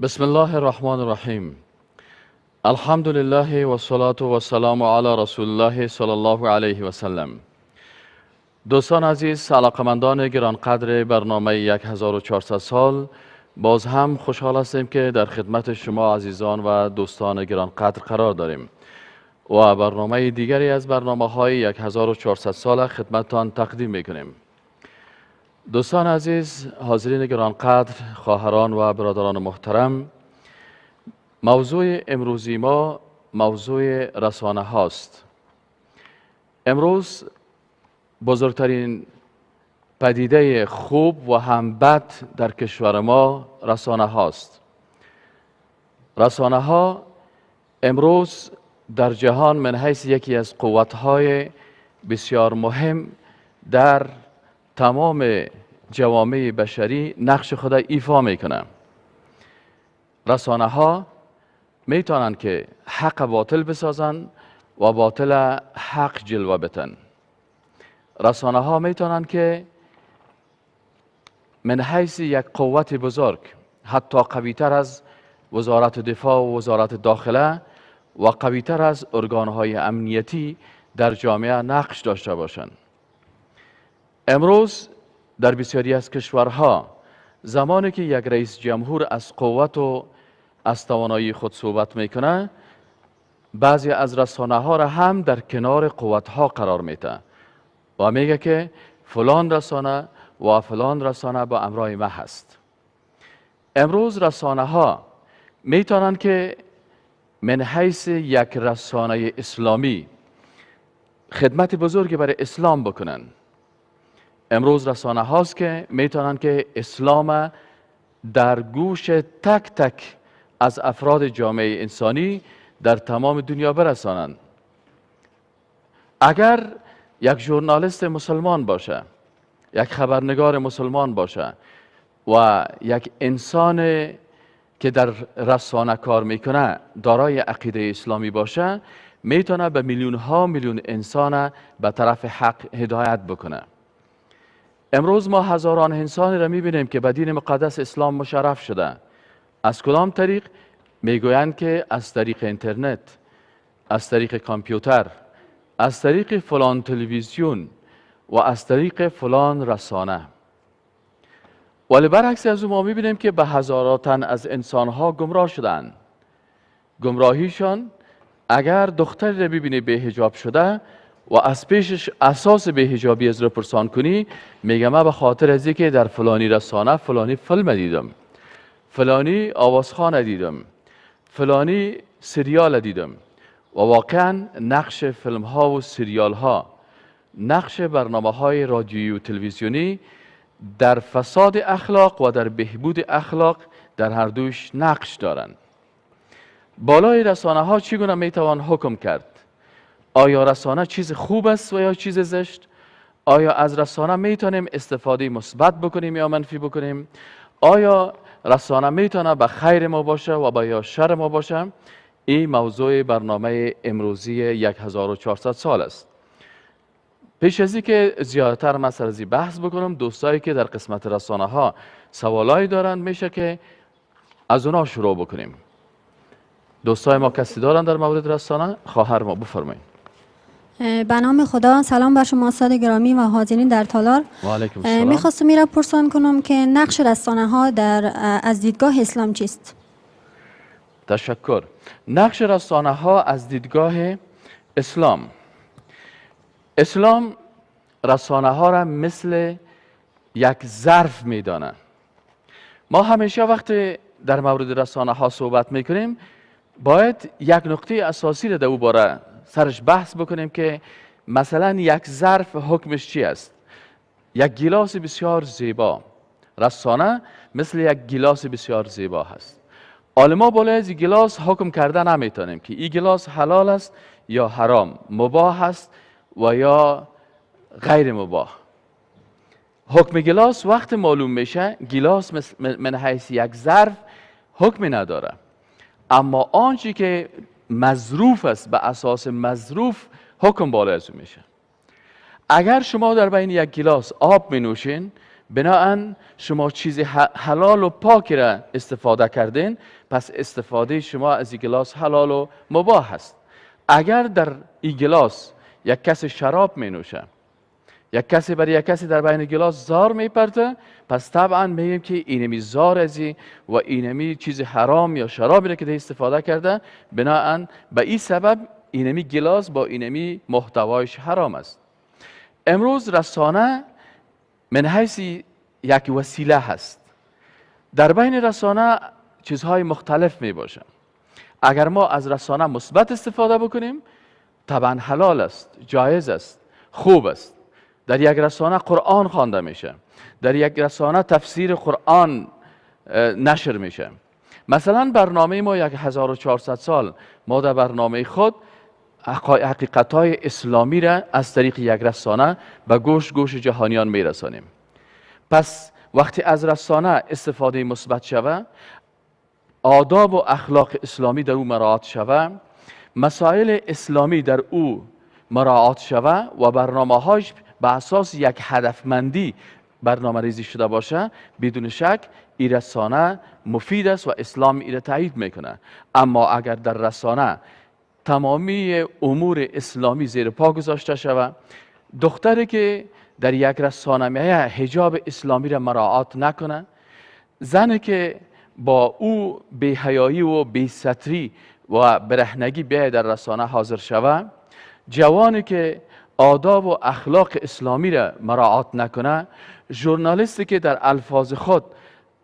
بسم الله الرحمن الرحیم. الحمد لله و صلاة و سلام علی رسول الله صلی الله علیه و سلم. دوستان عزیز، علاقمندان گرانقدر برنامه 1400 سال، باز هم خوشحال هستیم که در خدمت شما عزیزان و دوستان گرانقدر قرار داریم و برنامه دیگری از برنامه های 1400 سال خدمتتان تقدیم میکنیم. دوستان عزیز، حاضرین گرانقدر، خواهران و برادران محترم، موضوع امروزی ما موضوع رسانه هاست. امروز بزرگترین پدیده خوب و هم بد در کشور ما رسانه هاست. رسانه ها امروز در جهان من حیث یکی از قوت های بسیار مهم در تمام جوامع بشری نقش خود ایفا میکنه. رسانه ها میتونن که حق باطل بسازن و باطل حق جلوه بتن. رسانه ها میتونن که من حیث یک قوت بزرگ، حتی قویتر از وزارت دفاع و وزارت داخله و قویتر از ارگانهای امنیتی در جامعه نقش داشته باشند. امروز در بسیاری از کشورها زمانی که یک رئیس جمهور از قوت و از توانایی خود صحبت میکنه، بعضی از رسانه ها را هم در کنار قوت ها قرار میده و میگه که فلان رسانه و فلان رسانه با امرای ما هست. امروز رسانه ها میتونن که من حیث یک رسانه اسلامی خدمت بزرگی برای اسلام بکنن. امروز رسانه هاست که میتونن که اسلام در گوش تک تک از افراد جامعه انسانی در تمام دنیا برسانند. اگر یک ژورنالیست مسلمان باشه، یک خبرنگار مسلمان باشه و یک انسان که در رسانه کار میکنه دارای عقیده اسلامی باشه، میتونه به میلیون ها میلیون انسان به طرف حق هدایت بکنه. امروز ما هزاران انسانی را میبینیم که به دین مقدس اسلام مشرف شده. از کدام طریق؟ میگویند که از طریق اینترنت، از طریق کامپیوتر، از طریق فلان تلویزیون و از طریق فلان رسانه. ولی برعکس از او ما میبینیم که به هزاران تن از انسانها گمراه شدند. گمراهیشان اگر دختری را ببینی به حجاب شده و از پیشش اساس به حجابی از را پرسان کنی، میگه من به خاطر از اینکه در فلانی رسانه فلانی فیلم دیدم، فلانی آوازخوان دیدم، فلانی سریال دیدم. و واقعا نقش فیلم ها و سریال ها، نقش برنامه های رادیویی و تلویزیونی در فساد اخلاق و در بهبود اخلاق در هر دوش نقش دارند. بالای رسانه ها چگونه میتوان حکم کرد؟ آیا رسانه چیز خوب است و یا چیز زشت؟ آیا از رسانه میتونیم استفاده مثبت بکنیم یا منفی بکنیم؟ آیا رسانه میتونه به خیر ما باشه و به یا شر ما باشه؟ این موضوع برنامه امروزی 1400 سال است. پیش از اینکه زیادتر من سر از این بحث بکنم، دوستایی که در قسمت رسانه ها سوالایی دارن میشه که از اونا شروع بکنیم. دوستای ما کسی دارن در مورد رسانه؟ خواهر ما بفرمایید. به نام خدا. سلام بر شما استاد گرامی و حاضرین در تالار. و علیکم السلام. میخواستم میرا پرسان کنم که نقش رسانه ها در از دیدگاه اسلام چیست؟ تشکر. نقش رسانه ها از دیدگاه اسلام. اسلام رسانه ها را مثل یک ظرف میدانه. ما همیشه وقتی در مورد رسانه ها صحبت میکنیم باید یک نقطه اساسی را در او باره سرش بحث بکنیم که مثلا یک ظرف حکمش چی است؟ یک گیلاس بسیار زیبا، رسانه مثل یک گیلاس بسیار زیبا هست. عالما بالای از گیلاس حکم کرده نمیتونیم که این گیلاس حلال است یا حرام، مباح است و یا غیر مباح. حکم گیلاس وقت معلوم میشه، گیلاس من حیث یک ظرف حکمی نداره، اما آنچه که مظروف است به اساس مظروف حکم بالای از او میشه. اگر شما در بین یک گیلاس آب می نوشین، بناهن شما چیز حلال و پاک را استفاده کردین، پس استفاده شما از این گلاس حلال و مباح است. اگر در این گلاس یک کس شراب می نوشه، یک کسی برای یک کسی در بین گلاس زار میپرته، پس طبعا میگیم که اینمی زار ازی و اینمی چیز حرام یا شرابی را که استفاده کرده، بناهن به این سبب اینمی گلاس با اینمی محتوایش حرام است. امروز رسانه من حیث یک وسیله هست. در بین رسانه چیزهای مختلف می باشه. اگر ما از رسانه مثبت استفاده بکنیم طبعا حلال است، جایز است، خوب است. در یک رسانه قرآن خوانده میشه، در یک رسانه تفسیر قرآن نشر میشه. مثلا برنامه ما 1400 سال ما در برنامه خود حقیقت‌های اسلامی را از طریق یک رسانه به گوش گوش جهانیان میرسانیم. پس وقتی از رسانه استفاده مثبت شوه، آداب و اخلاق اسلامی در او مراعات شوه، مسائل اسلامی در او مراعات شوه و برنامه‌هاش به اساس یک هدفمندی برنامه ریزی شده باشه، بدون شک این رسانه مفید است و اسلام این را تایید میکنه. اما اگر در رسانه تمامی امور اسلامی زیر پا گذاشته شود، دختری که در یک رسانه میایه حجاب اسلامی را مراعات نکنه، زنی که با او بی‌حیایی و بی‌ستری و برهنگی بیایه در رسانه حاضر شود، جوانی که آداب و اخلاق اسلامی را مراعات نکنه، ژورنالیستی که در الفاظ خود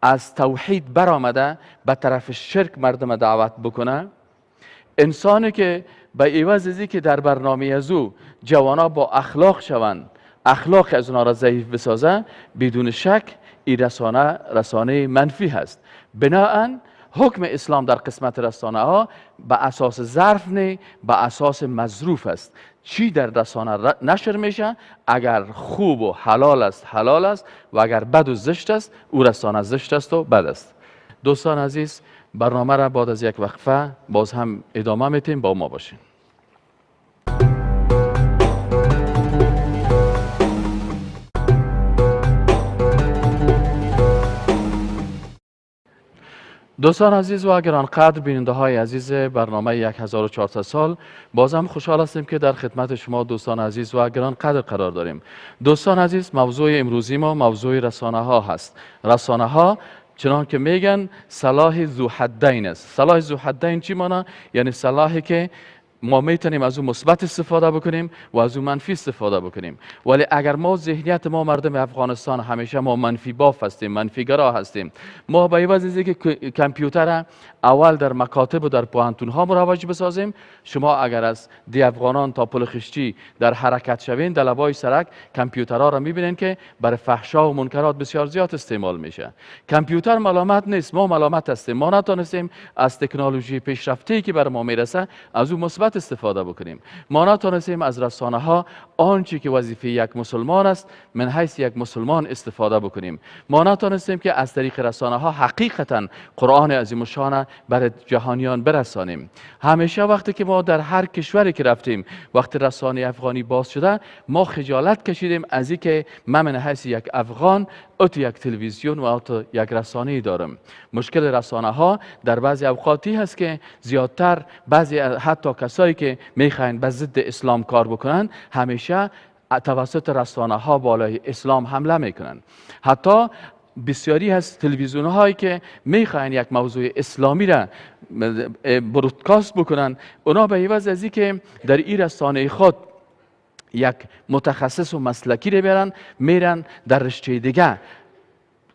از توحید برآمده به طرف شرک مردم دعوت بکنه، انسانی که به عوض از که در برنامه از او جوانا با اخلاق شوند، اخلاق از اونا را ضعیف بسازه، بدون شک این رسانه رسانه منفی هست. بناهن حکم اسلام در قسمت رسانه ها به اساس ظرف نه، به اساس مظروف است. چی در رسانه نشر میشه، اگر خوب و حلال است حلال است و اگر بد و زشت است او رسانه زشت است و بد است. دوستان عزیز، برنامه را بعد از یک وقفه باز هم ادامه میتیم، با ما باشین. دوستان عزیز و گرانقدر، بیننده های عزیز برنامه 1400 سال، باز هم خوشحال هستیم که در خدمت شما دوستان عزیز و گرانقدر قرار داریم. دوستان عزیز، موضوع امروزی ما موضوع رسانه ها هست. رسانه ها چنان که میگن سلاح ذوحدین است. سلاح ذوحدین چی مانا؟ یعنی سلاحی که ما میتونیم از او مثبت استفاده بکنیم و از او منفی استفاده بکنیم. ولی اگر ما ذهنیت ما مردم افغانستان همیشه ما منفی باف هستیم، منفی گرا هستیم، ما به عوض از اینکه کامپیوتر اول در مکاتب و در پوهنتون ها مروج بسازیم، شما اگر از دی افغانان تا پل خشتی در حرکت شوین، در لبای سرک کامپیوترها را میبینین که برای فحشا و منکرات بسیار زیاد استعمال میشه. کامپیوتر ملامت نیست، ما ملامت هستیم. ما نتونستیم از تکنولوژی پیشرفته که بر ما میرسه از او مثبت استفاده بکنیم. ما نتونستیم از رسانه ها آنچه که وظیفه یک مسلمان است من حیث یک مسلمان استفاده بکنیم. ما نتونستیم که از طریق رسانه ها حقیقتا قرآن عظیم الشان برای جهانیان برسانیم. همیشه وقتی که ما در هر کشوری که رفتیم، وقتی رسانه افغانی باز شده، ما خجالت کشیدیم از اینکه من حیث یک افغان اتو یک تلویزیون و اتو یک رسانه دارم. مشکل رسانه ها در بعضی اوقاتی هست که زیادتر بعضی حتی کسایی که میخواین به ضد اسلام کار بکنن همیشه توسط رسانه ها بالای اسلام حمله میکنن. حتی بسیاری از تلویزیون هایی که میخواین یک موضوع اسلامی را برودکاست بکنن، اونا به عوض از اینکه در این رسانه خود یک متخصص و مسلکی رو بیارن، میرن در رشته دیگه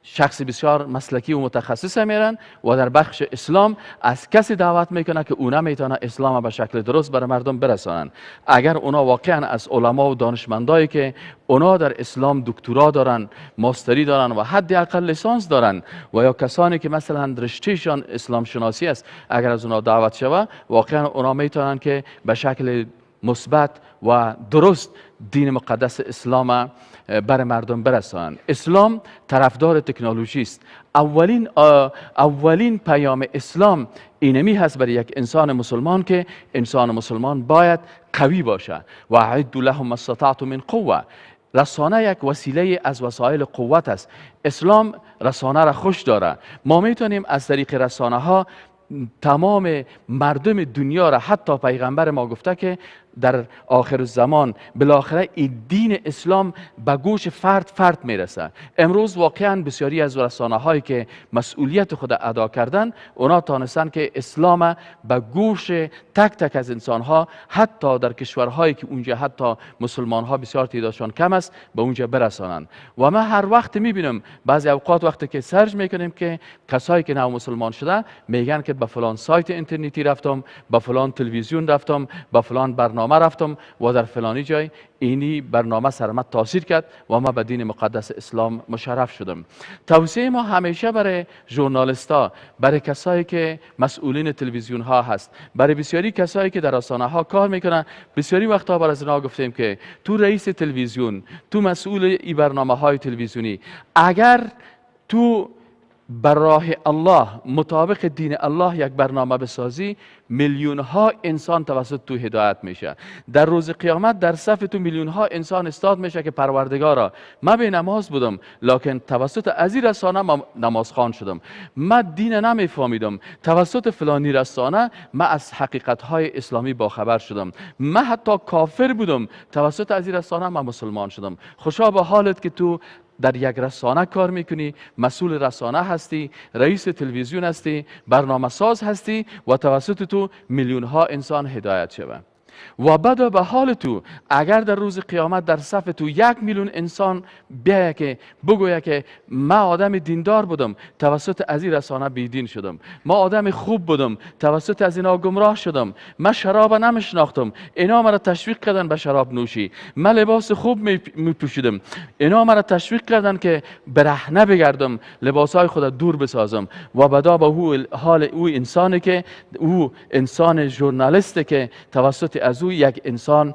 شخص بسیار مسلکی و متخصص میرن و در بخش اسلام از کسی دعوت میکنه که اونا میتونه اسلام به شکل درست برای مردم برسانن. اگر اونا واقعا از علما و دانشمندایی که اونا در اسلام دکترا دارن، ماستری دارن و حداقل لیسانس دارن و یا کسانی که مثلا رشتهشان اسلام شناسی است، اگر از اونا دعوت شوه، واقعا اونا میتونن که به شکل مثبت و درست دین مقدس اسلام بر مردم برسانند. اسلام طرفدار تکنولوژی است. اولین پیام اسلام اینمی هست برای یک انسان مسلمان که انسان مسلمان باید قوی باشه. و اعدوا لهم ما استطعتم من قوه. رسانه یک وسیله از وسایل قوت است. اسلام رسانه را خوش داره. ما میتونیم از طریق رسانه ها تمام مردم دنیا را، حتی پیغمبر ما گفته که در آخر زمان بالاخره این دین اسلام به گوش فرد فرد میرسه. امروز واقعا بسیاری از رسانه هایی که مسئولیت خود ادا کردن، اونا تانستن که اسلام به گوش تک تک از انسان ها، حتی در کشورهایی که اونجا حتی مسلمان ها بسیار تعدادشان کم است، به اونجا برسانن. و من هر وقت میبینم بعضی اوقات وقتی که search میکنیم که کسایی که نو مسلمان شده میگن که به فلان سایت اینترنتی رفتم، به فلان تلویزیون رفتم، به فلان برنامه رفتم و در فلانی جای اینی برنامه سر من تاثیر کرد و ما به دین مقدس اسلام مشرف شدم. توصیه ما همیشه برای ژورنالیستا، برای کسایی که مسئولین تلویزیون ها هست، برای بسیاری کسایی که در رسانه ها کار میکنن، بسیاری وقتها برای اینا گفتیم که تو رئیس تلویزیون، تو مسئول ای برنامه های تلویزیونی، اگر تو بر راه الله مطابق دین الله یک برنامه بسازی، میلیون ها انسان توسط تو هدایت میشه. در روز قیامت در صف تو میلیون ها انسان استاد میشه که پروردگارا من به نماز بودم، لکن توسط از این رسانه من نماز خوان شدم، من دین نمیفهمیدم، توسط فلانی رسانه من از حقیقت های اسلامی باخبر شدم، من حتی کافر بودم، توسط از این رسانه من مسلمان شدم. خوشا به حالت که تو در یک رسانه کار میکنی، مسئول رسانه هستی، رئیس تلویزیون هستی، برنامه ساز هستی و توسط تو میلیون ها انسان هدایت شوند. و بدا به حال تو اگر در روز قیامت در صف تو 1 میلیون انسان بیایه که بگویه که من آدم دیندار بودم، توسط از این رسانه بیدین شدم، ما آدم خوب بودم، توسط از اینا گمراه شدم، من شراب نمیشناختم، اینا مرا تشویق کردن به شراب نوشی، من لباس خوب میپوشیدم، اینا مرا تشویق کردن که برهنه بگردم، لباسهای خود دور بسازم. و بدا به حال او انسانی که او انسان ژورنالیسته که توسط از او یک انسان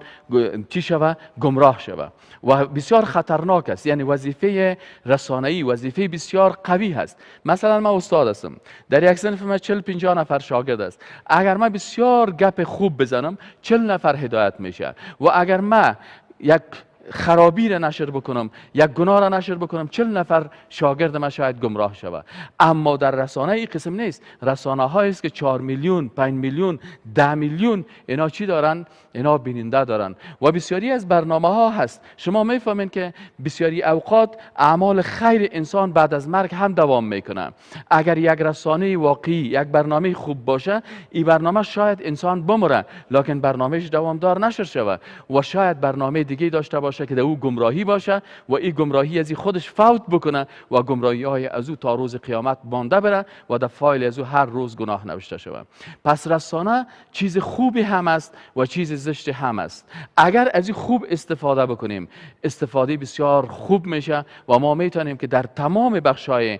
چی شوه؟ گمراه شوه. و بسیار خطرناک است. یعنی وظیفه رسانه‌ای وظیفه بسیار قوی هست. مثلا من استاد هستم، در یک صنف من 40-50 نفر شاگرد است. اگر من بسیار گپ خوب بزنم 40 نفر هدایت میشه، و اگر من یک خرابی را نشر بکنم، یک گناه را نشر بکنم، 40 نفر شاگرد من شاید گمراه شود. اما در رسانه این قسم نیست. رسانه هایی است که 4 میلیون، 5 میلیون، 10 میلیون اینا چی دارن؟ اینا بیننده دارن. و بسیاری از برنامه ها هست. شما میفهمین که بسیاری اوقات اعمال خیر انسان بعد از مرگ هم دوام میکنه. اگر یک رسانه واقعی، یک برنامه خوب باشه، این برنامه شاید انسان بمره، لکن برنامهش دوامدار نشر شود و شاید برنامه دیگه داشته باشه که در او گمراهی باشه و این گمراهی از خودش فوت بکنه و گمراهی های از او تا روز قیامت مانده بره و در فایل از او هر روز گناه نوشته شود. پس رسانه چیز خوبی هم است و چیز زشت هم است. اگر از این خوب استفاده بکنیم، استفاده بسیار خوب میشه و ما میتونیم که در تمام بخش‌های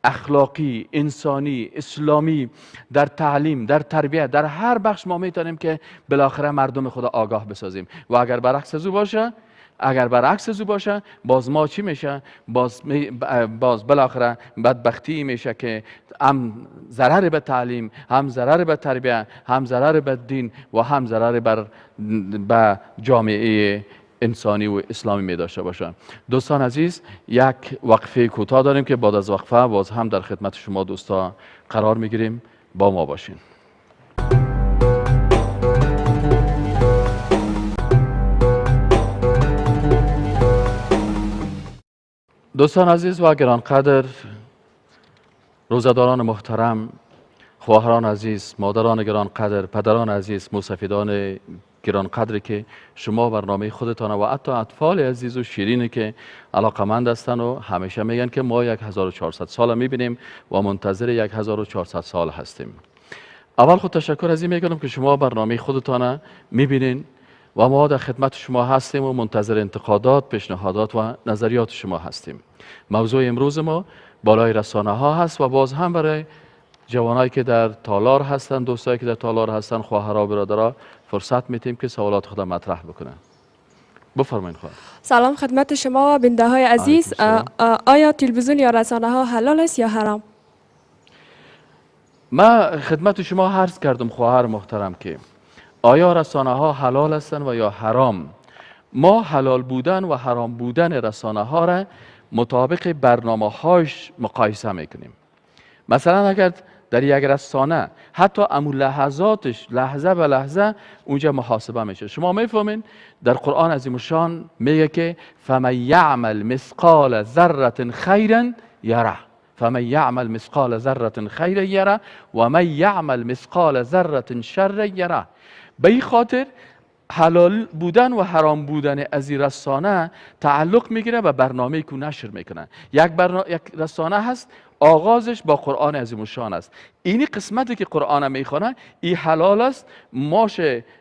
اخلاقی، انسانی، اسلامی، در تعلیم، در تربیت، در هر بخش ما میتونیم که بالاخره مردم خود آگاه بسازیم. و اگر برعکس از او باشه، باز ما چی میشه؟ باز بالاخره بدبختی میشه که هم ضرر به تعلیم، هم ضرر به تربیت، هم ضرر به دین و هم ضرر به جامعه انسانی و اسلامی می داشته باشه. دوستان عزیز، یک وقفه کوتاه داریم که بعد از وقفه باز هم در خدمت شما دوستا قرار میگیریم. با ما باشین. دوستان عزیز و گرانقدر، روزه‌داران محترم، خواهران عزیز، مادران گرانقدر، پدران عزیز، موسفیدان گرانقدر که شما برنامه خودتان و حتی اطفال عزیز و شیرینی که علاقمند هستن و همیشه میگن که ما 1400 سال میبینیم و منتظر 1400 سال هستیم. اول خود تشکر از این میکنم که شما برنامه خودتان میبینین و ما در خدمت شما هستیم و منتظر انتقادات، پیشنهادات و نظریات شما هستیم. موضوع امروز ما بالای رسانه ها هست و باز هم برای جوانایی که در تالار هستن، دوستایی که در تالار هستن، خواهرها و برادرها فرصت میتیم که سوالات خود مطرح بکنن. بفرمایید خواهر. سلام خدمت شما و بیننده های عزیز. آیا تلویزیون یا رسانه ها حلال است یا حرام؟ ما خدمت شما عرض کردم خواهر محترم که آیا رسانه ها حلال هستند و یا حرام؟ ما حلال بودن و حرام بودن رسانه ها را مطابق برنامه هاش مقایسه میکنیم. مثلا اگر در یک رسانه حتی امو لحظاتش لحظه به لحظه اونجا محاسبه میشه. شما میفهمین در قرآن عظیم الشان میگه که فمن یعمل مثقال ذره خیرا یره، فمن یعمل مثقال ذره خیرا یره و من یعمل مثقال ذره شرا یره. به این خاطر حلال بودن و حرام بودن از این رسانه تعلق میگیره به برنامه‌ای که نشر میکنه. یک رسانه هست آغازش با قرآن عظیم الشان است. اینی قسمتی که قرآن میخوانه این حلال است، ماش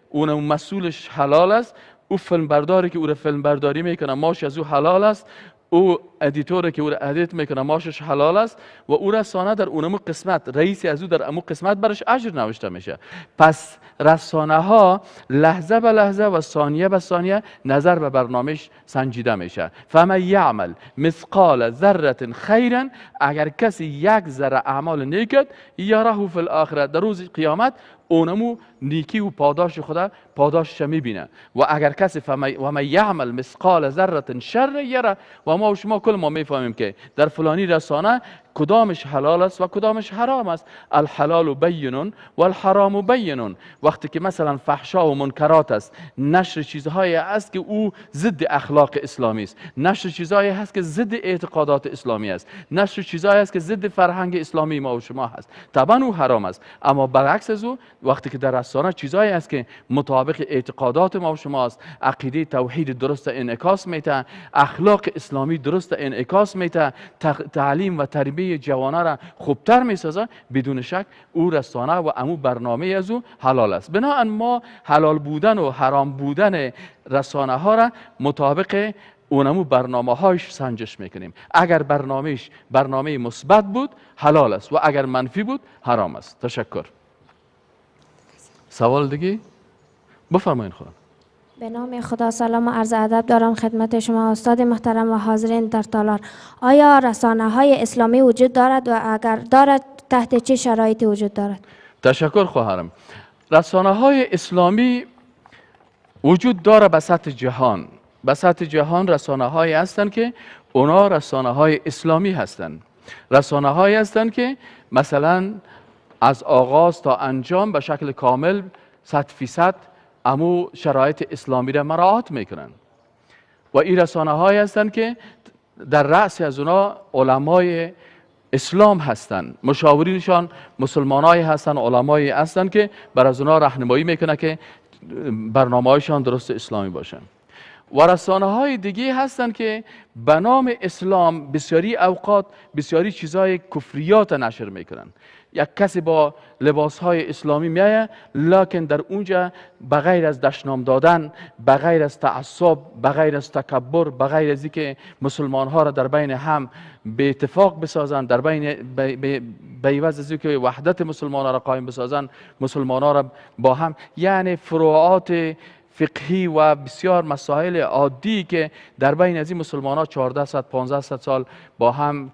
اون مسئولش حلال است، او فیلم برداری که او را فیلم برداری میکنه ماش از او حلال است، او editor که او را edit میکنه ماشش حلال است و او رسانه در اونمو قسمت رئیس از او در امو قسمت برش اجر نوشته میشه. پس رسانه ها لحظه به لحظه و ثانیه به ثانیه نظر به برنامهش سنجیده میشه. فمن یعمل مثقال ذره خیرا، اگر کسی یک ذره اعمال نیک کرد یره فی الاخره، در روز قیامت اونمو نیکی و پاداش خدا پاداشش میبینه. و اگر کسی و من یعمل مثقال ذره شر یره، و ما و شما کل ما میفهمیم که در فلانی رسانه کدامش حلال است و کدامش حرام است. الحلال بین و الحرام بین. وقتی که مثلا فحشا و منکرات است، نشر چیزهایی است که او ضد اخلاق اسلامی است، نشر چیزهایی هست که ضد اعتقادات اسلامی است، نشر چیزهایی است که ضد فرهنگ اسلامی ما و شما هست، طبعا او حرام است. اما برعکس از او وقتی که در رسانه چیزهایی است که مطابق اعتقادات ما و شما است، عقیده توحید درست انعکاس میده، اخلاق اسلامی درست انعکاس میده، تعلیم و تربیه جوانه را خوبتر میسازه، بدون شک او رسانه و امو برنامه از او حلال است. بنابراین ما حلال بودن و حرام بودن رسانه ها را مطابق اونمو برنامه هایش سنجش میکنیم. اگر برنامهش برنامه مثبت بود حلال است و اگر منفی بود حرام است. تشکر. سوال دیگه بفرمایید. خدا به نام خدا سلام و عرض ادب دارم خدمت شما استاد محترم و حاضرین در تالار. آیا رسانه های اسلامی وجود دارد و اگر دارد تحت چه شرایطی وجود دارد؟ تشکر خواهرم. رسانه های اسلامی وجود داره به سطح جهان. به سطح جهان رسانه هایی هستند که اونا رسانه های اسلامی هستند. رسانه هایی هستند که مثلا از آغاز تا انجام به شکل کامل 100% امو شرایط اسلامی را مراعات میکنن. و این رسانه هایی هستند که در رأس از اونا علمای اسلام هستند، مشاورینشان مسلمانایی هستند، علمایی هستند که بر از اونا راهنمایی میکنه که برنامه‌هایشان درست اسلامی باشن. و رسانه های دیگه هستند که به نام اسلام بسیاری اوقات بسیاری چیزهای کفریات نشر میکنن. یک کسی با لباس های اسلامی میایه، لکن در اونجا بغیر از دشنام دادن، بغیر از تعصب، بغیر از تکبر، بغیر از اینکه مسلمان ها را در بین هم به اتفاق بسازن، در بین به عوض از اینکه وحدت مسلمان ها را قایم بسازن، مسلمان ها را با هم، یعنی فروعات فقهی و بسیار مسائل عادی که در بین از این مسلمان ها 1400 1500 سال با هم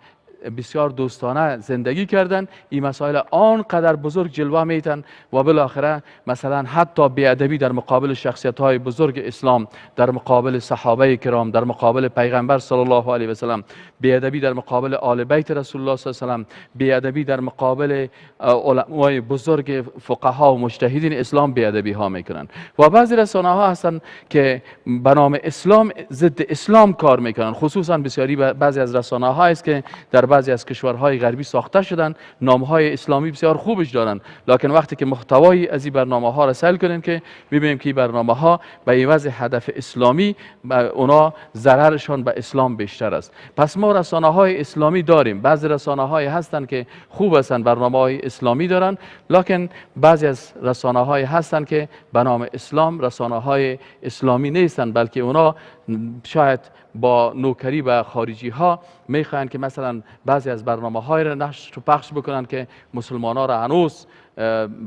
بسیار دوستانه زندگی کردن، این مسائل آنقدر بزرگ جلوه میتن و بالاخره مثلا حتی بی‌ادبی در مقابل شخصیت های بزرگ اسلام، در مقابل صحابه کرام، در مقابل پیغمبر صلی الله علیه و سلم، بی‌ادبی در مقابل آل بیت رسول الله صلی الله علیه و سلم، بی‌ادبی در مقابل علمای بزرگ فقها و مجتهدین اسلام بی‌ادبی ها میکنن. و بعضی رسانه ها هستن که به نام اسلام ضد اسلام کار میکنن، خصوصا بسیاری بعضی از رسانه ها است که در بعضی از کشورهای غربی ساخته شدن، نامهای اسلامی بسیار خوبش دارن، لکن وقتی که محتوای از این برنامه ها را سیل کنیم که میبینیم که این برنامه ها به عوض هدف اسلامی اونا ضررشان به اسلام بیشتر است. پس ما رسانه های اسلامی داریم، بعضی رسانه های هستند که خوب هستند، برنامه های اسلامی دارن، لکن بعضی از رسانه های هستند که به نام اسلام رسانه های اسلامی نیستند، بلکه اونا شاید با نوکری به خارجی ها میخواهند که مثلا بعضی از برنامه های را نشر و پخش بکنند که مسلمان ها را هنوز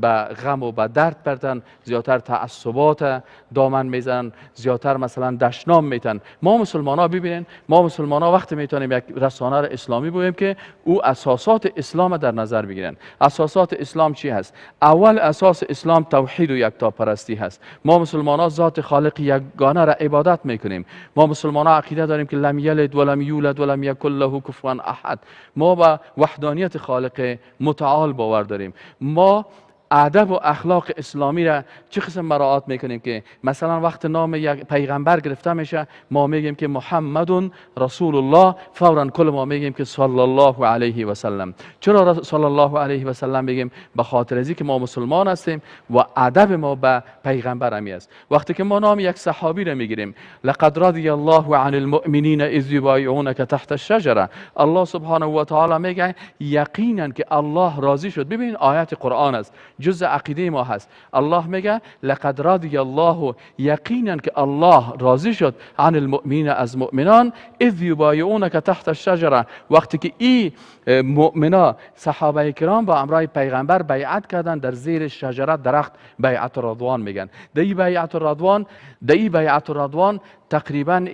به غم و به درد پرتن، زیادتر تعصبات دامن میزنن، زیادتر مثلا دشنام میتن. ما مسلمان ها ببینین، ما مسلمان ها وقتی میتونیم یک رسانه را اسلامی بگوییم که او اساسات اسلام در نظر بگیرن. اساسات اسلام چی هست؟ اول اساس اسلام توحید و یکتاپرستی هست. ما مسلمان ها ذات خالق یگانه را عبادت میکنیم. ما مسلمان ها عقیده داریم که لم یلد ولم یولد ولم یکن له کفوا احد. ما به وحدانیت خالق متعال باور داریم. ما ادب و اخلاق اسلامی را چه قسم مراعات میکنیم که مثلا وقت نام یک پیغمبر گرفته میشه ما میگیم که محمد رسول الله، فورا کل ما میگیم که صلی الله علیه و سلم. چرا صلی الله علیه و سلم میگیم؟ به خاطر از اینکه ما مسلمان هستیم و ادب ما به پیغمبر همی است. وقتی که ما نام یک صحابی را میگیریم، لقد رضی الله عن المؤمنین اذ یبایعونک تحت الشجره، الله سبحانه و تعالی میگه یقینا که الله راضی شد. ببینید آیت قرآن است، جزء عقیده ما هست. الله میگه لقد رضی الله، یقینا که الله راضی شد، عن المؤمنین، از مؤمنان، اذ یبایعونک تحت الشجره، وقتی که این مؤمنا صحابه کرام با امرای پیغمبر بیعت کردن در زیر شجره درخت، بیعت رضوان میگن. در بیعت رضوان تقریبا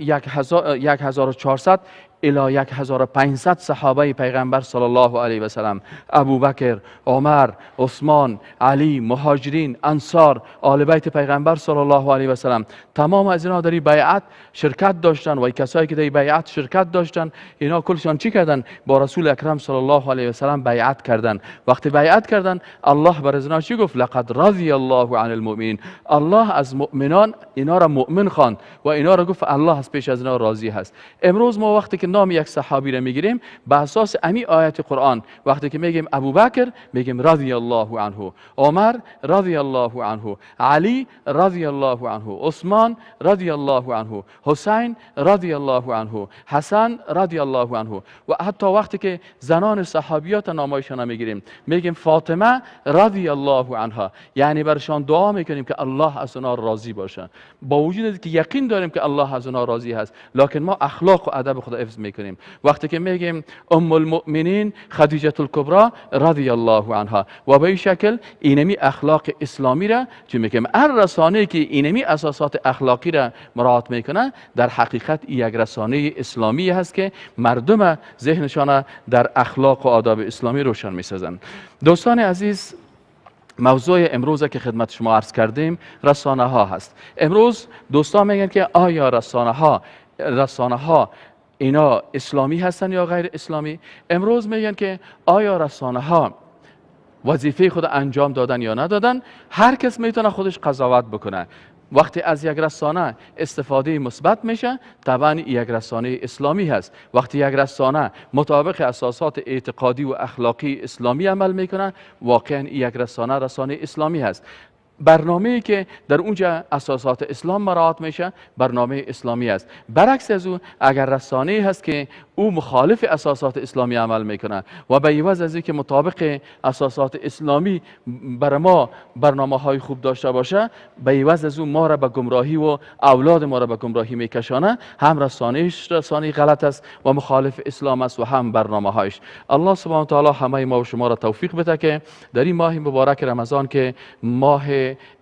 1400 الی 1500 صحابه پیغمبر صلی الله علیه و سلم، ابوبکر، عمر، عثمان، علی، مهاجرین، انصار، آل بیت پیغمبر صلی الله علیه و سلم، تمام از اینا در بیعت شرکت داشتن و کسایی که در بیعت شرکت داشتن اینا کلشان چی کردن؟ با رسول اکرم صلی الله علیه و سلم بیعت کردن. وقتی بیعت کردن الله بر از اینا چی گفت؟ لقد رضی الله عن المؤمنین، الله از مؤمنان اینا را مؤمن خواند و اینا را گفت الله از پیش از اینا راضی هست. امروز ما وقتی که نام یک صحابی را میگیریم به اساس امی آیت قرآن، وقتی که میگیم ابوبکر میگیم رضی الله عنه، عمر رضی الله عنه، علی رضی الله عنه، عثمان رضی الله عنه، حسین رضی الله عنه، حسن رضی الله عنه. و حتی وقتی که زنان صحابیات نامایشان میگیریم میگیم فاطمه رضی الله عنها، یعنی برشان دعا میکنیم که الله از اونا راضی باشه، با وجود که یقین داریم که الله از اونا راضی هست، لکن ما اخلاق و ادب خود حفظ میکنیم. وقتی که میگیم ام المؤمنین خدیجه الکبرا رضی الله عنها، و به این شکل اینمی اخلاق اسلامی را چی میگیم؟ هر رسانه‌ای که اینمی اساسات اخلاقی را مراعات میکنه در حقیقت یک رسانه اسلامی هست که مردم ذهنشان در اخلاق و آداب اسلامی روشن میسازن. دوستان عزیز، موضوع امروز که خدمت شما عرض کردیم رسانه ها هست. امروز دوستان میگن که آیا رسانه ها اینا اسلامی هستن یا غیر اسلامی؟ امروز میگن که آیا رسانه ها وظیفه خود انجام دادن یا ندادن؟ هر کس میتونه خودش قضاوت بکنه. وقتی از یک رسانه استفاده مثبت میشه طبعا یک رسانه اسلامی هست. وقتی یک رسانه مطابق اساسات اعتقادی و اخلاقی اسلامی عمل میکنه واقعا یک رسانه رسانه اسلامی هست. برنامه‌ای که در اونجا اساسات اسلام مراعات میشه برنامه اسلامی است. برعکس از او اگر رسانه‌ای هست که او مخالف اساسات اسلامی عمل میکنه و به عوض از اینکه مطابق اساسات اسلامی بر ما برنامه‌های خوب داشته باشه، به عوض از او ما را به گمراهی و اولاد ما را به گمراهی میکشانه، هم رسانه‌اش رسانه غلط است و مخالف اسلام است و هم برنامه‌هایش. الله سبحانه و تعالی همه ما و شما را توفیق بده که در این ماه مبارک رمضان که ماه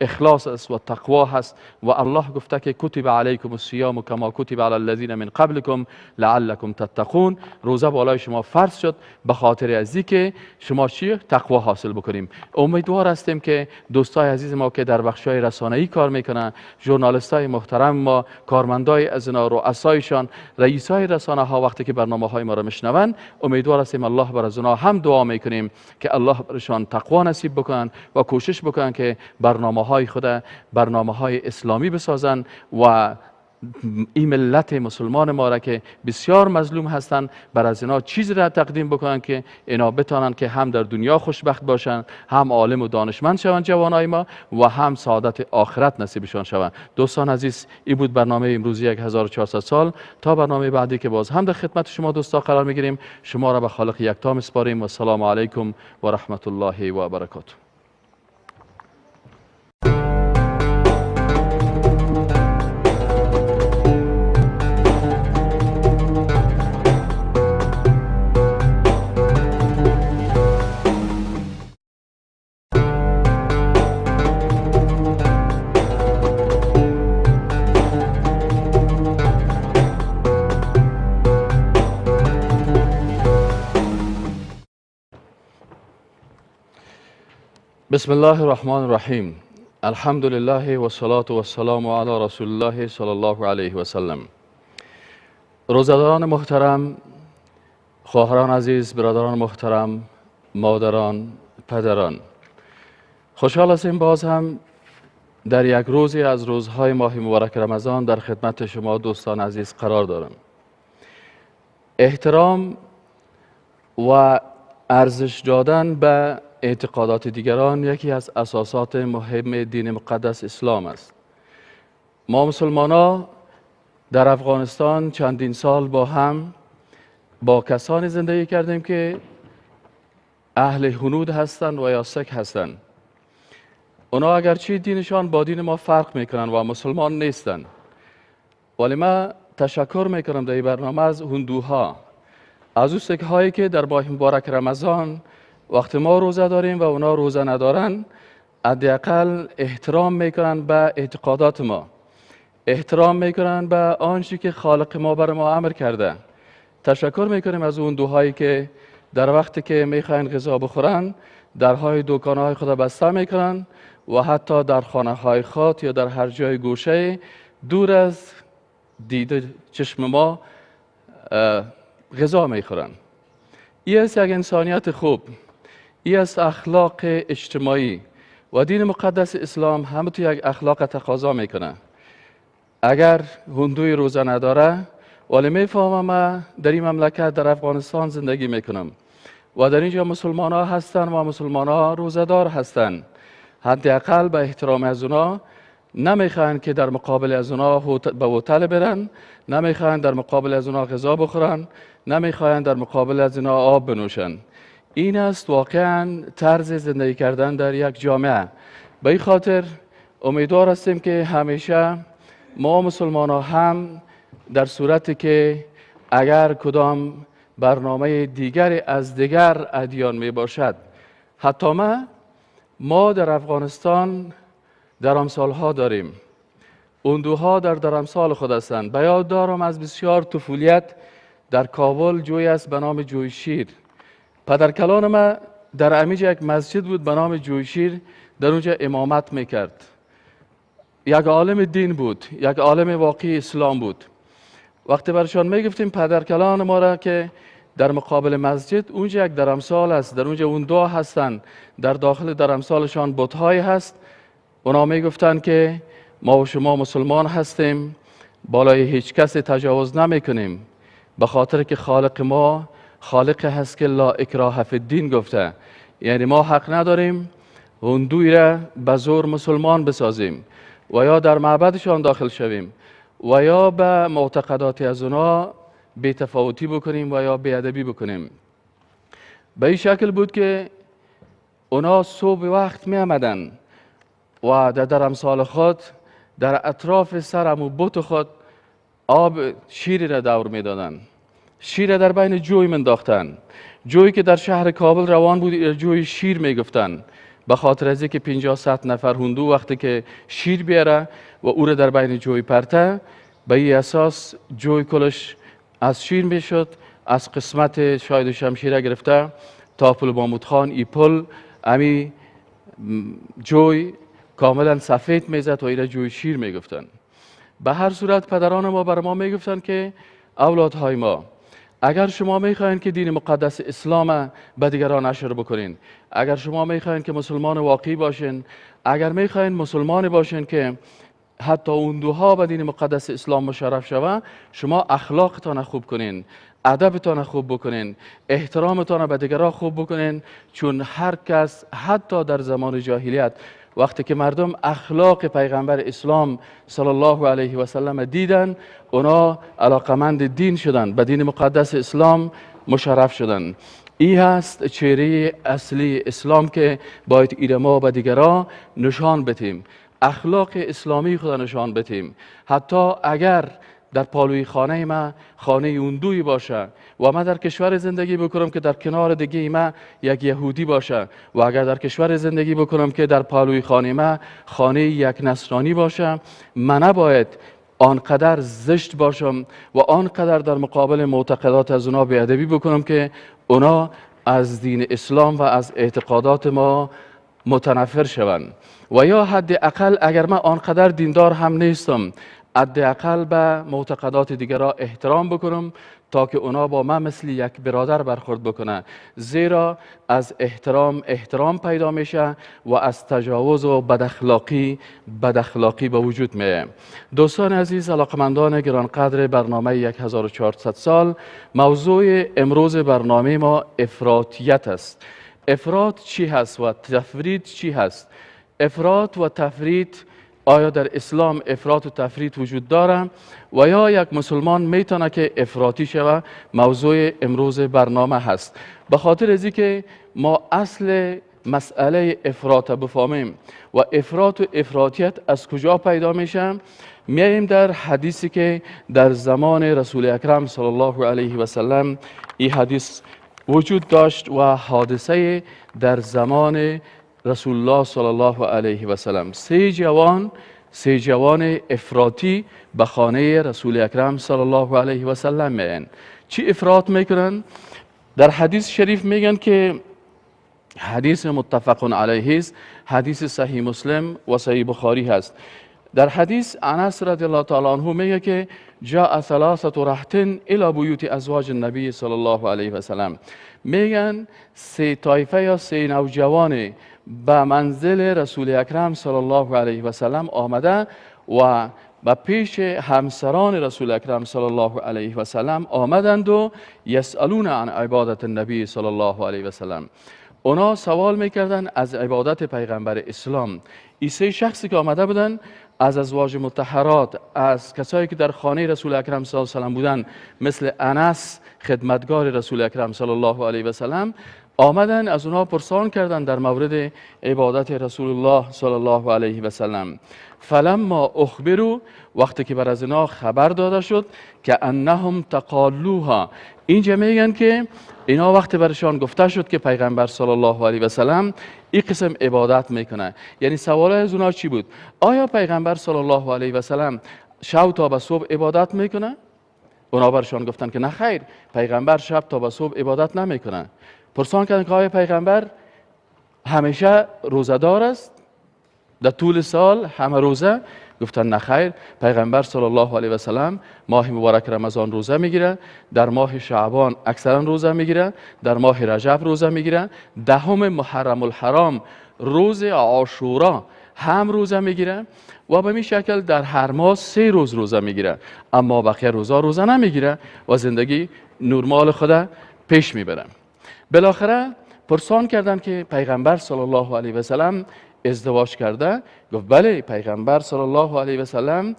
اخلاص است و تقوا هست و الله گفته که کتب علیکم الصیام کما کتب علی الذین من قبلکم لعلکم تتقون، روزه بالای شما فرض شد به خاطر از اینکه شما چی تقوا حاصل بکنیم. امیدوار هستیم که دوستای عزیز ما که در بخش‌های رسانه‌ای کار میکنن، ژورنالیست‌های محترم ما، کارمندای از اینا، رؤسایشان، رئیسای رسانه ها وقتی که برنامه‌های ما را میشنون، امیدوار هستیم الله بر از اونا هم دعا میکنیم که الله برشان تقوا نصیب بکنن و کوشش بکنن که برنامه‌های خود برنامه‌های اسلامی بسازن و این ملت مسلمان ما را که بسیار مظلوم هستند بر از اینا چیز را تقدیم بکنن که اینا بتانن که هم در دنیا خوشبخت باشن، هم عالم و دانشمند شوند جوانای ما و هم سعادت آخرت نصیبشان شوند. دوستان عزیز، این بود برنامه امروزی 1400 سال. تا برنامه بعدی که باز هم در خدمت شما دوستا قرار میگیریم، شما را به خالق یکتا میسپاریم و السلام علیکم و رحمت الله و برکاته. بسم الله الرحمن الرحیم. الحمد لله و صلاة و السلام علی رسول الله صلی الله علیه و سلم. روزه‌داران محترم، خواهران عزیز، برادران محترم، مادران، پدران، خوشحال هستیم باز هم در یک روزی از روزهای ماه مبارک رمضان در خدمت شما دوستان عزیز قرار دارم. احترام و ارزش دادن به اعتقادات دیگران یکی از اساسات مهم دین مقدس اسلام است. ما مسلمان ها در افغانستان چندین سال با هم با کسانی زندگی کردیم که اهل هنود هستند و یا سک هستند. اونا اگرچه دینشان با دین ما فرق میکنن و مسلمان نیستند، ولی من تشکر میکنم در این برنامه از هندوها، از اون سک هایی که در ماه مبارک رمضان وقتی ما روزه داریم و اونا روزه ندارن، حداقل احترام میکنن به اعتقادات ما، احترام میکنن به آنچه که خالق ما بر ما امر کرده. تشکر میکنیم از اون دوهایی که در وقتی که میخواین غذا بخورن درهای دکانهای خود بسته میکنن و حتی در خانه های خود یا در هر جای گوشه دور از دید چشم ما غذا میخورن. این است یک انسانیت خوب، این است اخلاق اجتماعی و دین مقدس اسلام هم تو یک اخلاق تقاضا میکنه. اگر هندوی روزه نداره، ولی میفهمم من در این مملکت در افغانستان زندگی میکنم و در اینجا مسلمان ها هستن و مسلمان ها روزه دار هستن، حداقل به احترام از اونا نمیخواین که در مقابل از اونا به هتل برن، نمیخواین در مقابل از اونا غذا بخورن، نمیخواین در مقابل از اونا آب بنوشن. این است واقعا طرز زندگی کردن در یک جامعه. به این خاطر امیدوار هستیم که همیشه ما مسلمان ها هم در صورتی که اگر کدام برنامه دیگر از دیگر ادیان می باشد، حتی ما در افغانستان درامسال ها داریم، اندوها در درامسال خود هستند. به یاد دارم از بسیار طفولیت در کابل جوی است به نام جوی شیر. پدرکلان ما در امیج یک مسجد بود به نام جوی شیر، در اونجا امامت میکرد. یک عالم دین بود، یک عالم واقعی اسلام بود. وقتی برشان میگفتیم پدرکلان ما را که در مقابل مسجد اونجا یک درمسال است، در اونجا اون دو هستند، در داخل درمسالشان بت‌هایی هست، اونا میگفتن که ما و شما مسلمان هستیم، بالای هیچ کس تجاوز نمیکنیم، به خاطر که خالق ما خالق هست که لا اکراه فی الدین گفته، یعنی ما حق نداریم هندوی را به زور مسلمان بسازیم و یا در معبدشان داخل شویم و یا به معتقدات از اونا بی تفاوتی بکنیم و یا بی ادبی بکنیم. به این شکل بود که اونا صبح وقت می آمدن و در درمسال خود در اطراف سرم و بت خود آب شیری را دور می دادن، شیر در بین جوی منداختن. جویی که در شهر کابل روان بود جوی شیر می گفتن، به خاطر از اینکه 50 نفر هندو وقتی که شیر بیاره و او را در بین جوی پرته، به این اساس جوی کلش از شیر میشد، از قسمت شاید شمشیره گرفته تا پل مامود خان، ای پل امی جوی کاملا سفید میزد و ایره جوی شیر میگفتن. به هر صورت پدران ما بر ما میگفتن که اولادهای ما، اگر شما میخواین که دین مقدس اسلام به دیگران نشر بکنین، اگر شما میخواین که مسلمان واقعی باشین، اگر میخواین مسلمان باشین که حتی اون دوها به دین مقدس اسلام مشرف شوه، شما اخلاقتان خوب کنین، ادبتان خوب بکنین، احترامتان به دیگران خوب بکنین، چون هر کس حتی در زمان جاهلیت وقتی که مردم اخلاق پیغمبر اسلام صلی الله علیه و سلم دیدن، اونا علاقمند دین شدن، به دین مقدس اسلام مشرف شدن. این هست چهره اصلی اسلام که باید ایره ما به دیگران نشان بدیم، اخلاق اسلامی خود نشان بدیم. حتی اگر در پالوی خانه ما خانه هندوی باشه و ما در کشور زندگی بکنم که در کنار دیگه ما یک یهودی باشه، و اگر در کشور زندگی بکنم که در پالوی خانه ما خانه یک نصرانی باشه، من نباید آنقدر زشت باشم و آنقدر در مقابل معتقدات از اونا بی‌ادبی بکنم که اونا از دین اسلام و از اعتقادات ما متنفر شوند و یا حداقل اگر من آنقدر دیندار هم نیستم، حداقل به معتقدات دیگران احترام بکنم تا که اونا با من مثل یک برادر برخورد بکنه، زیرا از احترام احترام پیدا میشه و از تجاوز و بداخلاقی بداخلاقی به وجود میه. دوستان عزیز، علاقمندان گرانقدر برنامه 1400 سال، موضوع امروز برنامه ما افراطیت است. افراط چی هست و تفرید چی هست؟ افراط و تفرید، آیا در اسلام افراط و تفرید وجود داره و یا یک مسلمان میتونه که افراطی شوه؟ موضوع امروز برنامه هست. به خاطر از اینکه ما اصل مسئله افراط بفهمیم و افراط و افراطیت از کجا پیدا میشه، میاییم در حدیثی که در زمان رسول اکرم صلی الله علیه و سلم این حدیث وجود داشت و حادثه در زمان رسول الله صلی الله علیه و سلم. سه جوان افراطی به خانه رسول اکرم صلی الله علیه و سلم میان. چی افراط میکنن؟ در حدیث شریف میگن که حدیث متفق علیه است، حدیث صحیح مسلم و صحیح بخاری هست. در حدیث انس رضی الله تعالی عنه میگه که جاء ثلاثه رهط الى بیوت ازواج النبی صلی الله علیه و سلم. میگن سه طایفه یا سه نوجوان به منزل رسول اکرم صلی الله علیه و سلم آمده و به پیش همسران رسول اکرم صلی الله علیه و سلم آمدند و یسالون عن عبادت النبی صلی الله علیه و سلم. اونا سوال میکردن از عبادت پیغمبر اسلام. این سه شخصی که آمده بودن از ازواج مطهرات، از کسایی که در خانه رسول اکرم صلی الله علیه و سلم بودن، مثل انس خدمتگار رسول اکرم صلی الله علیه و سلم، آمدن از اونها پرسان کردن در مورد عبادت رسول الله صلی الله علیه و سلم. فلما اخبروا، وقتی که بر از اینا خبر داده شد که انهم تقالوها، اینجا میگن که اینا وقتی برشان گفته شد که پیغمبر صلی الله علیه و سلم این قسم عبادت میکنه، یعنی سوال از اونها چی بود؟ آیا پیغمبر صلی الله علیه و سلم شب تا به صبح عبادت میکنه؟ اونا برشان گفتن که نه خیر، پیغمبر شب تا به صبح عبادت نمیکنه. پرسان کردن که آیا پیغمبر همیشه روزه‌دار است؟ در طول سال همه روزه؟ گفتن نه خیر، پیغمبر صلی الله علیه و سلم ماه مبارک رمضان روزه میگیره، در ماه شعبان اکثرا روزه میگیره، در ماه رجب روزه میگیره، دهم محرم الحرام روز عاشورا هم روزه میگیره و به این شکل در هر ماه 3 روز روزه میگیره، اما بقیه روزا روزه نمیگیره و زندگی نرمال خود پیش میبره. بالاخره پرسان کردن که پیغمبر صلی الله علیه و سلم ازدواج کرده؟ گفت بله، پیغمبر صلی الله علیه و سلم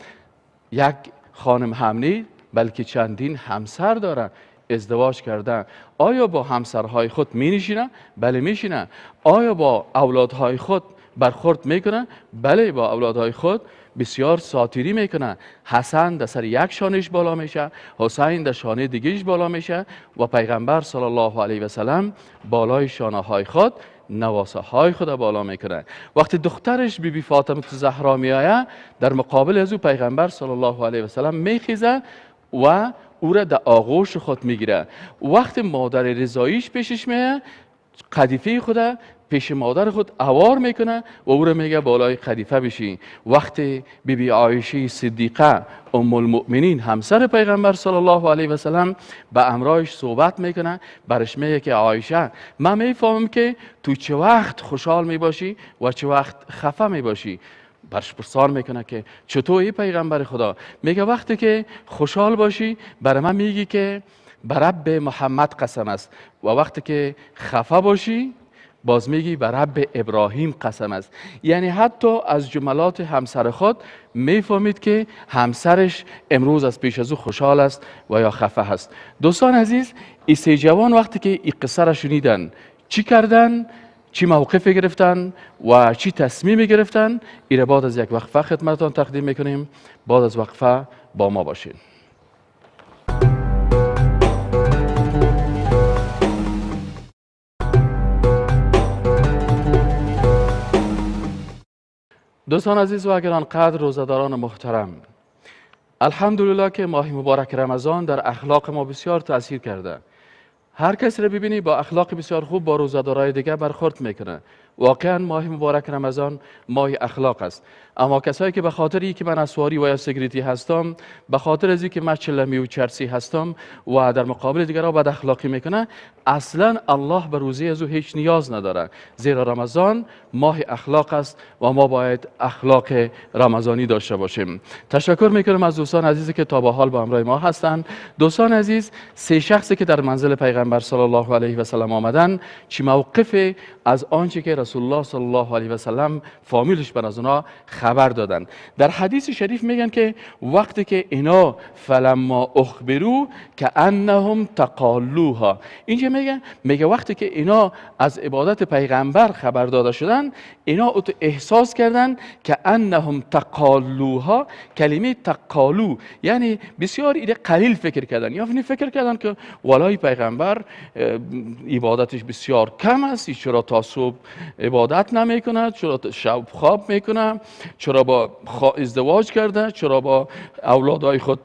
یک خانم هم بلکه چندین همسر داره، ازدواج کرده. آیا با همسرهای خود می نشینه؟ بله میشینه. آیا با اولادهای خود برخورد میکنه؟ بله، با اولادهای خود بسیار ساتیری میکنه. حسن در سر یک شانش بالا میشه، حسین در شانه دیگهش بالا میشه و پیغمبر صلی الله علیه و سلم بالای شانه های خود نواسه های خود بالا میکنه. وقتی دخترش بی بی فاطمه زهرا میآید، در مقابل از او پیغمبر صلی الله علیه و سلم میخیزه و او را در آغوش خود میگیره. وقتی مادر رضاییش پیشش میآید، قدیفه خود پیش مادر خود اوار میکنه و او را میگه بالای قدیفه بشی. وقتی بی بی عایشه صدیقه ام المؤمنین همسر پیغمبر صلی الله علیه و سلم به امرایش صحبت میکنه، برش میگه که عایشه، من میفهمم که تو چه وقت خوشحال میباشی و چه وقت خفه میباشی. برش پرسان میکنه که چطور ای پیغمبر خدا؟ میگه وقتی که خوشحال باشی برای من میگی که به رب محمد قسم است، و وقتی که خفه باشی باز میگی به رب ابراهیم قسم است. یعنی حتی از جملات همسر خود میفهمید که همسرش امروز از پیش از او خوشحال است و یا خفه است. دوستان عزیز، این سه جوان وقتی که این قصه را شنیدن چی کردن، چی موقف گرفتن و چی تصمیم گرفتن، این بعد از یک وقفه خدمتتان تقدیم میکنیم. بعد از وقفه با ما باشین. دوستان عزیز و گرانقدر، روزه‌داران محترم، الحمدلله که ماه مبارک رمضان در اخلاق ما بسیار تاثیر کرده. هر کسی را ببینی با اخلاق بسیار خوب با روزه‌دارای دیگه برخورد میکنه. واقعا ماه مبارک رمضان ماه اخلاق است. اما کسایی که به خاطر اینکه من اسواری و یا سیگریتی هستم، به خاطر از اینکه من چلمی و چرسی هستم و در مقابل دیگران بد اخلاقی میکنه، اصلا الله به روزی از او هیچ نیاز نداره. زیرا رمضان ماه اخلاق است و ما باید اخلاق رمضانی داشته باشیم. تشکر میکنم از دوستان عزیزی که تا به حال با همراه ما هستند. دوستان عزیز، سه شخصی که در منزل پیغمبر صلی الله علیه و سلم آمدن، چی موقف از آنچه که رسول الله صلی الله علیه و سلم فامیلش بر از اونا خبر دادن. در حدیث شریف میگن که وقتی که اینا فلما اخبرو که انهم تقالوها، اینجا میگه وقتی که اینا از عبادت پیغمبر خبر داده شدن، اینا احساس کردن که انهم تقالوها. کلمه تقالو یعنی بسیار ایده قلیل فکر کردن، یا فکر کردن که والای پیغمبر عبادتش بسیار کم است، چرا تا صبح عبادت نمیکند، چرا شب خواب میکنه، چرا با ازدواج کرده، چرا با اولادهای خود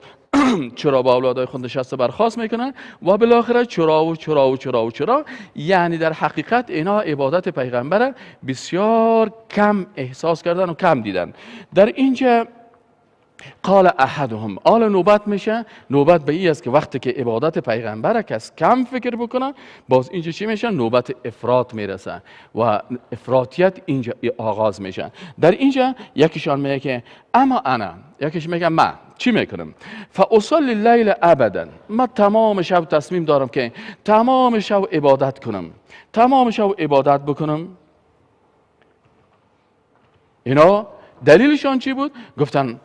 چرا با اولادهای خود نشسته برخاست میکنن و بالاخره چرا و چرا و چرا و چرا. یعنی در حقیقت اینا عبادت پیغمبر بسیار کم احساس کردن و کم دیدن. در اینجا قال احدهم، آل نوبت میشه، نوبت به این است که وقتی که عبادت پیغمبر کس کم فکر بکنه، باز اینجا چی میشه؟ نوبت افراط میرسه و افراطیت اینجا آغاز میشه. در اینجا یکیشان میگه که اما انا، یکیش میگه من چی میکنم؟ فاصلی اللیل ابدا، من تمام شب تصمیم دارم که تمام شب عبادت کنم، تمام شب عبادت بکنم. اینا دلیلشان چی بود؟ گفتن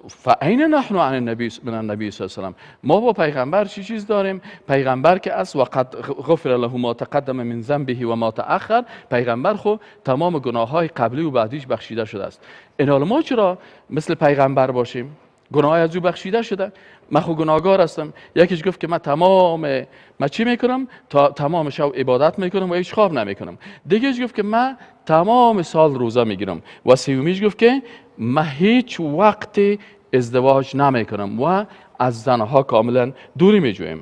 فاین نحن عن النبی من النبی صلی الله علیه و سلم، ما با پیغمبر چی چیز داریم؟ پیغمبر که است وقد غفر له ما تقدم من ذنبه و ما تأخر، پیغمبر خو تمام گناه‌های قبلی و بعدیش بخشیده شده است. این ما چرا مثل پیغمبر باشیم؟ گناه از او بخشیده شده، من خو گناهگار هستم. یکیش گفت که من تمام من چی میکنم؟ تا تمام شب عبادت میکنم و هیچ خواب نمیکنم. دیگهش گفت که من تمام سال روزه میگیرم. و سومیش گفت که من هیچ وقت ازدواج نمیکنم و از زنها کاملا دوری میجویم.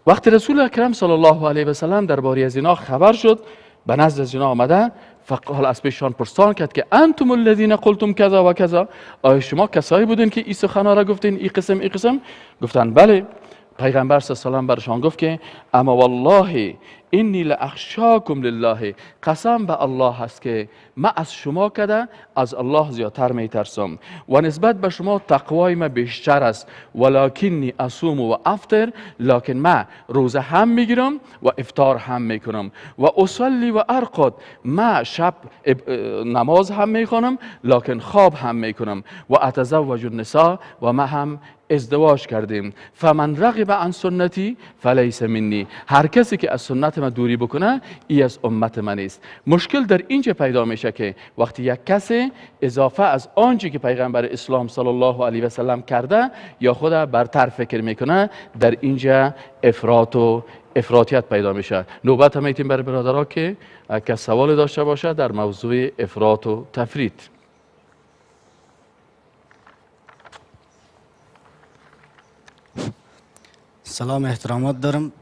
وقتی رسول اکرم صلی الله علیه و سلم درباره از اینا خبر شد، به نزد از اینا آمده، فقال از پیشان پرسان کرد که انتم الذین قلتم کذا و کذا، آیا شما کسایی بودین که این سخنها را گفتین، این قسم این قسم؟ گفتن بله. پیغمبر صلی الله علیه و سلم برشان گفت که اما والله انی لاخشاکم لله، قسم به الله هست که من از شما کده از الله زیادتر میترسم و نسبت به شما تقوای من بیشتر است، ولکنی اصوم و افطر، لکن من روزه هم میگیرم و افطار هم میکنم، و اصلی و ارقد، من شب نماز هم میخوانم لکن خواب هم میکنم، و اتزوج النساء، و من هم ازدواج کردیم، فمن رغب عن سنتی فلیس منی، هر کسی که از سنت من دوری بکنه ای از امت من است. مشکل در اینجا پیدا میشه که وقتی یک کسی اضافه از آنچه که پیغمبر اسلام صلی الله علیه و سلم کرده یا خود برتر فکر میکنه، در اینجا افراط و افراطیت پیدا میشه. نوبت هم میتیم برای برادرها که که سوال داشته باشه در موضوع افراط و تفریط. سلام احترامات دارم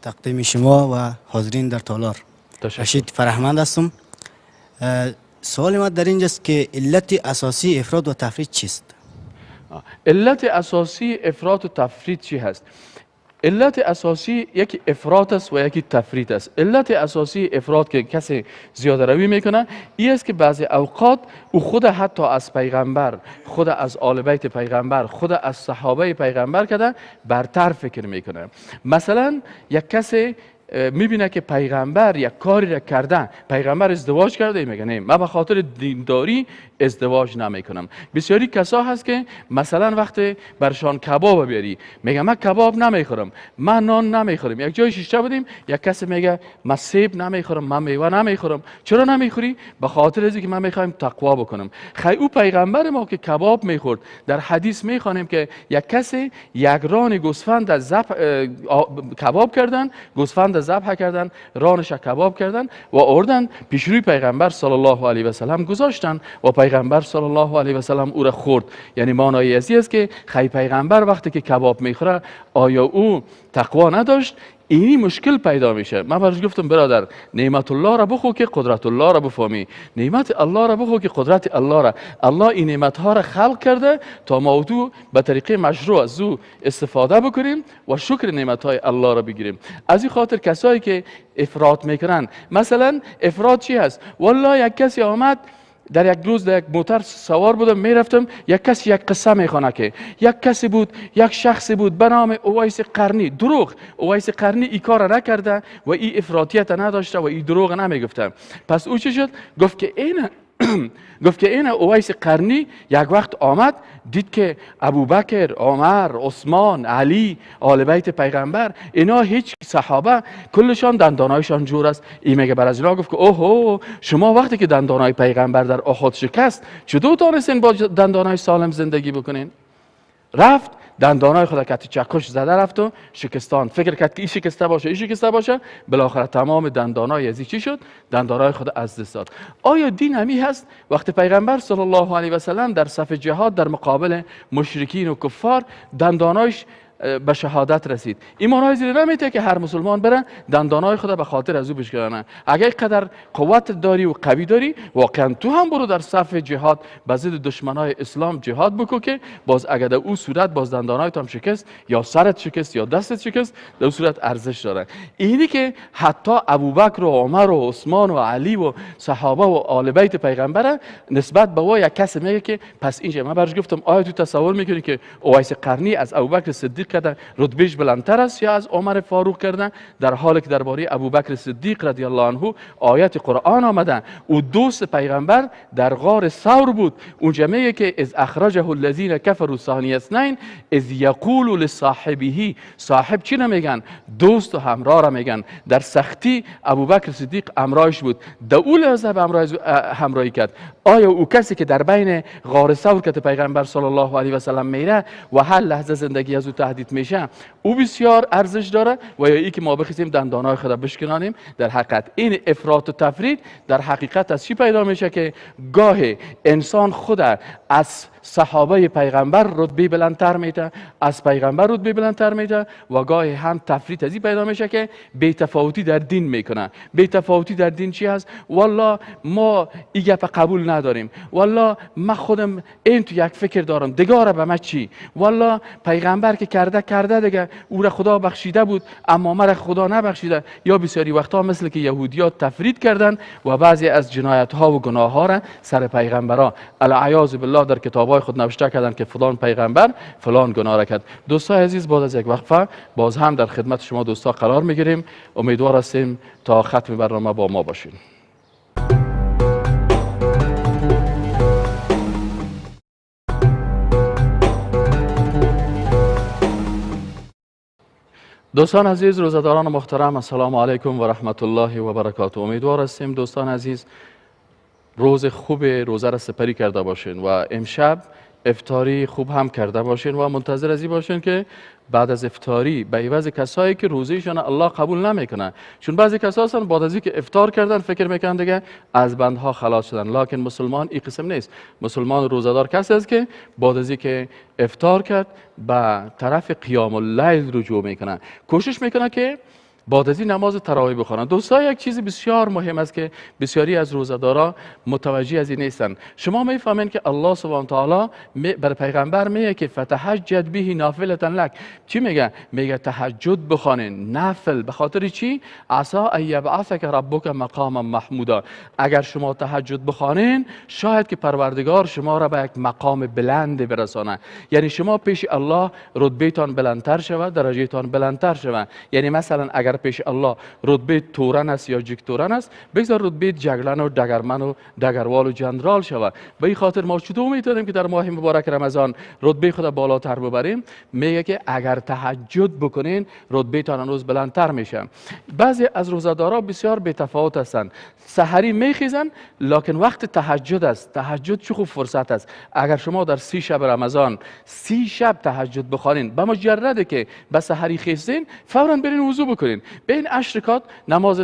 تقدیم شما و حاضرین در تالار. رشید فرهمند هستم. سوال ما در اینجاست که علت اساسی افراط و تفریط چیست؟ علت اساسی افراط و تفریط چی هست؟ علت اساسی یکی افراط است و یکی تفریط است. علت اساسی افراط که کسی زیاده روی میکنه این است که بعضی اوقات او خود حتی از پیغمبر، خود از آل بیت پیغمبر، خود از صحابه پیغمبر کده برتر فکر میکنه. مثلا یک کسی میبینه که پیغمبر یک کاری را کرده، پیغمبر ازدواج کرده، میگه نه من به خاطر دینداری ازدواج نمیکنم. بسیاری کسا هست که مثلا وقتی برشان کباب بیاری میگه من کباب نمیخورم، من نان نمیخورم. یک جای شیشته بودیم، یک کسی میگه من سیب نمیخورم، من میوه نمیخورم. چرا نمیخوری؟ به خاطر از اینکه من میخوایم تقوا بکنم. خی او پیغمبر ما که کباب میخورد، در حدیث میخوانیم که یک کسی یک ران گوسفند از کباب کردن، گوسفند ذبح کردن، رانش کباب کردن و آوردن پیش روی پیغمبر صلی الله علیه و سلم گذاشتن و پیغمبر صلی الله علیه و سلم او را خورد. یعنی معنای ازی است که خی پیغمبر وقتی که کباب میخوره آیا او تقوا نداشت؟ اینی مشکل پیدا میشه. من برش گفتم برادر، نعمت الله را بخو که قدرت الله را بفهمی، نعمت الله را بخو که قدرت الله را. الله این نعمت ها را خلق کرده تا ما تو به طریقه مشروع از او استفاده بکنیم و شکر نعمت های الله را بگیریم. از این خاطر کسایی که افراط میکنن، مثلا افراط چی هست؟ والله یک کسی آمد در یک روز در یک موتر سوار بودم میرفتم، یک کسی یک قصه میخوانه که یک کسی بود، یک شخصی بود به نام اویس قرنی. دروغ، اویس قرنی ای کار نکرده و ای افراطیت نداشته و ای دروغ نمیگفته. پس او چی شد؟ گفت که این اویس قرنی یک وقت آمد دید که ابوبکر، عمر، عثمان، علی، آل بیت پیغمبر، اینا هیچ صحابه کلشان دندانایشان جور است. این میگه بر از اینا گفت که اوه شما وقتی که دندانای پیغمبر در احد شکست چطور تانستین با دندانای سالم زندگی بکنین؟ رفت دندانای خود که چکش زده رفت و شکستان. فکر کرد که این شکسته باشه، این شکسته باشه، بالاخره تمام دندانای از چی شد؟ دندانای خود از دست داد. آیا دین همی هست؟ وقتی پیغمبر صلی الله علیه و سلم در صف جهاد در مقابل مشرکین و کفار دندانایش به شهادت رسید، ایمان زیر نمیته که هر مسلمان بره دندانای خود به خاطر از او بشکنه. اگر قدر قوت داری و قوی داری، واقعا تو هم برو در صف جهاد به ضد دشمنای اسلام جهاد بکو که باز اگر در او صورت باز دندانایت هم شکست یا سرت شکست یا دستت شکست، در او صورت ارزش داره. اینی که حتی ابوبکر و عمر و عثمان و علی و صحابه و آل بیت پیغمبر نسبت به او یک کسی میگه که پس اینجا من برش گفتم آیا تو تصور میکنی که اویس قرنی از ابوبکر صدیق کردن رتبهش بلندتر است یا از عمر فاروق کردن؟ در حالی که درباره ابوبکر صدیق رضی الله عنه آیت قرآن آمده، او دوست پیغمبر در غار ثور بود. اونجا میگه که اذ اخرجه الذین کفروا ثانی اثنین اذ یقول لصاحبه. صاحب چی نمیگن؟ دوست و همراه را میگن. در سختی ابوبکر صدیق همراهش بود، در اون لحظه به همراهی کرد. آیا او کسی که در بین غار ثور که پیغمبر صلی الله علیه و سلم میره و هر لحظه زندگی از او تهدید میشه، او بسیار ارزش داره و یا ای که ما بخوایم دندانای خود بشکنانیم؟ در حقیقت این افراط و تفرید در حقیقت از چی پیدا میشه؟ که گاه انسان خود از صحابه پیغمبر رتبه بلندتر میده، از پیغمبر رتبه بلندتر میده، و گاهی هم تفریط از این پیدا میشه که بی تفاوتی در دین میکنه. بی تفاوتی در دین چی هست؟ والله ما این گپ قبول نداریم، والله من خودم این تو یک فکر دارم، دیگه به من چی؟ والله پیغمبر که کرده کرده دیگه، او را خدا بخشیده بود اما مرا خدا نبخشیده. یا بسیاری وقتها مثل که یهودیات تفریط کردن و بعضی از جنایت ها و گناه ها را سر پیغمبرا العیاذ بالله در کتاب خود نوشته کردن که فلان پیغمبر فلان گناه را کرد. دوستای عزیز، بعد از یک وقفه باز هم در خدمت شما دوستا قرار میگیریم. امیدوار هستیم تا ختم برنامه با ما باشین. دوستان عزیز، روزه‌داران محترم، السلام علیکم و رحمت الله و برکاته. امیدوار هستیم دوستان عزیز روز خوب روزه را سپری کرده باشین و امشب افطاری خوب هم کرده باشین و منتظر از این باشین که بعد از افطاری به عوض کسایی که روزهشان الله قبول نمیکنه، چون بعضی کسا هستن بعد از اینکه افطار کردن فکر میکنن دیگه از بندها خلاص شدن. لکن مسلمان این قسم نیست. مسلمان روزه‌دار کسی است که بعد از اینکه افطار کرد به طرف قیام اللیل رجوع میکنه، کوشش میکنه که بعد از این نماز تراویح بخوانند. دوستا، یک چیز بسیار مهم است که بسیاری از روزه‌دارا متوجه از این نیستن. شما میفهمین که الله سبحانه تعالی بر پیغمبر میگه که فتهجد به نافلة لک. چی میگه؟ میگه تهجد بخوانین نفل. به خاطر چی؟ عسى ان یبعثک ربک مقاما محمودا. اگر شما تهجد بخوانین شاید که پروردگار شما را به یک مقام بلند برسانه. یعنی شما پیش الله رتبه‌تان بلندتر شود، درجه‌تان بلندتر شود. یعنی مثلا اگر پیش الله رتبه تورن است یا جک تورن است، بگذار رتبه جگلن و دگرمن و دگروال و جنرال شود. به این خاطر ما چطور میتونیم که در ماه مبارک رمضان رتبه خود بالاتر ببریم؟ میگه که اگر تهجد بکنین رتبه تان هنوز بلندتر میشه. بعضی از روزه‌دارا بسیار بی تفاوت هستند، سحری میخیزن لکن وقت تهجد است. تهجد چه خوب فرصت است. اگر شما در 30 شب رمضان 30 شب تهجد بخوانین، به مجرد که به سحری خیستین فورا برین وضو بکنین، به این 8 رکعت نماز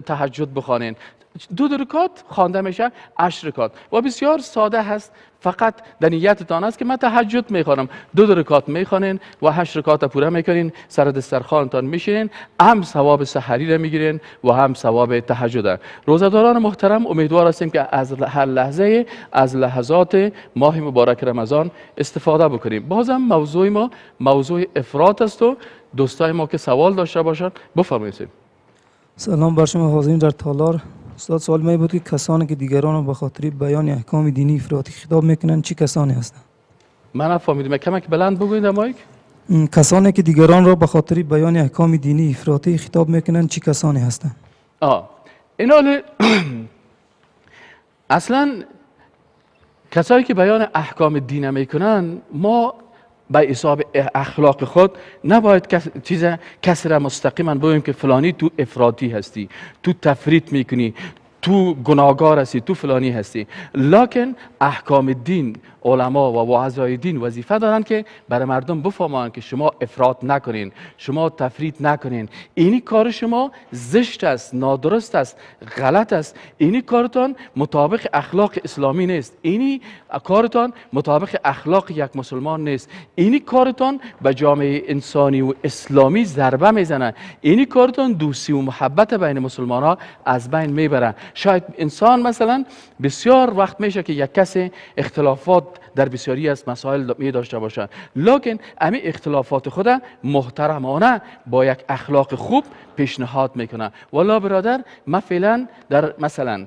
تهجد بخوانین، دو رکعت خوانده میشه 8 رکعت و بسیار ساده هست. فقط در نیتتان است که من تهجد میخوانم، 2 رکعت میخوانین و 8 رکعت پوره میکنین، سر دسترخوانتان میشینین، هم ثواب سحری را میگیرین و هم ثواب تهجد. روزه‌داران محترم، امیدوار هستیم که از هر لحظه از لحظات ماه مبارک رمضان استفاده بکنیم. بازم موضوع ما موضوع افراط است و دوستای ما که سوال داشته باشند بفرمایید. سلام بر شما حاضرین در تالار. استاد، سوال می بود که کسانی که دیگران را به خاطر بیان احکام دینی افراطی خطاب میکنند چه کسانی هستند؟ من نفهمیدم، کمک بلند بگویید مایک. کسانی که دیگران را به خاطر بیان احکام دینی افراطی خطاب میکنند چه کسانی هستند؟ اینا اصلا کسایی که بیان احکام دین میکنن، ما به حساب اخلاق خود نباید چیز کسی را مستقیما بگوییم که فلانی تو افراطی هستی، تو تفریط میکنی، تو گناهگار هستی، تو فلانی هستی. لکن احکام دین، علما و واعظای دین وظیفه دارند که برای مردم بفهمند که شما افراط نکنین، شما تفریط نکنین، اینی کار شما زشت است، نادرست است، غلط است، اینی کارتان مطابق اخلاق اسلامی نیست، اینی کارتان مطابق اخلاق یک مسلمان نیست، اینی کارتان به جامعه انسانی و اسلامی ضربه میزنه، اینی کارتان دوستی و محبت بین مسلمان ها از بین میبره. شاید انسان مثلا بسیار وقت میشه که یک کسی اختلافات در بسیاری از مسائل می داشته باشه، لکن امی اختلافات خود محترمانه با یک اخلاق خوب پیشنهاد میکنه. والا برادر، من فعلا در مثلا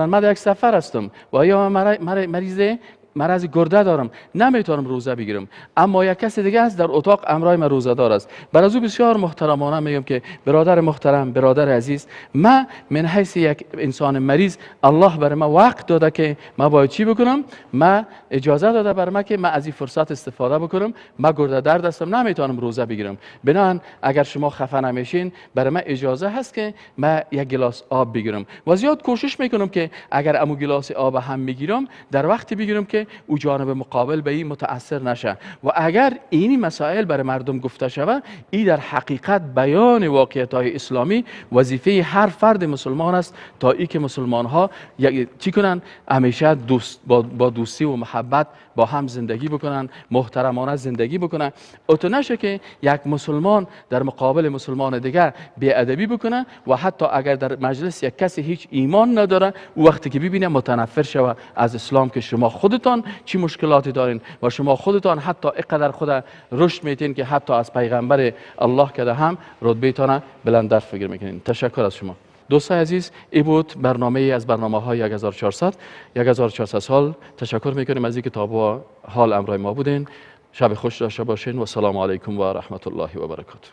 من در یک سفر هستم و یا مریض مرض گرده دارم، نمیتونم روزه بگیرم، اما یک کس دیگه است در اتاق امرای من روزه دار است. بر از او بسیار محترمانه میگم که برادر محترم، برادر عزیز، من من حیث یک انسان مریض الله بر من وقت داده که من باید چی بکنم، من اجازه داده بر من که من از این فرصت استفاده بکنم، من گرده درد هستم، نمیتونم روزه بگیرم، بنابراین اگر شما خفه نمیشین بر من اجازه هست که من یک گلاس آب بگیرم. و زیاد کوشش میکنم که اگر امو گلاس آب هم میگیرم در وقتی بگیرم که او جانب مقابل به این متاثر نشه. و اگر اینی مسائل برای مردم گفته شود، این در حقیقت بیان واقعیت های اسلامی وظیفه هر فرد مسلمان است تا ای که مسلمان ها چی کنن، همیشه دوست با دوستی و محبت با هم زندگی بکنن، محترمانه زندگی بکنن. اتو نشه که یک مسلمان در مقابل مسلمان دیگر بی‌ادبی بکنه و حتی اگر در مجلس یک کسی هیچ ایمان نداره، او وقتی که ببینه متنفر شوه از اسلام که شما خودتان چی مشکلاتی دارین و شما خودتان حتی اینقدر خود رشد میتین که حتی از پیغمبر الله که هم رتبه‌تان بلندتر فکر میکنین. تشکر از شما. دوستای عزیز، ای بود برنامه از برنامه‌های 1400 سال. تشکر میکنیم از اینکه تا با حال امرای ما بودین. شب خوش داشته باشین و سلام علیکم و رحمت الله و برکاته.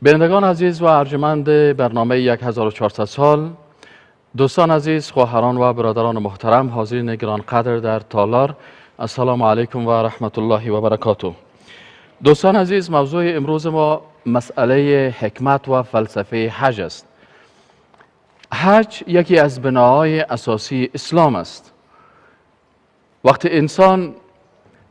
بینندگان عزیز و ارجمند برنامه 1400 سال، دوستان عزیز، خواهران و برادران محترم، حاضرین گرانقدر در تالار، السلام علیکم و رحمت الله و برکاته. دوستان عزیز، موضوع امروز ما مسئله حکمت و فلسفه حج است. حج یکی از بناهای اساسی اسلام است. وقتی انسان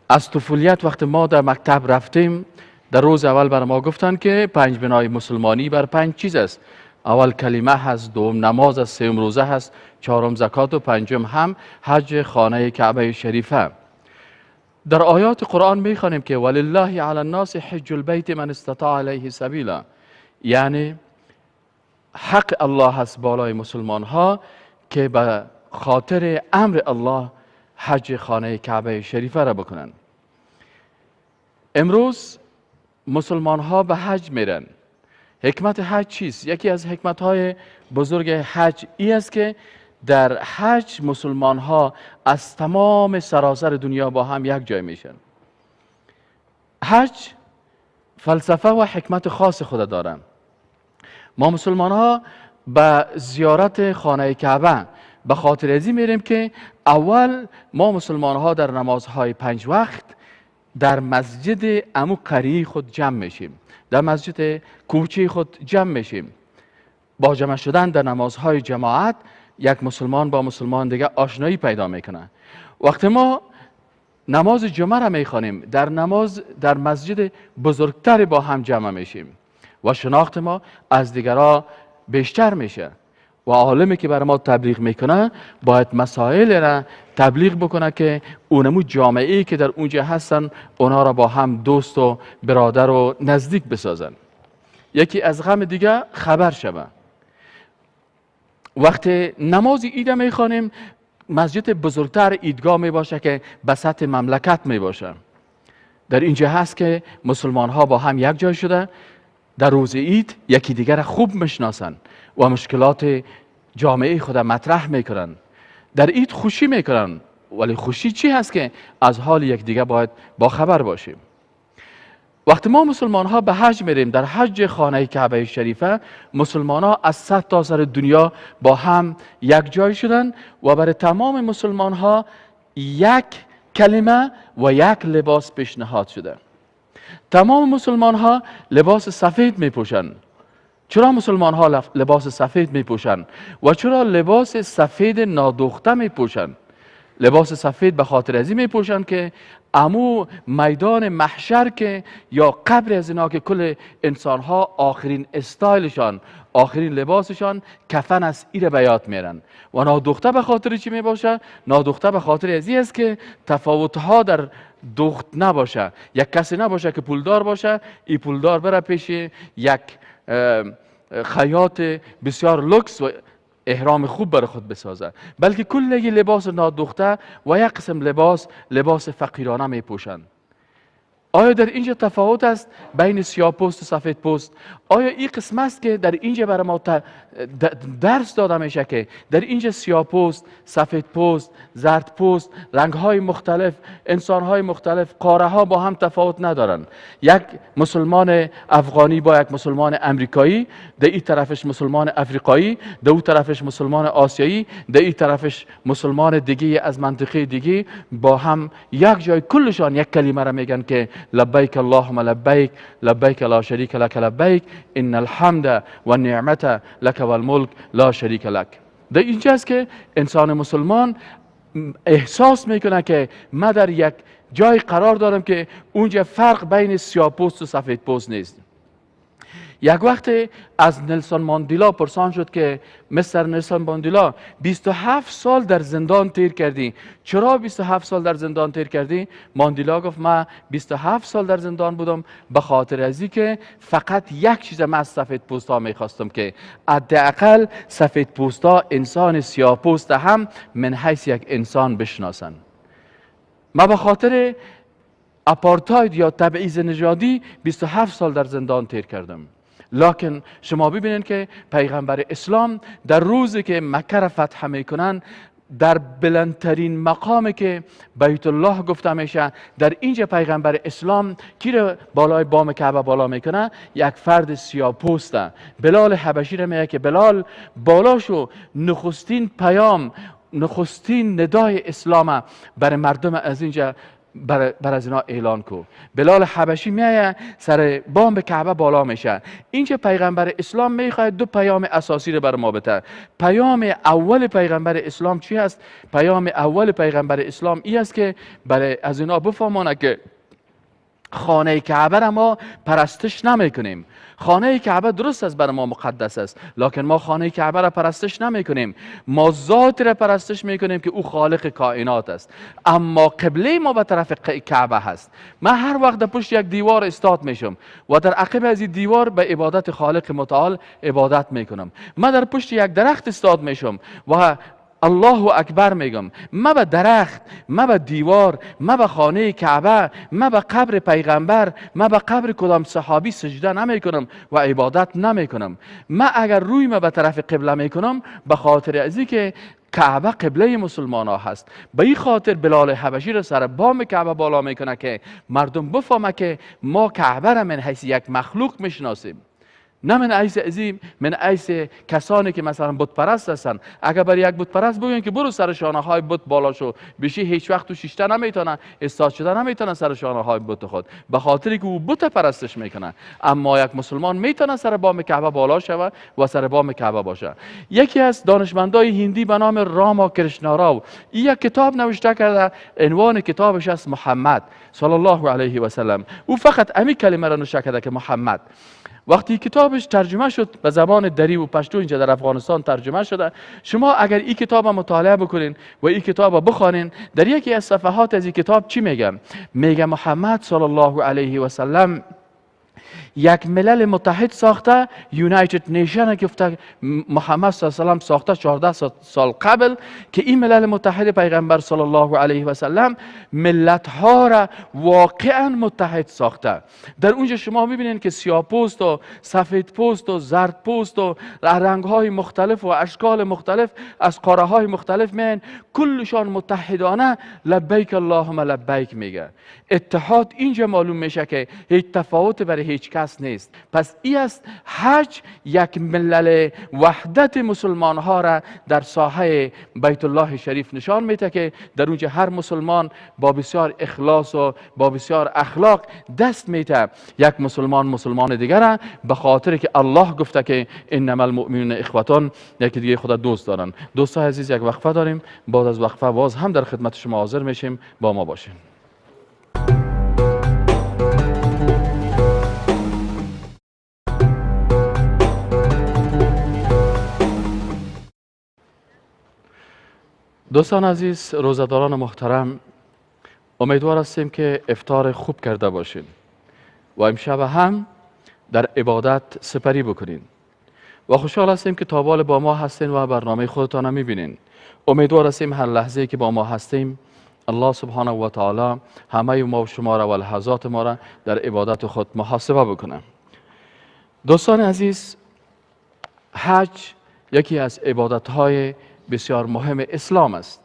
از طفولیت، وقتی ما در مکتب رفتیم، در روز اول بر ما گفتند که 5 بنای مسلمانی بر 5 چیز است. اول کلمه هست، دوم نماز است، سوم روزه هست، چهارم زکات و پنجم هم حج خانه کعبه شریفه. در آیات قرآن میخوانیم که ولله علی الناس حج البیت من استطاع علیه سبیلا، یعنی حق الله هست بالای مسلمان ها که به خاطر امر الله حج خانه کعبه شریفه را بکنن. امروز مسلمان ها به حج میرن. حکمت حج چیست؟ یکی از حکمت های بزرگ حج ای است که در حج مسلمان ها از تمام سراسر دنیا با هم یک جای میشن. حج فلسفه و حکمت خاص خود دارن. ما مسلمان ها به زیارت خانه کعبه، به خاطر ازی میریم که اول ما مسلمان ها در نمازهای 5 وقت در مسجد امو قریه خود جمع میشیم، در مسجد کوچه خود جمع میشیم. با جمع شدن در نمازهای جماعت یک مسلمان با مسلمان دیگه آشنایی پیدا میکنه. وقتی ما نماز جمعه را میخوانیم در نماز در مسجد بزرگتر با هم جمع میشیم و شناخت ما از دیگرها بیشتر میشه و عالمی که برای ما تبلیغ میکنه باید مسائل را تبلیغ بکنه که اونمو جامعه که در اونجا هستن اونا را با هم دوست و برادر و نزدیک بسازن. یکی از غم دیگه خبر شوه. وقتی نماز عید میخوانیم مسجد بزرگتر عیدگاه میباشه که به سطح مملکت میباشه. در اینجا هست که مسلمان ها با هم یک جای شده در روز عید یکی دیگر خوب میشناسن و مشکلات جامعه خود مطرح میکنن. در عید خوشی میکنن، ولی خوشی چی هست که از حال یکدیگر باید با خبر باشیم. وقتی ما مسلمان ها به حج میریم، در حج خانه کعبه شریفه مسلمان ها از 100 تا سر دنیا با هم یک جای شدن و برای تمام مسلمان ها یک کلمه و یک لباس پیشنهاد شده. تمام مسلمان ها لباس سفید میپوشن. چرا مسلمان ها لباس سفید میپوشن و چرا لباس سفید نادوخته میپوشن؟ لباس سفید به خاطر ازی میپوشن که امو میدان محشر که یا قبر از اینا که کل انسان ها آخرین استایلشان، آخرین لباسشان کفن است، ایره به یاد میرن. و نادوخته به خاطر چی میباشه؟ نادوخته به خاطر ازی است که تفاوت ها در دوخت نباشه. یک کسی نباشه که پولدار باشه، ای پولدار بره پیش یک خیاط بسیار لوکس و احرام خوب برای خود بسازه، بلکه کل لباس نادوخته و یک قسم لباس فقیرانه میپوشند. آیا در اینجا تفاوت است بین سیاه پوست و سفید پوست؟ آیا این قسم است که در اینجا برای ما درس داده میشه که در اینجا سیاه پوست، سفید پوست، زرد پوست، رنگ های مختلف، انسان های مختلف، قاره ها با هم تفاوت ندارن؟ یک مسلمان افغانی با یک مسلمان امریکایی، در این طرفش مسلمان افریقایی، در اون طرفش مسلمان آسیایی، در این طرفش مسلمان دیگه از منطقه دیگه، با هم یک جای کلشان یک کلمه را میگن که لبیک اللهم لبیک، لبیک لا شریک لک لبیک، ان الحمد و النعمت لک و الملک لا شریک لک. در اینجاست که انسان مسلمان احساس میکنه که ما در یک جای قرار دارم که اونجا فرق بین سیاه پوست و سفید پوست نیست. یک وقت از نلسون ماندیلا پرسان شد که مستر نلسون ماندیلا 27 سال در زندان تیر کردی، چرا 27 سال در زندان تیر کردی؟ ماندیلا گفت من 27 سال در زندان بودم به خاطر ازی که فقط یک چیز من از سفید پوست ها میخواستم که حداقل سفید پوست ها انسان سیاه پوست هم من حیث یک انسان بشناسن. ما به خاطر اپارتاید یا تبعیض نژادی 27 سال در زندان تیر کردم. لکن شما ببینید که پیغمبر اسلام در روزی که مکه را فتح میکنن، در بلندترین مقامی که بیت الله گفته میشه، در اینجا پیغمبر اسلام کی را بالای بام کعبه بالا میکنه؟ یک فرد سیاه پوسته، بلال حبشی را میگه که بلال بالا شو، نخستین پیام، نخستین ندای اسلام برای مردم از اینجا بر از اینا اعلان کو. بلال حبشی میایه سر بام کعبه بالا میشه. اینجا پیغمبر اسلام میخواد دو پیام اساسی رو بر ما بده. پیام اول پیغمبر اسلام چی هست؟ پیام اول پیغمبر اسلام ای است که برای از اینا بفهمانه که خانه کعبه را ما پرستش نمیکنیم. خانه کعبه درست است برای ما مقدس است، لکن ما خانه کعبه را پرستش نمیکنیم. ما ذات را پرستش میکنیم که او خالق کائنات است، اما قبله ما به طرف کعبه هست. من هر وقت در پشت یک دیوار استاد میشم و در عقب از این دیوار به عبادت خالق متعال عبادت میکنم. من در پشت یک درخت استاد میشم و الله اکبر میگم. ما به درخت، ما به دیوار، ما به خانه کعبه، ما به قبر پیغمبر، ما به قبر کدام صحابی سجده نمی کنم و عبادت نمی کنم. ما اگر روی ما به طرف قبله می کنم به خاطر ازی که کعبه قبله مسلمان ها هست. به این خاطر بلال حبشی را سر بام کعبه بالا میکنه که مردم بفهمه که ما کعبه را من حیث یک مخلوق میشناسیم. نه من حیث ازی، من حیث کسانی که مثلا بت پرست هستن. اگر برای یک بت پرست بگوین که برو سر شانه های بت بالا شو، بشی هیچ وقت تو شیشته نمیتونه، استاد شده نمیتونه سر شانه های بت خود، به خاطری که او بت پرستش میکنه. اما یک مسلمان میتونه سر بام کعبه بالا شوه و سر بام کعبه باشه. یکی از دانشمندای هندی به نام راما کرشناراو یک کتاب نوشته کرده، عنوان کتابش است محمد صلی الله علیه و سلم. او فقط امی کلمه را نوشته کرده که محمد. وقتی کتابش ترجمه شد به زبان دری و پشتو اینجا در افغانستان ترجمه شده، شما اگر این کتاب مطالعه بکنین و این کتاب بخوانین، در یکی از صفحات از این کتاب چی میگه؟ میگه محمد صلی الله علیه و سلم یک ملل متحد ساخته، United Nation گفته محمد صلی الله علیه و سلم ساخته 14 سال قبل، که این ملل متحد پیغمبر صلی الله علیه و سلم ملت ها را واقعا متحد ساخته. در اونجا شما میبینین که سیاه پوست و سفید پوست و زرد پوست و رنگ های مختلف و اشکال مختلف از قاره های مختلف میان، کلشان متحدانه لبیک اللهم لبیک میگه. اتحاد اینجا معلوم میشه که هیچ تفاوت برای هیچ کس نیست. پس ای است حج، یک ملل وحدت مسلمان ها را در ساحه بیت الله شریف نشان میده که در اونجا هر مسلمان با بسیار اخلاص و با بسیار اخلاق دست میده یک مسلمان مسلمان دیگر، به خاطر که الله گفته که انما المؤمنون اخوتان، یکی دیگه خدا دوست دارن. دوستان عزیز یک وقفه داریم، بعد از وقفه باز هم در خدمت شما حاضر میشیم، با ما باشین. دوستان عزیز، روزه‌داران محترم، امیدوار هستیم که افطار خوب کرده باشین و امشب هم در عبادت سپری بکنین و خوشحال هستیم که تابال با ما هستین و برنامه خودتان هم میبینین. امیدوار هستیم هر لحظه که با ما هستیم الله سبحانه و تعالی همه ما و شما را و لحظات ما را در عبادت خود محاسبه بکنه. دوستان عزیز، حج یکی از عبادت‌های بسیار مهم اسلام است.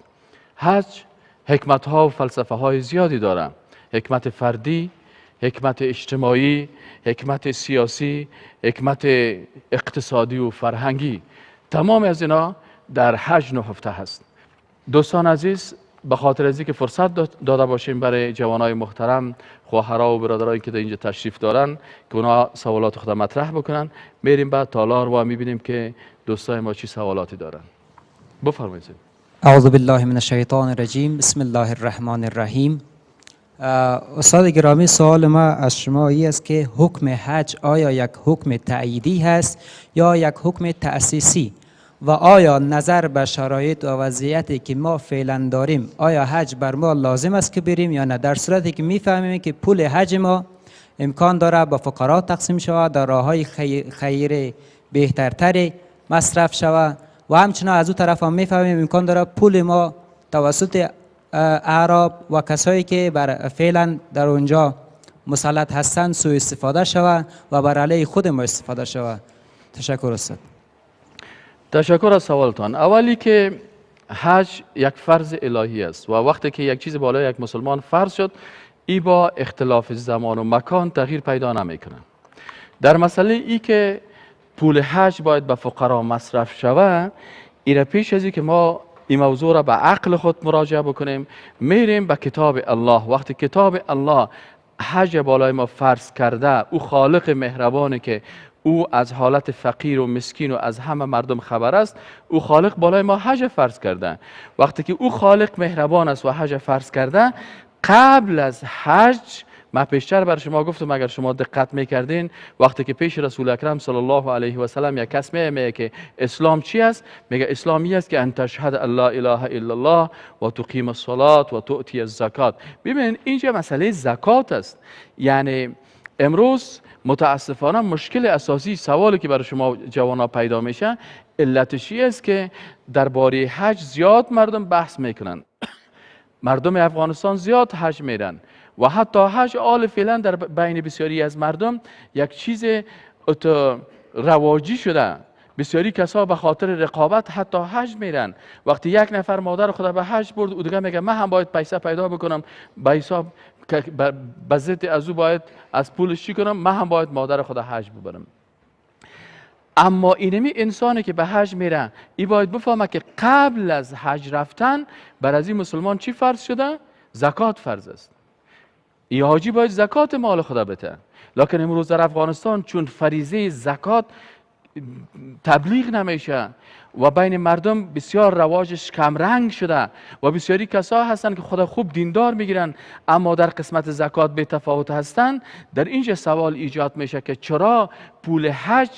حج حکمت ها و فلسفه های زیادی داره. حکمت فردی، حکمت اجتماعی، حکمت سیاسی، حکمت اقتصادی و فرهنگی، تمام از اینا در حج نهفته هست. دوستان عزیز، به خاطر از اینکه فرصت داده باشیم برای جوانای محترم، خواهرها و برادرایی که در اینجا تشریف دارن که اونا سوالات خود مطرح بکنن، میریم به تالار و میبینیم که دوستای ما چی سوالاتی دارن. بفرمایید. اعوذ بالله من الشیطان الرجیم، بسم الله الرحمن الرحیم. استاد گرامی، سوال ما از شما این است که حکم حج آیا یک حکم تأییدی هست یا یک حکم تأسیسی، و آیا نظر به شرایط و وضعیتی که ما فعلا داریم آیا حج بر ما لازم است که بریم یا نه؟ در صورتی که میفهمیم که پول حج ما امکان داره با فقرا تقسیم شود، در راههای خیر بهترتری مصرف شود، و همچنان از او طرف هم میفهمیم امکان داره پول ما توسط اعراب و کسایی که بر فعلا در اونجا مسلط هستند سوء استفاده شود و بر علیه خود ما استفاده شود. تشکر استاد. تشکر از سوالتان. اولی که حج یک فرض الهی است و وقتی که یک چیز بالای یک مسلمان فرض شد، ای با اختلاف زمان و مکان تغییر پیدا نمیکنه. در مسئله ای که پول حج باید به فقرا مصرف شود، ایره پیش از که ما این موضوع را به عقل خود مراجعه بکنیم، میریم به کتاب الله. وقتی کتاب الله حج بالای ما فرض کرده، او خالق مهربانه که او از حالت فقیر و مسکین و از همه مردم خبر است، او خالق بالای ما حج فرض کرده. وقتی که او خالق مهربان است و حج فرض کرده، قبل از حج، من پیشتر بر شما گفتم اگر شما دقت میکردین، وقتی که پیش رسول اکرم صلی الله علیه و سلم یک کس میگه که اسلام چی است، میگه اسلامی است که ان تشهد ان لا اله الا الله و تقیم الصلاه و تؤتی الزکات. ببین اینجا مسئله زکات است. یعنی امروز متاسفانه مشکل اساسی سوالی که برای شما جوانا پیدا میشه، علتش است که درباره حج زیاد مردم بحث میکنن. مردم افغانستان زیاد حج میرن و حتی حج آل فعلا در بین بسیاری از مردم یک چیز رواجی شده. بسیاری کسا به خاطر رقابت حتی حج میرن. وقتی یک نفر مادر خدا به حج برد، او دیگه میگه من هم باید پیسه پیدا بکنم، به حساب به ضد از او باید از پولش چی کنم، من هم باید مادر خدا حج ببرم. اما اینمی انسانی که به حج میره ای باید بفهمه که قبل از حج رفتن بر از این مسلمان چی فرض شده؟ زکات فرض است. ای حاجی باید زکات مال خدا بده. لکن امروز در افغانستان چون فریضه زکات تبلیغ نمیشه و بین مردم بسیار رواجش کمرنگ شده و بسیاری کسا هستند که خدا خوب دیندار میگیرن اما در قسمت زکات بی تفاوت هستند، در اینجا سوال ایجاد میشه که چرا پول حج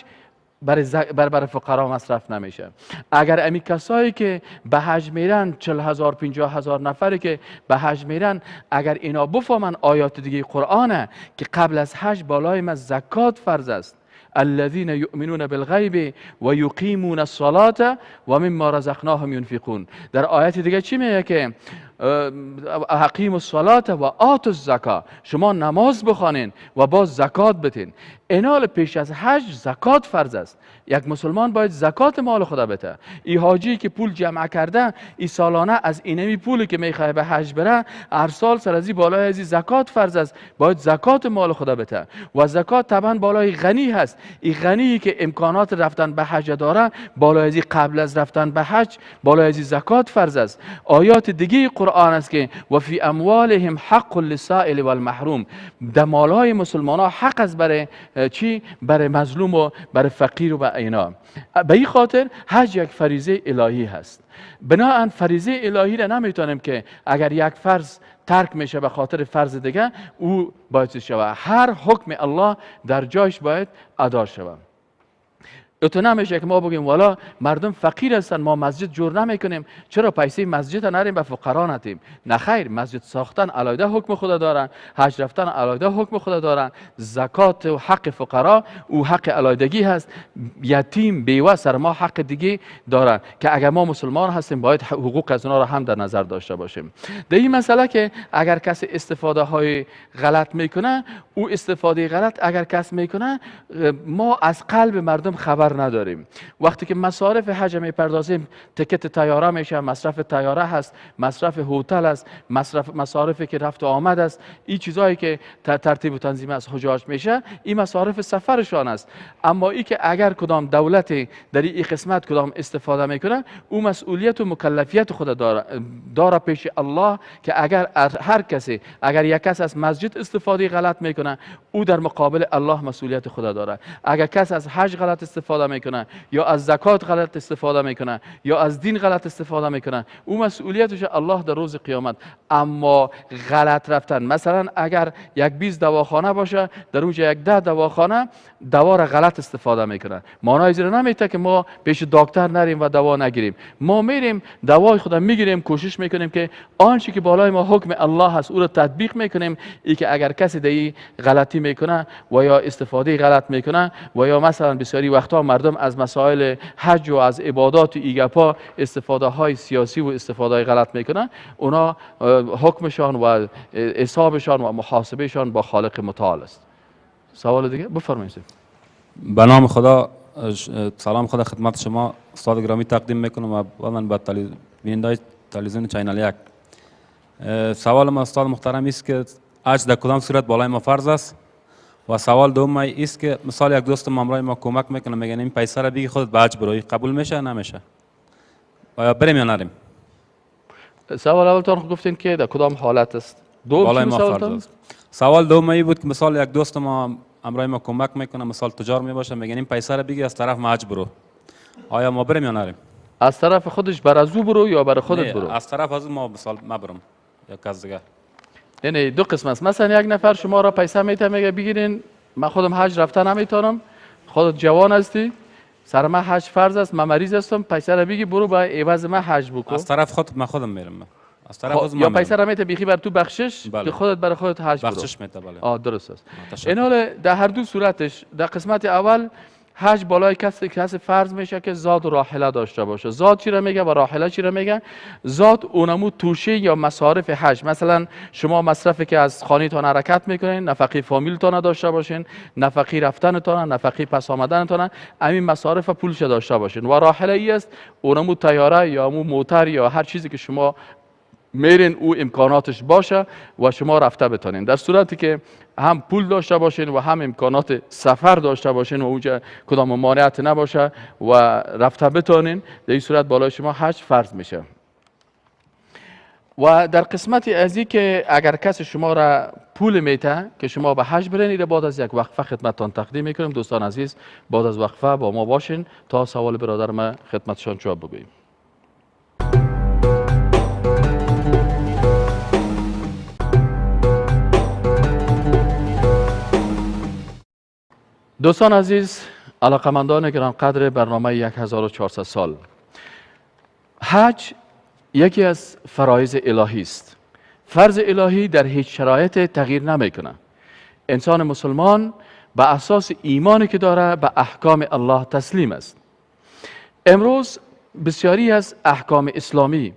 برای فقرا مصرف نمیشه. اگر امی کسایی که به حج میرن 40,000 50,000 نفری که به حج میرن، اگر اینا بفهمن آیات دیگه قرآنه که قبل از حج بالای ما زکات فرض است، الذين يؤمنون بالغیب و یقیمون الصلاة و مما رزقناهم ينفقون. در آیت دیگه چی میگه که اقیموا الصلاة و آتوا الزکا، شما نماز بخوانین و باز زکات بتین. اینال پیش از حج زکات فرض است. یک مسلمان باید زکات مال خدا بده. ای حاجی که پول جمع کرده، ای سالانه از اینمی پولی که میخواه به حج بره، هر سال سر از بالای از زکات فرض است، باید زکات مال خدا بده. و زکات طبعا بالای غنی هست. ای غنی که امکانات رفتن به حج داره، بالای از قبل از رفتن به حج بالای از زکات فرض است. آیات دیگه قرآن است که و فی اموالهم حق للسائل والمحروم، در مالهای مسلمان ها حق است برای چی؟ برای مظلوم و برای فقیر و اینا. به این خاطر حج یک فریضه الهی هست. بناهن فریضه الهی را نمیتونیم که اگر یک فرض ترک میشه به خاطر فرض دیگه او باید شود. هر حکم الله در جایش باید ادا شود. اتو نمیشه که ما بگیم والا مردم فقیر هستن، ما مسجد جور نمیکنیم، چرا پیسه مسجد نریم به فقرا ندیم؟ نه خیر، مسجد ساختن علاوه حکم خدا دارن، حج رفتن علاوه حکم خدا دارن، زکات و حق فقرا او حق علاوگی هست، یتیم بیوه سر ما حق دیگه دارن که اگر ما مسلمان هستیم باید حقوق از اونا را هم در نظر داشته باشیم. در این مسئله که اگر کسی استفاده های غلط میکنه، او استفاده غلط اگر کس میکنه، ما از قلب مردم خبر نداریم. وقتی که مصارف حج میپردازیم، تکت طیاره میشه، مصرف طیاره هست، مصرف هتل است، مصارفی که رفت و آمد است، این چیزهایی که ترتیب و تنظیم از حجاج میشه، این مصارف سفرشان است. اما ای که اگر کدام دولت در این قسمت کدام استفاده میکنه، او مسئولیت و مکلفیت خود داره پیش الله که اگر هر کسی، اگر یک کس از مسجد استفاده غلط میکنه، او در مقابل الله مسئولیت خود داره. اگر کس از حج غلط استفاده میکنه یا از زکات غلط استفاده میکنه یا از دین غلط استفاده میکنه، او مسئولیتش الله در روز قیامت. اما غلط رفتن، مثلا اگر یک 20 دواخانه باشه، در اونجا یک 10 دواخانه دوا را غلط استفاده میکنه، معنای زیر نمیته که ما پیش دکتر نریم و دوا نگیریم. ما میریم دوای خود میگیریم، کوشش میکنیم که آنچه که بالای ما حکم الله هست او را تطبیق میکنیم. ای که اگر کسی دی غلطی میکنه و یا استفاده غلط میکنه و یا مثلا بسیاری وقتا مردم از مسائل حج و از عبادات و ایگپا استفاده های سیاسی و استفاده های غلط میکنن، اونا حکمشان و حسابشان و محاسبهشان با خالق متعال است. سوال دیگه بفرمایید. به نام خدا، سلام خدا خدمت شما استاد گرامی تقدیم میکنم و من به بیننده تلویزیون چینل 1. سوال ما استاد محترم است که حج در کدام صورت بالای ما فرض است؟ و سوال دوم است که مثال یک دوست ما همراه ما کمک میکنه، میگن این پیسه را بگی خودت به حج برو، قبول میشه نمیشه؟ آیا بریم یا نریم؟ سوال اولتان گفتین که در کدام حالت است؟ بالای ما فرض است. سوال دوم ای بود که مثال یک دوست ما همراه ما کمک میکنه، مثال تجار میباشه، میگن این پیسه را بگی از طرف ما حج برو، آیا ما بریم یا نریم؟ از طرف خودش بر از او برو یا بر خودت برو؟ از طرف از ما مثال ما برم یا کس دیگه. یعنی دو قسم است. مثلا یک نفر شما را پیسه میده، میگه بگیرین من خودم حج رفته نمیتونم، خودت جوان هستی، سر من حج فرض است، من مریض هستم، پیسه را بگی برو با عوض من حج بکن. از طرف خود من خودم میرم. از طرف خود یا پیسه را میده بیخی بر تو بخشش، بله. که خودت برای خودت حج برو. بخشش میده، بله. آ درست است. این حال در هر دو صورتش، در قسمت اول حج بالای کسی فرض میشه که زاد و راحله داشته باشه. زاد چی را میگه و راحله چی را میگه؟ زاد اونمو توشه یا مصارف حج. مثلا شما مصرفی که از خانه‌تان حرکت میکنین، نفقه فامیلتان داشته باشین، نفقه رفتنتان، نفقه پس آمدنتان، همین مصارف پولش داشته باشین. و راحله ای است اونمو طیاره یا امو موتر یا هر چیزی که شما میرین او امکاناتش باشه و شما رفته بتانین. در صورتی که هم پول داشته باشین و هم امکانات سفر داشته باشین و اونجا کدام ممانعت نباشه و رفته بتانین، در این صورت بالای شما حج فرض میشه. و در قسمت ازی که اگر کسی شما را پول میته که شما به حج برین، ایره بعد از یک وقفه خدمتتان تقدیم میکنیم. دوستان عزیز بعد از وقفه با ما باشین تا سوال برادر ما خدمتشان جواب بگوییم. دوستان عزیز، علاقمندان گرانقدر برنامه 1400 سال، حج یکی از فرایض الهی است. فرض الهی در هیچ شرایط تغییر نمیکنه. انسان مسلمان به اساس ایمانی که داره به احکام الله تسلیم است. امروز بسیاری از احکام اسلامی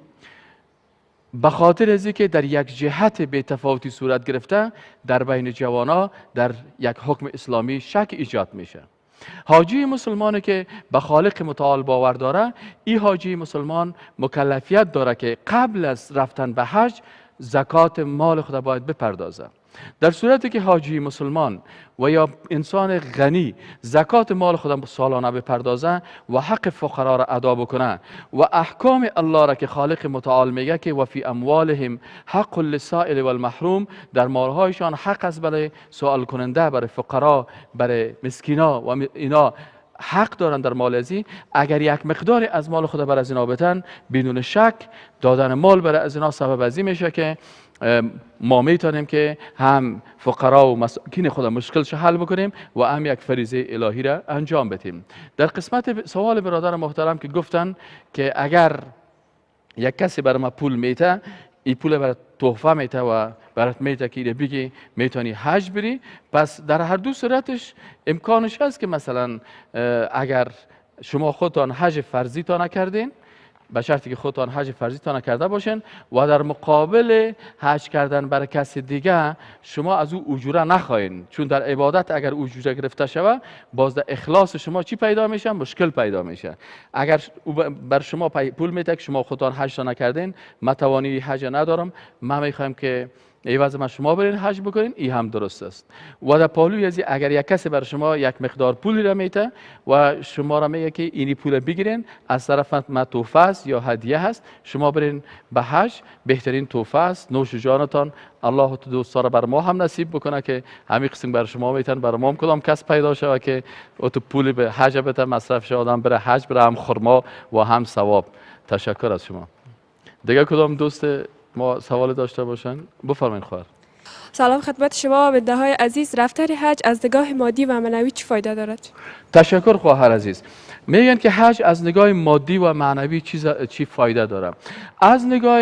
به خاطر از اینکه در یک جهت بی تفاوتی صورت گرفته، در بین جوانا در یک حکم اسلامی شک ایجاد میشه. حاجی مسلمانی که به خالق متعال باور داره، این حاجی مسلمان مکلفیت داره که قبل از رفتن به حج زکات مال خود باید بپردازه. در صورتی که حاجی مسلمان و یا انسان غنی زکات مال خود سالانه بپردازه و حق فقرا را ادا بکنه و احکام الله را که خالق متعال میگه که و فی اموالهم حق للسائل والمحروم، در مالهایشان حق است برای سوال کننده، برای فقرا، برای مسکینا و اینا حق دارن در مال ازی. اگر یک مقدار از مال خود بر از اینا بتن، بدون شک دادن مال برای از اینا سبب ازی میشه که ما میتونیم که هم فقرا و مساکین خود مشکلش حل بکنیم و هم یک فریضه الهی را انجام بدیم. در قسمت سوال برادر محترم که گفتن که اگر یک کسی بر ما پول میته، این پول برات تحفه میته و برات میته که ایره بگی میتونی حج بری، پس در هر دو صورتش امکانش هست که مثلا اگر شما خودتان حج فرضی تا نکردین، به شرطی که خودتان حج فرضی تا نکرده باشین و در مقابل حج کردن برای کسی دیگه شما از او اجوره نخواین، چون در عبادت اگر اجوره گرفته شوه باز در اخلاص شما چی پیدا میشه؟ مشکل پیدا میشه. اگر بر شما پول میده که شما خودتان حج تا نکردین، من توانی حج ندارم، من میخوایم که عوض من شما برین حج بکنین، این هم درست است. و در پالوی از اگر یک کسی بر شما یک مقدار پولی را میته و شما را میگه که اینی پول بگیرین، از طرف ما تحفه است یا هدیه هست، شما برین به حج، بهترین تحفه است، نوش جانتان، الله تو دوستا را بر ما هم نصیب بکنه که همین قسم بر شما میتن، بر ما هم کدام کس پیدا شوه که او تو پول به حج بته مصرف شه، آدم بره حج بره، هم خرما و هم ثواب. تشکر از شما. دیگه کدام دوست ما سوال داشته باشن؟ بفرمایید خواهر. سلام خدمت شما بنده های عزیز، رفتن حج از نگاه مادی و معنوی چه فایده دارد؟ تشکر خواهر عزیز. میگن که حج از نگاه مادی و معنوی چی فایده داره؟ از نگاه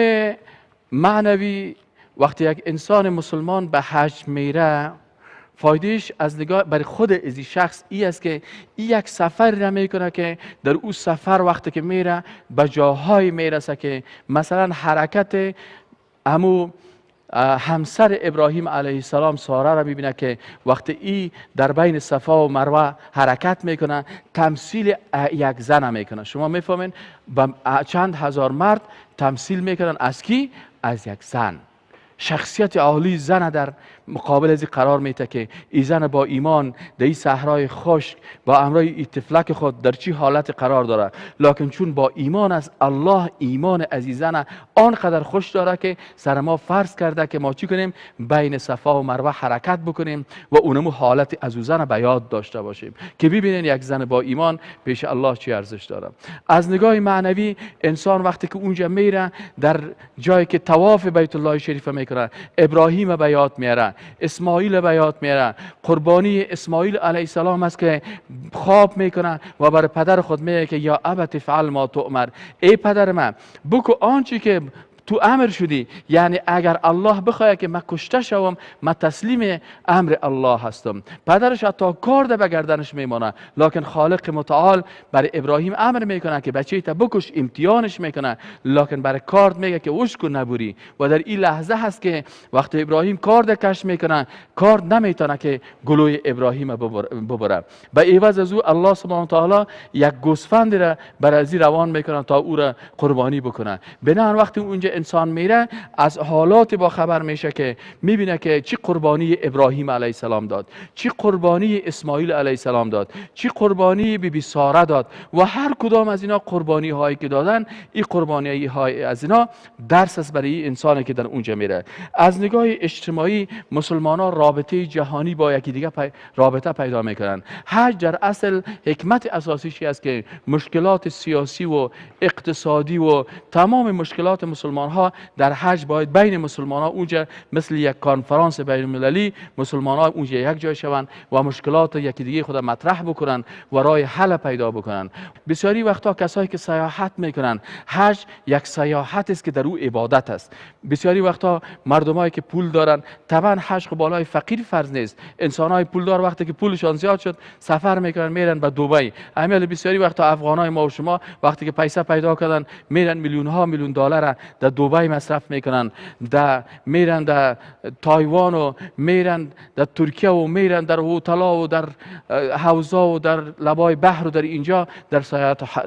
معنوی وقتی یک انسان مسلمان به حج میره، فایدهش از نگاه برای خود از شخص ای است که ای یک سفر را میکنه که در او سفر وقتی که میره به جاهای میرسه که مثلا حرکت امو همسر ابراهیم علیه السلام ساره را میبینه که وقتی ای در بین صفا و مروه حرکت میکنه، تمثیل یک زن میکنه. شما میفهمین چند هزار مرد تمثیل میکنن از کی؟ از یک زن. شخصیت عالی زن در مقابل از قرار میته که ای زن با ایمان در این صحرای خشک با امرای ای طفلک خود در چی حالت قرار داره، لکن چون با ایمان است، الله ایمان از ای زن آنقدر خوش داره که سر ما فرض کرده که ما چی کنیم؟ بین صفا و مروه حرکت بکنیم و اونمو حالت از او زن به یاد داشته باشیم که ببینین یک زن با ایمان پیش الله چی ارزش داره. از نگاه معنوی انسان وقتی که اونجا میره، در جایی که طواف بیت الله شریف میکنه، ابراهیم به یاد میاره، اسماعیل به یاد میاره، قربانی اسماعیل علیه السلام است که خواب میکنه و برای پدر خود میگه که یا ابت افعل ما تؤمر، ای پدر من بکو آنچه که تو امر شدی، یعنی اگر الله بخواد که من کشته شوم، من تسلیم امر الله هستم. پدرش حتی کارد به گردنش میمانه، لکن خالق متعال برای ابراهیم امر میکنه که بچه تا بکش، امتحانش میکنه، لکن برای کارد میگه که اوش کن نبوری. و در این لحظه هست که وقتی ابراهیم کارد کش میکنه، کارد نمیتونه که گلوی ابراهیم ببره. به عوض از او الله سبحانه و تعالی یک گوسفند را بر از روان میکنه تا او را قربانی بکنه. بنابراین وقتی اونجا انسان میره از حالات با خبر میشه که میبینه که چی قربانی ابراهیم علیه السلام داد، چی قربانی اسماعیل علیه السلام داد، چی قربانی بی بی ساره داد و هر کدام از اینا قربانی هایی که دادن، این قربانی های از اینا درس است برای انسانی که در اونجا میره. از نگاه اجتماعی مسلمان ها رابطه جهانی با یکی دیگه رابطه پیدا میکنن. حج در اصل حکمت اساسیش است که مشکلات سیاسی و اقتصادی و تمام مشکلات مسلمان ها در حج باید بین مسلمان ها اونجا مثل یک کنفرانس بین المللی مسلمان ها اونجا یک جای شوند و مشکلات یکی دیگه خود مطرح بکنن و راه حل پیدا بکنن. بسیاری وقتا کسایی که سیاحت میکنن، حج یک سیاحت است که در او عبادت است. بسیاری وقتا مردمایی که پول دارن، طبعا حج خب بالای فقیر فرض نیست، انسانای پولدار وقتی که پولشان زیاد شد سفر میکنن میرن به دبی. امیال بسیاری وقتا افغانای ما و شما وقتی که پیسه پیدا کردن میرن میلیون ها میلیون دلار در دبی مصرف میکنن، در میرن در تایوان و میرن در ترکیه و میرن در هتل‌ها و در حوزا و در لبای بحر و در اینجا در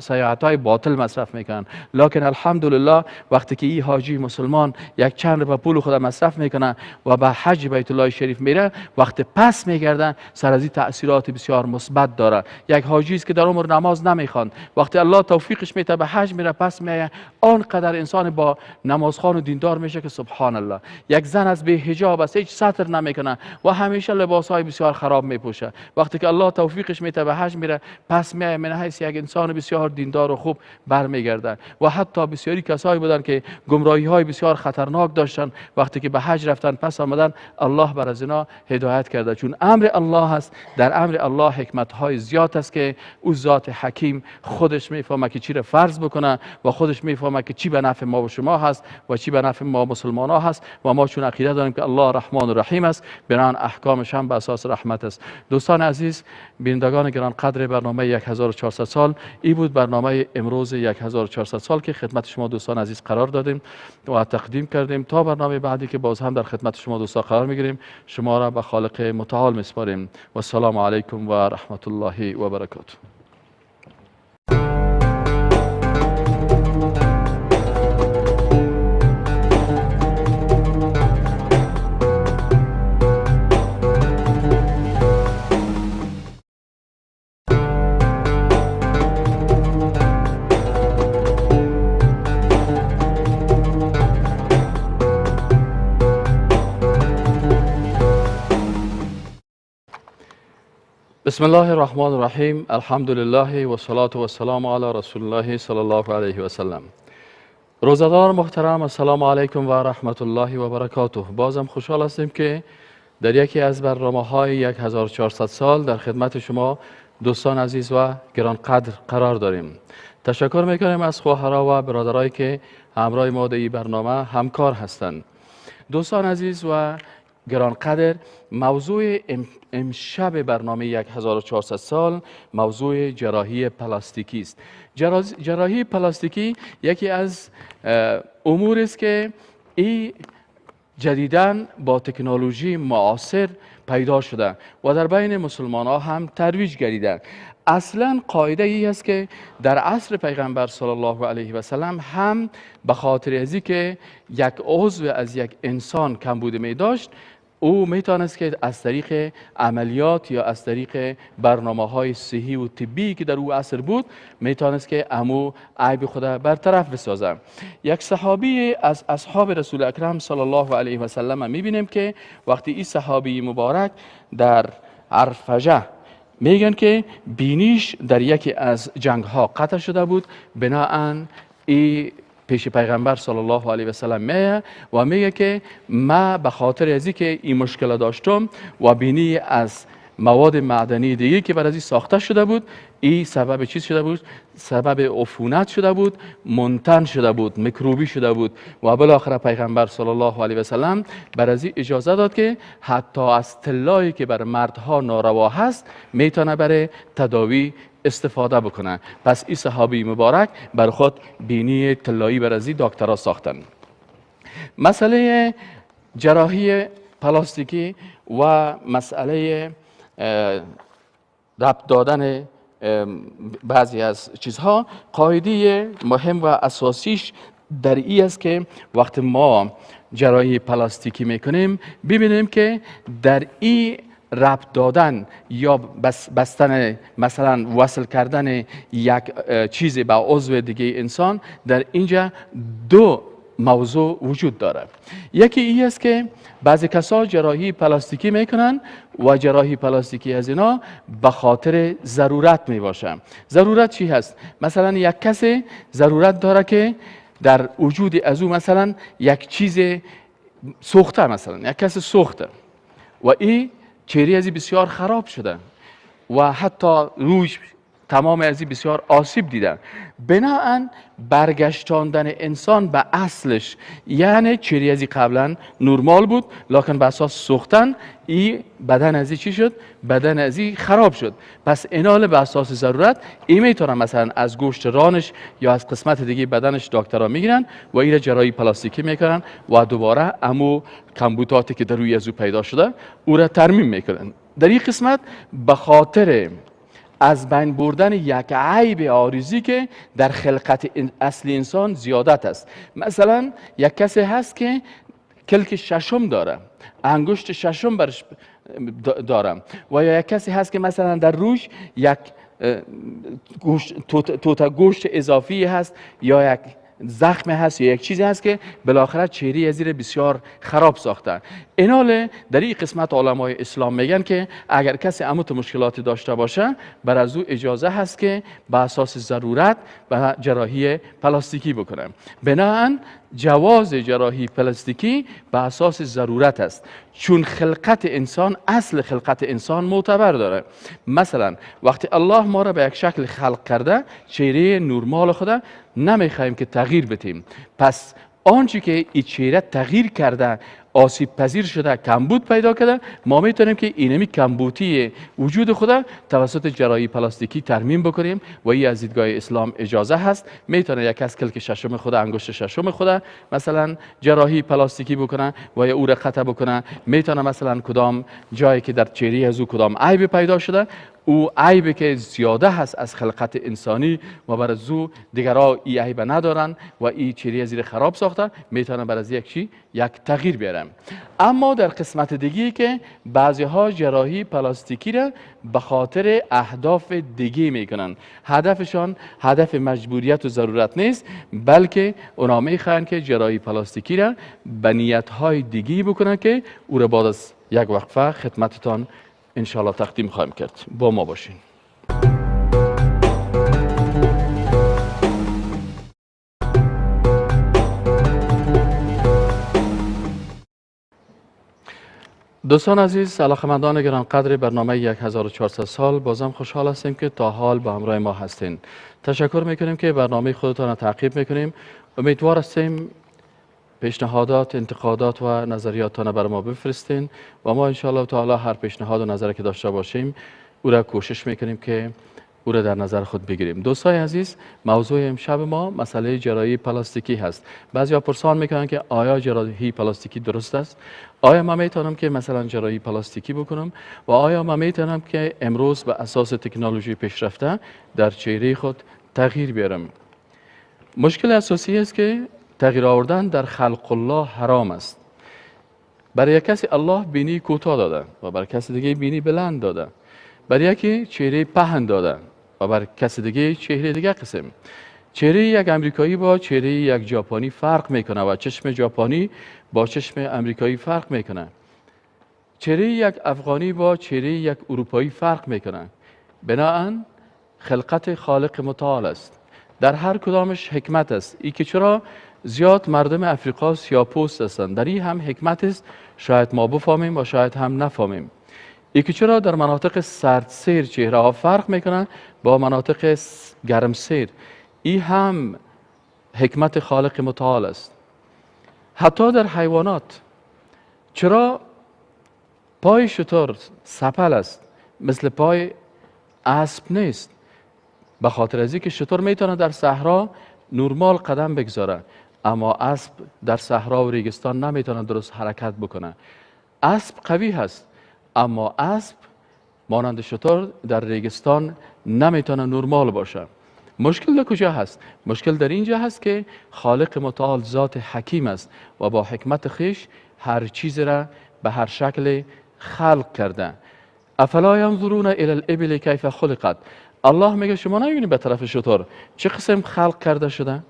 سیاحت های باطل مصرف میکنن. لکن الحمدلله وقتی که این حاجی مسلمان یک چند به پول خود مصرف میکنه و به حج بیت الله شریف میره، وقت پس میگردن سر از این تاثیرات بسیار مثبت داره. یک حاجی است که در عمر نماز نمیخوان، وقتی الله توفیقش میده به حج میره پس میایه، آنقدر انسان با نمازخوان و دیندار میشه که سبحان الله. یک زن از بی حجاب است، هیچ ستر نمیکنه و همیشه لباس های بسیار خراب میپوشه، وقتی که الله توفیقش میده به حج میره پس میایه، من حیث یک انسان بسیار دیندار و خوب برمیگرده. و حتی بسیاری کسایی بودن که گمراهی های بسیار خطرناک داشتن، وقتی که به حج رفتن پس آمدن الله بر از اینا هدایت کرده. چون امر الله است، در امر الله حکمت های زیاد است که او ذات حکیم خودش میفهمه که چی را فرض بکنه و خودش میفهمه که چی به نفع ما و شما هست و چی به نفع ما مسلمان ها هست. و ما چون عقیده داریم که الله رحمان و رحیم است، بنان احکامش هم به اساس رحمت است. دوستان عزیز، بینندگان گرانقدر برنامه 1400 سال، ای بود برنامه امروز 1400 سال که خدمت شما دوستان عزیز قرار دادیم و تقدیم کردیم. تا برنامه بعدی که باز هم در خدمت شما دوستان قرار میگیریم، شما را به خالق متعال میسپاریم. و السلام علیکم و رحمت الله و برکاته. بسم الله الرحمن الرحیم. الحمد لله و صلاة و السلام علی رسول الله صلی الله علیه و سلم. روزدار محترم، السلام علیکم و رحمت الله و برکاته. بازم خوشحال هستیم که در یکی از برنامه های 1400 سال در خدمت شما دوستان عزیز و گرانقدر قرار داریم. تشکر میکنیم از خواهرها و برادرایی که همراه ما در این برنامه همکار هستند. دوستان عزیز و گرانقدر، موضوع امشب برنامه 1400 سال موضوع جراحی پلاستیکی است. جراحی پلاستیکی یکی از امور است که این جدیداً با تکنولوژی معاصر پیدا شده و در بین مسلمان ها هم ترویج گردیده. اصلا قاعده ای است که در عصر پیغمبر صلی الله علیه و سلم هم به خاطر ازی که یک عضو از یک انسان کمبود می داشت، او میتونست که از طریق عملیات یا از طریق برنامه های صحی و طبی که در او عصر بود میتونست که امو عیب خود برطرف بسازه. یک صحابی از اصحاب رسول اکرم صلی الله علیه و سلم میبینیم که وقتی این صحابی مبارک در عرفجه میگن که بینیش در یکی از جنگ ها قطع شده بود، بناهن ای پیش پیغمبر صلی الله علیه و سلم میه و میگه که ما به خاطر ازی که این مشکل داشتم و بینی از مواد معدنی دیگه که بر ازی ساخته شده بود، این سبب چیز شده بود؟ سبب عفونت شده بود، منتن شده بود، میکروبی شده بود و بالاخره پیغمبر صلی الله علیه و سلم بر ازی اجازه داد که حتی از طلایی که بر مردها ناروا هست میتونه برای تداوی استفاده بکنه. پس این صحابی مبارک بر خود بینی طلایی بر ازی دکترا ساختن. مسئله جراحی پلاستیکی و مسئله ربط دادن بعضی از چیزها، قاعده مهم و اساسیش در ای است که وقتی ما جراحی پلاستیکی میکنیم ببینیم که در ای ربط دادن یا بستن، مثلا وصل کردن یک چیزی به عضو دیگه انسان، در اینجا دو موضوع وجود داره. یکی ای است که بعضی کسا جراحی پلاستیکی میکنن و جراحی پلاستیکی از اینا به خاطر ضرورت میباشه. ضرورت چی هست؟ مثلا یک کسی ضرورت داره که در وجود از او مثلا یک چیز سوخته، مثلا یک کسی سوخته و این چهره از بسیار خراب شده و حتی روش تمام از بسیار آسیب دیدن. بناهن برگشتاندن انسان به اصلش، یعنی چهره از قبلا نرمال بود لکن به اساس سوختن این بدن از چی شد؟ بدن از خراب شد. پس اینال به اساس ضرورت این میتونن مثلا از گوشت رانش یا از قسمت دیگه بدنش دکترا میگیرن و این جراحی پلاستیکی میکنن و دوباره امو کمبوتاتی که در روی از او پیدا شده او را ترمیم میکنن. در این قسمت به خاطر از بین بردن یک عیب عارضی که در خلقت اصلی انسان زیادت است. مثلا یک کسی هست که کلک ششم داره، انگشت ششم برش داره، و یا یک کسی هست که مثلا در روش یک گوشت، توتا گوشت اضافی هست یا یک زخم هست یا یک چیزی هست که بالاخره چهره زیر بسیار خراب ساخته. اینال در این قسمت علمای اسلام میگن که اگر کسی عموت مشکلاتی داشته باشه بر از او اجازه هست که به اساس ضرورت به جراحی پلاستیکی بکنه. بناهن جواز جراحی پلاستیکی به اساس ضرورت است، چون خلقت انسان، اصل خلقت انسان معتبر داره. مثلا وقتی الله ما را به یک شکل خلق کرده، چهره نرمال خود نمیخوایم که تغییر بدیم. پس آنچه که این چهره تغییر کرده، آسیب پذیر شده، کمبود پیدا کرده، ما میتونیم که اینمی کمبودی وجود خود توسط جراحی پلاستیکی ترمیم بکنیم و این از دیدگاه اسلام اجازه هست. میتونه یک از کلک ششم خود، انگشت ششم خود مثلا جراحی پلاستیکی بکنه و یا او را قطع بکنه. میتونه مثلا کدام جایی که در چهره از او کدام عیب پیدا شده، او عیبی که زیاده هست از خلقت انسانی و بر از او دیگرها ای عیب ندارن و ای چهره زیر خراب ساخته، میتونن بر از یک چی یک تغییر بیارن. اما در قسمت دیگه که بعضی ها جراحی پلاستیکی را به خاطر اهداف دیگه میکنن، هدفشان هدف مجبوریت و ضرورت نیست، بلکه اونا میخوان که جراحی پلاستیکی را به نیت های دیگه بکنن که او را بعد از یک وقفه خدمتتان انشالله تقدیم خواهیم کرد. با ما باشین. دوستان عزیز، علاقمندان گرانقدر برنامه 1400 سال، بازم خوشحال هستیم که تا حال با همراه ما هستین. تشکر میکنیم که برنامه خودتان را تعقیب میکنیم. امیدوار هستیم پیشنهادات، انتقادات و نظریاتتان بر ما بفرستین و ما انشاءالله تعالی هر پیشنهاد و نظری که داشته باشیم او را کوشش میکنیم که او را در نظر خود بگیریم. دوستای عزیز، موضوع امشب ما مسئله جراحی پلاستیکی هست. بعضیا پرسان میکنن که آیا جراحی پلاستیکی درست است؟ آیا ما میتونم که مثلا جراحی پلاستیکی بکنم؟ و آیا ما میتونم که امروز به اساس تکنولوژی پیشرفته در چهره خود تغییر بیارم؟ مشکل اساسی است که تغییر آوردن در خلق الله حرام است. برای کسی الله بینی کوتاه داده و برای کسی دیگه بینی بلند داده، برای یکی چهره پهن داده و برای کسی دیگه چهره دیگه قسم. چهره یک امریکایی با چهره یک ژاپنی فرق میکنه و چشم ژاپنی با چشم امریکایی فرق میکنه. چهره یک افغانی با چهره یک اروپایی فرق میکنه. بناهن خلقت خالق متعال است. در هر کدامش حکمت است. ای که چرا زیاد مردم افریقا سیاه‌پوست هستند، در این هم حکمت است، شاید ما بفهمیم و شاید هم نفهمیم. ای که چرا در مناطق سردسیر چهره ها فرق میکنن با مناطق گرمسیر، ای هم حکمت خالق متعال است. حتی در حیوانات چرا پای شتر سپل است مثل پای اسب نیست؟ به خاطر از اینکه شتر میتونه در صحرا نرمال قدم بگذاره، اما اسب در صحرا و ریگستان نمیتونه درست حرکت بکنه. اسب قوی هست، اما اسب مانند شتر در ریگستان نمیتونه نرمال باشه. مشکل در کجا هست؟ مشکل در اینجا هست که خالق متعال ذات حکیم است و با حکمت خیش هر چیز را به هر شکل خلق کرده. افلا ینظرون الی الابل کیف خلقت. الله میگه شما نمیبینید به طرف شتر چه قسم خلق کرده شده؟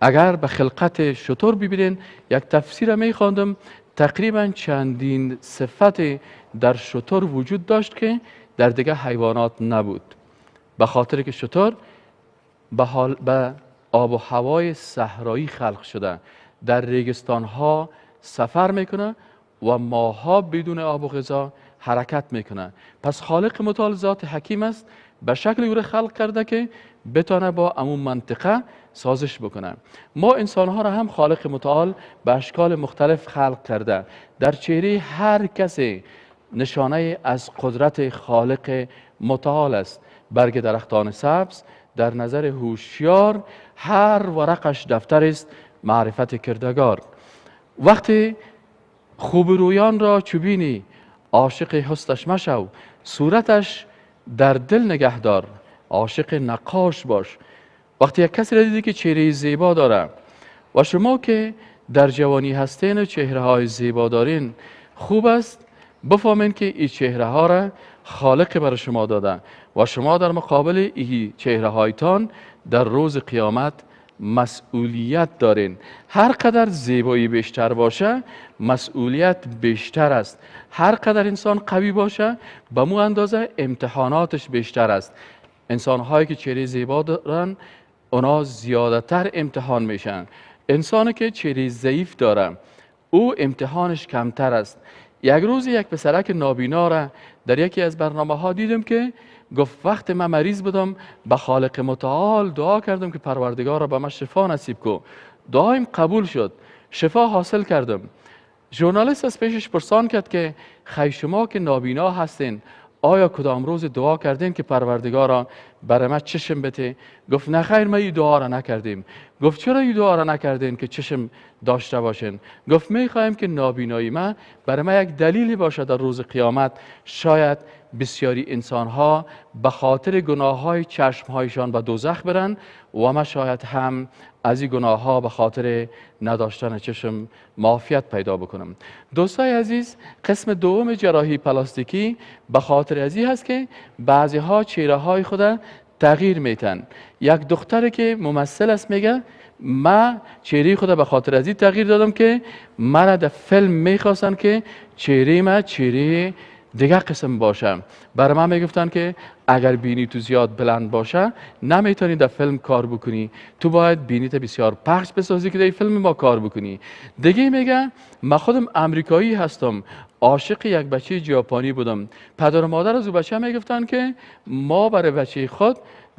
اگر به خلقت شتر ببینین، یک تفسیر میخواندم، تقریبا چندین صفت در شتر وجود داشت که در دیگه حیوانات نبود، به خاطر که شتر به آب و هوای صحرایی خلق شده، در ریگستان ها سفر میکنه و ماها بدون آب و غذا حرکت میکنه. پس خالق متعال ذات حکیم است، به شکل او را خلق کرده که بتانه با امون منطقه سازش بکنه. ما انسان ها را هم خالق متعال به اشکال مختلف خلق کرده. در چهره هر کسی نشانه از قدرت خالق متعال است. برگ درختان سبز در نظر هوشیار، هر ورقش دفتر است معرفت کردگار. وقتی خوبرویان را چوبینی عاشق حسنش مشو، صورتش در دل نگهدار، عاشق نقاش باش. وقتی یک کسی را دیدی که چهره زیبا داره و شما که در جوانی هستین و چهره های زیبا دارین، خوب است بفهمین که این چهره ها را خالق بر شما داده و شما در مقابل این چهره هایتان در روز قیامت مسئولیت دارین. هر قدر زیبایی بیشتر باشه مسئولیت بیشتر است. هر قدر انسان قوی باشه به مو اندازه امتحاناتش بیشتر است. انسان هایی که چهره زیبا دارن اونا زیادتر امتحان میشن. انسانی که چهره ضعیف داره او امتحانش کمتر است. یک روز یک پسرک نابینا را در یکی از برنامه ها دیدم که گفت وقت من مریض بودم به خالق متعال دعا کردم که پروردگار را به من شفا نصیب کو. دعایم قبول شد، شفا حاصل کردم. ژورنالیست از پیشش پرسان کرد که خی شما که نابینا هستین آیا کدام روز دعا کردین که پروردگارا برای من چشم بده؟ گفت نه خیر، ما این دعا را نکردیم. گفت چرا این دعا را نکردین که چشم داشته باشین؟ گفت میخوایم که نابینایی من برای من یک دلیلی باشه در روز قیامت. شاید بسیاری انسان ها به خاطر گناه های چشم هایشان به دوزخ برن و ما شاید هم از این گناه ها به خاطر نداشتن چشم معافیت پیدا بکنم. دوستای عزیز، قسم دوم جراحی پلاستیکی به خاطر از این هست که بعضی ها چهره های خود تغییر میتن. یک دختر که ممثل است میگه من چهره خود به خاطر از این تغییر دادم که مرا در فیلم میخواستن که چهره من چهره دیگه قسم باشه. برای من میگفتن که اگر بینی تو زیاد بلند باشه نمیتونی در فیلم کار بکنی، تو باید بینیت بسیار پخش بسازی که در فیلم ما کار بکنی. دیگه میگه من خودم امریکایی هستم، عاشق یک بچه ژاپنی بودم. پدر و مادر از او بچه میگفتن که ما برای بچه خود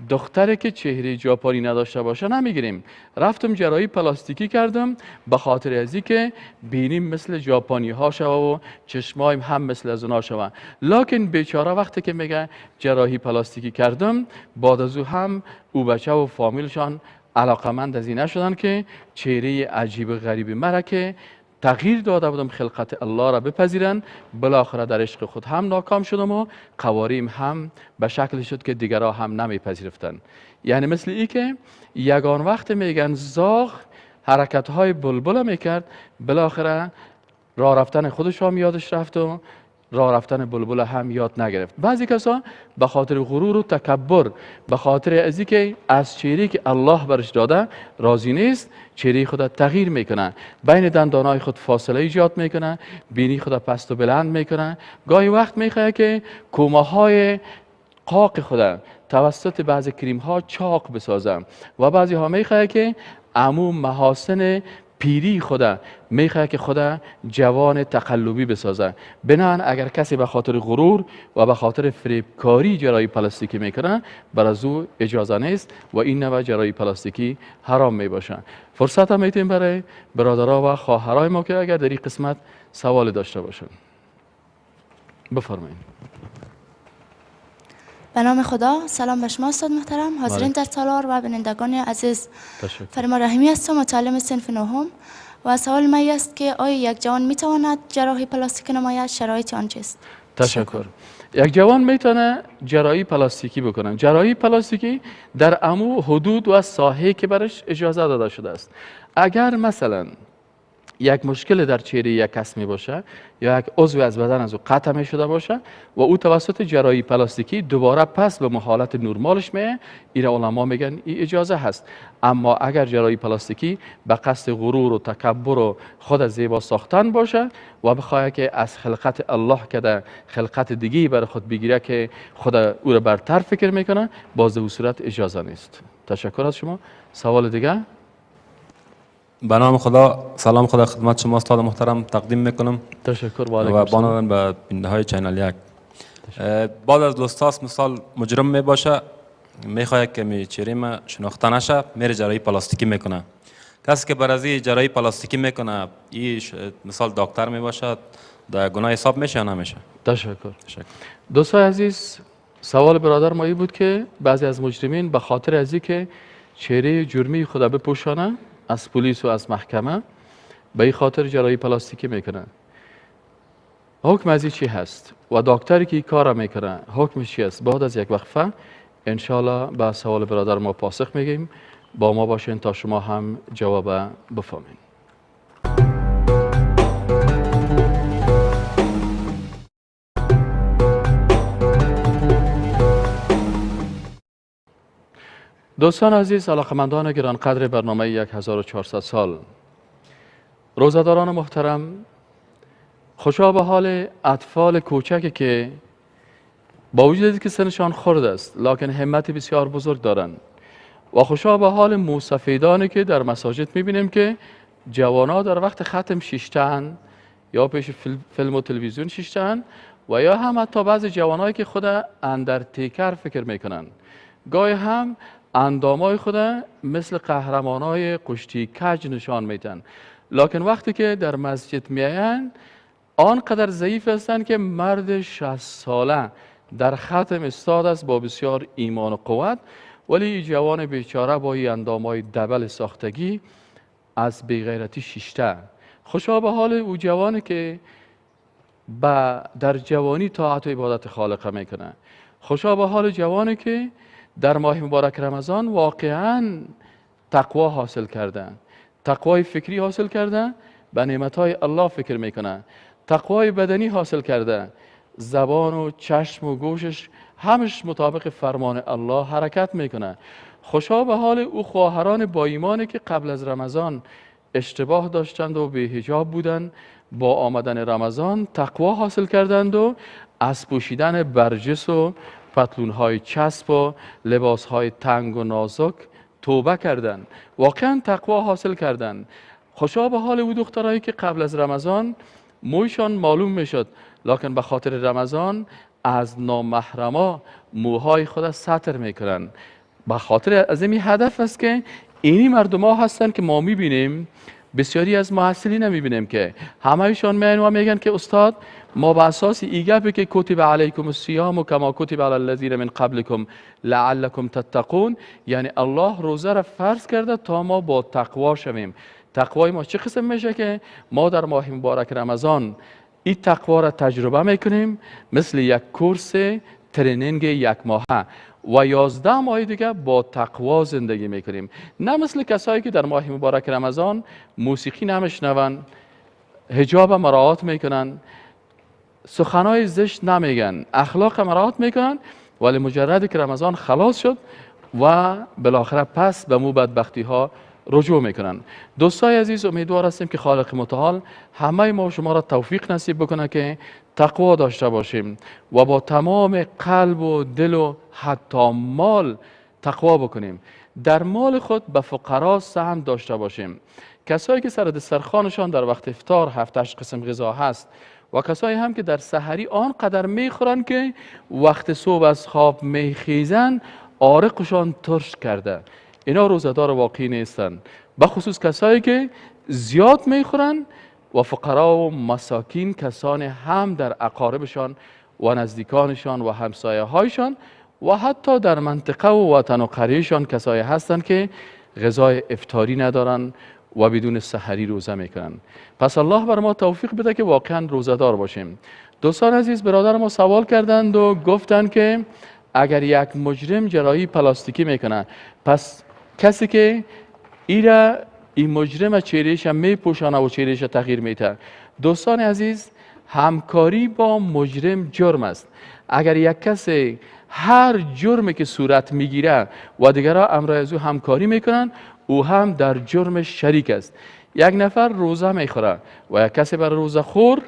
دختری که چهره ژاپنی نداشته باشه نمیگیریم. رفتم جراحی پلاستیکی کردم به خاطر از اینکه بینیم مثل ژاپنی ها شوه و چشمایم هم مثل از اونا شوه. لکن بیچاره وقتی که میگه جراحی پلاستیکی کردم، بعد از او هم او بچه و فامیلشان علاقمند از این نشدن که چهره عجیب غریب مرا که تغییر داده بودم خلقت الله را بپذیرن. بالاخره در عشق خود هم ناکام شدم و قواریم هم به شکل شد که دیگرها هم نمیپذیرفتن. یعنی مثل ای که یگان وقت میگن زاغ حرکت های بلبل میکرد، بالاخره راه رفتن خودش هم یادش رفت و راه رفتن بلبل هم یاد نگرفت. بعضی کسا به خاطر غرور و تکبر، به خاطر از اینکه از چهره که الله برش داده راضی نیست، چهره خود تغییر میکنه، بین دندانای خود فاصله ایجاد میکنه، بینی خود پست و بلند میکنه. گاهی وقت میخواد که کومه های قاق خود توسط بعضی کریم ها چاق بسازه و بعضی ها میخواد که عمو محاسن پیری خدا میخواد که خدا جوان تقلبی بسازه. بنابراین اگر کسی به خاطر غرور و به خاطر فریبکاری جراحی پلاستیکی میکنه، بر از او اجازه نیست و این نوع جراحی پلاستیکی حرام میباشه. فرصت هم میتیم برای برادرها و خواهرای ما که اگر در این قسمت سوال داشته باشن. بفرمایید. به نام خدا. سلام به شما استاد محترم، حاضرین در تالار و بینندگان عزیز. فرما رحیمی هستم، متعلم صنف نهم و سوال من است که آیا یک جوان میتواند جراحی پلاستیک نماید؟ شرایط آن چیست؟ تشکر. یک جوان میتونه جراحی پلاستیکی بکنه. جراحی پلاستیکی در امو حدود و ساحه که برش اجازه داده شده است. اگر مثلا یک مشکل در چهره یک کس می باشه یا یک عضو از بدن از او قطع می شده باشه و او توسط جراحی پلاستیکی دوباره پس به حالت نرمالش میه، این علما میگن این اجازه هست. اما اگر جراحی پلاستیکی به قصد غرور و تکبر و خود زیبا ساختن باشه و بخواد که از خلقت الله که خلقت دیگه برای خود بگیره که خود او را برتر فکر میکنه، باز در صورت اجازه نیست. تشکر از شما. سوال دیگه؟ به نام خدا، سلام خدا خدمت شما استاد محترم تقدیم میکنم. تشکر و علیکم و بانوان به بیننده های channel یک. بعد از لوستاس مثال مجرم می باشه، میخواد که می چهره ما شناخته نشه، میره جراحی پلاستیکی میکنه. کسی که بر از جراحی پلاستیکی میکنه، این مثال دکتر می باشه، در گناه حساب میشه یا نمیشه؟ تشکر. دوستان عزیز، سوال برادر ما این بود که بعضی از مجرمین به خاطر از اینکه چهره جرمی خود بپوشانه از پلیس و از محکمه، به این خاطر جراحی پلاستیکی میکنن. حکم از این چی هست؟ و دکتری که این کار میکنه حکمش چی است؟ بعد از یک وقفه انشالله به سوال برادر ما پاسخ میگیم. با ما باشین تا شما هم جواب بفهمین. دوستان عزیز، علاقمندان گرانقدر برنامه 1400 سال، روزه‌داران محترم، خوشا به حال اطفال کوچکی که با وجود که سنشان خرد است لکن همت بسیار بزرگ دارند، و خوشا به حال موسفیدانی که در مساجد میبینیم که جوانا در وقت ختم شیشتن یا پیش فیلم و تلویزیون شیشتن، و یا هم حتی بعضی جوانایی که خود اندرتیکر فکر میکنن، گاهی هم اندامای خود مثل قهرمانای کشتی کج نشان میدن، لکن وقتی که در مسجد میاین آنقدر ضعیف هستند که مرد 60 ساله در ختم استاد است با بسیار ایمان و قوت، ولی جوان بیچاره با این اندامای دبل ساختگی از بیغیرتی شیشته. خوشا به حال او جوانی که در جوانی طاعت و عبادت خالق میکنه. خوشا به حال جوانی که در ماه مبارک رمضان واقعا تقوا حاصل کردن، تقوای فکری حاصل کردن، به نعمتهای الله فکر میکنه، تقوای بدنی حاصل کرده، زبان و چشم و گوشش همش مطابق فرمان الله حرکت میکنه. خوشا به حال او خواهران با ایمانی که قبل از رمضان اشتباه داشتند و بی حجاب بودند، با آمدن رمضان تقوا حاصل کردند و از پوشیدن برجس و پتلون‌های چسب و لباس‌های تنگ و نازک توبه کردند، واقعا تقوا حاصل کردند. خوشا به حال او دخترایی که قبل از رمضان مویشان معلوم میشد، لکن به خاطر رمضان از نامحرما موهای خود ستر میکنن. به خاطر از این هدف است که اینی مردم ها هستند که ما میبینیم، بسیاری از محصلین میبینیم که همهشان میان و میگن که استاد ما به اساس ای گپی که کتب علیکم الصیام و کما کتب علی الذین من قبلکم لعلکم تتقون، یعنی الله روزه را فرض کرده تا ما با تقوا شویم. تقوای ما چه قسم میشه که ما در ماه مبارک رمضان این تقوا را تجربه میکنیم، مثل یک کورس training یک ماهه و 11 ماه دیگه با تقوا زندگی میکنیم، نه مثل کسایی که در ماه مبارک رمضان موسیقی نمیشنون، حجاب مراعات میکنن، سخنای زشت نمیگن، اخلاق مراعات میکنن، ولی مجرد که رمضان خلاص شد و بالاخره پس به مو بدبختی ها رجوع میکنن. دوستای عزیز، امیدوار هستیم که خالق متعال همه ما و شما را توفیق نصیب بکنه که تقوا داشته باشیم و با تمام قلب و دل و حتی مال تقوا بکنیم. در مال خود به فقرا سهم داشته باشیم. کسایی که سر دسترخوانشان در وقت افطار 7-8 قسم غذا هست و کسایی هم که در سحری آنقدر میخورن که وقت صبح از خواب میخیزن عارقشان ترش کرده، اینا روزه‌دار واقعی نیستن. بخصوص کسایی که زیاد میخورن و فقرا و مساکین، کسانی هم در اقاربشان و نزدیکانشان و همسایه هایشان و حتی در منطقه و وطن و قریهشان کسایی هستند که غذای افطاری ندارن و بدون سحری روزه میکنن. پس الله بر ما توفیق بده که واقعا روزه‌دار باشیم. دوستان عزیز، برادر ما سوال کردند و گفتند که اگر یک مجرم جراحی پلاستیکی میکنه، پس کسی که ایره این مجرم چهرهش میپوشانه و چهرهش تغییر میده. دوستان عزیز، همکاری با مجرم جرم است. اگر یک کسی هر جرمی که صورت میگیره و دیگران امرای از او همکاری میکنن، او هم در جرم شریک است. یک نفر روزه میخوره و یک کسی برای روزه خور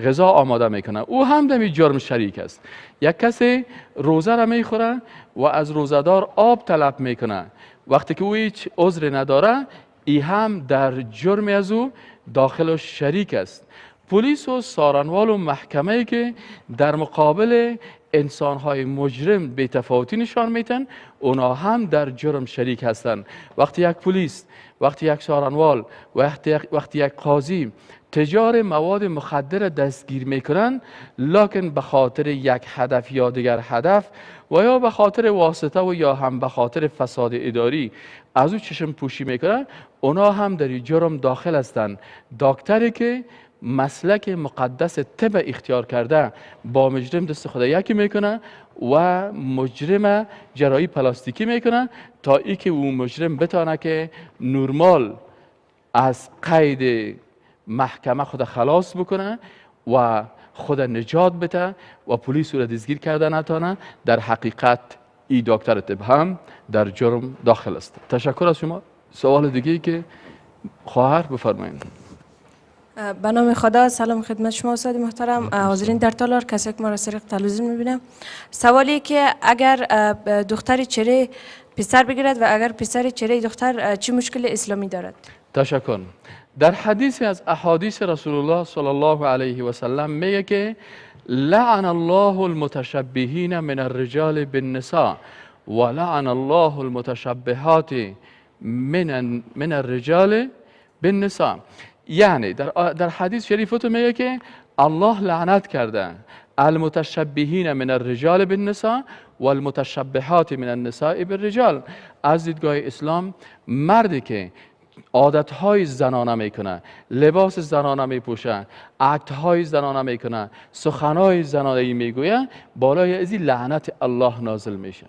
غذا آماده میکنه، او هم در جرم شریک است. یک کسی روزه را میخوره و از روزه‌دار آب طلب میکنه، وقتی که او هیچ عذر نداره، ای هم در جرم از او داخل و شریک است. پلیس و سارنوال و محکمه که در مقابل انسانهای مجرم بی‌تفاوتی نشان میتن، اونا هم در جرم شریک هستند. وقتی یک پلیس، وقتی یک سارنوال، وقتی یک قاضی تجار مواد مخدر دستگیر میکنن، لکن به خاطر یک هدف یا دیگر هدف و یا به خاطر واسطه و یا هم به خاطر فساد اداری از او چشم پوشی میکنن، اونا هم در جرم داخل هستند. دکتری که مسلک مقدس طب اختیار کرده با مجرم دست خدا یکی میکنه و مجرم جراحی پلاستیکی میکنه تا ای که او مجرم بتانه که نورمال از قید محکمه خود خلاص بکنه و خود نجات بده و پلیس او را دستگیر کرده نتانه، در حقیقت ای دکتر طب هم در جرم داخل است. تشکر از شما. سوال دیگه ای که خواهر بفرمایید. به نام خدا، سلام خدمت شما استاد محترم، حاضرین در تالار، کسایی که ما را طریق تلویزیون میبینم. سوالی که اگر دختر چهره پسر بگیرد و اگر پسر چهره دختر، چه مشکل اسلامی دارد؟ تشکر. در حدیث از احادیث رسول الله صلی الله علیه و سلم میگه که لعن الله المتشبهین من الرجال بالنساء و لعن الله المتشبهات من الرجال بالنساء. یعنی در حدیث شریف میگه که الله لعنت کرده المتشبهین من الرجال بالنساء والمتشبهات من النساء بالرجال. از دیدگاه اسلام مردی که عادتهای زنانه میکنه، لباس زنانه میپوشه، عکتهای زنانه میکنه، سخنهای زنانه میگویه، بالای ازی لعنت الله نازل میشه.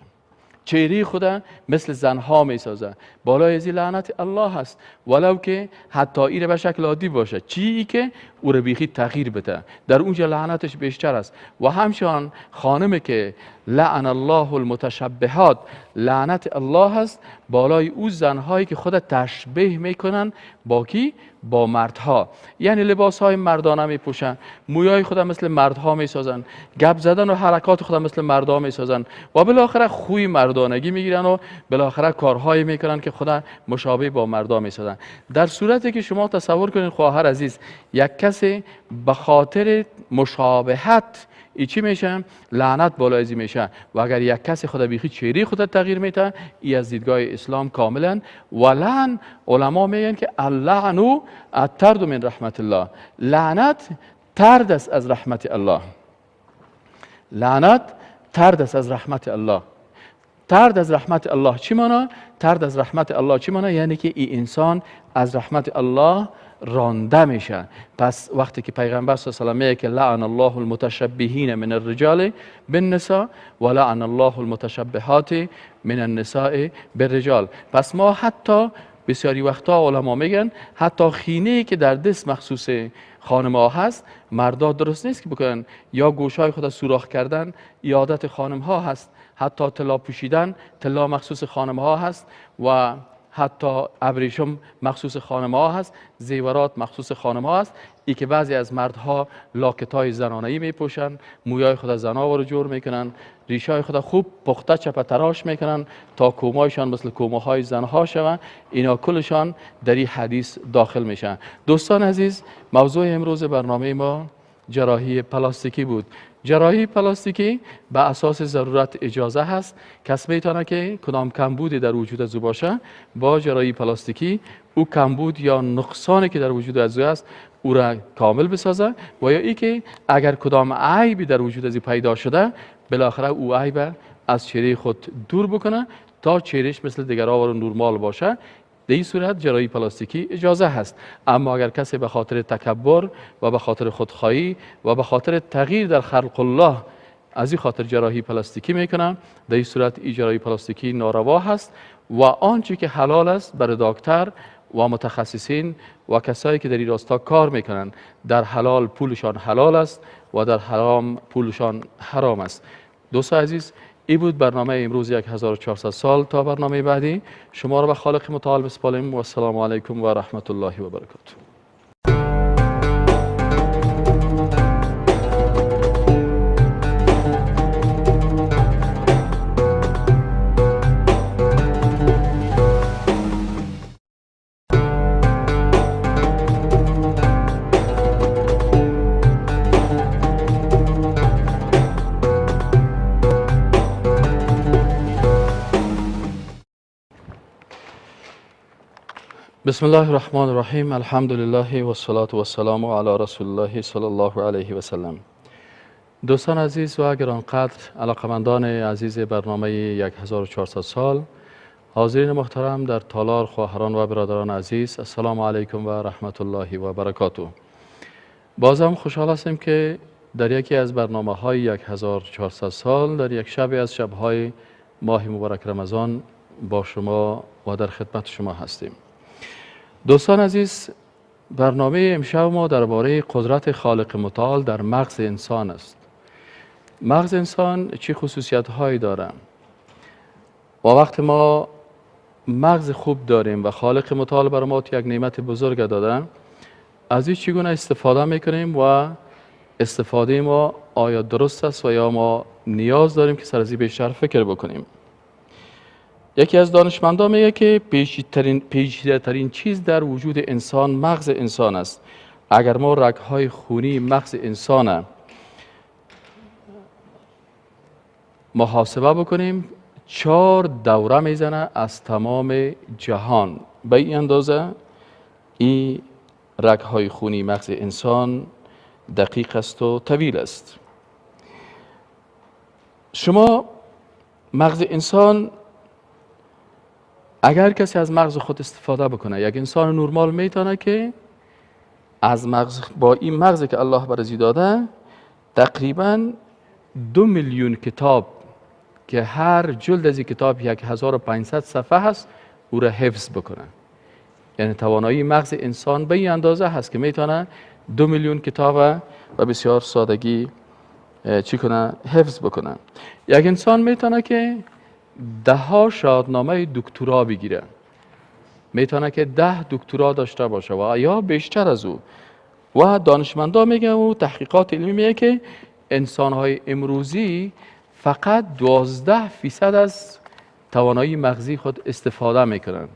چهره خدا مثل زنها میسازه، بالای ازی لعنت الله هست، ولو که حتی ایره به شکل عادی باشه، چی که او رو بیخی تغییر بده، در اونجا لعنتش بیشتر است. و همچنان خانمی که لعن الله المتشبهات، لعنت الله هست بالای او زنهایی که خود تشبیه میکنن با کی؟ با مردها. یعنی لباس های مردانه میپوشن، مویای خود مثل مردها میسازن، گپ زدن و حرکات خود مثل مردها میسازن و بالاخره خوی مردانگی میگیرن و بالاخره کارهایی میکنن که خود مشابه با مردها میسازن. در صورتی که شما تصور کنید خواهر عزیز، یک کسی به خاطر مشابهت ای چی میشه؟ لعنت بالای ازی میشه. و اگر یک کسی خود بیخی چهره خود تغییر میده، ای از دیدگاه اسلام کاملا و لعن، علما میگن که اللعن الطرد من رحمت الله، لعنت طرد است از رحمت الله. لعنت طرد است از رحمت الله. طرد از رحمت الله چی معنا؟ طرد از رحمت الله چی معنا؟ یعنی که ای انسان از رحمت الله رانده میشه. پس وقتی که پیغمبر صلی الله علیه و سلم میگه که لعن الله المتشبهین من الرجال بالنساء و لعن الله المتشبهات من النساء بالرجال، پس ما حتی بسیاری وقتا علما میگن حتی خینه که در دست مخصوص خانم ها هست، مردا درست نیست که بکنن، یا گوشهای خود سوراخ کردن عادت خانم ها هست، حتی طلا پوشیدن طلا مخصوص خانم ها هست و حتی ابریشم مخصوص خانم ها هست، زیورات مخصوص خانم ها هست. ای که بعضی از مردها لاکتای زنانه‌ای میپوشن، مویای خود زنا رو جور میکنن، ریشای خود خوب پخته چپه تراش میکنن تا کومایشان مثل کوماهای زنها شوند، اینا کلشان در این حدیث داخل میشن. دوستان عزیز، موضوع امروز برنامه ما جراحی پلاستیکی بود. جراحی پلاستیکی به اساس ضرورت اجازه هست. کس میتونه که کدام کمبودی در وجود از او باشه، با جراحی پلاستیکی او کمبود یا نقصانی که در وجود از او است او را کامل بسازه، و یا ای که اگر کدام عیبی در وجود از او پیدا شده، بالاخره او عیب از چهره خود دور بکنه تا چهرهش مثل دیگرها و نرمال باشه. در این صورت جراحی پلاستیکی اجازه هست. اما اگر کسی به خاطر تکبر و به خاطر خودخواهی و به خاطر تغییر در خلق الله از این خاطر جراحی پلاستیکی میکنه، در این صورت این جراحی پلاستیکی ناروا هست و آنچه که حلال است برای دکتر و متخصصین و کسایی که در این راستا کار میکنن، در حلال پولشان حلال است و در حرام پولشان حرام است. دوستان عزیز، ای بود برنامه امروز 1400 سال. تا برنامه بعدی شما را به خالق متعال بسپاریم و السلام علیکم و رحمت الله و برکاته. بسم الله الرحمن الرحیم. الحمد لله و الصلاة و السلام علی رسول الله صلی الله علیه و سلم. دوستان عزیز و گرانقدر، علاقمندان عزیز برنامه 1400 سال، حاضرین محترم در تالار، خواهران و برادران عزیز، السلام علیکم و رحمت الله و برکاته. بازم خوشحال هستیم که در یکی از برنامه های 1400 سال در یک شب از شبهای ماه مبارک رمضان با شما و در خدمت شما هستیم. دوستان عزیز، برنامه امشب ما درباره قدرت خالق متعال در مغز انسان است. مغز انسان چه خصوصیت هایی داره و وقت ما مغز خوب داریم و خالق متعال بر ما یک نعمت بزرگ داده، از این چگونه استفاده میکنیم و استفاده ما آیا درست است و یا ما نیاز داریم که سر از این بیشتر فکر بکنیم. یکی از دانشمندان میگه که پیچیده‌ترین چیز در وجود انسان مغز انسان است. اگر ما رگ‌های خونی مغز انسان محاسبه بکنیم، 4 دوره میزنه از تمام جهان. به این اندازه این رگ‌های خونی مغز انسان دقیق است و طویل است. شما مغز انسان، اگر کسی از مغز خود استفاده بکنه، یک انسان نرمال میتونه که از مغز، با این مغزی که الله برازی داده، تقریبا 2 میلیون کتاب که هر جلد از این کتاب 1500 صفحه هست او را حفظ بکنه. یعنی توانایی مغز انسان به این اندازه هست که میتونه 2 میلیون کتاب و بسیار سادگی چی کنه؟ حفظ بکنه. یک انسان میتونه که 10 شهادنامه دکترا بگیره، میتونه که 10 دکترا داشته باشه و یا بیشتر از او. و دانشمندا میگن و تحقیقات علمی میگه که انسانهای امروزی فقط 12% از توانایی مغزی خود استفاده میکنن،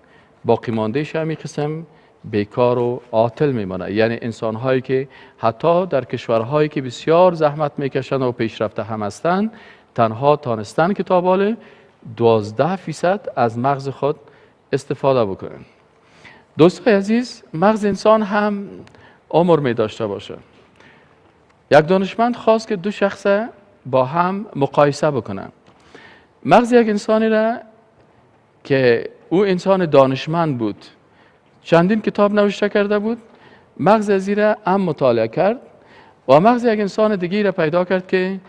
باقی ماندهش همین قسم بیکار و عاطل میمانه. یعنی انسانهایی که حتی در کشورهایی که بسیار زحمت میکشن و پیشرفته هم هستند، تنها تانستن که تا بالا 12% از مغز خود استفاده بکنن. دوستای عزیز، مغز انسان هم عمر می داشته باشه. یک دانشمند خواست که 2 شخص با هم مقایسه بکنه. مغز یک انسانی را که او انسان دانشمند بود، چندین کتاب نوشته کرده بود، مغز از را هم مطالعه کرد و مغز یک انسان دیگه را پیدا کرد که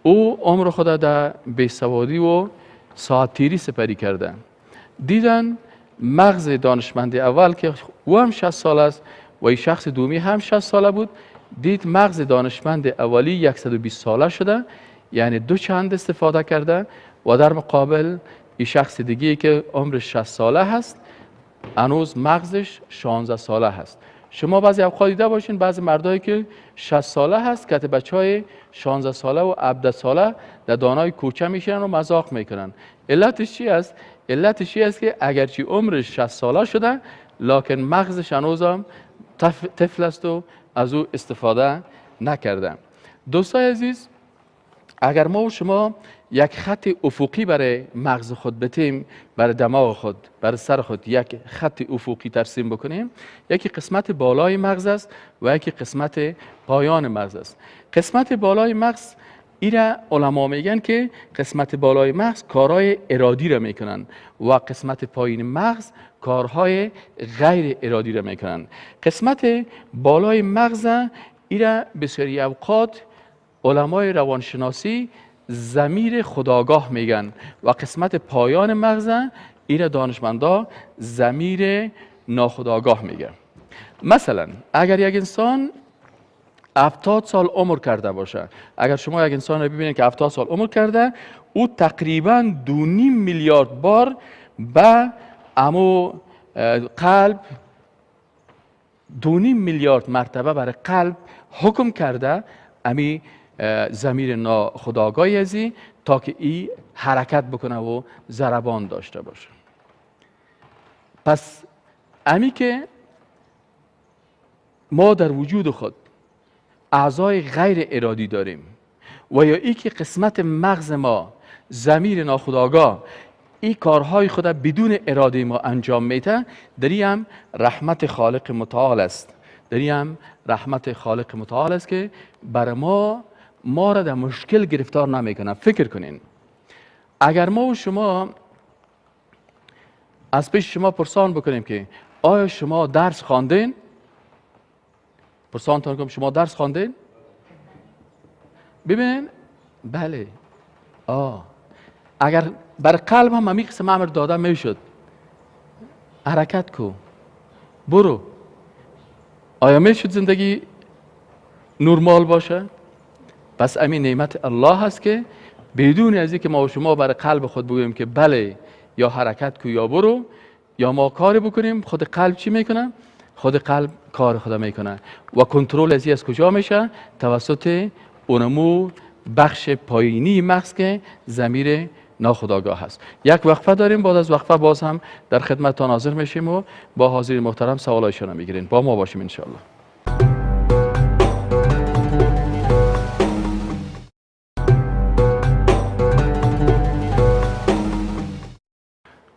او عمر خود در بیسوادی و ساعت تیری سپری کرده. دیدن مغز دانشمند اول که او هم 60 سال است و این شخص دومی هم 60 ساله بود، دید مغز دانشمند اولی 120 ساله شده، یعنی 2 چند استفاده کرده و در مقابل این شخص دیگه که عمر 60 ساله هست هنوز مغزش 16 ساله هست. شما بعضی اوقات دیده باشین بعضی مردایی که 60 ساله هست که بچهای 16 ساله و 17 ساله در دانای کوچه میشینن و مذاق میکنن. علتش چی است؟ علتش چی است که اگرچه عمرش 60 ساله شده، لکن مغزش هنوز هم طفل است و از او استفاده نکرده. دوستای عزیز، اگر ما و شما یک خط افقی برای مغز خود بتیم، برای دماغ خود، برای سر خود یک خط افقی ترسیم بکنیم، یکی قسمت بالای مغز است و یکی قسمت پایان مغز است. قسمت بالای مغز ایره علما میگن که قسمت بالای مغز کارهای ارادی را میکنن و قسمت پایین مغز کارهای غیر ارادی را میکنن. قسمت بالای مغز ایره بسیاری اوقات علمای روانشناسی ضمیر خودآگاه میگن و قسمت پایان مغز ایره دانشمندا ضمیر ناخودآگاه میگن. مثلا اگر یک انسان 70 سال عمر کرده باشه، اگر شما یک انسان رو ببینید که 70 سال عمر کرده، او تقریبا 2.5 میلیارد بار به امو قلب 2.5 میلیارد مرتبه برای قلب حکم کرده امی ضمیر ناخودآگاهی ازی تا که ای حرکت بکنه و ضربان داشته باشه. پس امی که ما در وجود خود اعضای غیر ارادی داریم و یا ای که قسمت مغز ما ضمیر ناخودآگاه این کارهای خود بدون اراده ما انجام میده، در هم رحمت خالق متعال است. در هم رحمت خالق متعال است که بر ما را در مشکل گرفتار نمیکنه. فکر کنین اگر ما و شما از پیش شما پرسان بکنیم که آیا شما درس خواندین؟ پرسانتان کنم شما درس خواندین؟ ببینین بله. اگر بر قلب هم همی قسم امر داده میشد حرکت کو برو، آیا میشد زندگی نرمال باشه؟ پس همین نعمت الله هست که بدون از اینکه ما و شما بر قلب خود بگوییم که بله یا حرکت کو یا برو یا ما کاری بکنیم، خود قلب چی میکنه؟ خود قلب کار خود میکنه و کنترل از از کجا میشه؟ توسط اونمو بخش پایینی مغز که ضمیر ناخودآگاه هست. یک وقفه داریم، بعد از وقفه باز هم در خدمتتان حاضر میشیم و با حاضرین محترم سوالایشان رو میگیریم. با ما باشیم انشاءالله.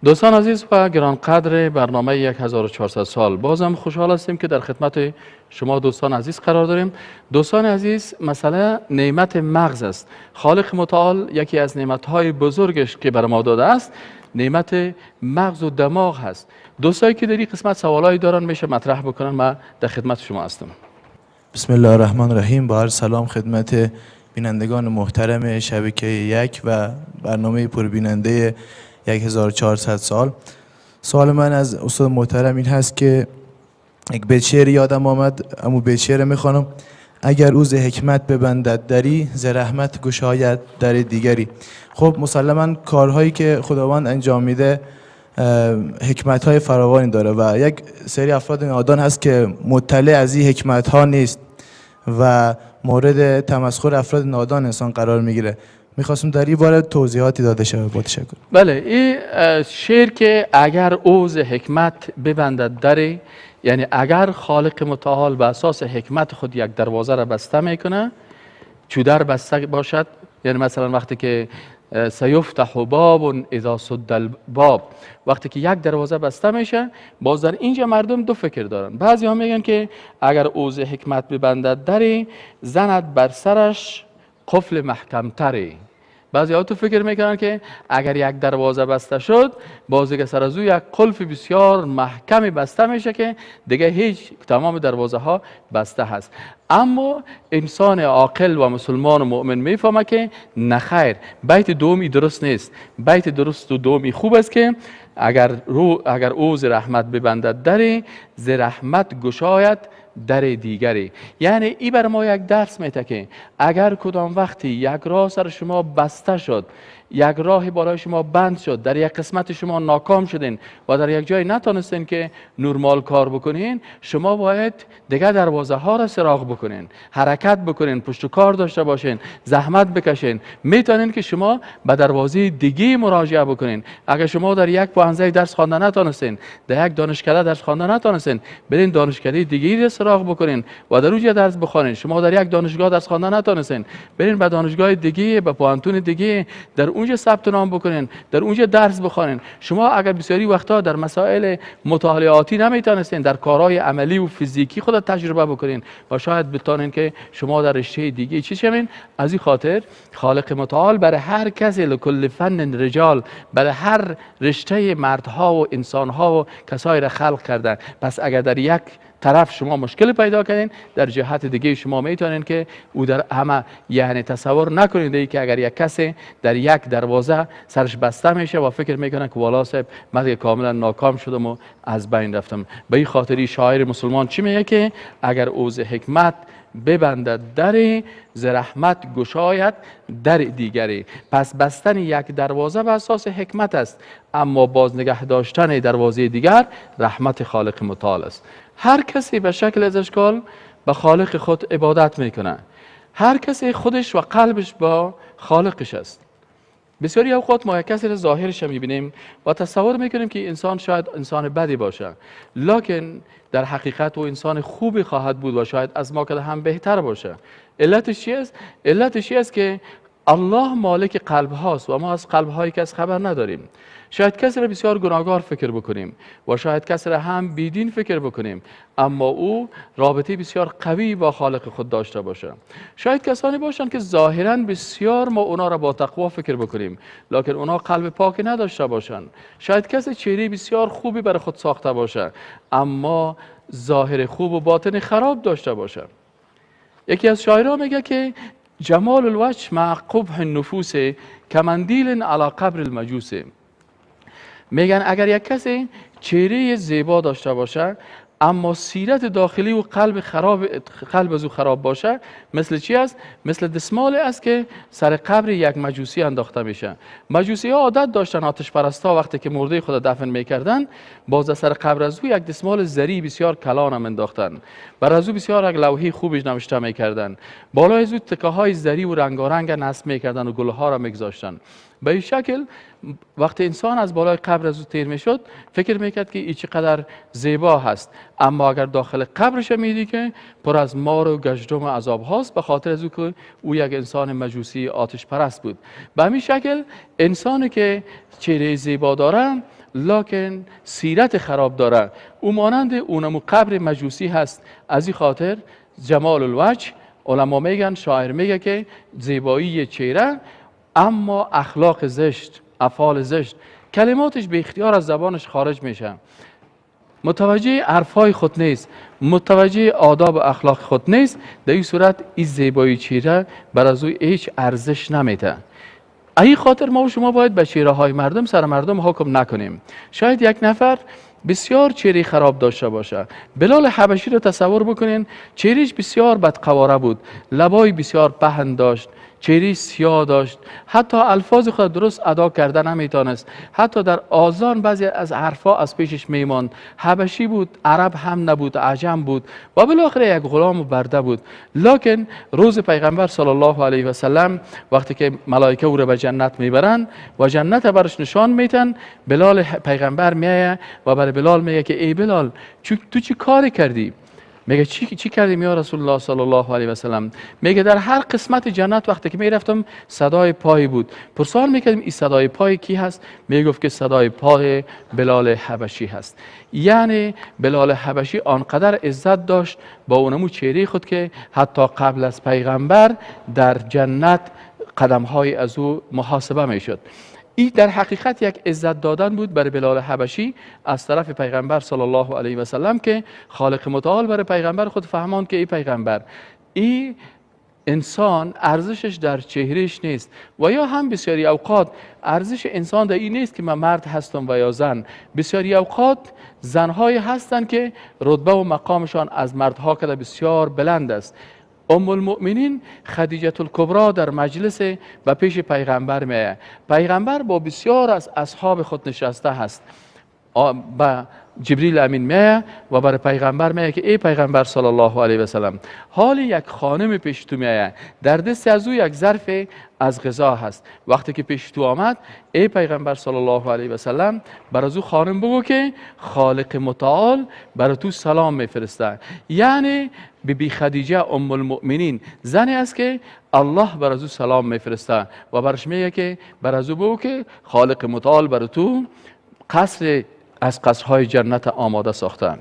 دوستان عزیز و گرانقدر برنامه 1400 سال، بازم خوشحال هستیم که در خدمت شما دوستان عزیز قرار داریم. دوستان عزیز، مسئله نعمت مغز است. خالق متعال یکی از نعمت‌های بزرگش که بر ما داده است نعمت مغز و دماغ هست. دوستایی که در این قسمت سوالایی دارن میشه مطرح بکنن، من در خدمت شما هستم. بسم الله الرحمن الرحیم. با عرض سلام خدمت بینندگان محترم شبکه یک و برنامه پربیننده 1400 سال. سوال من از استاد محترم این هست که یک بیت شعر یادم آمد، امو بیت شعر میخوانم: اگر او ز حکمت ببندد دری، ز رحمت گشاید در دیگری. خب مسلما کارهایی که خداوند انجام میده حکمت های فراوانی داره و یک سری افراد نادان هست که مطلع از این حکمت ها نیست و مورد تمسخر افراد نادان انسان قرار میگیره. میخواستم در این باره توضیحاتی داده شود. با تشکر. بله، این شعر که اگر او ز حکمت ببندد دری، یعنی اگر خالق متعال به اساس حکمت خود یک دروازه را بسته میکنه، چو در بسته باشد، یعنی مثلا وقتی که سیفتح باب اذا سد الباب، وقتی که یک دروازه بسته میشه، باز در اینجا مردم دو فکر دارن. بعضی ها میگن که اگر او ز حکمت ببندد دری، زند بر سرش قفل محکمتری. بعضی ها تو فکر میکنن که اگر یک دروازه بسته شد، باز دیگه سر از او یک قلف بسیار محکمی بسته میشه که دیگه هیچ تمام دروازه ها بسته هست. اما انسان عاقل و مسلمان و مؤمن میفهمه که نخیر، بیت دومی درست نیست. بیت درست و دومی خوب است که اگر او ز رحمت ببندد دری، ز رحمت گشاید در دیگری. یعنی ای بر ما یک درس میده که اگر کدام وقتی یک راه سر شما بسته شد، یک راه بالای شما بند شد، در یک قسمت شما ناکام شدین و در یک جای نتانستین که نرمال کار بکنین، شما باید دیگه دروازه ها را سراغ بکنین، حرکت بکنین، پشت کار داشته باشین، زحمت بکشین. میتونین که شما به دروازه دیگه مراجعه بکنین. اگر شما در یک پوهنځی درس خوانده نتانستین، در یک دانشکده درس خوانده نتانستین، برین دانشکده دیگه را سراغ بکنین و در اونجا درس بخوانین. شما در یک دانشگاه درس خوانده نتانستین، برین به دانشگاه دیگه، به پوهنتون دیگه، در اونجا ثبت نام بکنین، در اونجا درس بخوانین. شما اگر بسیاری وقتا در مسائل مطالعاتی نمیتونستین، در کارهای عملی و فیزیکی خود تجربه بکنین و شاید بتانین که شما در رشته دیگه چی شوین. از این خاطر خالق متعال برای هر کسی، لکل فن رجال، برای هر رشته مردها و انسانها و کسایی را خلق کردن. پس اگر در یک طرف شما مشکل پیدا کردین، در جهت دیگه شما میتونین که او در همه، یعنی تصور نکنید که اگر یک کسی در یک دروازه سرش بسته میشه و فکر میکنه که والا صاحب من دیگه کاملا ناکام شدم و از بین رفتم. به این خاطری شاعر مسلمان چی میگه که اگر اوز حکمت ببندد در، ز رحمت گشاید در دیگری. پس بستن یک دروازه به اساس حکمت است، اما باز نگه داشتن دروازه دیگر رحمت خالق متعال است. هر کسی به شکل از اشکال به خالق خود عبادت میکنه، هر کسی خودش و قلبش با خالقش است. بسیاری اوقات ما یک کسی را ظاهرش میبینیم و تصور میکنیم که انسان شاید انسان بدی باشه، لکن در حقیقت او انسان خوبی خواهد بود و شاید از ما که هم بهتر باشه. علتش چی است؟ علتش چی است که الله مالک قلب هاست و ما از قلب هایی که از خبر نداریم. شاید کسی را بسیار گناهکار فکر بکنیم و شاید کسی را هم بیدین فکر بکنیم، اما او رابطه بسیار قوی با خالق خود داشته باشه. شاید کسانی باشند که ظاهرا بسیار ما اونا را با تقوا فکر بکنیم، لکن اونا قلب پاکی نداشته باشند. شاید کسی چهره بسیار خوبی برای خود ساخته باشه، اما ظاهر خوب و باطن خراب داشته باشه. یکی از شاعرها میگه که جمال الوجه مع قبح النفوس کمندیل علی قبر المجوس. میگن اگر یک کسی چهره زیبا داشته باشه اما سیرت داخلی و قلب از او خراب باشه، مثل چی است؟ مثل دسمال است که سر قبر یک مجوسی انداخته میشه. مجوسی ها عادت داشتن، آتش پرستا وقتی که مرده خود دفن میکردن، باز سر قبر از او یک دسمال زری بسیار کلان هم انداختن، بر از او بسیار یک لوحه خوبش نوشته میکردن، بالای از او تکه های زری و رنگارنگ نصب میکردن و گلها را میگذاشتن. به این شکل وقتی انسان از بالای قبر از او تیر میشد فکر میکرد که این چقدر زیبا هست، اما اگر داخل قبرش میدی که پر از مار و گژدم و عذاب هاست، به خاطر از او که او یک انسان مجوسی آتش پرست بود. به همین شکل انسانی که چهره زیبا داره لکن سیرت خراب داره، او مانند اونمو قبر مجوسی هست. از این خاطر جمال الوجه، علما میگن، شاعر میگه که زیبایی چهره اما اخلاق زشت، افعال زشت، کلماتش به اختیار از زبانش خارج میشه، متوجه حرفای خود نیست، متوجه آداب و اخلاق خود نیست. در این صورت این زیبایی چهره بر از او هیچ ارزش نمیده. این خاطر ما و شما باید به چهره های مردم سر مردم حکم نکنیم. شاید یک نفر بسیار چهره خراب داشته باشه. بلال حبشی رو تصور بکنین، چهرهش بسیار بدقواره بود، لبای بسیار پهن داشت، چهره سیاه داشت، حتی الفاظ خود درست ادا کردن نمیتونست، حتی در آذان بعضی از حرفا از پیشش میماند. حبشی بود، عرب هم نبود، عجم بود و بالاخره یک غلام و برده بود. لکن روز پیغمبر صلی الله علیه و سلم وقتی که ملائکه او را به جنت میبرن و جنت برش نشان میتن، بلال پیغمبر میایه و برای بلال میگه که ای بلال، تو چی کاری کردی؟ میگه چی کردیم یا رسول الله صلی الله علیه و سلم؟ میگه در هر قسمت جنت وقتی که میرفتم صدای پای بود. پرسان میکردیم این صدای پای کی هست؟ میگفت که صدای پای بلال حبشی هست. یعنی بلال حبشی آنقدر عزت داشت با اونمو چهره خود که حتی قبل از پیغمبر در جنت قدمهای از او محاسبه میشد. این در حقیقت یک عزت دادن بود برای بلال حبشی از طرف پیغمبر صلی الله علیه و سلم که خالق متعال برای پیغمبر خود فهماند که ای پیغمبر، این انسان ارزشش در چهرهش نیست و یا هم بسیاری اوقات ارزش انسان در این نیست که من مرد هستم و یا زن. بسیاری اوقات زنهایی هستند که رتبه و مقامشان از مردها که بسیار بلند است. ام المؤمنین خدیجه الکبرا در مجلس و پیش پیغمبر میه. پیغمبر با بسیار از اصحاب خود نشسته هست. با جبریل امین میه و برای پیغمبر میه که ای پیغمبر صلی الله علیه و سلم، حال یک خانم پیش تو میه، در دست از او یک ظرف از غذا هست. وقتی که پیش تو آمد ای پیغمبر صلی الله علیه و سلم، بر از او خانم بگو که خالق متعال بر تو سلام میفرسته. یعنی بی بی خدیجه ام المؤمنین زنی است که الله بر از او سلام میفرسته و برش میگه که بر از او بگو که خالق متعال بر تو قصر از قصرهای جنت آماده ساختن.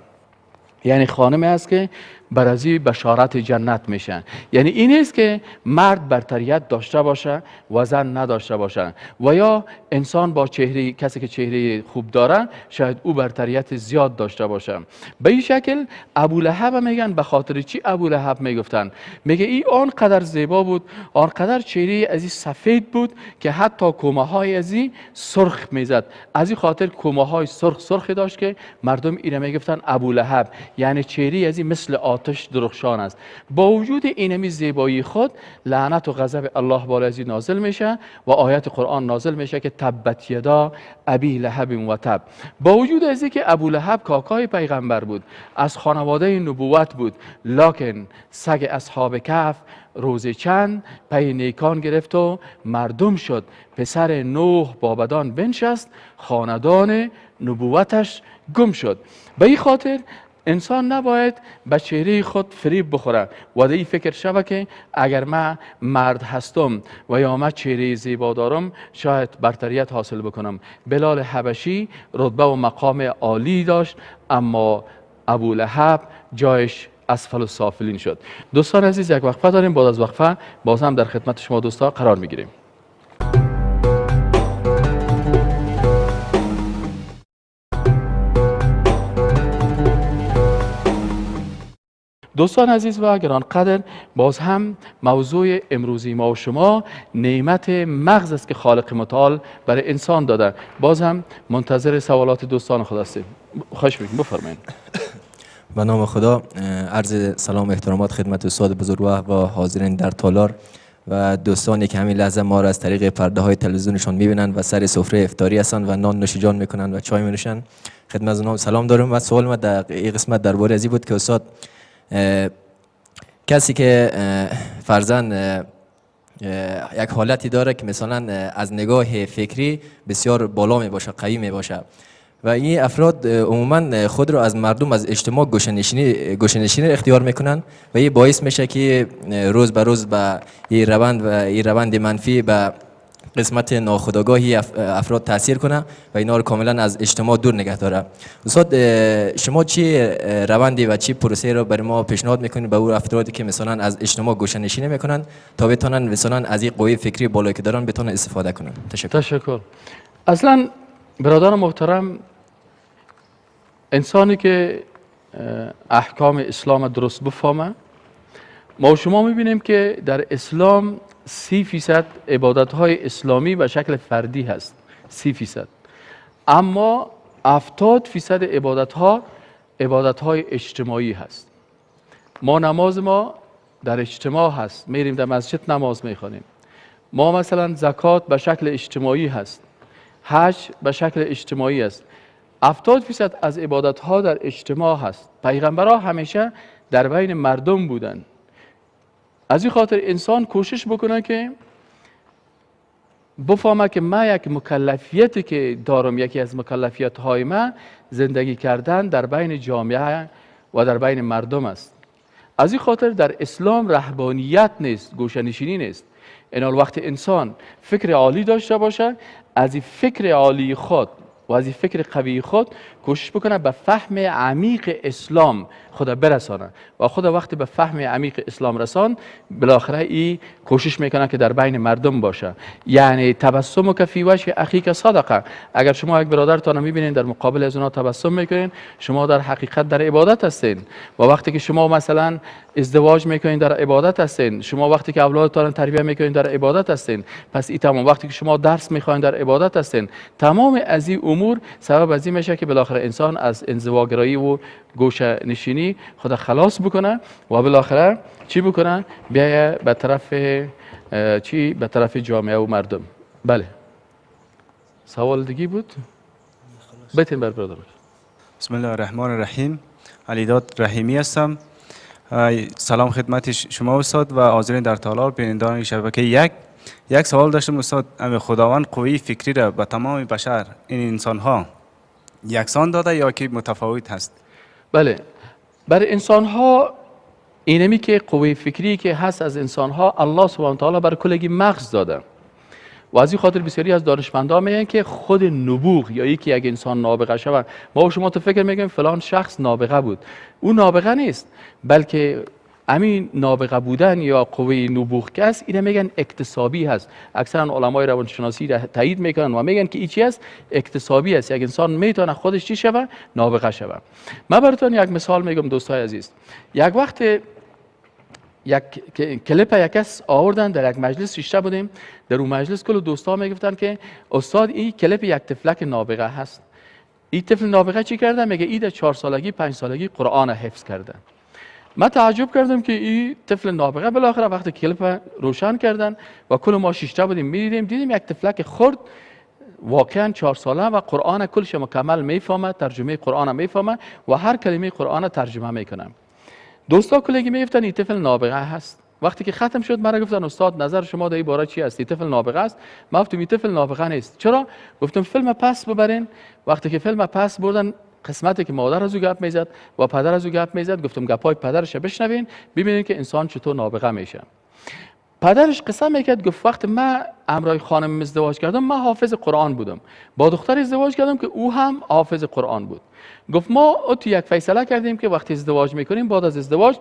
یعنی خانمی است که بر از این بشارت جنت میشن. یعنی این نیست که مرد برتریت داشته باشه و زن نداشته باشه، و یا انسان با چهره کسی که چهره خوب داره شاید او برتریت زیاد داشته باشه. به این شکل ابو لهب میگن. به خاطر چی ابو لهب میگفتن؟ میگه این آنقدر زیبا بود، آنقدر چهره از این سفید بود که حتی کومه های از این سرخ میزد. از این خاطر کومه های سرخ سرخی داشت که مردم اینو میگفتن ابو لهب، یعنی چهره از این مثل آتش درخشان است. با وجود اینمی زیبایی خود لعنت و غضب الله بالای از نازل میشه و آیت قرآن نازل میشه که تبت یدا ابی لهب و تب. با وجود از اینکه ابو لهب کاکای پیغمبر بود، از خانواده نبوت بود، لکن سگ اصحاب کهف روز چند پی نیکان گرفت و مردم شد. پسر نوح با بدان بنشست، خاندان نبوتش گم شد. به این خاطر انسان نباید به چهره خود فریب بخوره و در این فکر شوه که اگر من مرد هستم و یا من چهره زیبا دارم شاید برتریت حاصل بکنم. بلال حبشی رتبه و مقام عالی داشت، اما ابو لهب جایش اسفل السافلین شد. دوستان عزیز یک وقفه داریم، بعد از وقفه باز هم در خدمت شما دوستان قرار میگیریم. دوستان عزیز و گرانقدر، باز هم موضوع امروزی ما و شما نعمت مغز است که خالق متعال برای انسان داده. باز هم منتظر سوالات دوستان خود هستیم. خواهش می‌کنم بفرمایید. به نام خدا، عرض سلام و احترامات خدمت استاد بزرگوار و حاضرین در تالار و دوستانی که همین لحظه ما را از طریق پرده های تلویزیونشون میبینن و سر سفره افطاری هستن و نان نوش جان میکنن و چای مینوشن. خدمت از اونها سلام دارم. و سوال ما در این قسمت درباره از این بود که استاد، کسی که فرضاً یک حالتی داره که مثلا از نگاه فکری بسیار بالا می باشه، قوی می باشه و این افراد عموما خود رو از مردم، از اجتماع گوشه‌نشینی اختیار میکنن و این باعث میشه که روز به روز به این روند و این روند منفی به قسمت ناخودآگاهی افراد تاثیر کنه و اینا رو کاملا از اجتماع دور نگه داره. استاد شما چی روندی و چی پروسه رو برای ما پیشنهاد میکنید به اون افرادی که مثلا از اجتماع گوشه نشینی میکنن تا بتونن مثلا از این قوه فکری بالایی که دارن بتونن استفاده کنن؟ تشکر. اصلا برادر محترم، انسانی که احکام اسلام درست بفهمه، ما و شما میبینیم که در اسلام 30% عبادت های اسلامی به شکل فردی هست، 30%، اما 70% عبادت ها عبادت های اجتماعی هست. ما نماز ما در اجتماع هست، میریم در مسجد نماز میخوانیم. ما مثلا زکات به شکل اجتماعی هست، حج به شکل اجتماعی است. 70% از عبادت ها در اجتماع هست. پیغمبرها همیشه در بین مردم بودن. از این خاطر انسان کوشش بکنه که بفهمه که من یک مکلفیتی که دارم، یکی از مکلفیت های من زندگی کردن در بین جامعه و در بین مردم است. از این خاطر در اسلام رهبانیت نیست، گوشه‌نشینی نیست. اینال وقت انسان فکر عالی داشته باشه، از این فکر عالی خود و از این فکر قوی خود کوشش بکنه به فهم عمیق اسلام خدا برسانه و خدا وقتی به فهم عمیق اسلام رسان، بالاخره ای کوشش میکنه که در بین مردم باشه. یعنی تبسم که فی وجه اخیک صدقه. اگر شما یک برادرتان میبینین در مقابل از اونا تبسم میکنین، شما در حقیقت در عبادت هستین. و وقتی که شما مثلا ازدواج میکنین در عبادت هستین، شما وقتی که اولادتان تربیه میکنین در عبادت هستین. پس این تمام وقتی که شما درس میخواین در عبادت هستین. تمام از این امور سبب از این میشه که بالاخره انسان از انزواگرایی و گوشه نشینی خدا خلاص بکنه و بالاخره چی بکنه؟ بیایه به طرف چی؟ به طرف جامعه و مردم. بله، سوال دیگه بود؟ بتین بر برادر. بسم الله الرحمن الرحیم. علیداد رحیمی هستم. سلام خدمت شما استاد و حاضرین در تالار، بینندگان شبکه یک. یک سوال داشتم استاد، خداوند قوه فکری را به تمام بشر، این انسان ها یکسان داده یا که متفاوت هست؟ بله، برای انسان ها اینمی که قوه فکری که هست از انسان ها، الله سبحانه تعالی برای کلگی مغز داده و از این خاطر بسیاری از دانشمندان میگن که خود نبوغ یا یکی یک انسان نابغه شود، ما و شما تو فکر میگیم فلان شخص نابغه بود، او نابغه نیست، بلکه همین نابغه بودن یا قوه نبوغ که است، اینه میگن اکتسابی هست. اکثرا علمای روانشناسی را تایید میکنن و میگن که این چی است؟ اکتسابی است. یک انسان میتونه خودش چی شوه؟ نابغه شوه. من براتون یک مثال میگم دوستای عزیز. یک وقت یک کلیپ یک کس آوردن، در یک مجلس شیشته بودیم، در اون مجلس کل دوستا میگفتن که استاد این کلیپ یک طفلک نابغه هست. این طفل نابغه چی کرده؟ میگه این در 4 سالگی 5 سالگی قرآن حفظ کرده. من تعجب کردم که این طفل نابغه، بالاخره وقتی کلیپ روشن کردن و کل ما شیشته بودیم میدیدیم، دیدیم یک طفلک خرد واقعا 4 ساله و قرآن کلش مکمل میفهمه، ترجمه قرآن میفهمه و هر کلمه قرآن ترجمه میکنه. دوستا کلگی میگفتن این طفل نابغه هست. وقتی که ختم شد مرا گفتن استاد نظر شما در این باره چی است؟ این طفل نابغه است؟ من گفتم این طفل نابغه نیست. چرا؟ گفتم فیلم پس ببرین. وقتی که فیلم پس بردن، قسمتی که مادر از او گپ میزد و پدر از او گپ میزد، گفتم گپای پدرش بشنوین ببینین که انسان چطور نابغه میشه. پدرش قصه میکرد، گفت وقتی من امرای خانم ازدواج کردم، من حافظ قرآن بودم، با دختر ازدواج کردم که او هم حافظ قرآن بود. گفت ما تو یک فیصله کردیم که وقتی ازدواج میکنیم، بعد از ازدواج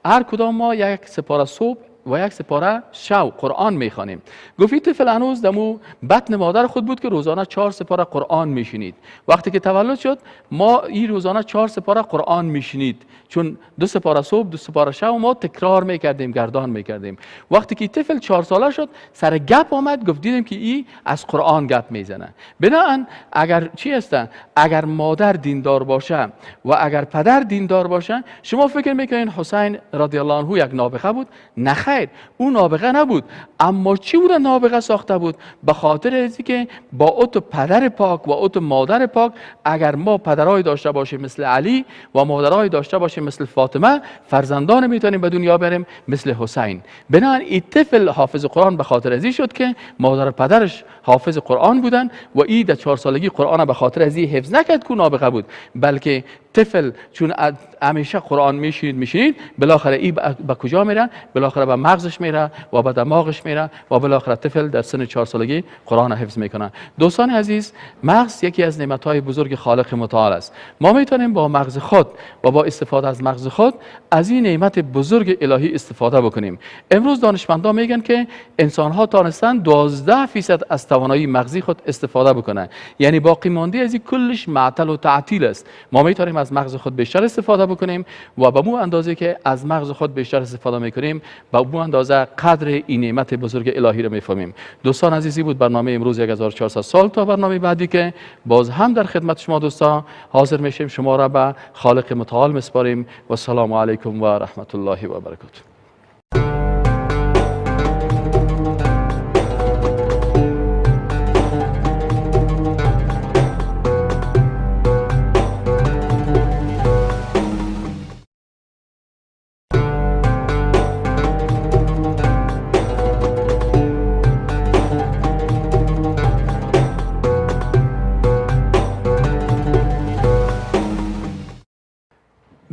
هر کدام ما یک سپاره صبح و یک سپاره شو قرآن میخوانیم. گفت این طفل هنوز دمو بطن مادر خود بود که روزانه 4 سپاره قرآن میشنید. وقتی که تولد شد ما این روزانه 4 سپاره قرآن میشنید، چون 2 سپاره صبح 2 سپاره شب ما تکرار میکردیم، گردان میکردیم. وقتی که طفل 4 ساله شد سر گپ آمد، گفت دیدیم که این از قرآن گپ میزنه. بنابراین اگر چی هستن، اگر مادر دیندار باشه و اگر پدر دیندار باشه، شما فکر میکنین حسین رضی الله عنه یک نابغه بود؟ نه خیر، او نابغه نبود. اما چی او را نابغه ساخته بود؟ به خاطر از که با اوت پدر پاک و اوت مادر پاک، اگر ما پدرای داشته باشیم مثل علی و مادرای داشته باشیم مثل فاطمه، فرزندان میتونیم به دنیا بریم مثل حسین. بنابراین این طفل حافظ قرآن به خاطر ازی شد که مادر و پدرش حافظ قرآن بودن و ای در 4 سالگی قرآن به خاطر ازی حفظ نکرد که نابغه بود، بلکه طفل چون همیشه قرآن میشینید، بالاخره ای به کجا میره؟ بالاخره به مغزش میره و به دماغش میره و بالاخره طفل در سن 4 سالگی قرآن حفظ میکنه. دوستان عزیز، مغز یکی از نعمت‌های بزرگ خالق متعال است. ما میتونیم با مغز خود و با استفاده از مغز خود از این نعمت بزرگ الهی استفاده بکنیم. امروز دانشمندان میگن که انسان‌ها تانستن 12% از توانایی مغزی خود استفاده بکنن، یعنی باقی مانده از این کلش معطل و تعطیل است. ما میتونیم از مغز خود بیشتر استفاده بکنیم و به مو اندازه که از مغز خود بیشتر استفاده میکنیم، به مو اندازه قدر این نعمت بزرگ الهی رو میفهمیم. دوستان عزیزی بود برنامه امروز 1400 سال. تا برنامه بعدی که باز هم در خدمت شما دوستان حاضر میشیم، شما را به خالق متعال میسپاریم و السلام علیکم و رحمت الله و برکاته.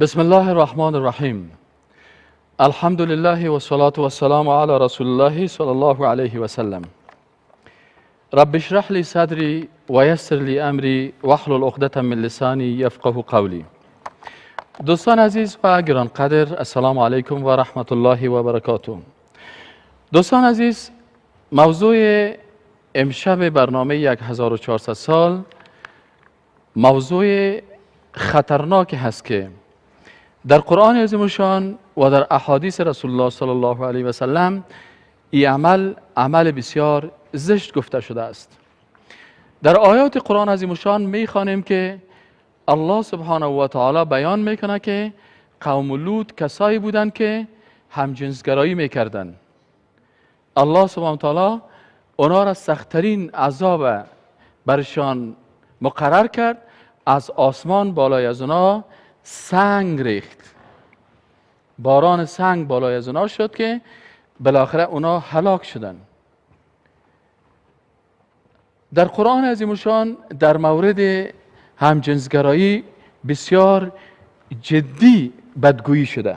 بسم الله الرحمن الرحیم. الحمد لله والصلاة والسلام علی رسول الله صلی الله علیه و سلم. رب اشرح لی صدری و یسر لی امری واحلل عقدة من لسانی یفقه قولی. دوستان عزیز و گرانقدر، السلام علیکم و رحمت الله و برکاته. دوستان عزیز، موضوع امشب برنامه 1400 سال موضوع خطرناک هست که در قرآن عظیم الشان و در احادیث رسول الله صلی الله علیه و سلم این عمل عمل بسیار زشت گفته شده است. در آیات قرآن عظیم الشان میخوانیم که الله سبحانه و تعالی بیان میکنه که قوم لوط کسایی بودند که همجنسگرایی میکردند. الله سبحانه و تعالی اونا را سختترین عذاب برشان مقرر کرد، از آسمان بالای از اونا سنگ ریخت، باران سنگ بالای از اونا شد که بالاخره اونا هلاک شدن. در قرآن عظیم الشان در مورد همجنسگرایی بسیار جدی بدگویی شده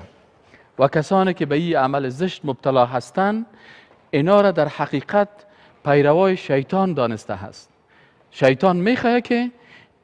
و کسانی که به این عمل زشت مبتلا هستند اینا را در حقیقت پیروای شیطان دانسته هست. شیطان میخواد که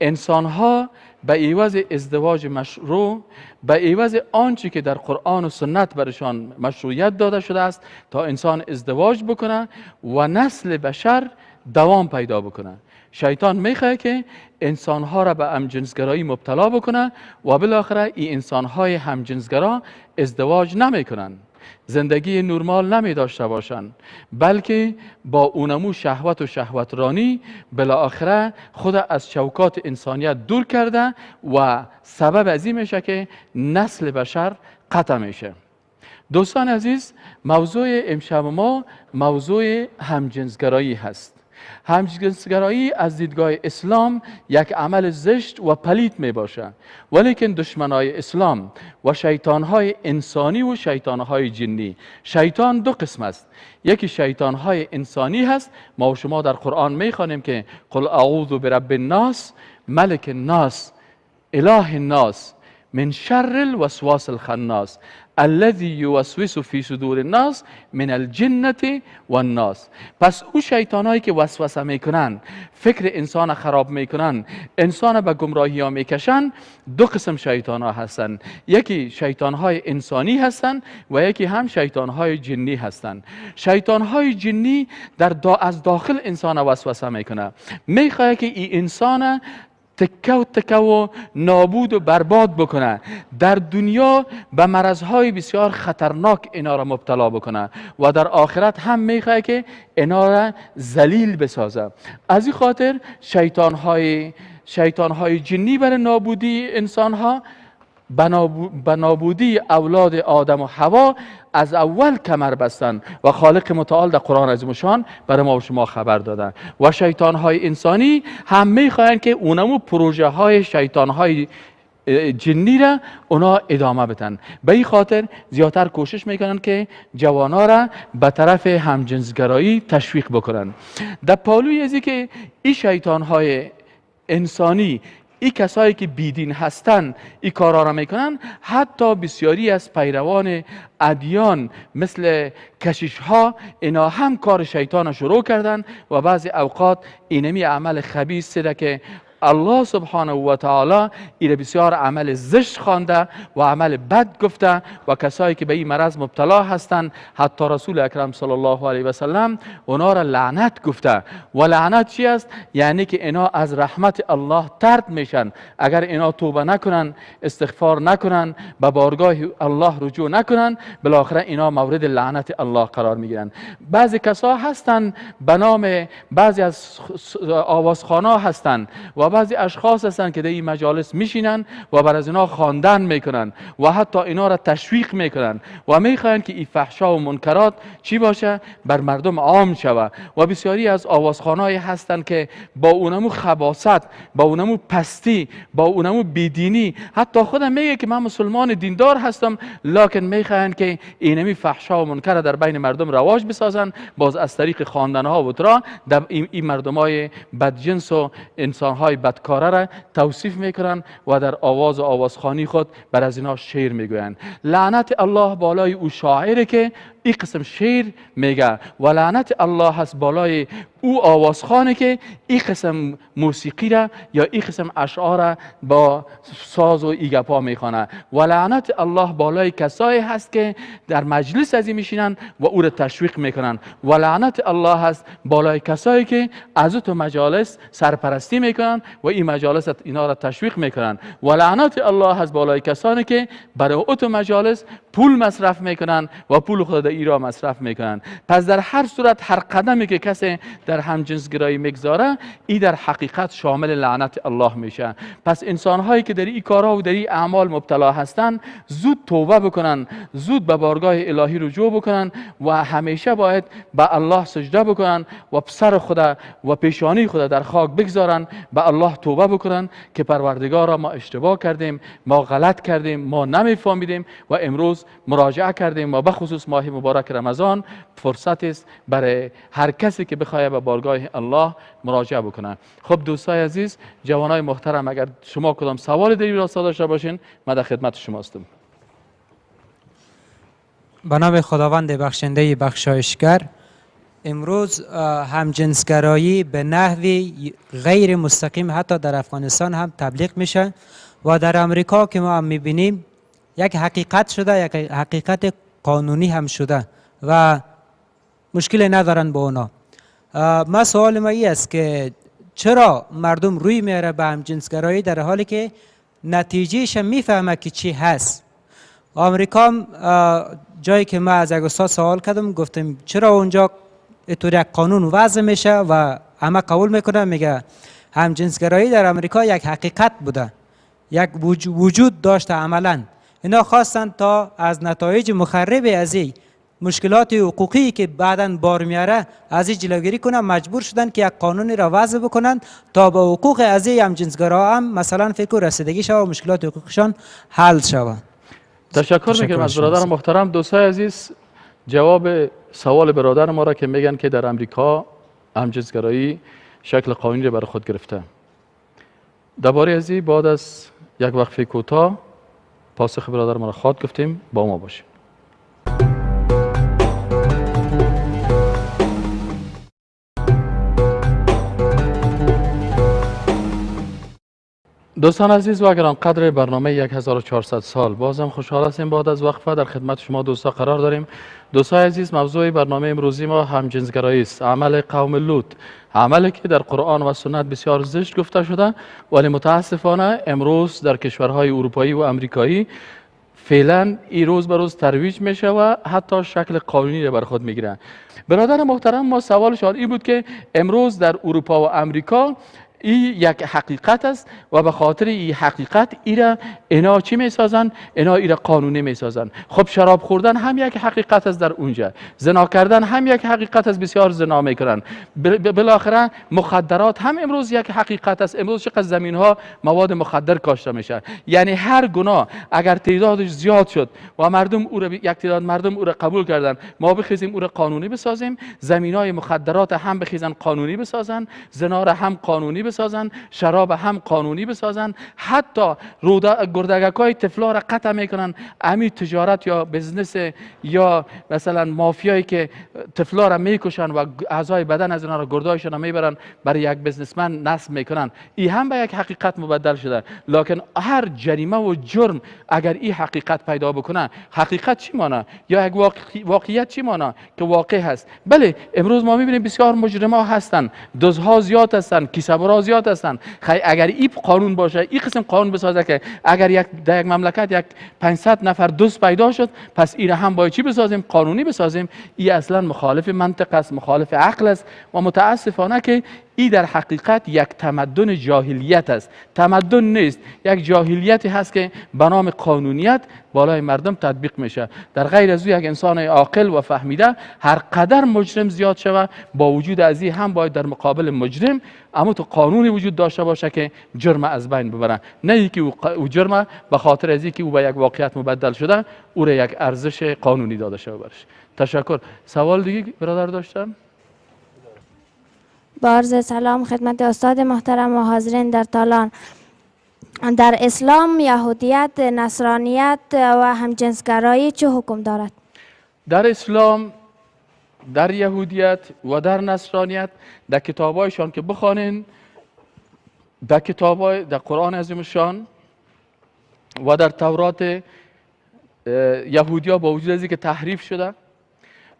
انسانها به عوض ازدواج مشروع، به عوض آنچه که در قرآن و سنت برشان مشروعیت داده شده است تا انسان ازدواج بکنه و نسل بشر دوام پیدا بکنه، شیطان میخواد که انسانها را به همجنسگرایی مبتلا بکنه و بالاخره این انسانهای همجنسگرا ازدواج نمیکنن، زندگی نرمال نمی داشته باشند، بلکه با اونمو شهوت و شهوت رانی بالاخره خود از چوکات انسانیت دور کرده و سبب از این میشه که نسل بشر قطع میشه. دوستان عزیز، موضوع امشب ما موضوع همجنسگرایی هست. همجنسگرایی از دیدگاه اسلام یک عمل زشت و پلید می باشه، ولیکن دشمنای اسلام و شیطانهای انسانی و شیطانهای جنی، شیطان دو قسم است، یکی شیطانهای انسانی هست، ما و شما در قرآن می خوانیم که قل اعوذ برب الناس ملک الناس اله الناس من شر الوسواس الخناس الذي یوسوس فی صدور الناس من الجنة والناس. پس او شیطانایی که وسوسه میکنن، فکر انسان خراب میکنن، انسان به گمراهی ها میکشن، دو قسم شیطان ها هستن، یکی شیطان های انسانی هستن و یکی هم شیطان های جنی هستن. شیطان های جنی از داخل انسان وسوسه میکنه، میخواد که این انسان تکه و تکه و نابود و برباد بکنه، در دنیا به مرضهای بسیار خطرناک اینا را مبتلا بکنه و در آخرت هم میخواد که اینا را ذلیل بسازه. از این خاطر شیطانهای جنی بر نابودی انسانها، به نابودی اولاد آدم و حوا از اول کمر بستن و خالق متعال در قرآن عظیم الشان برای ما و شما خبر دادن. و شیطانهای انسانی هم میخواهند که اونمو پروژه های شیطانهای جنی را اونا ادامه بدن. به این خاطر زیادتر کوشش میکنن که جوانا را به طرف همجنسگرایی تشویق بکنن. در پالوی ازی که این شیطانهای انسانی، این کسایی که بیدین هستن این کارا را میکنن، حتی بسیاری از پیروان ادیان مثل کشیش ها اینا هم کار شیطان را شروع کردن و بعضی اوقات اینمی عمل خبیث که الله سبحانه و تعالی ایره بسیار عمل زشت خوانده و عمل بد گفته و کسایی که به این مرض مبتلا هستند حتی رسول اکرم صلی الله علیه و سلم اونا را لعنت گفته. و لعنت چی است؟ یعنی که اینا از رحمت الله طرد میشن اگر اینا توبه نکنن، استغفار نکنن، به بارگاه الله رجوع نکنن، بالاخره اینا مورد لعنت الله قرار میگیرن. بعضی کسا هستند به نام بعضی از آوازخوانا هستند و بعضی اشخاص هستند که در این مجالس میشینن و بر از اینا خواندن میکنن و حتی اینا را تشویق میکنن و میخواهند که این فحشا و منکرات چی باشه؟ بر مردم عام شوه. و بسیاری از آوازخوانای هستند که با اونمو خباثت، با اونمو پستی، با اونمو بیدینی، حتی خودم میگه که من مسلمان دیندار هستم، لکن میخواهند که اینمی فحشا و منکر در بین مردم رواج بسازن، باز از طریق خواندنها و ترا در این مردمای بدجنس و انسانهای بدکاره را توصیف میکنن و در آواز و آوازخوانی خود بر از اینا شعر میگویند. لعنت الله بالای او شاعره که این قسم شعر میگه و لعنت الله هست بالای او آوازخوانه که این قسم موسیقی را یا این قسم اشعار را با ساز و ایگپا میخوانه. و لعنت الله بالای کسایی هست که در مجلس از این میشینن و او را تشویق میکنن. و لعنت الله هست بالای کسایی که از تو مجالس سرپرستی میکنن و این مجالس اینا را تشویق میکنن. و لعنت الله هست بالای کسانی که برای او تو مجالس پول مصرف میکنن و پول خود در ایران مصرف میکنن. پس در هر صورت هر قدمی که کسی در همجنسگرایی میگذاره، ای در حقیقت شامل لعنت الله میشه. پس انسان هایی که در این کارها و در این اعمال مبتلا هستن زود توبه بکنن، زود به بارگاه الهی رجوع بکنن و همیشه باید به الله سجده بکنن و سر خود و پیشانی خود در خاک بگذارن، به الله توبه بکنن که پروردگارا ما اشتباه کردیم، ما غلط کردیم، ما نمیفهمیدیم و امروز مراجعه کردیم و بخصوص ماه مبارک رمضان فرصت است برای هر کسی که بخواد به بارگاه الله مراجعه بکنه. خب دوستای عزیز، جوانای محترم، اگر شما کدام سوال در این راستا داشته باشین من در خدمت شما هستم. به نام خداوند بخشنده بخشایشگر. امروز همجنسگرایی به نحوی غیر مستقیم حتی در افغانستان هم تبلیغ میشه و در امریکا که ما هم میبینیم یک حقیقت شده، یک حقیقت قانونی هم شده و مشکل ندارن با اونا. ما سوال ما این است که چرا مردم روی میاره به همجنسگرایی در حالی که نتیجهش میفهمه که چی هست؟ آمریکا جایی که ما از یک استاد سوال کردم، گفتم چرا اونجا اینطور یک قانون وضع میشه و همه قبول میکنه؟ میگه همجنسگرایی در امریکا یک حقیقت بوده، یک وجود داشته. عملا اینا خواستن تا از نتایج مخرب از این مشکلات حقوقی که بعداً بار میاره از این جلوگیری کنن، مجبور شدن که یک قانونی را وضع بکنن تا با حقوق از این همجنسگرا هم مثلا فکر رسیدگی شود و مشکلات حقوقشان حل شود. تشکر میکنم از برادر محترم. دوستای عزیز، جواب سوال برادر ما را که میگن که در امریکا همجنسگرایی شکل قانونی را برای خود گرفته، درباره از این بعد از یک وقفه کوتاه پاسخ برادر ما را خواد گفتیم. با ما باشیم. دوستان عزیز و گرانقدر برنامه 1400 سال، بازم خوشحال هستیم بعد از وقفه در خدمت شما دوستا قرار داریم. دوستان عزیز، موضوع برنامه امروزی ما همجنسگرایی است، عمل قوم لوط، عملی که در قرآن و سنت بسیار زشت گفته شده، ولی متاسفانه امروز در کشورهای اروپایی و امریکایی فعلا این روز به روز ترویج میشه و حتی شکل قانونی را بر خود میگیره. برادر محترم ما سوالشان این بود که امروز در اروپا و امریکا این یک حقیقت است و به خاطر این حقیقت ایره اینا چی میسازن؟ اینا ایره قانونی میسازن. خب شراب خوردن هم یک حقیقت است در اونجا، زنا کردن هم یک حقیقت است، بسیار زنا میکنن. بالاخره مخدرات هم امروز یک حقیقت است، امروز چقدر زمین ها مواد مخدر کاشته میشه. یعنی هر گناه اگر تعدادش زیاد شد و مردم او را، یک تعداد مردم او را قبول کردن، ما بخیزیم او را قانونی بسازیم، زمین های مخدرات هم بخیزن قانونی بسازن، زنا را هم قانونی بسازن، شراب هم قانونی بسازن، حتی گردگکای طفلا را قطع میکنن. امی تجارت یا business یا مثلا مافیایی که طفلا را میکشن و اعضای بدن از اینا را گردایشان را میبرن برای یک businessman نصب میکنن، این هم به یک حقیقت مبدل شده. لکن هر جریمه و جرم اگر این حقیقت پیدا بکنه، حقیقت چی مانه یا یک واقعیت چی مانه که واقع هست؟ بله امروز ما میبینیم بسیار مجرما هستن، دزدها زیاد هستن، کیسه زیاد هستن. خیلی اگر این قانون باشه، این قسم قانون بسازه که اگر یک در یک مملکت یک 500 نفر دزد پیدا شد، پس این هم باید چی بسازیم؟ قانونی بسازیم. این اصلا مخالف منطق است، مخالف عقل است و متاسفانه که این در حقیقت یک تمدن جاهلیت است. تمدن نیست، یک جاهلیتی هست که به نام قانونیت بالای مردم تطبیق میشه. در غیر از او یک انسان عاقل و فهمیده هر قدر مجرم زیاد شوه، با وجود از این هم باید در مقابل مجرم اما تو قانونی وجود داشته باشه که جرم از بین ببره، نه اینکه او جرم به خاطر از اینکه او به یک واقعیت مبدل شده او را یک ارزش قانونی داده شوه برش. تشکر. سوال دیگه برادر داشتن؟ با عرض سلام خدمت استاد محترم و حاضرین در تالار. در اسلام یهودیت، نصرانیت و همجنسگرایی چه حکم دارد؟ در اسلام، در یهودیت و در نصرانیت، در کتابایشان که بخوانین، در کتابای در قرآن عظیمشان و در تورات یهودیا با وجود از اینکه تحریف شده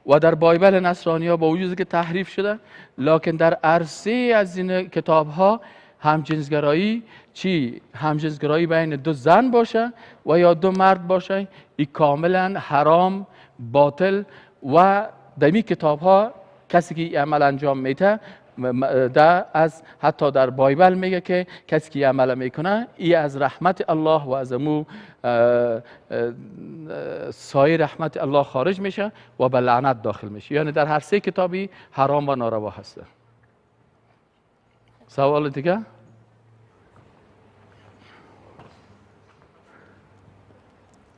و در بایبل نصرانی ها با وجود که تحریف شده، لکن در عرصه از این کتاب ها همجنسگرایی چی؟ همجنسگرایی بین دو زن باشه و یا دو مرد باشه، این کاملا حرام، باطل و در این کتاب ها کسی که این عمل انجام میده از حتی در بایبل میگه که کسی که عمل میکنه ای از رحمت الله و از امو سایه رحمت الله خارج میشه و به لعنت داخل میشه. یعنی در هر سه کتابی حرام و ناروا هسته. سوال دیگه؟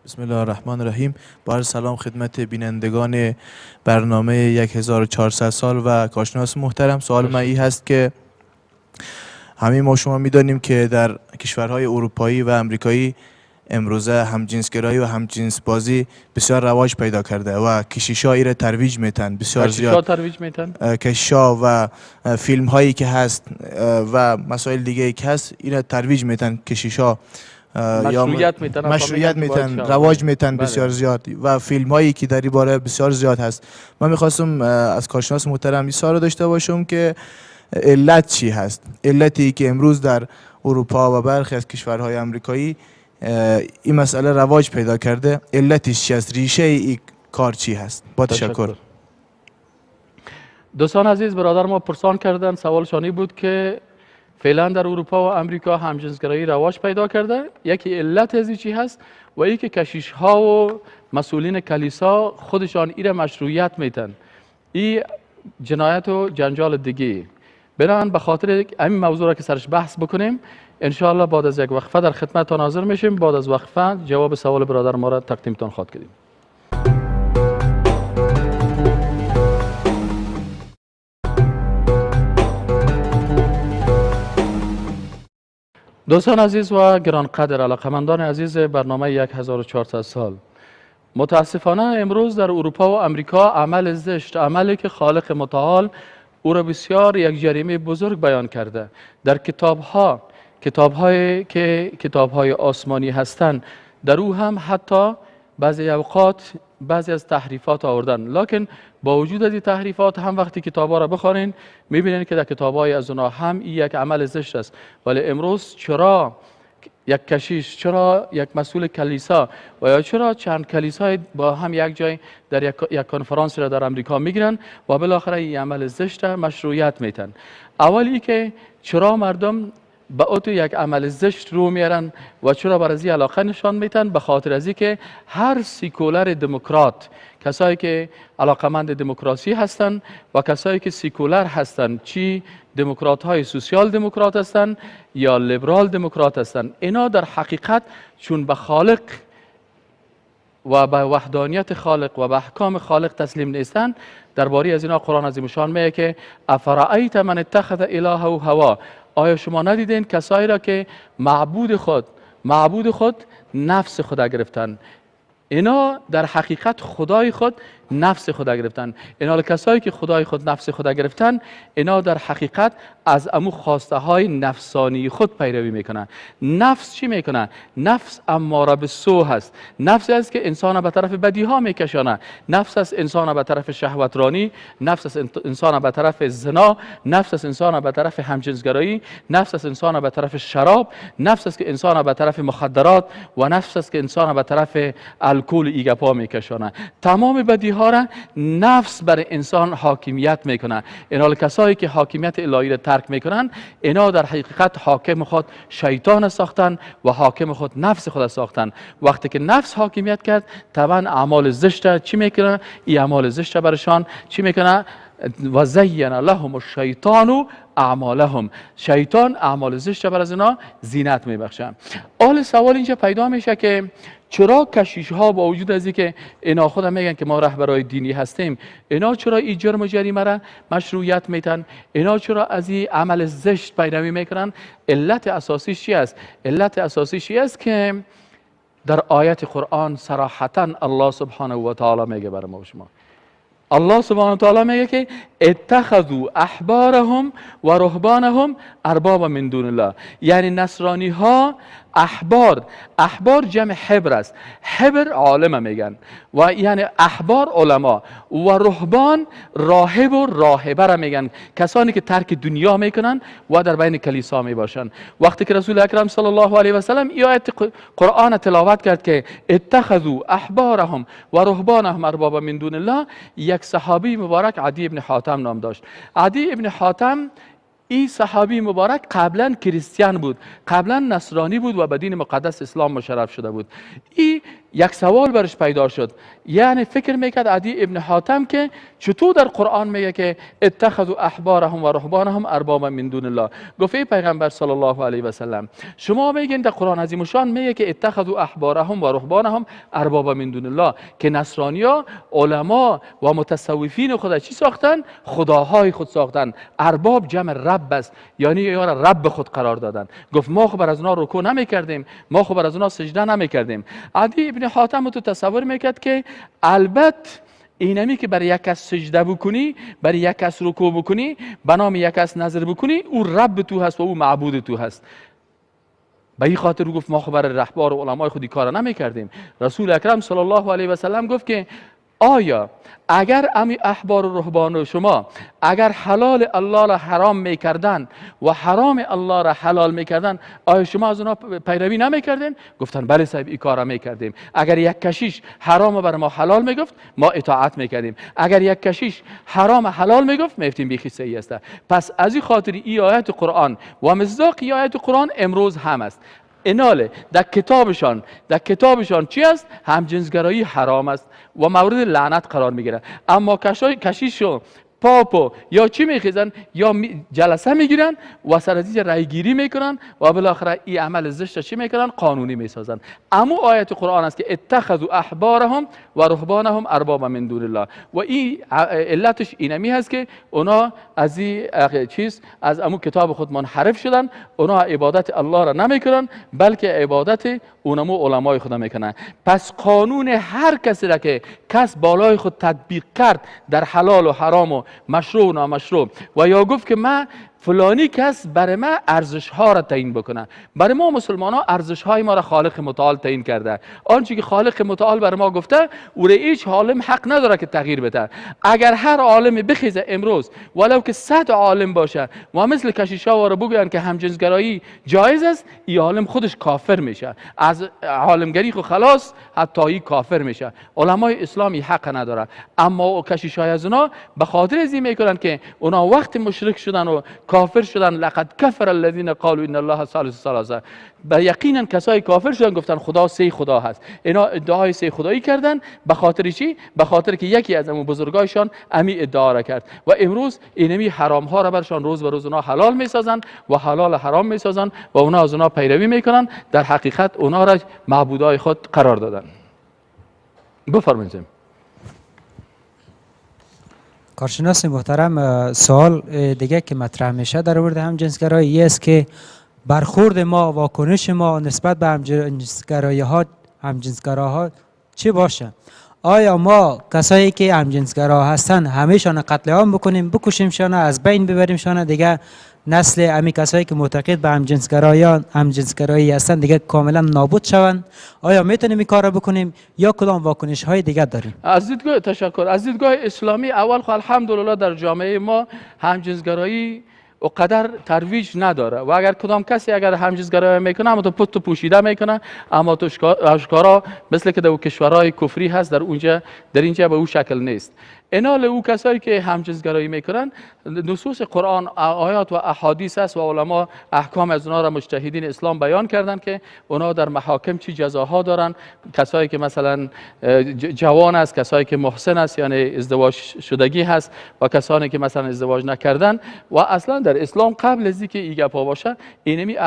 بسم الله الرحمن الرحیم. با سلام خدمت بینندگان برنامه 1400 سال و کارشناس محترم. سوال من این هست که همه ما شما میدانیم که در کشورهای اروپایی و امریکایی امروزه همجنسگرایی و همجنس بازی بسیار رواج پیدا کرده و کشیشا ایره ترویج میتن، بسیار زیاد ترویج میتن، کشیشا و فیلم هایی که هست و مسائل دیگه ای که هست ایره ترویج میتن، کشیشا مشروعیت میتن، رواج میتن بسیار زیاد و فیلم هایی که در این باره بسیار زیاد هست. من میخواستم از کارشناس محترم این سوال داشته باشم که علت چی هست؟ علتی که امروز در اروپا و برخی از کشورهای امریکایی این مسئله رواج پیدا کرده، علتش چی است؟ ریشه این کار چی هست؟ با تشکر. دوستان عزیز، برادر ما پرسان کردن، سوالشانی بود که فعلا در اروپا و امریکا همجنسگرایی رواج پیدا کرده، یکی علت از چی هست و یکی کشیش ها و مسئولین کلیسا خودشان ایره مشروعیت میتن. این جنایت و جنجال دیگه. بنابراین به خاطر همین موضوع را که سرش بحث بکنیم، انشاءالله بعد از یک وقفه در خدمتتان حاضر میشیم. بعد از وقفه جواب سوال برادر ما را تقدیمتان خواهد کردیم. دوستان عزیز و گرانقدر، علاقمندان عزیز برنامه 1400 سال، متاسفانه امروز در اروپا و امریکا عمل زشت، عملی که خالق متعال او را بسیار یک جریمه بزرگ بیان کرده، در کتابها، کتابهایی که کتابهای آسمانی هستند، در او هم حتی بعضی اوقات بعضی از تحریفات آوردن، لکن با وجود از این تحریفات هم وقتی کتاب‌ها را بخوانین می‌بینین که در کتاب‌های از اونها هم این یک عمل زشت است. ولی امروز چرا یک کشیش، چرا یک مسئول کلیسا و یا چرا چند کلیسای با هم یک جای در یک کنفرانس را در امریکا میگیرن و بالاخره این عمل زشت مشروعیت میتن؟ اولی که چرا مردم به اوتو یک عمل زشت رو میارن و چرا بر از این علاقه نشان میتن؟ به خاطر از که هر سیکولر دموکرات، کسایی که علاقمند دموکراسی هستند و کسایی که سیکولر هستند، چی دموکرات های سوسیال دموکرات هستند یا لیبرال دموکرات هستند، اینا در حقیقت چون به خالق و به وحدانیت خالق و به احکام خالق تسلیم نیستند، درباره از اینا قرآن عظیم شان میگه که افرأیت من اتخذ الهه هوا، آیا شما ندیدین کسایی را که معبود خود نفس خود گرفتن؟ اینا در حقیقت خدای خود نفس خود گرفتن. اینا کسایی که خدای خود نفس خود گرفتن، اینا در حقیقت از امو خواسته های نفسانی خود پیروی میکنن. نفس چی میکنه؟ نفس اماره به سو هست. نفس است که انسان به طرف بدی ها میکشانه. نفس است انسان به طرف شهوت رانی، نفس است انسان به طرف زنا، نفس است انسان به طرف همجنسگرایی، نفس است انسان به طرف شراب، نفس است که انسان به طرف مخدرات و نفس است که انسان به طرف الکل ایگپا میکشانه. تمام بدی ها را نفس بر انسان حاکمیت میکنه. اینا کسایی که حاکمیت الهی را ترک میکنن، اینا در حقیقت حاکم خود شیطان ساختن و حاکم خود نفس خود ساختن. وقتی که نفس حاکمیت کرد، طبعا اعمال زشت چی میکنه؟ این اعمال زشت برشان چی میکنه؟ و زین لهم الشیطان اعمالهم، شیطان اعمال زشت بر از اینا زینت میبخشه. اول سوال اینجا پیدا میشه که چرا کشیش ها با وجود از اینکه اینا خود میگن که ما رهبرای دینی هستیم، اینا چرا این جرم و جریمه را مشروعیت میتن؟ اینا چرا از این عمل زشت پیروی میکنن؟ علت اساسیش چی است؟ علت اساسیش چی است که در آیت قرآن صراحتا الله سبحانه و تعالی میگه بر ما و شما، الله سبحانه و تعالی میگه که اتخذوا احبارهم و رهبانهم اربابا من دون الله. یعنی نصرانی ها احبار، احبار جمع حبر است، حبر عالم میگن و یعنی احبار علما و رهبان راهب و راهبه را میگن، کسانی که ترک دنیا میکنن و در بین کلیسا میباشن. وقتی که رسول اکرم صلی الله علیه و سلم این آیت قرآن تلاوت کرد که اتخذوا احبارهم و رهبانهم اربابا من دون الله، یک صحابی مبارک عدی ابن حاتم نام داشت. عدی ابن حاتم این صحابی مبارک قبلا کریستیان بود، قبلا نصرانی بود و به دین مقدس اسلام مشرف شده بود. این یک سوال برش پیدا شد، یعنی فکر میکرد عدی ابن حاتم که چطور در قرآن میگه که اتخذوا احبارهم و رهبانهم اربابا من دون الله. گفت ای پیغمبر صلی الله علیه و سلم، شما میگین در قرآن عظیم الشان میگه که اتخذوا احبارهم و رهبانهم اربابا من دون الله، که نصرانیا علما و متصوفین خود چی ساختن؟ خداهای خود ساختن. ارباب جمع رب است، یعنی یارا رب خود قرار دادن. گفت ما خو بر از اونا رکوع نمیکردیم، ما خو بر از اونا سجده نمیکردیم. عدی ابن حاتم تو تصور میکرد که البته اینمی که برای یک کس سجده بکنی، برای یک کس رکوع بکنی، به نام یک کس نظر بکنی، او رب تو هست و او معبود تو هست. به این خاطر او گفت ما خو برای رهبار و علمای خودی کار نمیکردیم. رسول اکرم صلی الله علیه و سلم گفت که آیا اگر امی احبار و رهبان شما اگر حلال الله را حرام میکردن و حرام الله را حلال میکردن، آیا شما از اونا پیروی نمیکردین؟ گفتن بله صاحب، این کار را میکردیم. اگر یک کشیش حرام بر ما حلال میگفت ما اطاعت میکردیم، اگر یک کشیش حرام حلال میگفت میگفتیم بیخی صحیح است. پس از این خاطر این آیت قرآن و مصداق این آیت قرآن امروز هم است. اناله در کتابشان چی است؟ همجنسگرایی حرام است و مورد لعنت قرار میگیره. اما کشیش و پاپو یا چی میخیزن یا جلسه میگیرن و سر از رای گیری میکنن و بالاخره این عمل زشت چی میکنن؟ قانونی میسازن. اما آیت قرآن است که اتخذوا احبارهم و رهبانهم اربابا من دون الله، و این علتش اینمی هست که اونا از این چیز از امو کتاب خود منحرف شدن، اونا عبادت الله را نمیکنن بلکه عبادت اونمو علمای خود میکنن. پس قانون هر کسی را که کس بالای خود تطبیق کرد در حلال و حرام و مشروع و نامشروع، و یا گفت که من فلانی کس برای ما ارزش ها را تعیین بکنه، برای ما مسلمان ها ارزش های ما را خالق متعال تعیین کرده. آنچه که خالق متعال برای ما گفته او را هیچ عالم حق نداره که تغییر بده. اگر هر عالم بخیزه امروز ولو که 100 عالم باشه و مثل کشیشا را بگوین که همجنسگرایی جایز است، این عالم خودش کافر میشه، از عالمگری خو خلاص حتی ای کافر میشه. علمای اسلامی حق نداره. اما کشیشای از اونا به خاطر از این میکنن که اونا وقت مشرک شدن و کافر شدن، لقد کفر الذین قالوا ان الله ثالث ثلاثه، به یقینا کسای کافر شدن گفتن خدا سه خدا هست. اینا ادعای سه خدایی کردن به خاطر چی؟ به خاطر که یکی از امو بزرگایشان امی ادعا را کرد و امروز اینمی حرام ها را برشان روز به روز اونا حلال میسازن و حلال حرام میسازن و اونا از اونا پیروی میکنن. در حقیقت اونا را معبودای خود قرار دادن. بفرمایید. کارشناس محترم، سوال دیگه که مطرح میشه در مورد همجنسگرایی است که برخورد ما، واکنش ما نسبت به همجنسگرایی ها، همجنسگراها چه باشه؟ آیا ما کسایی که همجنسگرا هستن همیشان قتل عام بکنیم، بکشیمشان، از بین ببریمشان، دیگه نسل امی کسایی که معتقد به همجنسگرایی هستن دیگه کاملا نابود شوند؟ آیا میتونیم این کار را بکنیم یا کدام واکنش های دیگه داریم؟ از دیدگاه تشکر، از دیدگاه اسلامی اول خو الحمدلله در جامعه ما همجنسگرایی قدر ترویج نداره و اگر کدام کسی اگر همجنسگرایی میکنه اما تو پت پوشیده میکنه، اما تو اشکارا مثل که در کشورهای کفری هست در اونجا در اینجا به او شکل نیست. انال او کسایی که همجنسگرایی میکنن نصوص قرآن، آیات و احادیث است و علما احکام از اونا را مجتهدین اسلام بیان کردن که اونا در محاکم چی جزاها دارن. کسایی که مثلا جوان است، کسایی که محسن است یعنی ازدواج شدگی هست و کسانی که مثلا ازدواج نکردن. و اصلا در اسلام قبل از اینکه این گپا باشه اینمی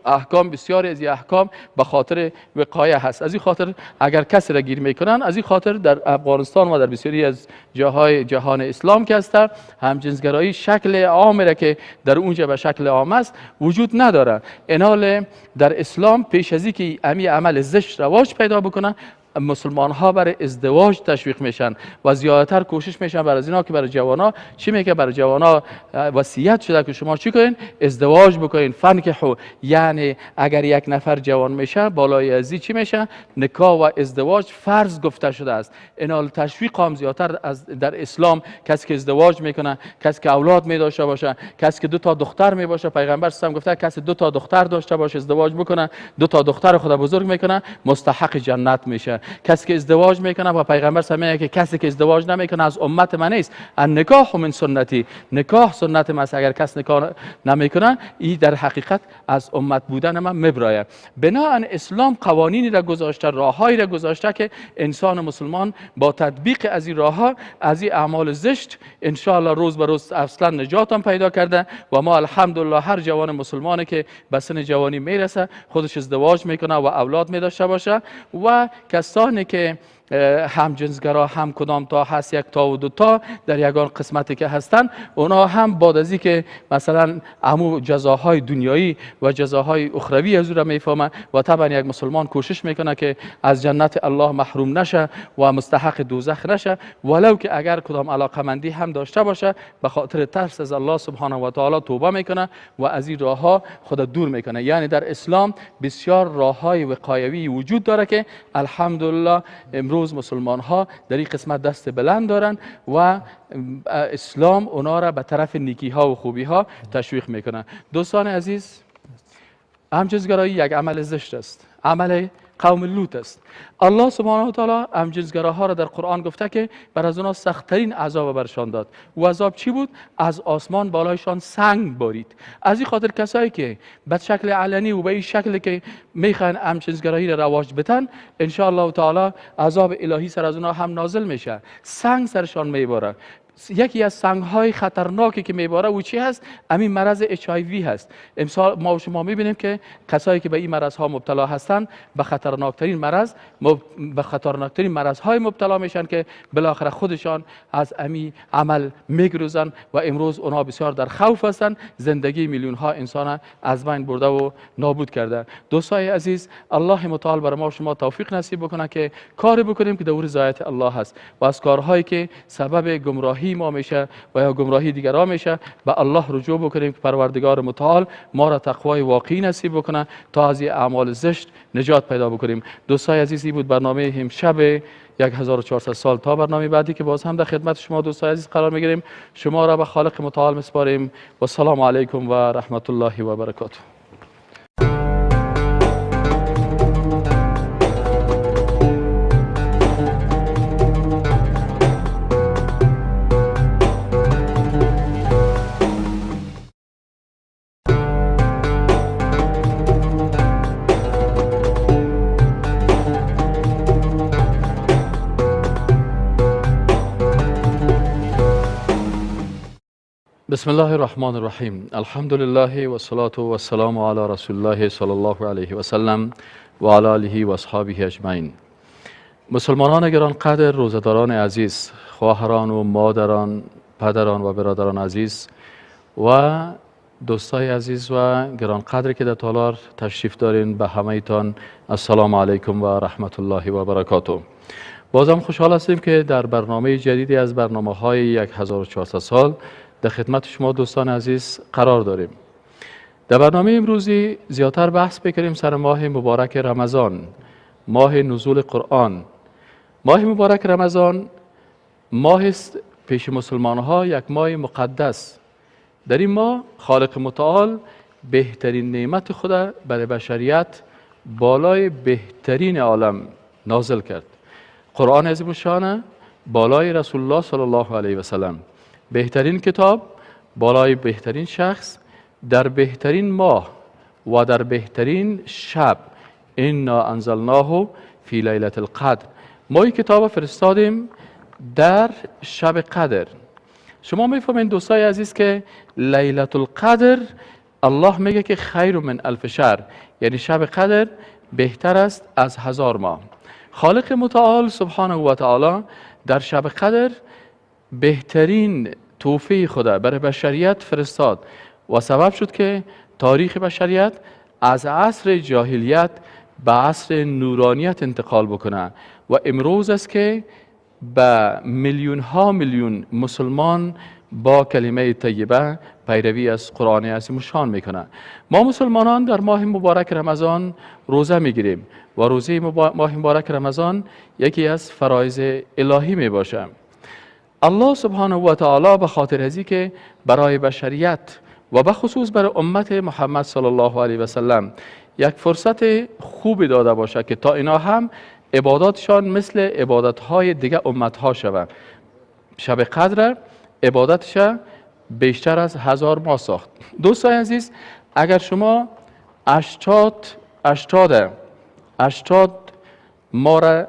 احکام بسیاری از این احکام به خاطر وقایه هست. از این خاطر اگر کسی را گیر میکنن، از این خاطر در افغانستان و در بسیاری از جاهای جهان اسلام که هست همجنسگرایی شکل عام را که در اونجا به شکل عام است وجود نداره. انال در اسلام پیش از اینکه امی عمل زشت رواج پیدا بکنه مسلمان ها برای ازدواج تشویق میشن و زیادتر کوشش میشن برای از اینا که برای جوان ها چی میگه؟ برای جوان ها وصیت شده که شما چی کنین؟ ازدواج بکنین. فنکحو، یعنی اگر یک نفر جوان میشه بالای ازی چی میشه؟ نکاح و ازدواج فرض گفته شده است. اینال تشویق هم زیادتر از در اسلام، کسی که ازدواج میکنه، کسی که اولاد می داشته باشه، کسی که دو تا دختر می باشه، پیغمبر صلی الله علیه و گفته کسی دو تا دختر داشته باشه ازدواج بکنه، دو تا دختر خدا بزرگ میکنه، مستحق جنت میشه. کسی که ازدواج میکنه و پیغمبر صلی الله علیه و میگه که کسی که ازدواج نمیکنه از امت من نیست. النکاح من سنتی، نکاح سنت من است. اگر کس نکاح نمیکنه این در حقیقت از امت بودن من میبرایه. بناهن اسلام قوانینی را گذاشته، راههایی را گذاشته که انسان مسلمان با تطبیق از این راهها، از این اعمال زشت ان شاء الله روز به روز اصلا نجات هم پیدا کرده و ما الحمدلله هر جوان مسلمانی که به سن جوانی میرسه خودش ازدواج میکنه و اولاد می داشته باشه. و کسانی که همجنسگرا هم کدام تا هست، یک تا و دو تا در یگان قسمتی که هستن، اونا هم بعد از که مثلا امو جزاهای دنیایی و جزاهای اخروی از او را میفهمن و طبعا یک مسلمان کوشش میکنه که از جنت الله محروم نشه و مستحق دوزخ نشه، ولو که اگر کدام علاقمندی هم داشته باشه به خاطر ترس از الله سبحانه و تعالی توبه میکنه و از این راهها خود دور میکنه. یعنی در اسلام بسیار راههای وقایوی وجود داره که الحمدلله امروز مسلمان ها در این قسمت دست بلند دارن و اسلام اونا را به طرف نیکی ها و خوبی ها تشویق میکنه. دوستان عزیز، همجنسگرایی یک عمل زشت است، عمل قوم لوط است. الله سبحانه و تعالی همجنسگراها را در قرآن گفته که بر از اونا سختترین عذاب برشان داد. و عذاب چی بود؟ از آسمان بالایشان سنگ بارید. از این خاطر کسایی که به شکل علنی و به این شکل که میخوان همجنسگرایی را رواج بدن، ان شاء الله تعالی عذاب الهی سر از اونا هم نازل میشه، سنگ سرشان میباره. یکی از سنگ‌های خطرناکی که میباره او چی هست؟ همین مرض HIV هست. امسال ما و شما میبینیم که کسایی که به این مرض ها مبتلا هستند به خطرناکترین مرض، به خطرناکترین مرض های مبتلا میشن که بالاخره خودشان از امی عمل میگریزن و امروز اونها بسیار در خوف هستند. زندگی میلیون ها انسان از بین برده و نابود کرده. دوستای عزیز، الله متعال بر ما و شما توفیق نصیب بکنه که کاری بکنیم که دور رضایت الله هست و از کارهایی که سبب گمراهی ما میشه و یا گمراهی دیگران میشه به الله رجوع بکنیم که پروردگار متعال ما را تقوای واقعی نصیب بکنه تا از این اعمال زشت نجات پیدا بکنیم. دوستای عزیز، این بود برنامه امشب 1400 سال. تا برنامه بعدی که باز هم در خدمت شما دوستای عزیز قرار میگیریم، شما را به خالق متعال میسپاریم و سلام علیکم و رحمت الله و برکاته. بسم الله الرحمن الرحیم. الحمد لله و الصلاة و السلام علی رسول الله صلی الله علیه و سلم و علی آله و اصحابه اجمعین. مسلمانان گرانقدر، روزه‌داران عزیز، خواهران و مادران، پدران و برادران عزیز و دوستای عزیز و گرانقدر که در تالار تشریف دارین، به همه تان السلام علیکم و رحمت الله و برکاته. بازم خوشحال هستیم که در برنامه جدیدی از برنامه‌های 1400 سال در خدمت شما دوستان عزیز قرار داریم. در برنامه امروزی زیادتر بحث بکنیم سر ماه مبارک رمضان، ماه نزول قرآن. ماه مبارک رمضان ماه است پیش مسلمان ها یک ماه مقدس. در این ماه خالق متعال بهترین نعمت خود برای بشریت بالای بهترین عالم نازل کرد. قرآن عظیم الشان بالای رسول الله صلی الله علیه و سلم، بهترین کتاب بالای بهترین شخص در بهترین ماه و در بهترین شب. انا انزلناه فی لیلة القدر. ما این کتاب فرستادیم در شب قدر. شما میفهمین دوستای عزیز که لیلة القدر الله میگه که خیر من الف شهر، یعنی شب قدر بهتر است از 1000 ماه. خالق متعال سبحانه و تعالی در شب قدر بهترین توفیق خدا برای بشریت فرستاد و سبب شد که تاریخ بشریت از عصر جاهلیت به عصر نورانیت انتقال بکنه و امروز است که به میلیون ها میلیون مسلمان با کلمه طیبه پیروی از قرآن عظیم شان میکنه. ما مسلمانان در ماه مبارک رمضان روزه میگیریم و روزه ماه مبارک رمضان یکی از فرایض الهی میباشه. الله سبحانه و تعالی به خاطر ازی که برای بشریت و به خصوص برای امت محمد صلی الله علیه و سلم یک فرصت خوبی داده باشه که تا اینا هم عباداتشان مثل عبادتهای دیگه امتها شود، شب قدر عبادتش بیشتر از 1000 ماه ساخت. دوستای عزیز، اگر شما 80 ماه را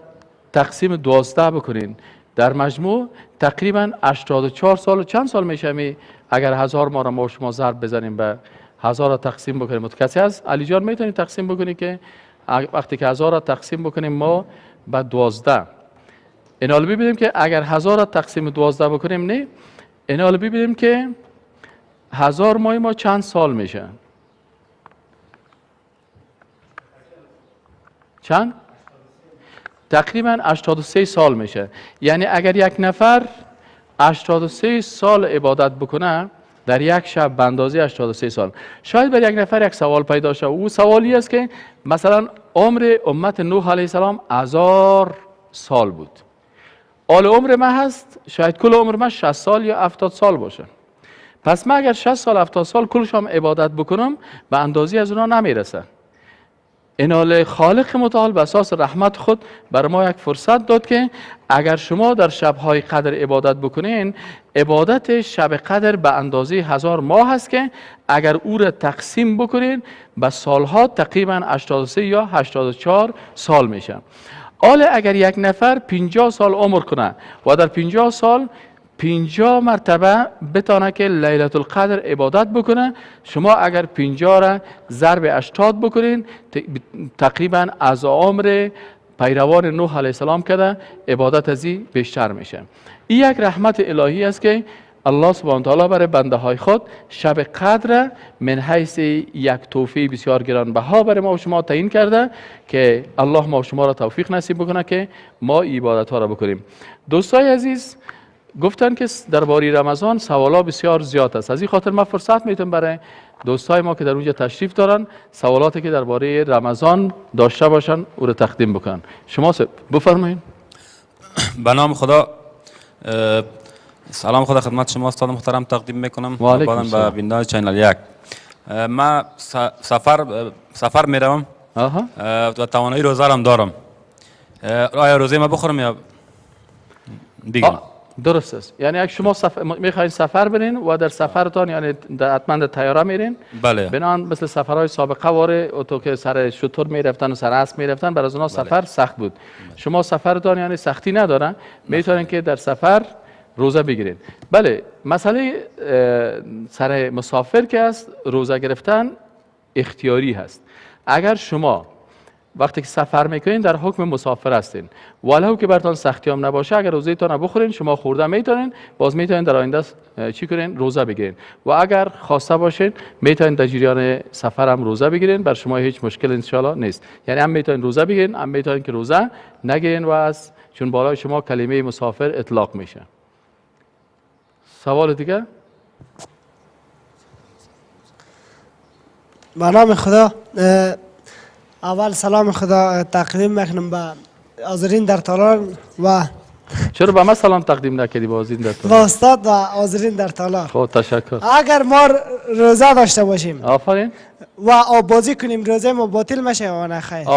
تقسیم 12 بکنین، در مجموع تقریبا 84 سال و چند سال میشه. اگر 1000 ماه را ما شما ضرب بزنیم به 1000 را تقسیم بکنیم، کسی از علی جان میتونید تقسیم بکنی که وقتی که 1000 را تقسیم بکنیم ما به 12، اینا رو ببینیم که اگر 1000 را تقسیم 12 بکنیم، نه، اینا رو ببینیم که 1000 ماه ما چند سال میشه؟ چند؟ تقریبا 83 سال میشه. یعنی اگر یک نفر 83 سال عبادت بکنه در یک شب به اندازه 83 سال، شاید بر یک نفر یک سوال پیدا شه. او سوالی است که مثلا عمر امت نوح علیه السلام 1000 سال بود، آل عمر من هست شاید کل عمر من 60 سال یا 70 سال باشه، پس من اگر 60 سال 70 سال کلش هم عبادت بکنم به اندازه از اونا نمیرسه. انال خالق متعال به اساس رحمت خود بر ما یک فرصت داد که اگر شما در شب‌های قدر عبادت بکنین، عبادت شب قدر به اندازه 1000 ماه هست که اگر او را تقسیم بکنین به سالها تقریبا 83 یا 84 سال میشه. حالا اگر یک نفر 50 سال عمر کنه و در 50 سال 50 مرتبه بتانه که لیلت القدر عبادت بکنه، شما اگر 50 را ضرب 80 بکنین تقریبا از عمر پیروان نوح علیه السلام کده عبادت ازی بیشتر میشه. این یک رحمت الهی است که الله سبحانه تعالی برای بنده های خود شب قدر من حیث یک توفیق بسیار گرانبها برای ما و شما تعیین کرده که الله ما و شما را توفیق نصیب بکنه که ما عبادت ها را بکنیم. دوستای عزیز، گفتن که درباره رمضان سوالا بسیار زیاد است، از این خاطر من فرصت میتونم برای دوستای ما که در اونجا تشریف دارن سوالاتی که درباره رمضان داشته باشن او را تقدیم بکنن. شما بفرمایید. به نام خدا، سلام خدا خدمت شما استاد محترم تقدیم میکنم و بعدم به بیننده channel یک. من سفر میروم و توانایی روزه هم دارم. آیا روزه ما بخورم یا بگیرم؟ درست است. یعنی اگه شما میخواین سفر برین و در سفرتان، یعنی حتما در طیاره میرین، بله، بنان مثل سفرهای سابقه واره اتو که سر شتر میرفتن و سر اسب میرفتن، بر از اونها سفر سخت بود. بله. شما سفرتان یعنی سختی نداره، میتونین که در سفر روزه بگیرین. بله، مسئله سر مسافر که است روزه گرفتن اختیاری هست. اگر شما وقتی که سفر میکنین در حکم مسافر هستین، ولو که براتون سختی هم نباشه، اگر روزه تان بخورین شما خورده میتونین، باز میتونین در آینده چی کنین؟ روزه بگیرین. و اگر خواسته باشین میتونین در جریان سفر هم روزه بگیرین، بر شما هیچ مشکل ان شاء الله نیست. یعنی هم میتونین روزه بگیرین، هم میتونین که روزه نگیرین و از چون بالای شما کلمه مسافر اطلاق میشه. سوال دیگه؟ به نام خدا، اول سلام خدا تقدیم میکنم به حاضرین در تالار و چرا به ما سلام تقدیم نکردی با حاضرین در تالار؟ با استاد و حاضرین در تالار. خب تشکر. اگر ما روزه داشته باشیم، آفرین، و آب بازی کنیم، روزه ما باطل میشه یا نه؟ خیر.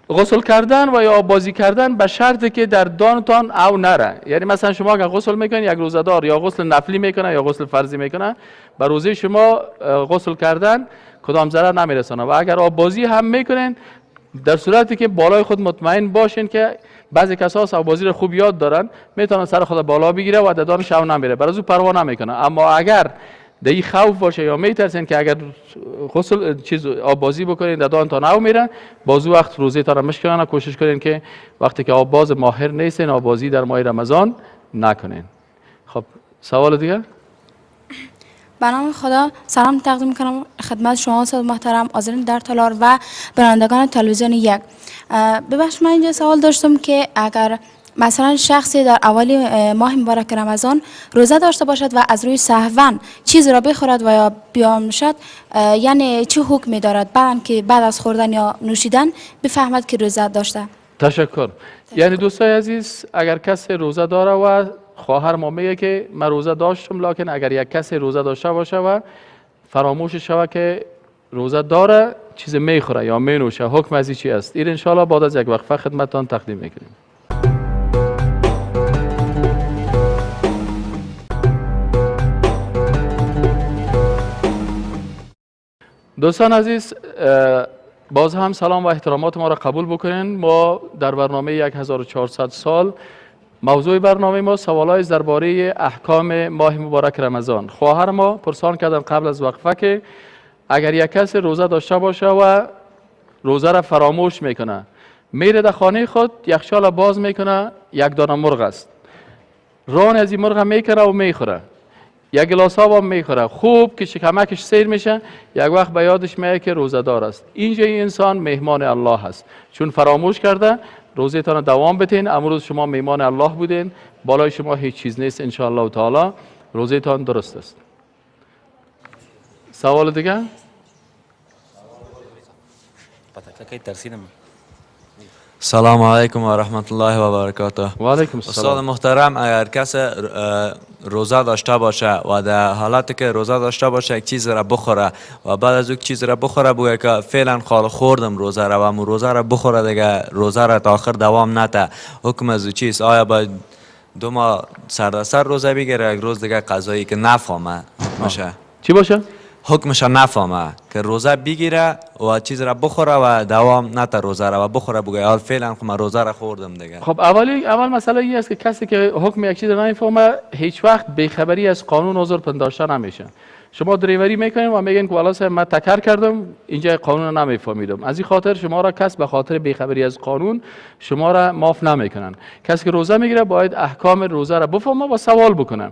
غسل کردن و یا آب بازی کردن به شرطی که در دانتان او نره. یعنی مثلا شما اگر غسل میکنید، یک روزه دار یا غسل نفلی میکنه یا غسل فرضی میکنه، بر روزه شما غسل کردن کدام ضرر نمیرسانه. و اگر آب بازی هم میکنین در صورتی که بالای خود مطمئن باشین که بعضی کسا آب بازی رو خوب یاد دارن، میتونن سر خود بالا بگیره و دندانش او نمیره، برای او پروا نمیکنه. اما اگر در این خوف باشه یا میترسین که اگر غسل چیز آب بازی بکنین دندان تا نو میره، بازو وقت روزه تا را مشکنن. کوشش کنین که وقتی که آب باز ماهر نیستین آب بازی در ماه رمضان نکنین. خب سوال دیگه؟ به نام خدا سلام تقدیم میکنم خدمت شما استاد محترم، حاضرین در تالار و بینندگان تلویزیون یک. ببخشید من اینجا سوال داشتم که اگر مثلا شخصی در اول ماه مبارک رمضان روزه داشته باشد و از روی سهوا چیزی را بخورد و یا بیامشد، یعنی چه حکمی دارد بعد که بعد از خوردن یا نوشیدن بفهمد که روزه داشته؟ تشکر. یعنی دوستای عزیز، اگر کسی روزه داره و خواهر ما میگه که من روزه داشتم، لکن اگر یک کسی روزه داشته باشه و فراموش شوه که روزه داره، چیز میخوره یا مینوشه، حکم از چی است؟ این انشالله بعد از یک وقفه خدمتتان تقدیم میکنیم. دوستان عزیز، باز هم سلام و احترامات ما را قبول بکنین. ما در برنامه 1400 سال، موضوع برنامه ما سوالای درباره احکام ماه مبارک رمضان. خواهر ما پرسان کردن قبل از وقفه که اگر یک کسی روزه داشته باشه و روزه را فراموش میکنه، میره در خانه خود یخچال باز میکنه، یک دانه مرغ است، ران از این مرغ میکنه و میخوره، یک گلاس آب هم میخوره، خوب که شکمکش سیر میشه، یک وقت به یادش میاد که روزه دار است. اینجا این انسان مهمان الله است، چون فراموش کرده. روزه‌تان دوام بتین، امروز شما مهمان الله بودین، بالای شما هیچ چیز نیست ان شاء الله تعالی، روزه‌تان درست است. سوال دیگه؟ سلام علیکم و رحمت الله و برکاته. و علیکم السلام. استاد محترم، اگر کسی روزه داشته باشه و در حالتی که روزه داشته باشه یک چیز را بخوره و بعد از یک چیز را بخوره بگه که فعلا خال خوردم روزه را و روزه را بخوره دیگه روزه را تا آخر دوام نده، حکم از چیست؟ آیا باید 2 ماه سر در سر روزه بگیره یک روز دیگه قضایی که نفهمه حکمشه چی باشه؟ حکمش نفهمه که روزه بگیره و چیز را بخوره و دوام نته روزه را و بخوره بگه حال فعلا خب من روزه را خوردم دیگه. خب اول مسئله این است که کسی که حکم یک چیز را نمیفهمه هیچ وقت بیخبری از قانون عذر پنداشته نمیشه. شما دریوری میکنین و میگین که والا صاحب من تکر کردم اینجا قانون رو نمیفهمیدم، از این خاطر شما را کس به خاطر بیخبری از قانون شما را معاف نمیکنن. کسی که روزه میگیره باید احکام روزه را بفهمه و سوال بکنه.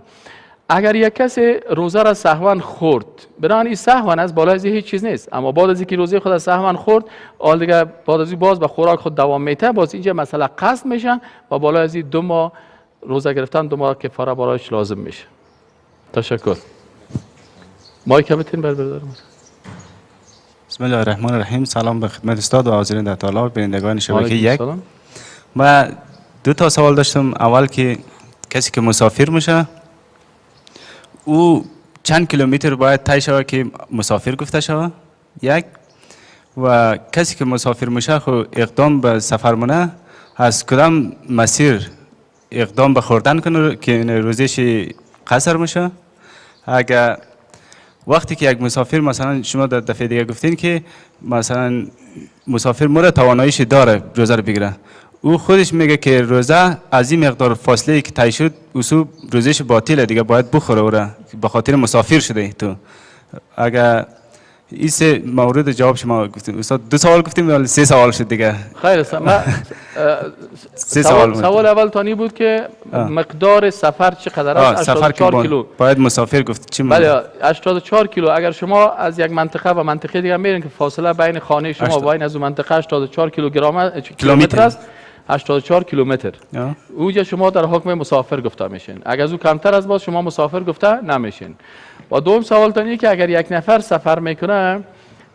اگر یک کسی روزه را سهوا خورد، بنابراین این سهوا از بالای از هیچ چیز نیست، اما بعد از اینکه روزه خود از سهوا خورد، آل دیگه بعد از باز به خوراک خود دوام میته، باز اینجا مسئله قصد میشه و بالای از 2 ماه روزه گرفتن، 2 ماه کفاره برایش لازم میشه. تشکر. مایک بتین بر برادرم. بسم الله الرحمن الرحیم. سلام به خدمت استاد و حاضرین در تالار، بینندگان شبکه یک. ما 2 تا سوال داشتم. اول که کسی که مسافر میشه او چند کیلومتر باید طی شود که مسافر گفته شود؟ یک. و کسی که مسافر میشه خو اقدام به سفر مونه، از کدام مسیر اقدام به خوردن کنه که روزش قصر میشه؟ اگر وقتی که یک مسافر مثلا شما در دفعه دیگه گفتین که مثلا مسافر مره تواناییش داره روزه رو بگیره، او خودش میگه که روزه از این مقدار فاصله که طی شد اصول روزش باطله دیگه، باید بخوره او را به خاطر مسافر شده تو. اگر این 3 مورد جواب شما گفتیم استاد، 2 سوال گفتیم ولی 3 سوال شد دیگه. خیر است. ما سوال اول تانی بود که مقدار سفر چقدر است؟ 84 کیلو باید مسافر گفت چی؟ بله 84 کیلو. اگر شما از یک منطقه و منطقه دیگه میرین که فاصله بین خانه شما و بین از اون منطقه 84 کیلومتر است، 84 کیلومتر، اونجا شما در حکم مسافر گفته میشین. اگر از او کمتر از باز شما مسافر گفته نمیشین. و دوم سوال تانیه که اگر یک نفر سفر میکنه،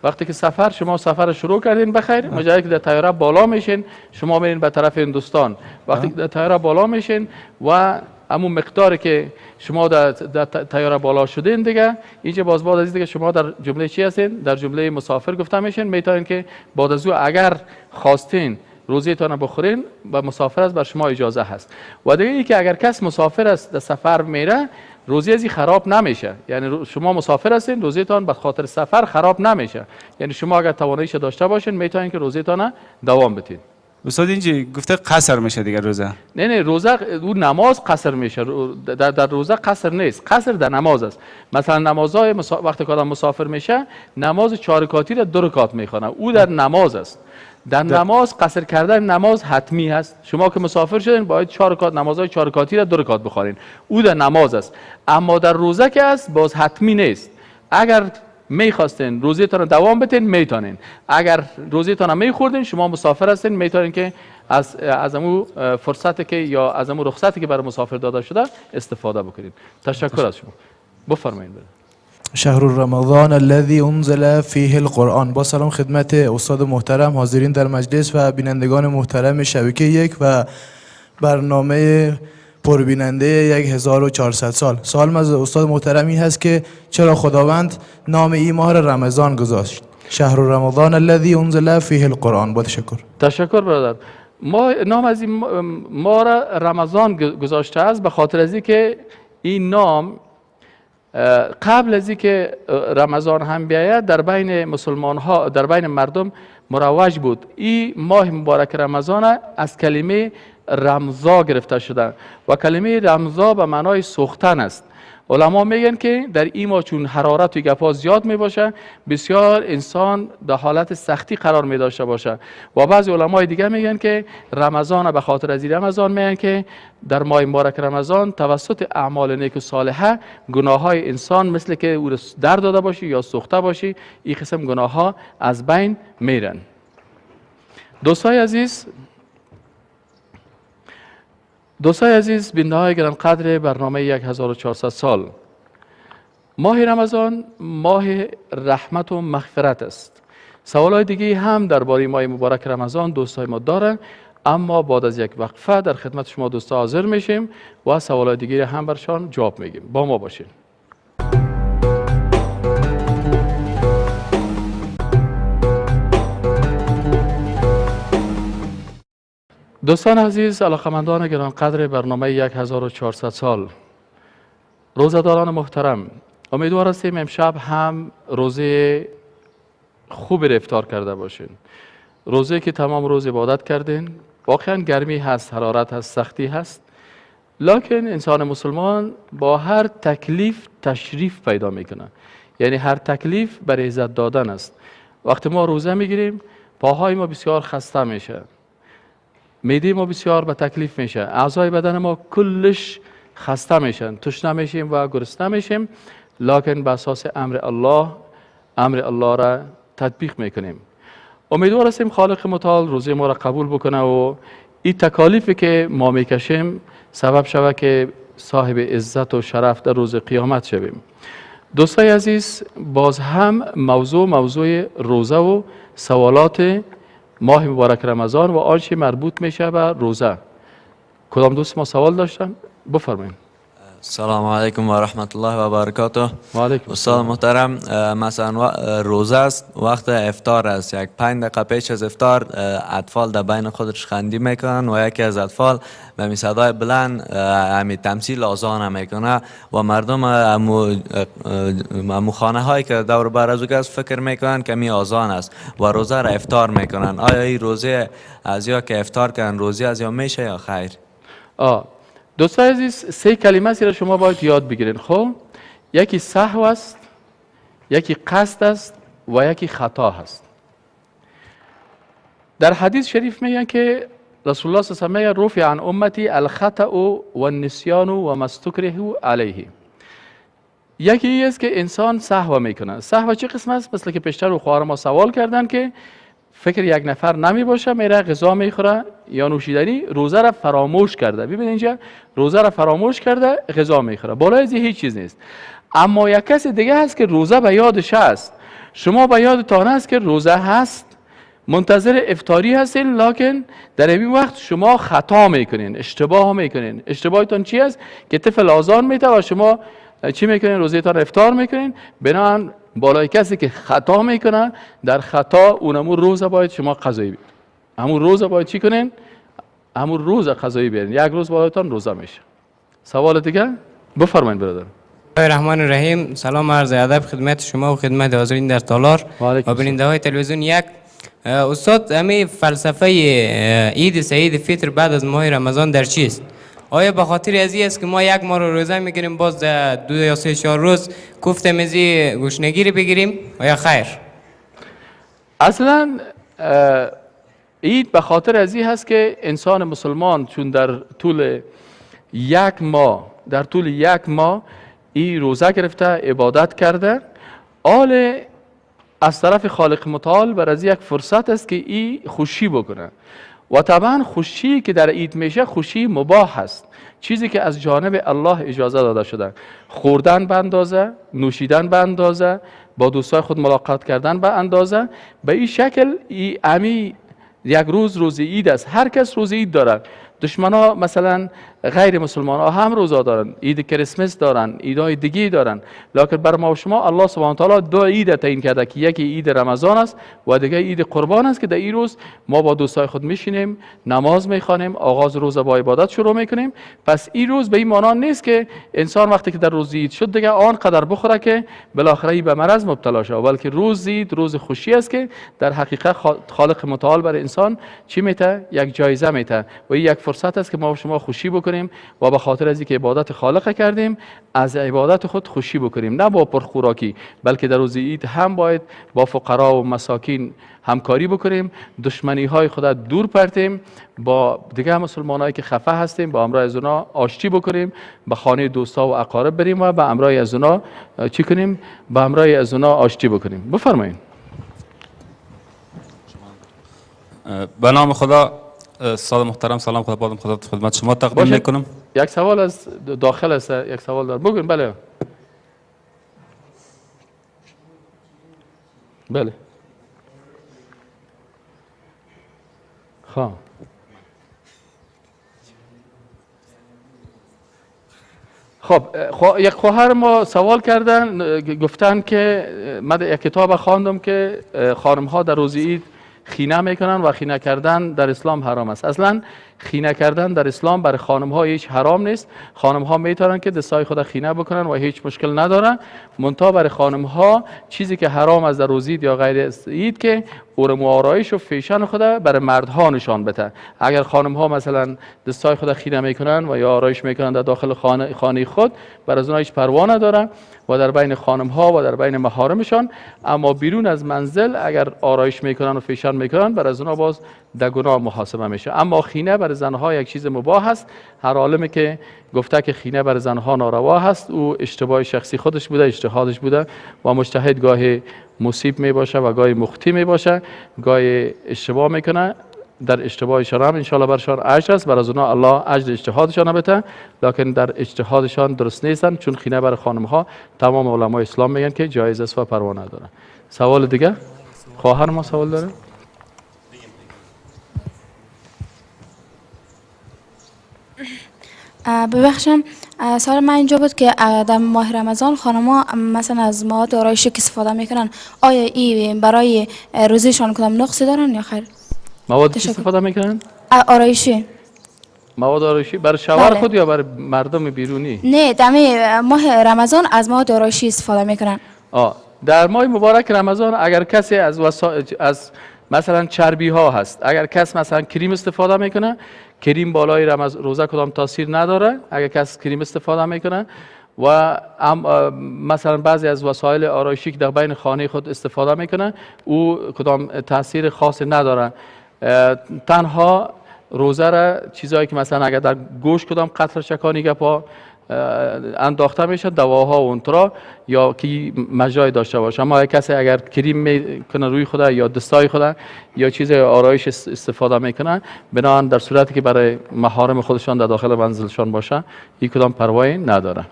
وقتی که سفر شما سفر شروع کردین بخیر، مجرد که در طیاره بالا میشین شما میرین به طرف هندوستان، وقتی که در طیاره بالا میشین و همون مقداری که شما در طیاره بالا شدین دیگه اینجا باز بعد از دیگه شما در جمله چی هستین؟ در جمله مسافر گفته میشین. میتونین که بعد از او اگر خواستین روزیتان بخورین و مسافر است بر شما اجازه هست. و دیگه ای که اگر کس مسافر است در سفر میره، روزی ازی خراب نمیشه، یعنی شما مسافر هستین روزیتان به خاطر سفر خراب نمیشه، یعنی شما اگر تواناییش داشته باشین میتونین که روزیتان دوام بدین. استاد اینجا گفته قصر میشه دیگه روزه. نه روزه او نماز قصر میشه، در روزه قصر نیست، قصر در نماز است. مثلا نمازهای وقتی که آدم مسافر میشه نماز 4 رکعتی را 2 رکعت میخوانه، او در نماز است. در نماز قصر کردن نماز حتمی هست. شما که مسافر شدین باید 4 رکعت نمازهای 4 رکعتی را 2 رکعت بخوانین، او در نماز است. اما در روزه که است باز حتمی نیست. اگر میخواستین روزه تان دوام بتین میتونین، اگر روزه تان میخوردین شما مسافر هستین میتونین که از امو فرصت که یا از امو رخصتی که برای مسافر داده شده استفاده بکنین. تشکر از شما. بفرمایید. شهر رمضان الذي انزل فیه القرآن. با سلام خدمت استاد محترم، حاضرین در مجلس و بینندگان محترم شبکه یک و برنامه پربیننده 1400 سال. سوال از استاد محترم این هست که چرا خداوند نام این ماه را رمضان گذاشت؟ شهر رمضان الذي انزل فیه القرآن. با تشکر. تشکر برادر. ما نام از این ماه را رمضان گذاشته است به خاطر از اینکه این نام قبل از اینکه رمضان هم بیاید در بین مسلمان ها، در بین مردم مروج بود. این ماه مبارک رمضان از کلمه رمزا گرفته شده و کلمه رمزا به معنای سوختن است. علما میگن که در این ماه چون حرارت و گپا زیاد می باشه بسیار انسان در حالت سختی قرار می داشته باشه و بعضی علمای دیگه میگن که رمضان به خاطر از رمضان میگن که در ماه مبارک رمضان توسط اعمال نیک و صالحه گناه های انسان مثل که او رو در داده باشی یا سوخته باشی این قسم گناه ها از بین میرن. دوستای عزیز، بیننده های گرانقدر برنامه 1400 سال، ماه رمضان ماه رحمت و مغفرت است. سوال های دیگه هم درباره ماه مبارک رمضان دوستای ما دارن، اما بعد از یک وقفه در خدمت شما دوستا حاضر میشیم و سوال های دیگه هم برشان جواب میگیم. با ما باشین. دوستان عزیز، علاقمندان گرانقدر برنامه 1400 سال، روزه‌داران محترم، امیدوار هستیم امشب هم روزه خوب افطار کرده باشین. روزه که تمام روز عبادت کردین، واقعا گرمی هست، حرارت هست، سختی هست، لکن انسان مسلمان با هر تکلیف تشریف پیدا میکنه. یعنی هر تکلیف برای عزت دادن است. وقتی ما روزه میگیریم پاهای ما بسیار خسته میشه، معده ما بسیار به تکلیف میشه، اعضای بدن ما کلش خسته میشن، تشنه میشیم و گرسنه میشیم، لکن به اساس امر الله را تطبیق میکنیم. امیدوار هستیم خالق متعال روزه ما را قبول بکنه و این تکالیفی که ما میکشیم سبب شود که صاحب عزت و شرف در روز قیامت شویم. دوستای عزیز، باز هم موضوع روزه و سوالات ماه مبارک رمضان و آنچه مربوط میشه به روزه. کدام دوست ما سوال داشتن؟ بفرمایید. السلام علیکم و رحمت الله و برکاته. و علیکم. استاد محترم، مثلا روزه است، وقت افطار است، یک 5 دقیقه پیش از افطار اطفال در بین خودش خندی میکنن و یکی از اطفال به می صدای بلند همی تمثیل آذان میکنه و مردم امو خانه هایی که دور بر از او فکر میکنن که می آذان است و روزه را افطار میکنن. آیا این روزه از یا که افطار کردن روزه از یا میشه یا خیر؟ دوستای عزیز، 3 کلمه است را شما باید یاد بگیرین. خب، یکی سهو است، یکی قصد است و یکی خطا هست. در حدیث شریف میگن که رسول الله صلی الله علیه و آله رفع عن امتی الخطأ و النسیان و ما استکره علیه. یکی این است که انسان سهو میکنه. سهو چه قسم است؟ مثل که پیشتر و خواهر ما سوال کردن که فکر یک نفر نمی باشه، میره غذا میخوره یا نوشیدنی، روزه را فراموش کرده. ببین اینجا روزه را فراموش کرده، غذا میخوره، بالای از هیچ چیز نیست. اما یک کس دیگه هست که روزه به یادش هست. شما به یادتان هست که روزه هست، منتظر افطاری هستین، لکن در این وقت شما خطا میکنین، اشتباه میکنین. اشتباهتان چی است؟ که طفل آذان میته و شما چی میکنین؟ روزه تان افطار میکنین. بنابراین بالای کسی که خطا میکنه، در خطا اونمو روزه باید شما قضایی بیارین. همون روزه باید چی کنین؟ همون روز قضایی بیارین. یک روز بالایتان روزه میشه. سوال دیگه؟ بفرمایید برادر. بسم الله الرحمن الرحیم. سلام عرض ادب خدمت شما و خدمت حاضرین در تالار و بیننده های تلویزیون یک. استاد، همین فلسفه عید سعید فطر بعد از ماه رمضان در چیست؟ آیا به خاطر از این است که ما یک ماه رو روزه میگیریم، باز 2 یا 3 4 روز کوفت مزی گشنگی رو بگیریم یا خیر؟ اصلا عید به خاطر از این هست که انسان مسلمان چون در طول یک ماه ای روزه گرفته، عبادت کرده، آل از طرف خالق متعال بر از یک فرصت است که ای خوشی بکنه و طبعا خوشی که در عید میشه خوشی مباح است، چیزی که از جانب الله اجازه داده شده، خوردن به اندازه، نوشیدن به اندازه، با دوستای خود ملاقات کردن به اندازه. به این شکل ای امی یک روز روز عید است، هر کس روز عید داره. دشمنا مثلا غیر مسلمان ها هم روزا دارن، عید کریسمس دارن، عیدهای دیگه دارن، لکن بر ما و شما الله سبحانه و تعالی دو عید تعیین کرده که یکی عید رمضان است و دیگه عید قربان است که در این روز ما با دوستای خود میشینیم، نماز میخوانیم، آغاز روز با عبادت شروع میکنیم. پس این روز به این معنا نیست که انسان وقتی که در روز عید شد دیگه آنقدر بخوره که بالاخره به مرض مبتلا شود، بلکه روز عید روز خوشی است که در حقیقت خالق متعال بر انسان چی میته؟ یک جایزه میته و این یک فرصت است که ما و شما خوشی بکنیم و به خاطر از اینکه عبادت خالق کردیم از عبادت خود خوشی بکنیم، نه با پرخوراکی، بلکه در روز عید هم باید با فقرا و مساکین همکاری بکنیم، دشمنی های خود دور پرتیم، با دیگه مسلمانایی که خفه هستیم با همراه از اونا آشتی بکنیم، به خانه دوستا و اقارب بریم و به همراه از اونا چی کنیم؟ به همراه از اونا آشتی بکنیم. بفرمایید. به نام خدا. استاد محترم سلام، خدا بادم خدا خدمت شما تقدیم میکنم. یک سوال از داخل است، یک سوال دار بگوین. بله بله. خب یک خواهر ما سوال کردن، گفتن که من یک کتاب خواندم که خانم ها در روز عید خینه میکنن و خینه کردن در اسلام حرام است. اصلا خینه کردن در اسلام برای خانم ها هیچ حرام نیست. خانم ها میتونن که دستای خود خینه بکنن و هیچ مشکل ندارن. منتها برای خانم ها چیزی که حرام است در روز عید یا غیر عید که اورم و آرایش و فیشن خود برای مردها نشان بده. اگر خانم ها مثلا دستای خود خینه میکنن و یا آرایش میکنن در داخل خانه خود، بر از اونها هیچ پروا ندارن و در بین خانم ها و در بین محارمشان. اما بیرون از منزل اگر آرایش میکنن و فیشن میکنن، بر از اونها باز در گناه محاسبه میشه. اما خینه برای زنها یک چیز مباح است. هر عالمی که گفته که خینه برای زنها ناروا هست، او اشتباه شخصی خودش بوده، اجتهادش بوده و مجتهد گاهی مصیب می باشه و گاهی مخطی می باشه، گاهی اشتباه میکنه. در اشتباهشان هم انشالله برشان اجر است، بر از اونها الله اجر اجتهادشان بده، لکن در اجتهادشان درست نیستن، چون خینه برای خانم ها تمام علمای اسلام میگن که جایز است و پروا نداره. سوال دیگه؟ خواهر ما سوال داره؟ ببخشم، سوال من اینجا بود که در ماه رمضان خانم‌ها مثلا از مواد آرایشی که استفاده میکنن، آیا این برای روزیشان کدام نقصی دارن یا خیر؟ مواد چی استفاده میکنن؟ آرایشی. مواد آرایشی برای شوهر خود یا برای مردم بیرونی؟ نه، در ماه رمضان از مواد آرایشی استفاده میکنن. در ماه مبارک رمضان اگر کسی از مثلا چربی ها هست، اگر کس مثلا کریم استفاده میکنه، کریم بالای روزه کدام تاثیر نداره. اگر کس کریم استفاده میکنه و مثلا بعضی از وسایل آرایشی که در بین خانه خود استفاده میکنه، او کدام تاثیر خاصی نداره. تنها روزه را چیزایی که مثلا اگر در گوش کدام قطره چکانی گپا انداخته میشه، دواها و اونترا یا کی مجرای داشته باشه. اما کسی اگر کریم میکنه روی خود یا دستای خود یا چیز آرایش استفاده میکنه، بنابراین در صورتی که برای محارم خودشان در داخل منزلشان باشه، این کدام پروایی نداره.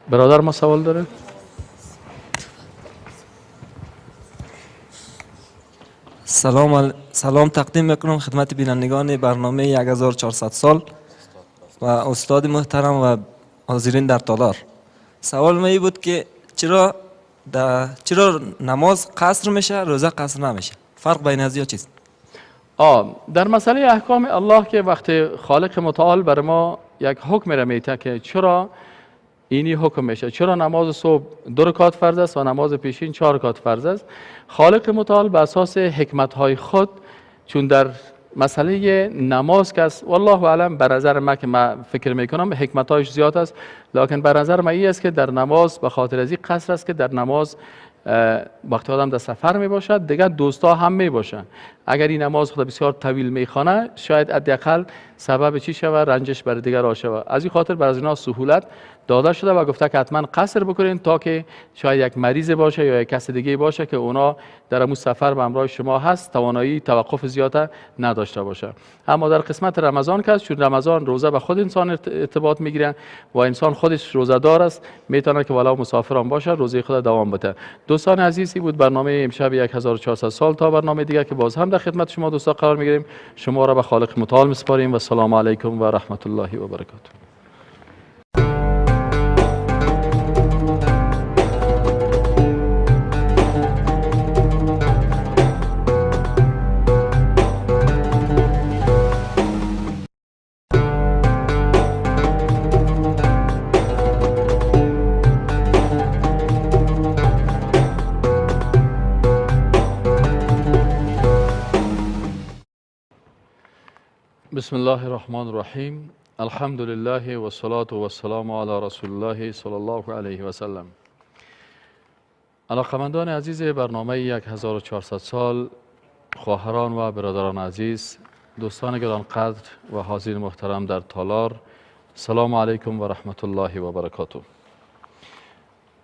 برادر ما سوال داره؟ سلام تقدیم میکنم خدمت بینندگان برنامه 1400 سال و استاد محترم و حاضرین در تالار. سوال من این بود که چرا نماز قصر میشه، روزه قصر نمیشه؟ فرق بین از چیست؟ در مسئله احکام الله که وقتی خالق متعال بر ما یک حکم را میته که چرا اینی حکم میشه. چرا نماز صبح 2 رکعت فرض است و نماز پیشین 4 رکعت فرض است؟ خالق متعال به اساس حکمت های خود، چون در مسئله نماز که است، والله اعلم، به نظر من که من فکر میکنم حکمت‌هایش زیاد است، لکن به نظر من این است که در نماز به خاطر از این قصر است که در نماز وقتی آدم در سفر می باشد دیگه دوستا هم می باشن، اگر این نماز خود بسیار طویل میخوانه شاید حداقل سبب چی شود؟ رنجش بر دیگر شود. از این خاطر بر از اینا سهولت داده شده و گفته که حتما قصر بکنین تا که شاید یک مریض باشه یا یک کس دیگه باشه که اونا در امو سفر به همراه شما هست، توانایی توقف زیاد نداشته باشه. اما در قسمت رمضان که چون رمضان روزه به خود انسان ارتباط میگیره و انسان خودش روزه دار است، میتونه که ولو مسافران باشه روزه خود دوام بده. دوستان عزیز، بود برنامه امشب 1400 سال. تا برنامه دیگه که باز هم در خدمت شما دوستا قرار میگیریم، شما را به خالق متعال میسپاریم و سلام علیکم و رحمت الله و برکاته. بسم الله الرحمن الرحیم. الحمد لله و الصلاة و السلام علی رسول الله صلی الله علیه و سلم. علاقمندان عزیز برنامه 1400 سال، خواهران و برادران عزیز، دوستان گرانقدر و حاضرین محترم در تالار، سلام علیکم و رحمت الله و برکاته.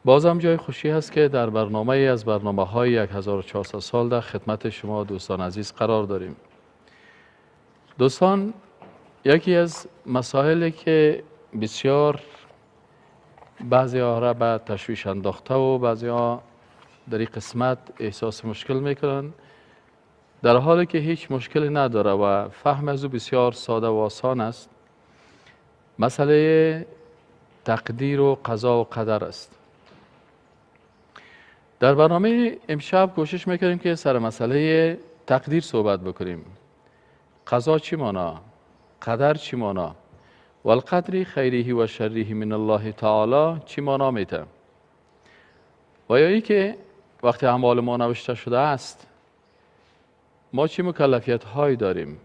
بازم جای خوشی هست که در برنامه از برنامه های 1400 سال در خدمت شما دوستان عزیز قرار داریم. دوستان، یکی از مسائلی که بسیار بعضی ها را به تشویش انداخته و بعضی ها در این قسمت احساس مشکل میکنن، در حالی که هیچ مشکلی نداره و فهم از او بسیار ساده و آسان است، مسئله تقدیر و قضا و قدر است. در برنامه امشب کوشش میکنیم که سر مسئله تقدیر صحبت بکنیم. قضا چی مانا؟ قدر چی مانا؟ والقدر خیره و شره من الله تعالی چی مانا میته؟ و یا ای که وقتی اعمال ما نوشته شده است ما چی مکلفیت هایی داریم؟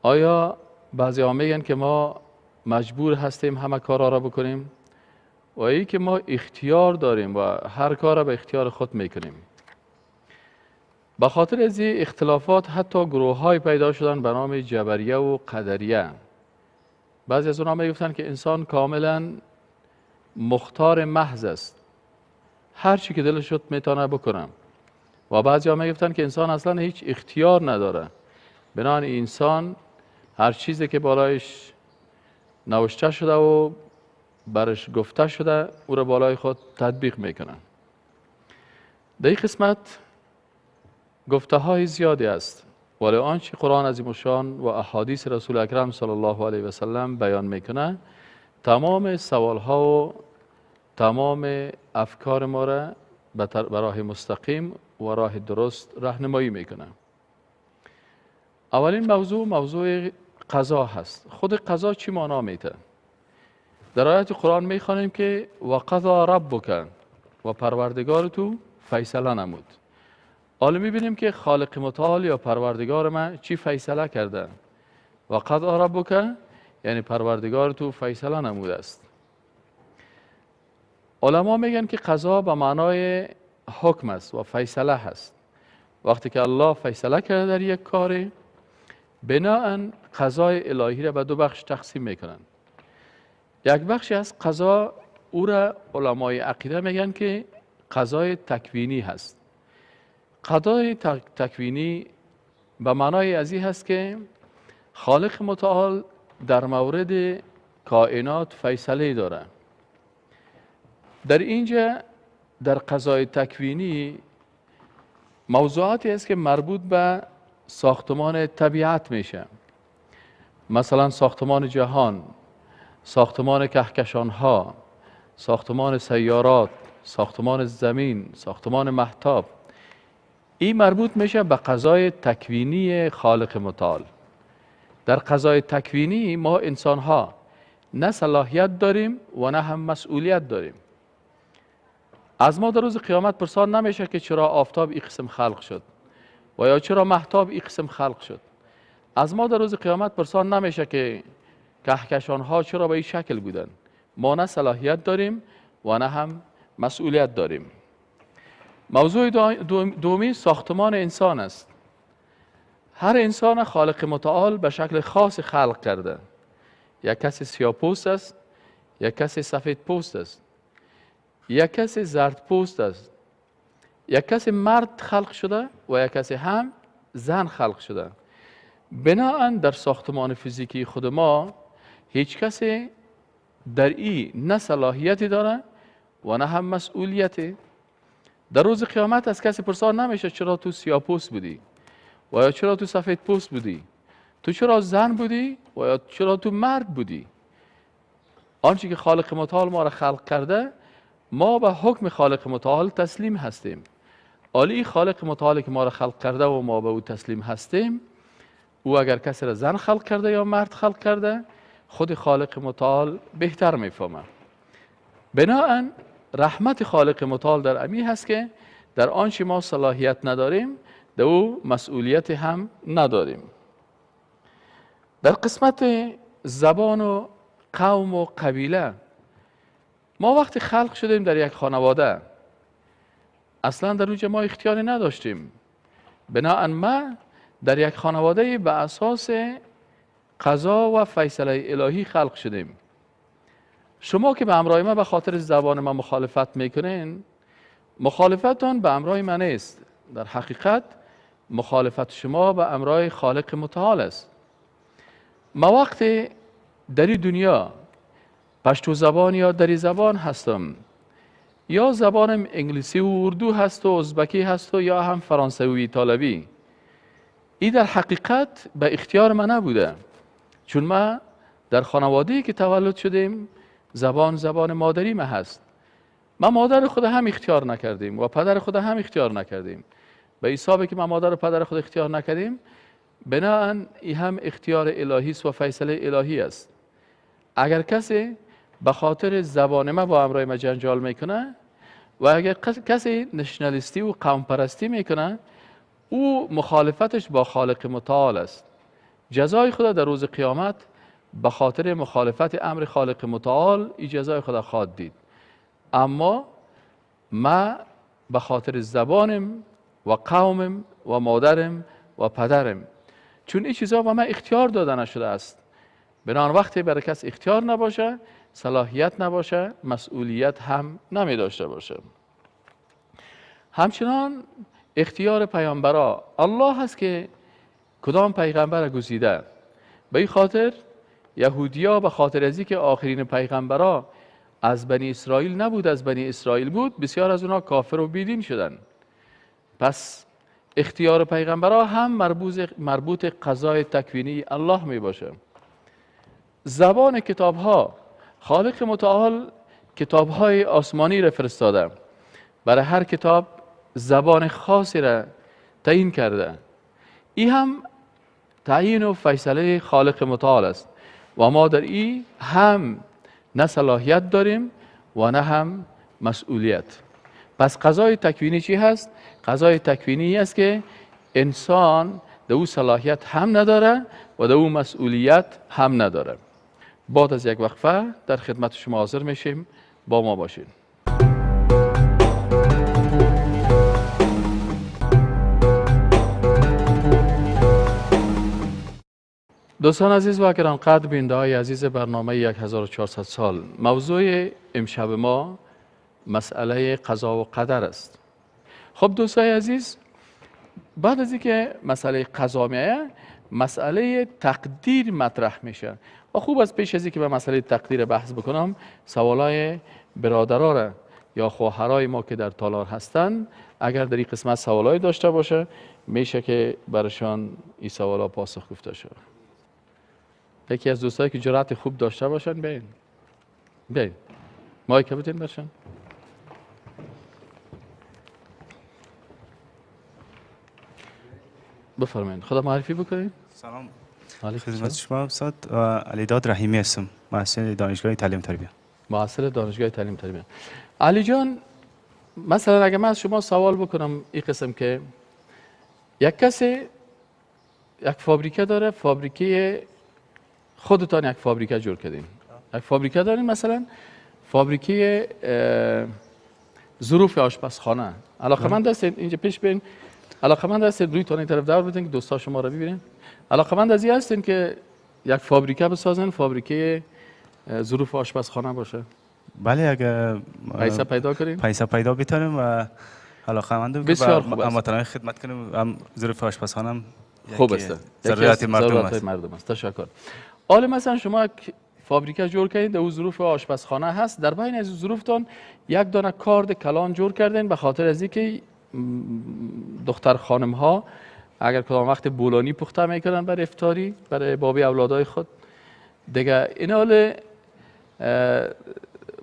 آیا بعضی ها میگن که ما مجبور هستیم همه کارها را بکنیم و ای که ما اختیار داریم و هر کار را به اختیار خود میکنیم؟ به خاطر از این اختلافات حتی گروه های پیدا شدن به نام جبریه و قدریه. بعضی از اونها میگفتن که انسان کاملا مختار محض است، هر چی که دلش شد میتونه بکنه، و بعضی ها میگفتن که انسان اصلا هیچ اختیار نداره، بنابراین انسان هر چیزی که بالایش نوشته شده و برش گفته شده او را بالای خود تطبیق میکنه. در این قسمت گفته های زیادی است، ولی آنچه قرآن عظیم الشان و احادیث رسول اکرم صلی الله علیه و سلم بیان میکنه تمام سوال ها و تمام افکار ما را به راه مستقیم و راه درست راهنمایی میکنه. اولین موضوع، موضوع قضا هست. خود قضا چی معنا میته؟ در آیات قرآن میخوانیم که و قضا ربک، و پروردگار تو فیصله نمود. حالا میبینیم که خالق متعال یا پروردگار من چی فیصله کرده؟ و قضا ربک، یعنی پروردگار تو فیصله نموده است. علما میگن که قضا به معنای حکم است و فیصله هست. وقتی که الله فیصله کرده در یک کاری، بناءً قضای الهی را به دو بخش تقسیم میکنن. یک بخشی از قضا او را علمای عقیده میگن که قضای تکوینی هست. قضای تکوینی به معنای از این هست که خالق متعال در مورد کائنات فیصله داره. در اینجا در قضای تکوینی موضوعاتی است که مربوط به ساختمان طبیعت میشه، مثلا ساختمان جهان، ساختمان کهکشان ها، ساختمان سیارات، ساختمان زمین، ساختمان مهتاب. این مربوط میشه به قضای تکوینی خالق متعال. در قضای تکوینی ما انسان ها نه صلاحیت داریم و نه هم مسئولیت داریم. از ما در روز قیامت پرسان نمیشه که چرا آفتاب این قسم خلق شد و یا چرا مهتاب این قسم خلق شد. از ما در روز قیامت پرسان نمیشه که کهکشان ها چرا به این شکل بودن. ما نه صلاحیت داریم و نه هم مسئولیت داریم. موضوع دومی ساختمان انسان است. هر انسان خالق متعال به شکل خاص خلق کرده. یک کسی سیاه پوست است، یک کسی سفید پوست است، یک کسی زرد پوست است، یک کسی مرد خلق شده و یک کسی هم زن خلق شده. بناهن در ساختمان فیزیکی خود ما هیچ کسی در این نه صلاحیتی داره و نه هم مسئولیتی. در روز قیامت از کسی پرسان نمیشه چرا تو سیاه پوست بودی و یا چرا تو سفید پوست بودی، تو چرا زن بودی و یا چرا تو مرد بودی. آنچه که خالق متعال ما را خلق کرده، ما به حکم خالق متعال تسلیم هستیم. عالی خالق متعال که ما را خلق کرده و ما به او تسلیم هستیم، او اگر کسی را زن خلق کرده یا مرد خلق کرده، خود خالق متعال بهتر میفهمه. بناهن رحمت خالق متعال در امی هست که در آنچه ما صلاحیت نداریم، در او مسئولیت هم نداریم. در قسمت زبان و قوم و قبیله، ما وقتی خلق شدیم در یک خانواده، اصلا در اونجا ما اختیاری نداشتیم. بناهن ما در یک خانواده به اساس قضا و فیصله الهی خلق شدیم. شما که به همراه ما به خاطر زبان ما مخالفت میکنین، مخالفتتان به همراه من نیست. در حقیقت مخالفت شما به همراه خالق متعال است. ما وقتی در این دنیا پشتو زبان یا دری زبان هستم، یا زبانم انگلیسی و اردو هست و ازبکی هست و یا هم فرانسوی و ایتالوی، این در حقیقت به اختیار من نبوده، چون ما در خانواده‌ای که تولد شدیم زبان زبان مادری ما هست. ما مادر خود هم اختیار نکردیم و پدر خود هم اختیار نکردیم. به حسابی که ما مادر و پدر خود اختیار نکردیم، بناهن این هم اختیار الهی است و فیصله الهی است. اگر کسی به خاطر زبان ما با همراه ما جنجال میکنه و اگر کسی نشنالیستی و قوم پرستی میکنه، او مخالفتش با خالق متعال است. جزای خدا در روز قیامت به خاطر مخالفت امر خالق متعال ای جزای خدا خواهد دید. اما ما به خاطر زبانم و قومم و مادرم و پدرم، چون این چیزها به من اختیار داده نشده است، بنابراین وقتی برای کس اختیار نباشه، صلاحیت نباشه، مسئولیت هم نمی داشته باشه. همچنان اختیار پیامبرا، الله هست که کدام پیغمبر گزیده. به این خاطر یهودیا به خاطر از اینکه آخرین پیغمبرا از بنی اسرائیل نبود، از بنی اسرائیل بود، بسیار از اونا کافر و بیدین شدن. پس اختیار پیغمبرا هم مربوط قضای تکوینی الله می باشه. زبان کتاب ها، خالق متعال کتاب های آسمانی را فرستاده، برای هر کتاب زبان خاصی را تعیین کرده. این هم تعیین و فیصله خالق متعال است و ما در این هم نه صلاحیت داریم و نه هم مسئولیت. پس قضای تکوینی چی هست؟ قضای تکوینی است که انسان در او صلاحیت هم نداره و در او مسئولیت هم نداره. بعد از یک وقفه در خدمت شما حاضر میشیم، با ما باشین. دوستان عزیز و گرانقدر، بیننده های عزیز برنامه 1400 سال، موضوع امشب ما مسئله قضا و قدر است. خب دوستای عزیز، بعد از اینکه مسئله قضا میایه، مسئله تقدیر مطرح میشه و خوب از پیش از اینکه به مسئله تقدیر بحث بکنم، سوالای برادرها را یا خواهرای ما که در تالار هستند، اگر در این قسمت سوالای داشته باشه، میشه که برشان این سوالا پاسخ گفته شود. یکی از دوستایی که جرأت خوب داشته باشن، بیاین بیاین مایک بتین برشان. بفرمایید، خدا معرفی بکنید. سلام، خدمت شما استاد. علیداد رحیمی هستم، محصل دانشگاه تعلیم تربیت. محصل دانشگاه تعلیم تربیت. علی جان، مثلا اگه من از شما سوال بکنم این قسم که یک کسی یک فابریکه داره، فابریکه خودتان یک فابریکه جور کردین، یک فابریکه دارین، مثلا فابریکه ظروف آشپزخانه. علاقه‌مند هستین اینجا پیش بین، علاقه‌مند هستین روی تان این طرف دور بدین که دوستا شما را ببینن. علاقه‌مند از این هستین که یک فابریکه بسازن، فابریکه ظروف آشپزخانه باشه؟ بله، اگه پیسه پیدا کنیم، پیسه پیدا بتونیم و علاقه‌مندم که به هموطنان خدمت کنیم، هم ظروف آشپزخانه هم خوب است، ضرورت مردم است. تشکر. حالا مثلا شما یک فابریکه جور کردین، در ظروف آشپزخانه هست، در بین از ظروفتان یک دانه کارد کلان جور کردین به خاطر از اینکه دختر خانم ها اگر کدام وقت بولانی پخته میکنن برای افطاری برای بابی اولادای خود دیگه، این حال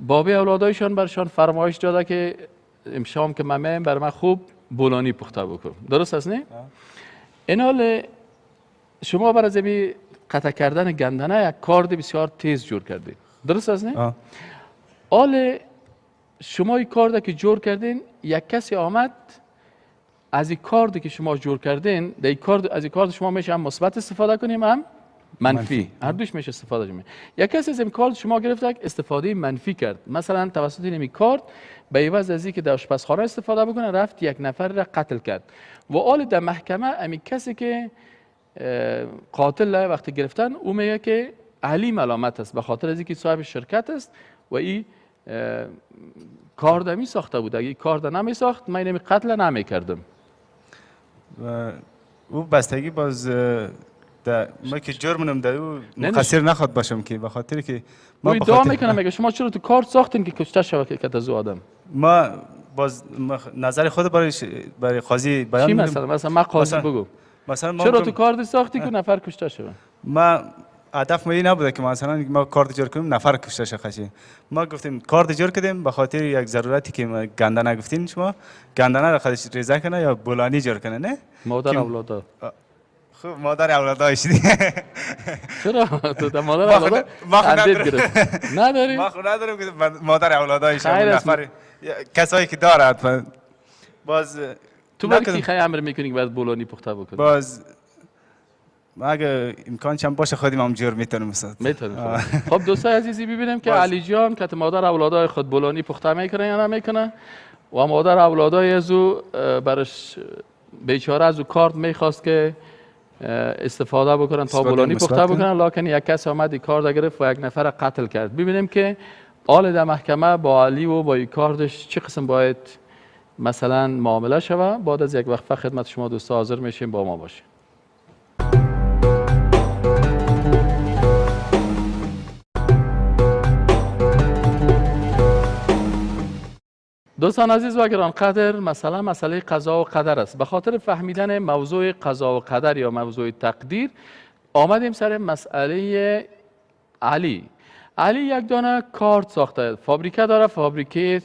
بابی اولادایشان برشان فرمایش داده که امشام که من میایم بر من خوب بولانی پخته بکن، درست است نه؟ این حال شما برای از قطع کردن گندنه یک کارد بسیار تیز جور کردین، درست است نه؟ حال شما این کارد که جور کردین، یک کسی آمد از این کارد که شما جور کردین، در این کارد، از این کارد شما میشه هم مثبت استفاده کنیم هم منفی، هر دوش میشه استفاده کنیم. یک کسی از این کارد شما گرفت استفاده منفی کرد، مثلا توسط این کارد به عوض از اینکه در آشپزخانه استفاده بکنه رفت یک نفر را قتل کرد و حال در محکمه همین کسی که قاتل وقتی گرفتن او میگه که علی ملامت است به خاطر از اینکه صاحب شرکت است و این کارد می ساخته بود، اگه کارد نمی ساخت من اینمی قتل نمی کردم. و او بستگی باز ما که جرمونم در او مقصر نخواد باشم که به خاطر که ما ادعا میکنم میگه شما چرا تو کارد ساختین که کشته شود که از او آدم. ما باز نظر خود برای قاضی بیان میکنم. مثلا ما قاضی بگو مثلا چرا تو کارد ساختی که نفر کشته شود؟ ما هدف ما این نبوده که مثلا ما کارت جور کنیم نفر کشته شه. ما گفتیم کارت جور کردیم به خاطر یک ضرورتی که ما گندنه گفتین شما، گندنه را خودش ریزه کنه یا بولانی جور کنه، نه؟ مادر اولادا. خب مادر اولادایش دیگه. چرا تو مادر اولادا اندید گرفت؟ نداری؟ ما خود نداریم که مادر اولادایش نفر کسایی که دارد باز تو برای کی خیلی امر میکنی که باید بولانی پخته بکنی؟ باز اگه امکان چم باشه خودم هم جور میتونم استاد. میتونم. خب دوستای عزیزی ببینیم که علی جان که مادر اولادای خود بولانی پخته میکنه یا نمیکنه و مادر اولادای از او برش بیچاره از او کارت میخواست که استفاده بکنن تا بولانی پخته بکنن، لکن یک کس آمد این کارت گرفت و یک نفر قتل کرد. ببینیم که آل در محکمه با علی و با این کاردش چه قسم باید مثلا معامله شوه. بعد از یک وقفه خدمت شما دوستا حاضر میشیم، با ما باشیم. دوستان عزیز و گرانقدر، مثلا مسئله قضا و قدر است. به خاطر فهمیدن موضوع قضا و قدر یا موضوع تقدیر آمدیم سر مسئله علی. علی یک دانه کارت ساخته، فابریکه داره، فابریکه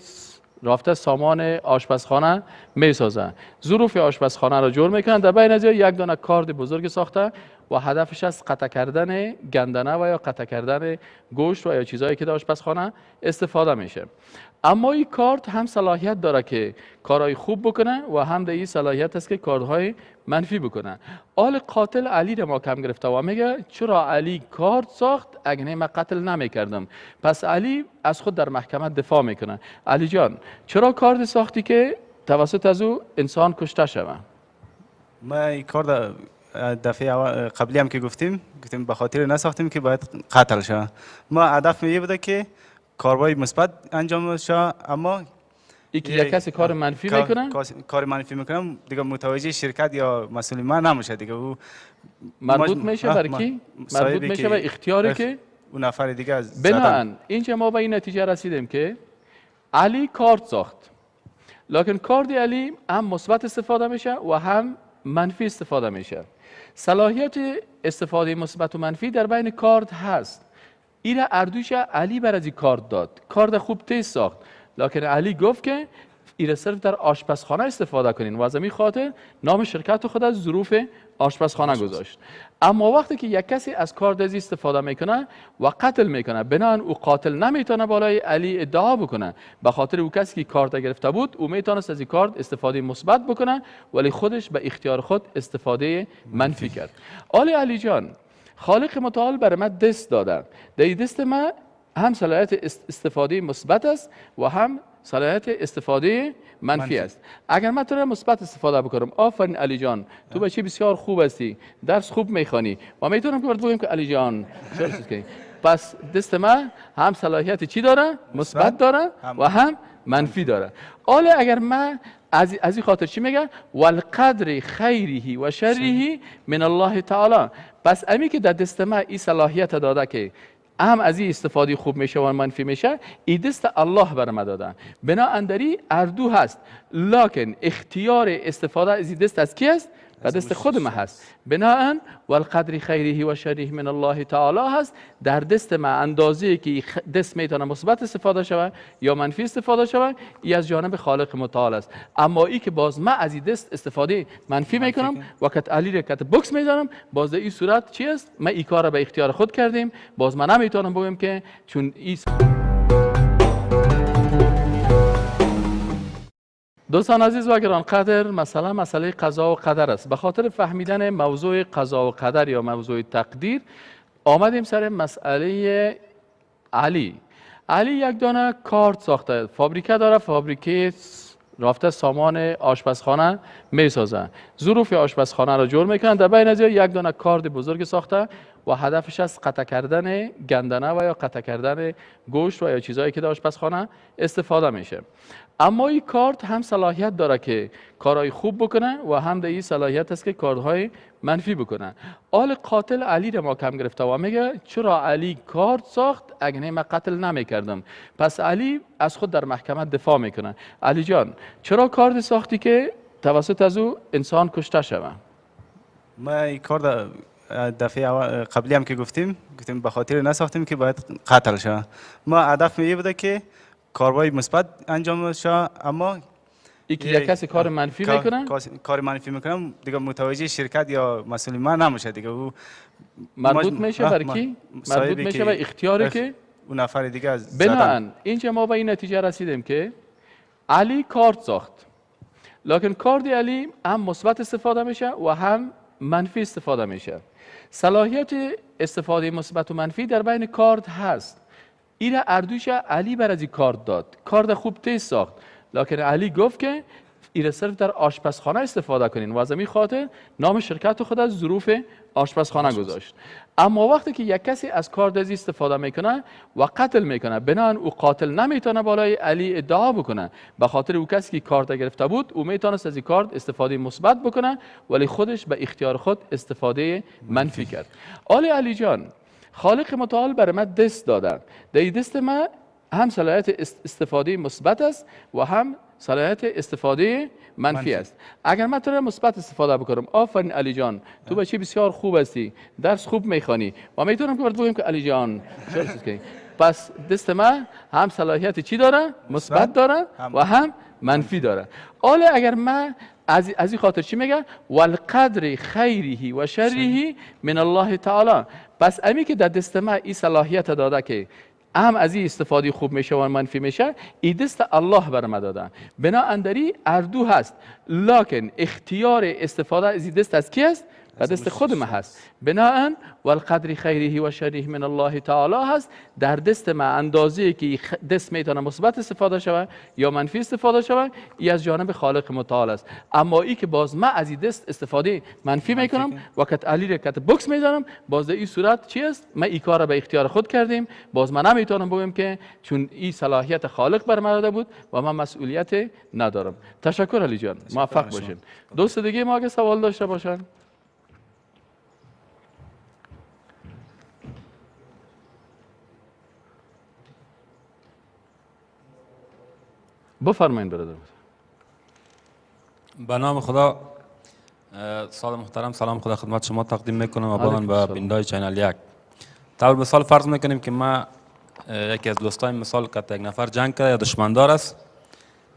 رفته سامان آشپزخانه میسازه، ظروف آشپزخانه را جور میکنن، در بین از یک دانه کارد بزرگ ساخته و هدفش از قطع کردن گندنه و یا قطع کردن گوشت و یا چیزهایی که در آشپزخانه استفاده میشه. اما این کارت هم صلاحیت داره که کارهای خوب بکنه و هم در این صلاحیت است که کارهای منفی بکنه. آل قاتل علی را ما کم گرفته و میگه چرا علی کارت ساخت اگه نه من قتل نمیکردم. پس علی از خود در محکمه دفاع میکنه. علی جان چرا کارت ساختی که توسط از او انسان کشته شوه؟ ما این کار دفعه قبلی هم که گفتیم به خاطر نساختیم که باید قتل شود. ما هدف می بوده که کارهای مثبت انجام شود، اما یکی یک کسی کار منفی میکنه، کار منفی میکنه دیگه متوجه شرکت یا مسئول ما نمیشه دیگه، او مربوط میشه بر کی؟ مربوط میشه به اختیاری که اون نفر دیگه از بناهن. اینجا ما به این نتیجه رسیدیم که علی کارت ساخت، لکن کارت علی هم مثبت استفاده میشه و هم منفی استفاده میشه. صلاحیت استفاده مثبت و منفی در بین کارت هست. ایره اردوش علی بر از این کارت داد، کارت خوب تیز ساخت، لکن علی گفت که ایره صرف در آشپزخانه استفاده کنین و از این خاطر نام شرکت خود از ظروف آشپزخانه گذاشت. اما وقتی که یک کسی از کارد ازی استفاده میکنه و قتل میکنه، بنابراین او قاتل نمیتونه بالای علی ادعا بکنه، به خاطر او کسی که کارت گرفته بود او میتونست از این کارت استفاده مثبت بکنه، ولی خودش به اختیار خود استفاده منفی کرد. آل علی جان، خالق متعال بر من دست داده، در دست من هم صلاحیت استفاده مثبت است و هم صلاحیت استفاده منفی است. اگر من تو را مثبت استفاده بکنم، آفرین علی جان، تو بچه بسیار خوب هستی، درس خوب میخوانی و میتونم که برات بگم که علی جان چرا چیز کنی. پس دست من هم صلاحیت چی داره؟ مثبت داره و هم منفی داره. حالا اگر من از این خاطر چی میگه؟ والقدر خیره و شره من الله تعالی. پس امی که در دست من این صلاحیت داده که هم از این استفاده خوب میشه و منفی میشه، ای دست الله بر ما داده، بنا اندری اردو هست، لکن اختیار استفاده از این دست از کی است؟ و دست خود ما هست. بناهن والقدر خیره و شره من الله تعالی هست. در دست ما اندازه که دست میتونه مثبت استفاده شود یا منفی استفاده شود، ای از جانب خالق متعال است. اما ای که باز ما از این دست استفاده منفی میکنم و کت علی را کت بکس میزنم، باز در این صورت چی است؟ ما این کار را به اختیار خود کردیم، باز من نمیتونم بگم که چون ای. دوستان عزیز و گرانقدر، مثلا مسئله قضا و قدر است. به خاطر فهمیدن موضوع قضا و قدر یا موضوع تقدیر آمدیم سر مسئله علی. علی یک دانه کارت ساخته، فابریکه داره، فابریکه رفته سامان آشپزخانه میسازه، ظروف آشپزخانه را جور میکنن، در بین از یک دانه کارت بزرگ ساخته و هدفش از قطع کردن گندنه و یا قطع کردن گوشت و یا چیزهایی که در آشپزخانه استفاده میشه. اما این کارت هم صلاحیت داره که کارهای خوب بکنه و هم در این صلاحیت است که کارهای منفی بکنه. آل قاتل علی را ما کم گرفته و میگه چرا علی کارت ساخت اگه نه من قتل نمیکردم. پس علی از خود در محکمه دفاع میکنه. علی جان، چرا کارت ساختی که توسط از او انسان کشته شوه؟ ما این کار دفعه قبلی هم که گفتیم به خاطر نساختیم که باید قتل شوه. ما هدف می بوده که کارهای مثبت انجام شه، اما یکی یک کسی کار منفی میکنه، کار منفی میکنه دیگه متوجه شرکت یا مسئول ما نمیشه دیگه، او مربوط میشه بر کی؟ مربوط میشه به اختیاری که اون نفر دیگه از. بناهن اینجا ما به این نتیجه رسیدیم که علی کارت ساخت، لکن کارت علی هم مثبت استفاده میشه و هم منفی استفاده میشه. صلاحیت استفاده مثبت و منفی در بین کارت هست. ایره اردوش علی بر از این کارت داد، کارت خوب تیز ساخت، لکن علی گفت که ایره صرف در آشپزخانه استفاده کنین و از این خاطر نام شرکت خود از ظروف آشپزخانه گذاشت. اما وقتی که یک کسی از کارت ازی استفاده میکنه و قتل میکنه، بنابراین او قاتل نمیتونه بالای علی ادعا بکنه، به خاطر او کسی که کارت گرفته بود او میتونست از این کارت استفاده مثبت بکنه، ولی خودش به اختیار خود استفاده منفی کرد. آل علی جان، خالق متعال بر من دست داده، در دست من هم صلاحیت استفاده مثبت است و هم صلاحیت استفاده منفی است. اگر من تو را مثبت استفاده بکنم، آفرین علی جان، تو بچه بسیار خوب هستی، درس خوب میخوانی و میتونم که برات بگم که علی جان چرا چیز کنی. پس دست من هم صلاحیت چی داره؟ مثبت داره و هم منفی داره. حالا اگر من از این خاطر چی میگه؟ والقدر خیره و شره من الله تعالی. پس امی که در دست من این صلاحیت داده که هم از این استفاده خوب میشه و منفی میشه، ای دست الله بر ما داده، بنا اندری اردو هست، لکن اختیار استفاده از این دست از کی است؟ و دست خود ما هست. بناهن والقدر خیره و شره من الله تعالی هست. در دست ما اندازه که دست میتونه مثبت استفاده شود یا منفی استفاده شود، ای از جانب خالق متعال است. اما ای که باز ما از این دست استفاده منفی میکنم و کت علی را کت بکس میزنم، باز در این صورت چی است؟ ما این کار را به اختیار خود کردیم، باز من نمیتونم بگم که چون این صلاحیت خالق بر من داده بود و من مسئولیت ندارم. تشکر علی جان، موفق باشین. دوست دیگه ما اگه سوال داشته باشن. بفرمایید برادر. به نام خدا. سال محترم، سلام خدا خدمت شما تقدیم میکنم و بعداً به بینندای channel یک. طور مثال فرض میکنیم که ما یکی از دوستای مثال که یک نفر جنگ کرده یا دشمندار است،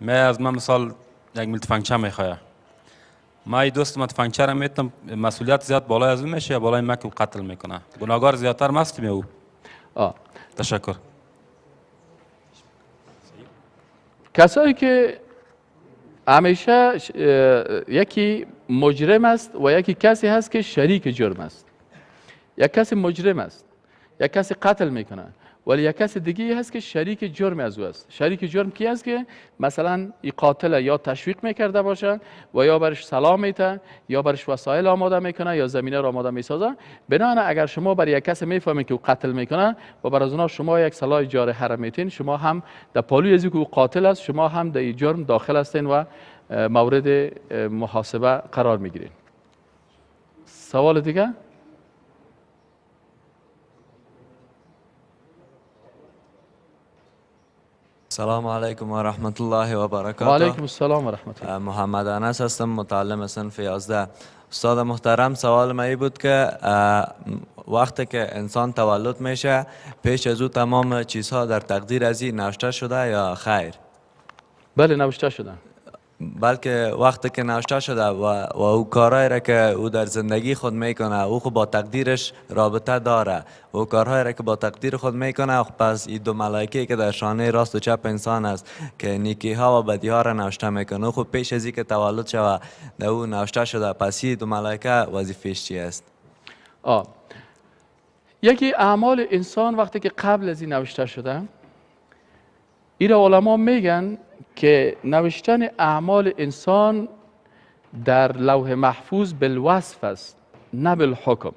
می از من مثال یک میل تفنگچه میخواه، ما ای دوست ما تفنگچه را میتم، مسئولیت زیاد بالای از اون میشه یا بالای من که قتل میکنه؟ گناهگار زیادتر مستیم او؟ تشکر. کسایی که همیشه یکی مجرم است و یکی کسی هست که شریک جرم است. یک کسی مجرم است، یک کسی قتل میکنه، ولی یک کسی دیگه هست که شریک جرم از او است. شریک جرم کی است؟ که مثلا ای قاتل یا تشویق میکرده باشه و یا برش سلام میته یا برش وسایل آماده میکنه یا زمینه را آماده میسازه. بنابراین اگر شما بر یک کسی میفهمید که او قتل میکنه و بر از اونها شما یک سلاح جارحه را میتین، شما هم در پالوی از که او قاتل است، شما هم در جرم داخل هستین و مورد محاسبه قرار میگیرین. سوال دیگه؟ السلام علیکم و رحمت الله و برکاته. و علیکم السلام و رحمت الله. محمد انس هستم، متعلم صنف 11. استاد محترم، سوال من این بود که وقتی که انسان تولد میشه پیش از او تمام چیزها در تقدیر از این نوشته شده یا خیر؟ بله، نوشته شده. بلکه وقتی که نوشته شده و او کارهایی را که او در زندگی خود میکنه او خود با تقدیرش رابطه داره، او کارهایی را که با تقدیر خود میکنه، پس این دو ملائکه که در شانه راست و چپ انسان است که نیکی ها و بدی ها را نوشته میکنه، او خود پیش از اینکه تولد شود در او نوشته شده، پس این دو ملائکه وظیفه‌اش چی است؟ یکی اعمال انسان وقتی که قبل از این نوشته شده، این را علما میگن که نوشتن اعمال انسان در لوح محفوظ بالوصف است نه بالحکم.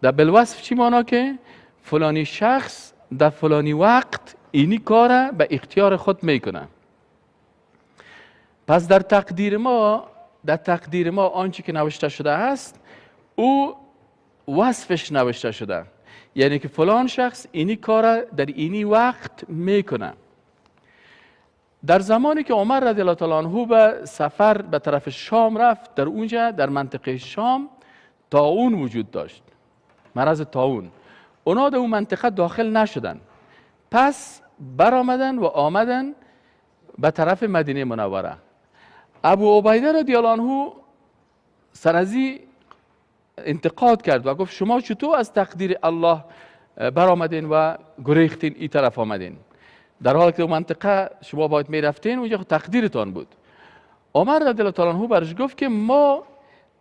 در بالوصف چی معنا؟ که فلانی شخص در فلانی وقت اینی کار به اختیار خود میکنه. پس در تقدیر ما آنچه که نوشته شده است او وصفش نوشته شده، یعنی که فلان شخص اینی کار در اینی وقت میکنه. در زمانی که عمر رضی الله تعالی عنه به سفر به طرف شام رفت، در اونجا در منطقه شام طاعون وجود داشت، مرض طاعون. اونا در اون منطقه داخل نشدن، پس برآمدن و آمدن به طرف مدینه منوره. ابو عبیده رضی الله عنه سرازی انتقاد کرد و گفت شما چطور از تقدیر الله برآمدین و گریختین این طرف آمدین، در حالی که در منطقه شما باید میرفتین اونجا تقدیرتان بود. عمر رضی الله تعالی عنه برش گفت که ما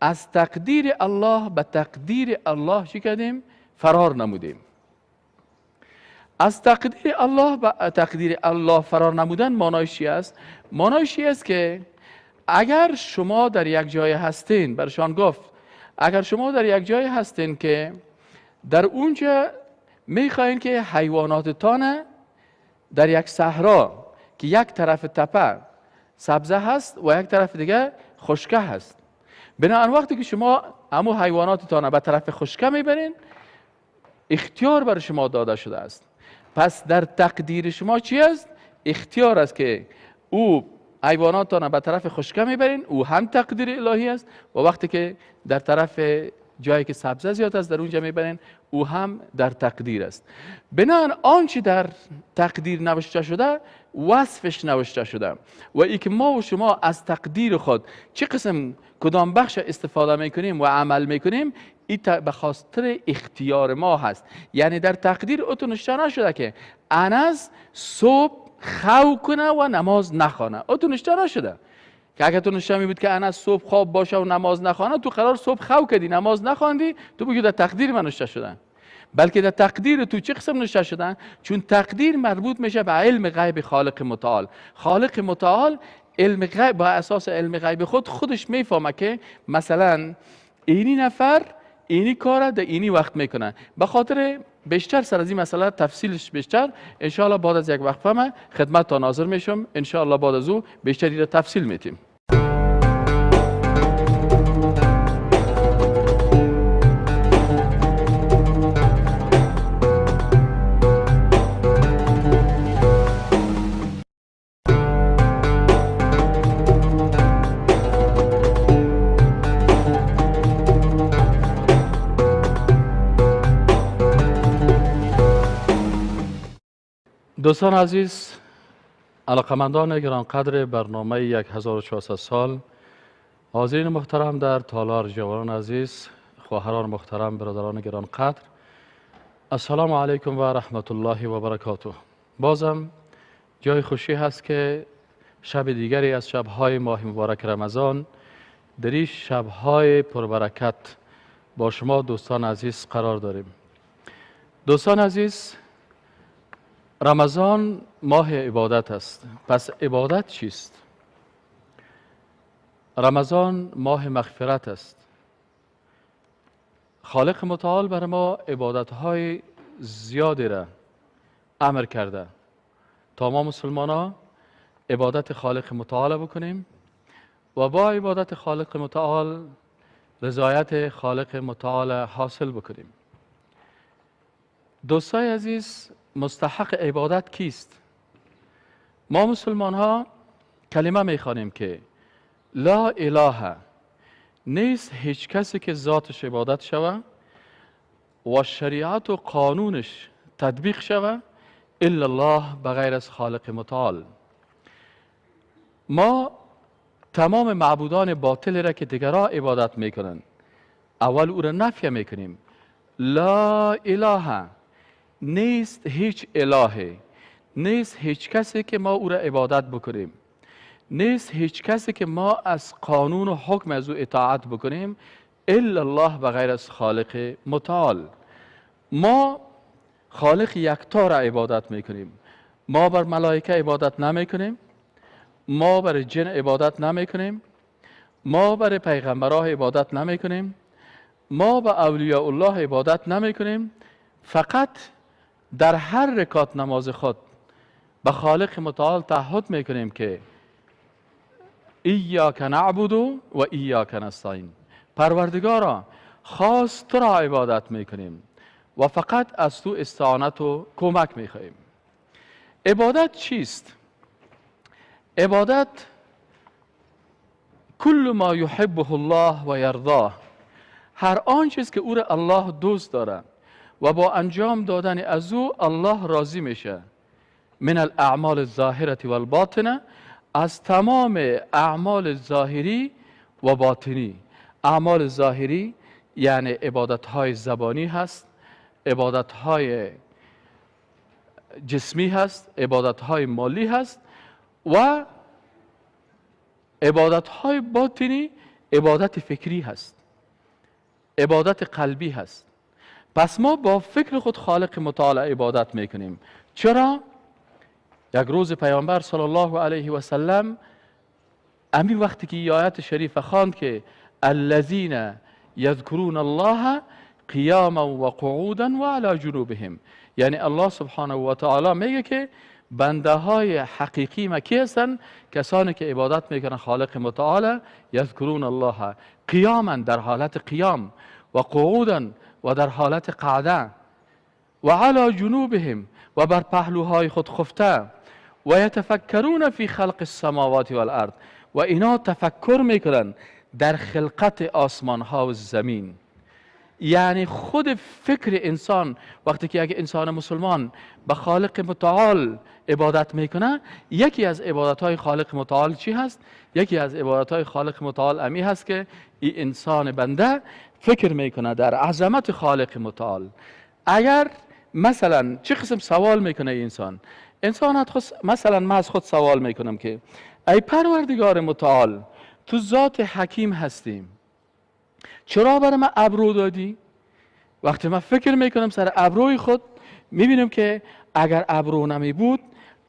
از تقدیر الله به تقدیر الله چی کردیم؟ فرار نمودیم. از تقدیر الله به تقدیر الله فرار نمودن معنایش چی است؟ معنایش چی است که اگر شما در یک جای هستین، برشان گفت اگر شما در یک جای هستین که در اونجا میخواین که حیواناتتان در یک صحرا که یک طرف تپه سبزه هست و یک طرف دیگه خشکه هست، بنابراین وقتی که شما همو حیواناتتان به طرف خشکه میبرین اختیار بر شما داده شده است. پس در تقدیر شما چی است؟ اختیار است که او حیواناتتان به طرف خشکه میبرین، او هم تقدیر الهی است، و وقتی که در طرف جایی که سبزه زیاد است در اونجا میبرین، او هم در تقدیر است. بنابراین آنچه در تقدیر نوشته شده وصفش نوشته شده و ای که ما و شما از تقدیر خود چه قسم کدام بخش استفاده میکنیم و عمل میکنیم، این به خاطر اختیار ما هست. یعنی در تقدیر او تو نوشته نشده که انس صبح خو کنه و نماز نخوانه، او تو نوشته نشده که اگر تو نوشته می بود که انس صبح خواب باشه و نماز نخوانه، تو قرار صبح خو کردی نماز نخواندی، تو بگی در تقدیر من نوشته شده. بلکه در تقدیر تو چه قسم نوشته شدن؟ چون تقدیر مربوط میشه به علم غیب خالق متعال. خالق متعال علم غیب با اساس علم غیب خودش میفهمه که مثلا اینی نفر اینی کار در اینی وقت میکنه. به خاطر بیشتر سر از این مسئله تفصیلش بیشتر ان شاء الله بعد از یک وقفه من خدمت تا ناظر میشم، ان شاء الله بعد از او بیشتری را تفصیل میتیم. دوستان عزیز، علاقمندان گرانقدر برنامه 1400 سال، حاضرین محترم در تالار، جوانان عزیز، خواهران محترم، برادران گرانقدر، السلام علیکم و رحمت الله و برکاته. بازم جای خوشی هست که شب دیگری از شبهای ماه مبارک رمضان در این شبهای پربرکت با شما دوستان عزیز قرار داریم. دوستان عزیز، رمضان ماه عبادت است. پس عبادت چیست؟ رمضان ماه مغفرت است. خالق متعال بر ما عبادت‌های زیادی را امر کرده تا ما مسلمان عبادت خالق متعال بکنیم و با عبادت خالق متعال رضایت خالق متعال حاصل بکنیم. دوستای عزیز، مستحق عبادت کیست؟ ما مسلمان ها کلمه میخوانیم که لا اله، نیست هیچ کسی که ذاتش عبادت شوه و شریعت و قانونش تطبیق شوه الا الله، بغیر از خالق متعال. ما تمام معبودان باطل را که دیگرها عبادت میکنن اول او را نفی میکنیم. لا اله، نیست هیچ الهی، نیست هیچ کسی که ما او را عبادت بکنیم، نیست هیچ کسی که ما از قانون و حکم از او اطاعت بکنیم الا الله، بغیر از خالق متعال. ما خالق یکتا را عبادت میکنیم. ما بر ملائکه عبادت نمیکنیم، ما بر جن عبادت نمیکنیم، ما بر پیغمبرها عبادت نمیکنیم، ما به اولیاء الله عبادت نمیکنیم. فقط در هر رکعت نماز خود به خالق متعال تعهد میکنیم که ایاک نعبد و ایاک نستعین، پروردگارا خاص تو را عبادت میکنیم و فقط از تو استعانت و کمک میخواهیم. عبادت چیست؟ عبادت کل ما یحبه الله و یرضاه، هر آن چیز که او را الله دوست داره و با انجام دادن از او الله راضی میشه. من الاعمال الظاهرة والباطنه، از تمام اعمال ظاهری و باطنی. اعمال ظاهری یعنی عبادت های زبانی هست، عبادت های جسمی هست، عبادت های مالی هست و عبادت های باطنی عبادت فکری هست، عبادت قلبی هست. پس ما با فکر خود خالق متعال عبادت میکنیم. چرا؟ یک روز پیامبر صلی الله علیه و سلم همین وقتی که آیت شریف خواند که الذین یذکرون الله قیاما و قعودا و علی جنوبهم، یعنی الله سبحانه و تعالی میگه که بنده های حقیقی ما کی هستن؟ کسانی که عبادت میکنن خالق متعال، یذکرون الله قیاما، در حالت قیام، و قعودا و در حالت قعده، و علی جنوبهم و بر پهلوهای خود خفته، و یتفکرون فی خلق السماوات والارض، و اینا تفکر میکنن در خلقت آسمان ها و زمین. یعنی خود فکر انسان وقتی که یک انسان مسلمان به خالق متعال عبادت میکنه، یکی از عبادت های خالق متعال چی هست؟ یکی از عبادت های خالق متعال امی هست که این انسان بنده فکر میکنه در عظمت خالق متعال. اگر مثلا چه قسم سوال میکنه انسان؟ انسان مثلا من از خود سوال میکنم که ای پروردگار متعال، تو ذات حکیم هستیم، چرا برای من ابرو دادی؟ وقتی من فکر میکنم سر ابروی خود، میبینم که اگر ابرو نمی بود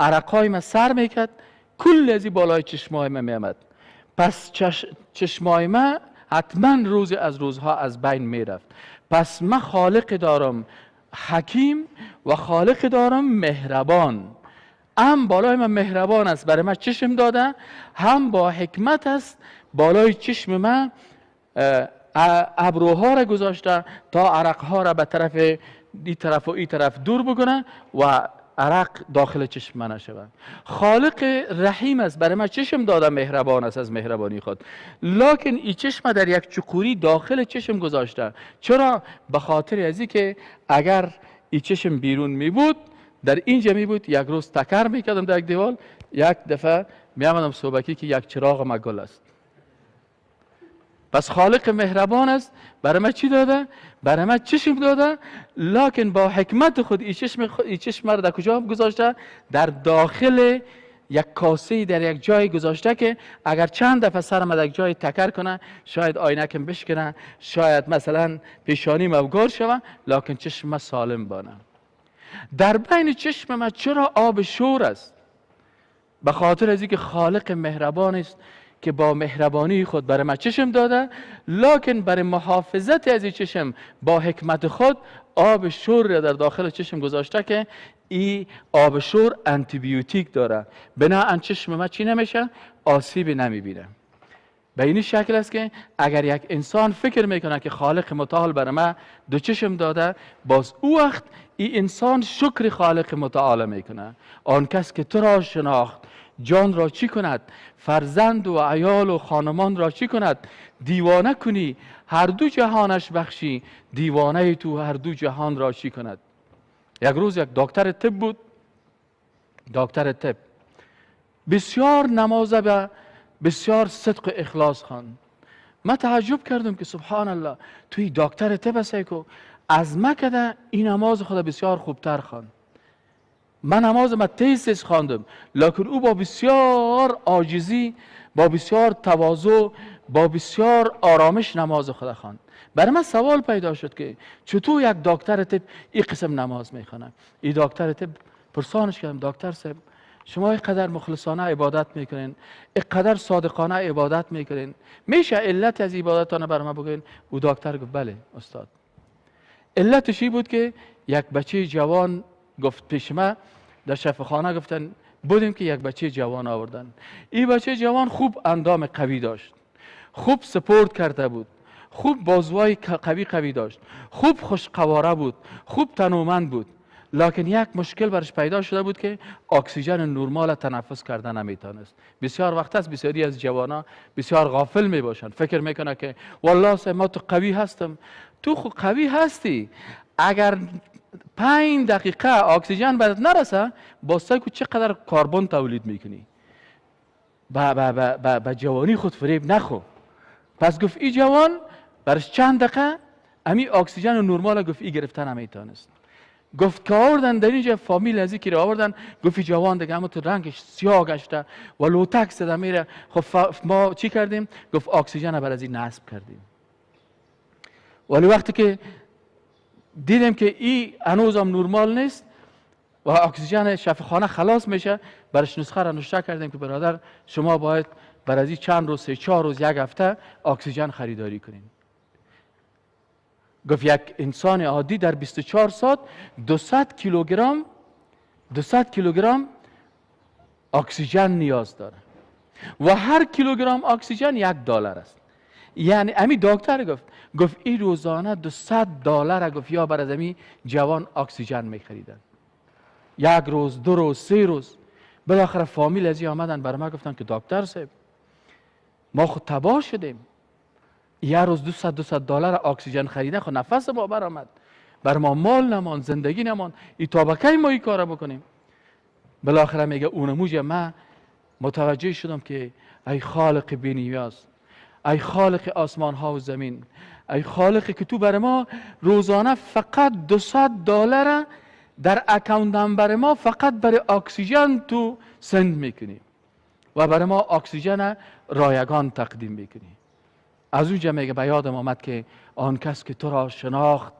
عرقای من سر میکرد، کل از بالای چشمای من میامد. پس چشمای من حتما روزی از روزها از بین میرفت. پس من خالق دارم حکیم و خالق دارم مهربان. هم بالای من مهربان است، برای من چشم داده، هم با حکمت است، بالای چشم من ابروها را گذاشته تا عرقها را به طرف این طرف و این طرف دور بکنه و عرق داخل چشم من نشود. خالق رحیم است، برای من چشم داده، مهربان است از مهربانی خود، لکن این چشم در یک چکوری داخل چشم گذاشته. چرا؟ به خاطر از که اگر این چشم بیرون می بود در اینجا می بود، یک روز تکر میکردم در یک دیوال، یک دفعه می آمدم صبحکی که یک چراغ ما گل است. پس خالق مهربان است، برای من چی داده؟ برای من چشم داده، لکن با حکمت خود این چشم را در کجا گذاشته؟ در داخل یک کاسه در یک جای گذاشته که اگر چند دفعه سرم در یک جای تکر کنه، شاید آینکم بشکنه، شاید مثلا پیشانی افگار شوه، لکن چشم من سالم بانه. در بین چشم من چرا آب شور است؟ به خاطر از اینکه خالق مهربان است که با مهربانی خود برای من چشم داده، لکن برای محافظت از این چشم با حکمت خود آب شور را در داخل چشم گذاشته که این آب شور انتیبیوتیک داره، بنابراین چشم من چی نمیشه؟ آسیب نمیبینه. به این شکل است که اگر یک انسان فکر میکنه که خالق متعال برای من دو چشم داده، باز او وقت این انسان شکر خالق متعال میکنه. آن کس که تو را شناخت جان را چی کند؟ فرزند و عیال و خانمان را چی کند؟ دیوانه کنی هر دو جهانش بخشی، دیوانه تو هر دو جهان را چی کند؟ یک روز یک دکتر طب بود، دکتر طب بسیار نماز به بسیار صدق و اخلاص خواند. من تعجب کردم که سبحان الله، توی دکتر طب هستی که از مکده این نماز خود بسیار خوبتر خواند. من نماز ما تیز خواندم، لکن او با بسیار عاجزی، با بسیار تواضع، با بسیار آرامش نماز خود خواند. برای من سوال پیدا شد که چطور یک دکتر طب این قسم نماز میخوانه؟ این دکتر طب پرسانش کردم، دکتر صاحب شما اینقدر مخلصانه عبادت میکنین، اینقدر صادقانه عبادت میکنین، میشه علت از عبادتان برای من بگوین؟ او دکتر گفت بله استاد. علتش این بود که یک بچه جوان گفت پیش ما در شفاخانه گفتن بودیم که یک بچه جوان آوردن. این بچه جوان خوب اندام قوی داشت، خوب سپورت کرده بود، خوب بازوهای قوی داشت، خوب خوشقواره بود، خوب تنومند بود، لکن یک مشکل برش پیدا شده بود که اکسیژن نرمال تنفس کرده نمیتونست. بسیار وقت است بسیاری از جوانا بسیار غافل میباشند، فکر میکنه که والله ما تو قوی هستم. تو خو قوی هستی، اگر 5 دقیقه اکسیژن برات نرسه، باز که چقدر کربن تولید میکنی. با جوانی خود فریب نخو. پس گفت ای جوان برش چند دقیقه امی اکسیژن نرمال گفت ای گرفتن نمیتونست. گفت که آوردن در اینجا فامیل از که آوردن، گفت جوان دیگه اما تو رنگش سیاه گشته و لوتک زده میره. خب ما چی کردیم؟ گفت اکسیژن بر از این نصب کردیم. ولی وقتی که دیدیم که این هنوز هم نرمال نیست و اکسیژن شفاخانه خلاص میشه، برش نسخه را نوشته کردیم که برادر شما باید بر از این چند روز، 3-4 روز، یک هفته اکسیژن خریداری کنین. گفت یک انسان عادی در 24 ساعت 200 کیلوگرم اکسیژن نیاز داره و هر کیلوگرم اکسیژن $1 است. یعنی امی دکتر گفت این روزانه $200 گفت یا بر از امی جوان اکسیژن میخریدن. یک روز، 2 روز، 3 روز. بالاخره فامیل از آمدن برای ما گفتن که دکتر صاحب ما خود تباه شدیم، یه روز $200 اکسیژن خریدن، خود نفس ما برآمد، بر ما مال نمان، زندگی نمان، ای تا بکی ما این کار بکنیم؟ بالاخره میگه اونموج من متوجه شدم که ای خالق بی‌نیاز، ای خالق آسمان ها و زمین، ای خالقی که تو بر ما روزانه فقط $200 در account number ما فقط برای اکسیژن تو send میکنی و برای ما اکسیژن رایگان تقدیم میکنی. از اونجا میگه به یادم آمد که آن کس که تو را شناخت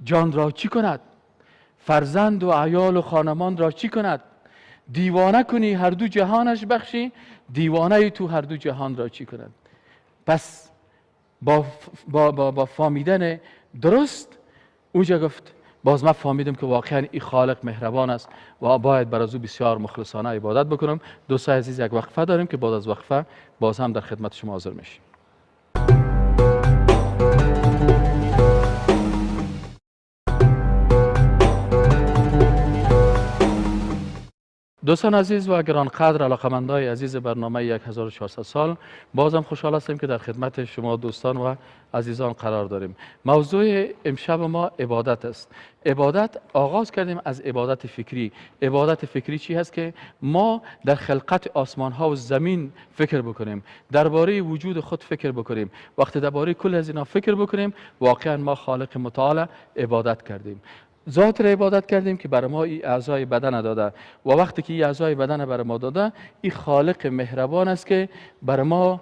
جان را چی کند؟ فرزند و عیال و خانمان را چی کند؟ دیوانه کنی هر دو جهانش بخشی، دیوانه تو هر دو جهان را چی کند؟ پس با فهمیدن درست اونجا گفت باز من فهمیدم که واقعا این خالق مهربان است و باید بر از او بسیار مخلصانه عبادت بکنم. دوستای عزیز یک وقفه داریم که بعد از وقفه باز هم در خدمت شما حاضر میشیم. دوستان عزیز و گرانقدر، علاقمندای عزیز برنامه 1400 سال، بازم خوشحال هستیم که در خدمت شما دوستان و عزیزان قرار داریم. موضوع امشب ما عبادت است. عبادت آغاز کردیم از عبادت فکری. عبادت فکری چی هست؟ که ما در خلقت آسمان ها و زمین فکر بکنیم، درباره وجود خود فکر بکنیم. وقتی درباره کل از اینا فکر بکنیم، واقعا ما خالق متعال عبادت کردیم. ذات را عبادت کردیم که بر ما این اعضای بدن داده و وقتی که این اعضای بدن بر ما داده، این خالق مهربان است که بر ما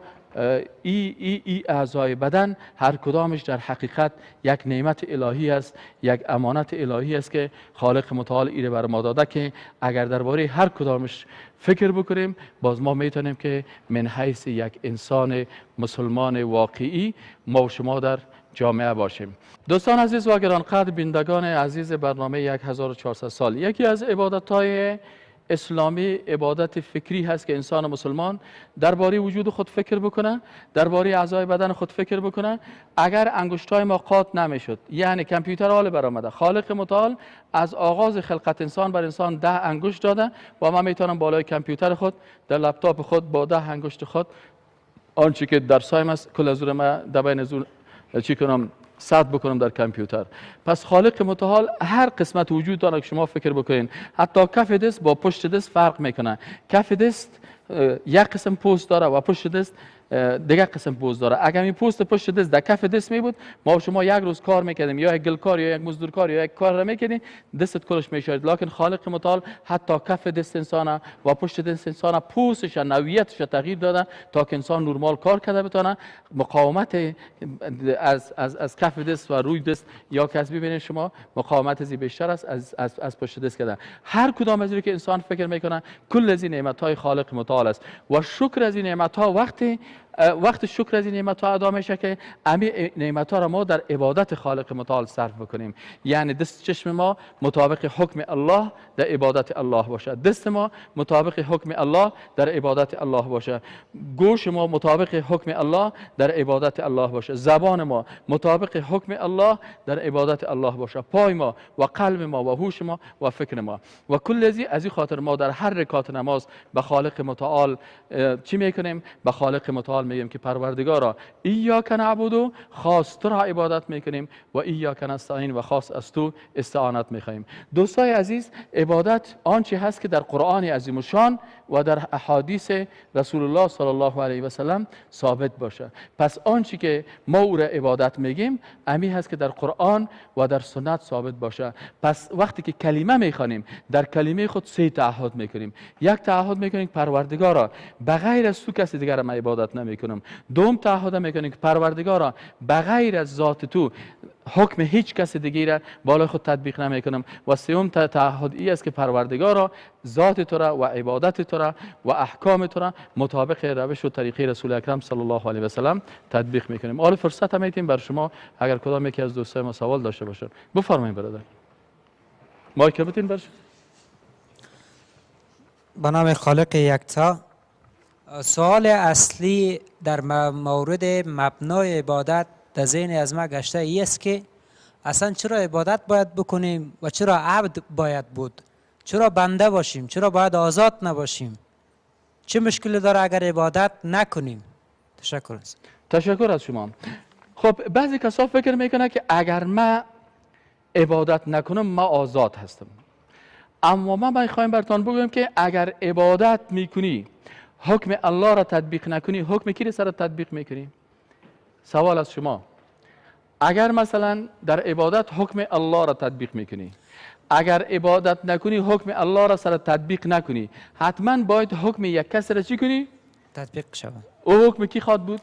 ای اعضای بدن هر کدامش در حقیقت یک نعمت الهی است، یک امانت الهی است که خالق متعال ایره بر ما داده که اگر درباره هر کدامش فکر بکنیم، باز ما میتونیم که من حیث یک انسان مسلمان واقعی ما و شما در جامعه باشیم. دوستان عزیز و گرانقدر، بینندگان عزیز برنامه 1400 سال، یکی از عبادت‌های اسلامی عبادت فکری هست که انسان مسلمان درباره وجود خود فکر بکنه، درباره اعضای بدن خود فکر بکنه. اگر انگشت‌های ما قاط نمیشد، یعنی کامپیوتر حال برآمده، خالق متعال از آغاز خلقت انسان بر انسان 10 انگشت داده و ما میتونم بالای کامپیوتر خود، در لپتاپ خود با 10 انگشت خود آنچه که در سایم است کل از ما در بین از چی کنم صد بکنم در کامپیوتر. پس خالق متعال هر قسمت وجود داره که شما فکر بکنین، حتی کف دست با پشت دست فرق میکنه. کف دست یک قسم پوست داره و پشت دست دیگه قسم پوست داره. اگر این پوست پشت دست در کف دست می بود، ما شما یک روز کار میکردیم، یا یک گلکار یا یک مزدورکار یا یک کار را میکردیم، دستت کلش میشد. لکن خالق متعال حتی کف دست انسان و پشت دست انسان پوستش، نوعیتش تغییر داده تا که انسان نرمال کار کرده بتونه. مقاومت از از از کف دست و روی دست یا کس ببینید شما مقاومت از بیشتر است از از از پشت دست کردن. هر کدام از که انسان فکر میکنه کل از این نعمت های خالق متعال است و شکر از این نعمت ها وقت شکر از این نعمت ها ادا میشه که امی نعمت ها را ما در عبادت خالق متعال صرف بکنیم. یعنی دست چشم ما مطابق حکم الله در عبادت الله باشه، دست ما مطابق حکم الله در عبادت الله باشه، گوش ما مطابق حکم الله در عبادت الله باشه، زبان ما مطابق حکم الله در عبادت الله باشه، پای ما و قلب ما و هوش ما و فکر ما و کل از این خاطر ما در هر رکعت نماز به خالق متعال چی میکنیم؟ به خالق متعال میگیم که پروردگارا ایاک نعبد، خاص تو را عبادت میکنیم، و ایاک نستعین، و خاص از تو استعانت میخواهیم. دوستای عزیز، عبادت آنچه هست که در قرآن عظیم الشان و در احادیث رسول الله صلی الله علیه و سلم ثابت باشه. پس آنچه که ما او را عبادت میگیم امی هست که در قرآن و در سنت ثابت باشه. پس وقتی که کلمه میخوانیم، در کلمه خود سه تعهد میکنیم. یک تعهد میکنیم پروردگارا بغیر از تو کسی دیگر ما عبادت نمیکنم. دوم تعهد میکنیم که پروردگارا بغیر از ذات تو حکم هیچ کس دیگه را بالای خود تطبیق نمیکنم. و سوم تعهد ای است که پروردگارا ذات تو را و عبادت تو را و احکام تو را مطابق روش و طریقه رسول اکرم صلی الله علیه و سلم تطبیق میکنیم. حالا فرصت هم میتیم بر شما اگر کدام یکی از دوستای ما سوال داشته باشن. بفرمایید برادر. مایک بتین برش. به نام خالق یکتا. سوال اصلی در مورد مبنای عبادت در ذهن از ما گشته ای است که اصلا چرا عبادت باید بکنیم و چرا عبد باید بود، چرا بنده باشیم، چرا باید آزاد نباشیم، چه مشکلی داره اگر عبادت نکنیم؟ تشکر از تشکر از شما. خب بعضی کسا فکر میکنه که اگر ما عبادت نکنم ما آزاد هستم، اما ما میخوایم براتون بگویم که اگر عبادت میکنی حکم الله را تطبیق نکنی، حکم کی را سر تطبیق میکنی؟ سوال از شما، اگر مثلا در عبادت حکم الله را تطبیق میکنی، اگر عبادت نکنی حکم الله را سر تطبیق نکنی، حتما باید حکم یک کس را چی کنی؟ تطبیق شود. او حکم کی خواد بود؟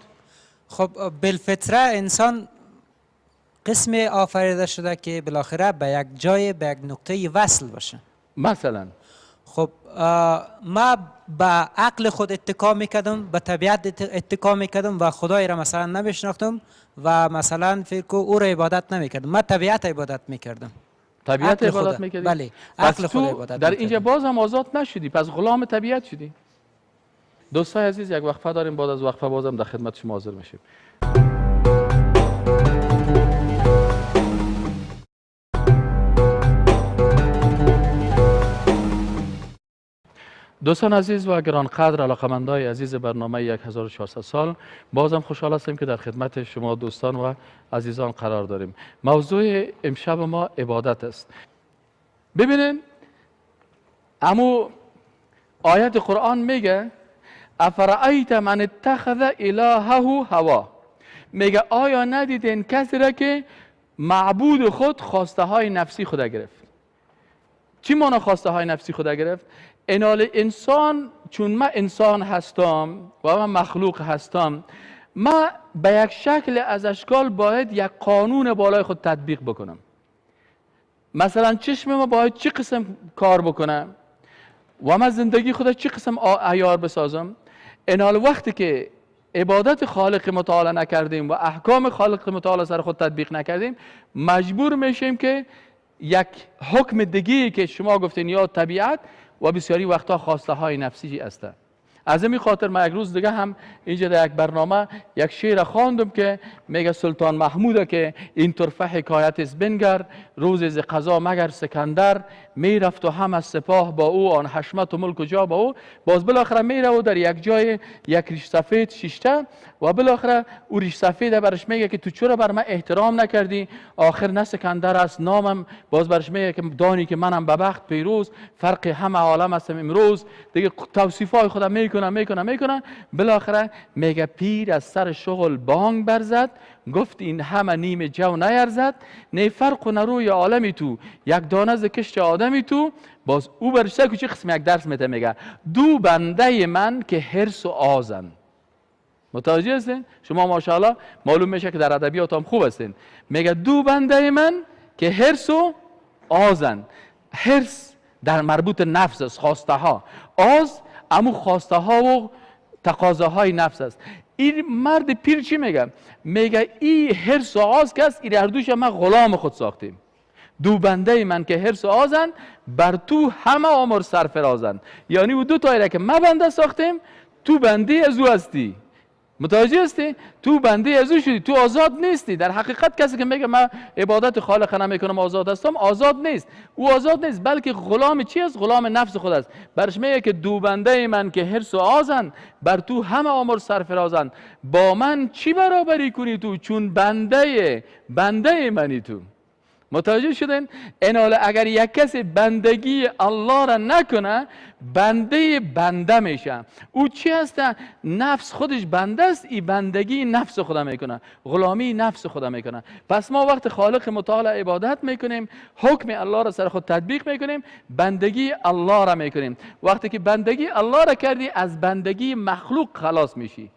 خب بالفطره انسان قسم آفریده شده که بالاخره به یک جای، به یک نقطه وصل باشه. مثلا خب ما به عقل خود اتکا میکردم، به طبیعت اتکا میکردم و خدای را مثلا نمیشناختم و مثلا فکر او را عبادت نمیکردم. من طبیعت عبادت میکردم. طبیعت عبادت میکردی؟ بله، عقل خود عبادت. در اینجا باز هم آزاد نشدی، پس غلام طبیعت شدی. دوستای عزیز یک وقفه داریم، بعد از وقفه بازم در خدمت شما حاضر میشیم. دوستان عزیز و گرانقدر، علاقمندای عزیز برنامه 1400 سال، بازم خوشحال هستیم که در خدمت شما دوستان و عزیزان قرار داریم. موضوع امشب ما عبادت است. ببینین امو آیت قرآن میگه افرأیت من اتخذ الهه هوا، میگه آیا ندیدین کسی را که معبود خود خواسته های نفسی خود گرفت؟ چی مانا خواسته های نفسی خود گرفت؟ انال انسان، چون من انسان هستم و من مخلوق هستم، من به یک شکل از اشکال باید یک قانون بالای خود تطبیق بکنم. مثلا چشم ما باید چی قسم کار بکنم و من زندگی خود چی قسم عیار بسازم. انال وقتی که عبادت خالق متعال نکردیم و احکام خالق متعال سر خود تطبیق نکردیم، مجبور میشیم که یک حکم دیگه که شما گفتین یا طبیعت و بسیاری وقتا خواسته های نفسی است. از این خاطر من یک روز دیگه هم اینجا در یک برنامه یک شعر خواندم که میگه سلطان محمود که این طرفه حکایت است بنگر، روز از قضا مگر سکندر، میرفت و هم از سپاه با او، آن حشمت و ملک و جا با او. باز بالاخره میره و در یک جای یک ریش سفید شیشته و بالاخره او ریش سفید برش میگه که تو چرا بر من احترام نکردی؟ آخر نه سکندر است نامم. باز برش میگه که دانی که منم به بخت پیروز، فرق همه عالم هستم امروز. دیگه توصیفای خودم میکنه. بالاخره میگه پیر از سر شغل بانگ برزد، گفت این همه نیم جو نیرزد، نه فرق و نروی عالمی تو، یک دانه ز کشت آدمی تو. باز او برشته که چه قسم یک درس میده، میگه دو بنده من که حرص و آزن. متوجه هستین؟ شما ماشاءالله معلوم میشه که در ادبیات هم خوب هستین. میگه دو بنده من که حرص و آزن. حرص در مربوط نفس است، خواسته ها. آز امو خواسته ها و تقاضاهای نفس است. این مرد پیر چی میگه؟ میگه این حرص و آز که است، این هر دوش من غلام خود ساختیم. دو بنده من که حرص و آزن، بر تو همه آمر سرفرازن. یعنی او دو تایی که ما بنده ساختیم، تو بنده از او هستی. متوجه هستی؟ تو بنده از او شدی، تو آزاد نیستی. در حقیقت کسی که میگه من عبادت خالق نمیکنم آزاد هستم، آزاد نیست. او آزاد نیست، بلکه غلام چی است؟ غلام نفس خود است. برش میگه که دو بنده من که حرص و آزن، بر تو همه آمر سرفرازن. با من چی برابری کنی تو، چون بنده منی تو. متوجه شدین؟ اینالا اگر یک کسی بندگی الله را نکنه، بنده بنده میشه. او چی هست؟ نفس خودش بنده است، این بندگی نفس خدا میکنه، غلامی نفس خدا میکنه. پس ما وقت خالق متعال عبادت میکنیم، حکم الله را سر خود تطبیق میکنیم، بندگی الله را میکنیم. وقتی که بندگی الله را کردی، از بندگی مخلوق خلاص میشی،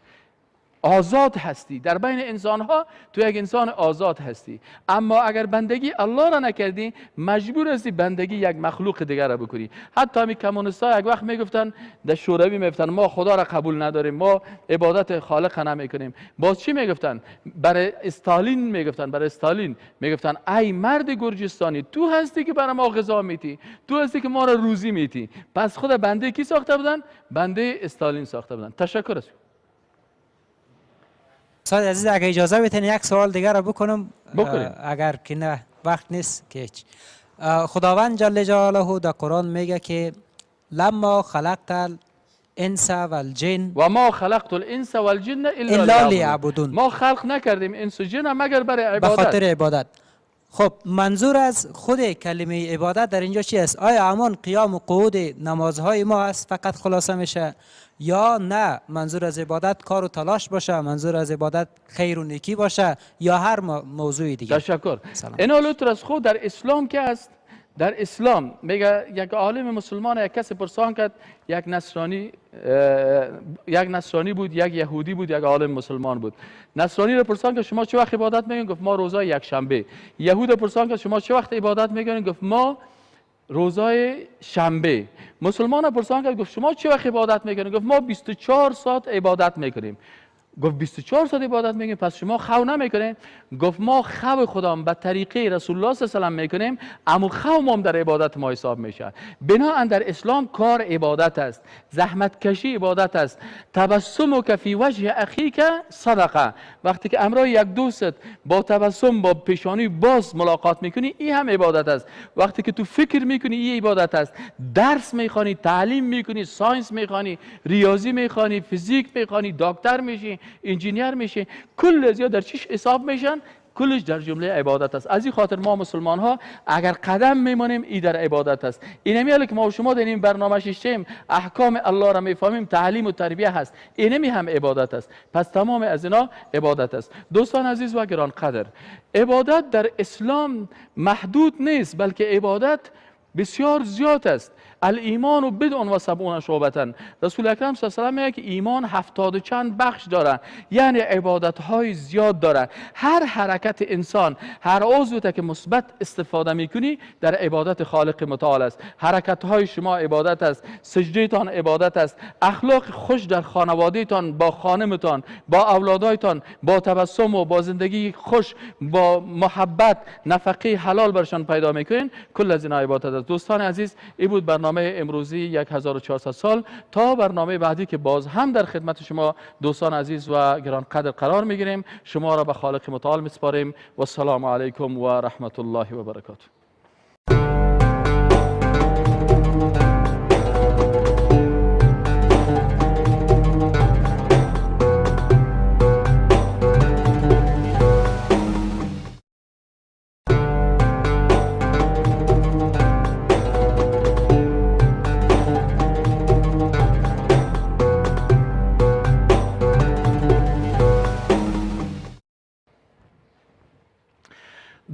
آزاد هستی. در بین انسان ها تو یک انسان آزاد هستی. اما اگر بندگی الله را نکردی، مجبور هستی بندگی یک مخلوق دیگر را بکنی. حتی همین کمونیست ها یک وقت میگفتن، در شوروی میگفتن ما خدا را قبول نداریم، ما عبادت خالق نمیکنیم. باز چی میگفتن؟ برای استالین میگفتن، برای استالین میگفتن ای مرد گرجستانی، تو هستی که برای ما غذا میتی، تو هستی که ما را روزی میتی. پس خود بنده کی ساخته بودن؟ بنده استالین ساخته بودن. تشکر از استاد عزیز. اگر اجازه بدین یک سوال دیگر را بکنم. اگر که نه وقت نیست که هیچ. خداوند جل جلاله در قرآن میگه که لما خلقت الانس والجن و ما خلقت الانس والجن الا لیعبدون. ما خلق نکردیم انس و جن مگر برای عبادت، به خاطر عبادت. خب منظور از خود کلمه عبادت در اینجا چی است؟ آیا همان قیام و قعود نمازهای ما است فقط خلاصه میشه، یا نه منظور از عبادت کار و تلاش باشه، منظور از عبادت خیر و نیکی باشه، یا هر موضوع دیگه؟ تشکر. اینا لطف از خود در اسلام که است، در اسلام میگه یک عالم مسلمان یک کسی پرسان کرد، یک نصرانی بود، یک یهودی بود، یک عالم مسلمان بود. نصرانی رو پرسان کرد شما چه وقت عبادت میکنید؟ گفت ما روزای یک شنبه. یهود پرسان کرد شما چه وقت عبادت میکنید؟ گفت ما روزای شنبه. مسلمان رو پرسان کرد گفت شما چه وقت عبادت میکنید؟ گفت ما 24 ساعت عبادت میکنیم. گفت 24 ساعت عبادت میکنیم، پس شما خو نمیکنین؟ گفت ما خو خودم به طریقه رسول الله صلی الله علیه و سلم میکنیم، اما خو ما در عبادت ما حساب میشه. بناءً در اسلام کار عبادت است، زحمت کشی عبادت است، تبسم که فی وجه اخیک صدقه. وقتی که امرای یک دوست با تبسم با پیشانی باز ملاقات میکنی، این هم عبادت است. وقتی که تو فکر میکنی، این عبادت است. درس میخوانی، تعلیم میکنی، science میخوانی، ریاضی میخوانی، فیزیک میخوانی، دکتر میشی، engineer میشه، کل از در چیش حساب میشن؟ کلش در جمله عبادت است. از این خاطر ما مسلمان ها اگر قدم میمانیم، ای در عبادت است. اینمی که ما و شما در این برنامه ششتیم، احکام الله را میفهمیم، تعلیم و تربیه هست، اینمی هم عبادت است. پس تمام از اینا عبادت است. دوستان عزیز و گرانقدر، عبادت در اسلام محدود نیست، بلکه عبادت بسیار زیاد است. الایمان بضع و سبعون شعبة. رسول اکرم صلی الله علیه و سلم میگه که ایمان 70 و چند بخش داره، یعنی عبادت های زیاد داره. هر حرکت انسان، هر عضو که مثبت استفاده میکنی در عبادت خالق متعال است. حرکت های شما عبادت است، سجده تان عبادت است، اخلاق خوش در خانواده تان، با خانمتان، با اولادایتان، با تبسم و با زندگی خوش، با محبت، نفقه حلال برشان پیدا میکنین، کل از اینا عبادت است. دوستان عزیز، این بود برنامه امروزی 1400 سال. تا برنامه بعدی که باز هم در خدمت شما دوستان عزیز و گرانقدر قرار میگیریم، شما را به خالق متعال میسپاریم و السلام علیکم و رحمت الله و برکاته.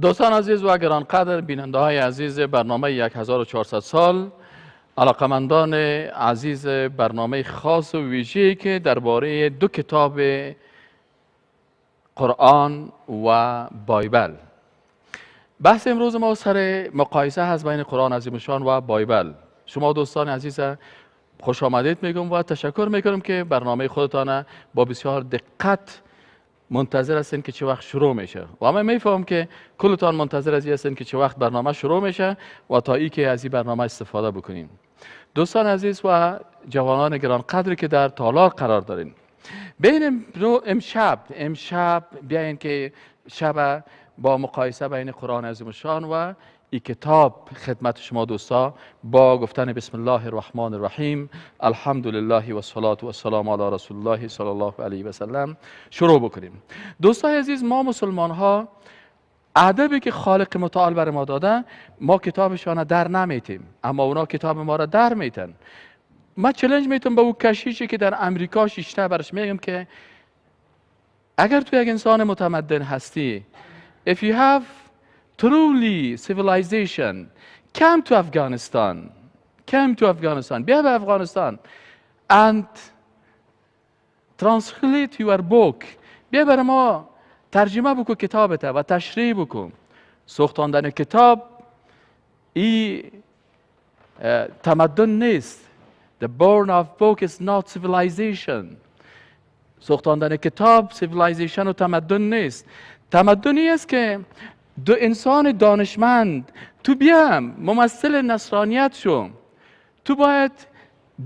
دوستان عزیز و گرانقدر، بیننده های عزیز برنامه 1400 سال، علاقمندان عزیز برنامه خاص و ویژه‌ای که درباره دو کتاب قرآن و بایبل، بحث امروز ما سر مقایسه هست بین قرآن عظیم شان و بایبل. شما دوستان عزیز خوش آمدید میگم و تشکر میکنم که برنامه خودتان با بسیار دقت منتظر هستین که چه وقت شروع میشه و من میفهمم که کلتان منتظر از هستین که چه وقت برنامه شروع میشه و تا ای که از این برنامه استفاده بکنیم. دوستان عزیز و جوانان گرانقدر که در تالار قرار دارین، بین رو امشب بیاین که شب با مقایسه بین قرآن عظیم الشان و این کتاب خدمت شما دوستا با گفتن بسم الله الرحمن الرحیم، الحمد لله و الصلاة و السلام علی رسول الله صلی الله علیه و سلم شروع بکنیم. دوستای عزیز، ما مسلمان ها ادبی که خالق متعال بر ما داده، ما کتابشان در نمیتیم، اما اونا کتاب ما را در میتن. ما چالش میتم به او کشیشی که در امریکا شیشته، برش میگم که اگر تو یک انسان متمدن هستی، if you have truly civilization, come to Afghanistan, come to Afghanistan, بیا به افغانستان and translate your book، بیا برای ما ترجمه بکن کتابت و تشریح بکن. سوختاندن کتاب ای تمدن نیست. The burn of book is not civilization. سوختاندن کتاب civilization و تمدن نیست. تمدنی است که دو انسان دانشمند، تو بیام ممثل نصرانیت شو، تو باید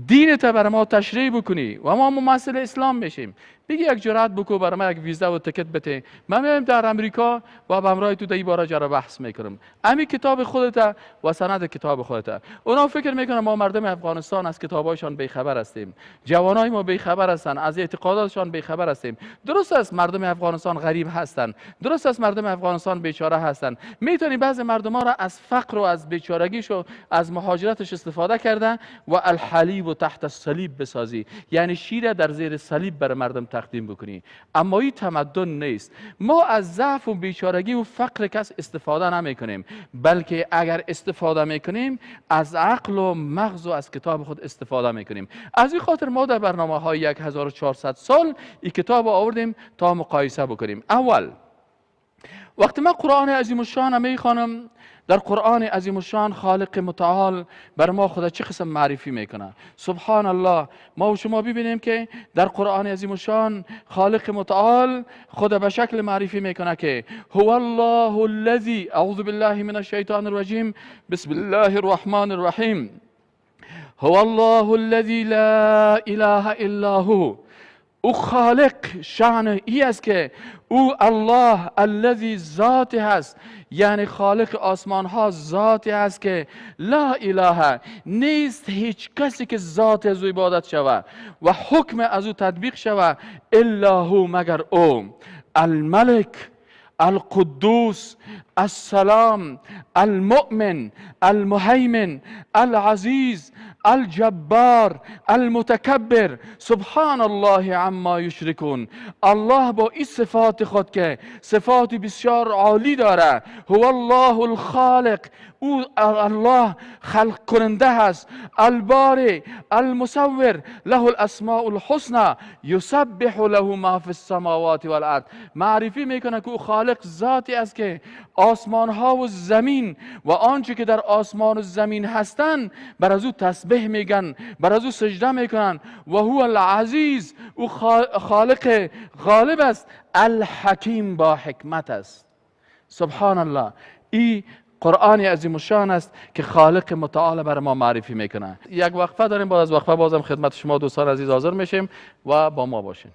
دینت برای ما تشریح بکنی و ما ممثل اسلام میشیم. بگی یک جرأت بکو برای ما یک ویزا و تکت بده، من میایم در امریکا و با همراه تو در این باره جرا بحث میکنم. امی کتاب خودت و سند کتاب خودت. اونا فکر میکنن ما مردم افغانستان از کتابایشان بیخبر هستیم، جوانای ما بیخبر هستن، از اعتقاداتشان بیخبر هستیم. درست است مردم افغانستان غریب هستن، درست است مردم افغانستان بیچاره هستن. میتونی بعض مردم ها را از فقر و از بیچارگیش و از مهاجرتش استفاده کردن و الحلیب و تحت الصلیب بسازی، یعنی شیر در زیر صلیب بر مردم تقدیم بکنی. اما این تمدن نیست. ما از ضعف و بیچارگی و فقر کس استفاده نمی کنیم، بلکه اگر استفاده می کنیم از عقل و مغز و از کتاب خود استفاده می کنیم. از این خاطر ما در برنامه های 1400 سال این کتاب آوردیم تا مقایسه بکنیم. اول وقتی من قرآن عظیم الشان میخوانم، در قرآن عظیم الشان خالق متعال بر ما خدا چه قسم معرفی میکنه. سبحان الله، ما و شما ببینیم که در قرآن عظیم الشان خالق متعال خدا به شکل معرفی میکنه که هو الله الذی، اعوذ بالله من الشیطان الرجیم، بسم الله الرحمن الرحیم، هو الله الذی لا اله الا هو. او خالق شأن ای است که او الله الذی ذاتی هست، یعنی خالق آسمان ها ذاتی هست که لا اله نیست هیچ کسی که ذات از او عبادت شود و حکم از او تطبیق شود الا هو، مگر او. الملک، القدوس، السلام، المؤمن، المهیمن، العزیز، الجبار، المتکبر، سبحان الله عما یشرکون. الله با این صفات خود که صفات بسیار عالی داره، هو الله الخالق، او الله خلق کننده هست، الباری، المصور، له الاسماء الحسنى، یسبح له ما فی السماوات والارض. معرفی میکنه که او خالق ذاتی است که آسمان ها و زمین و آنچه که در آسمان و زمین هستند بر از او تسبیح میگن، بر از او سجده میکنن. و هو العزیز، او خالق غالب است، الحکیم، با حکمت است. سبحان الله، این قرآن عظیم الشان است که خالق متعال بر ما معرفی میکنه. یک وقفه داریم، بعد از وقفه بازم خدمت شما دوستان عزیز حاضر میشیم و با ما باشین.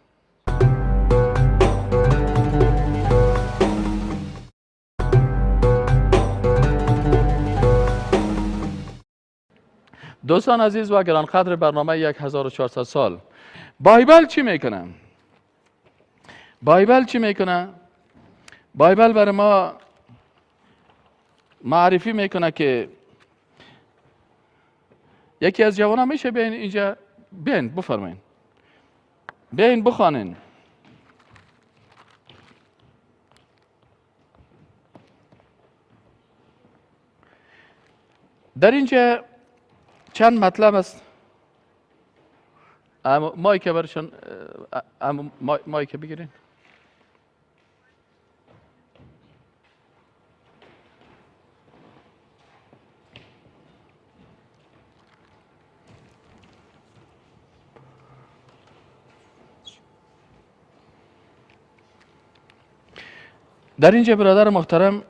دوستان عزیز و گرانقدر برنامه 1400 سال، بایبل چی میکنه؟ بایبل چی میکنه؟ بایبل بر ما معرفی میکنه که یکی از جوانان میشه بیاین اینجا، بیاین بفرمایین، بیاین بخوانین. در اینجا چند مطلب است. مایک برشان، مایک بگیرین. در اینجا برادر محترم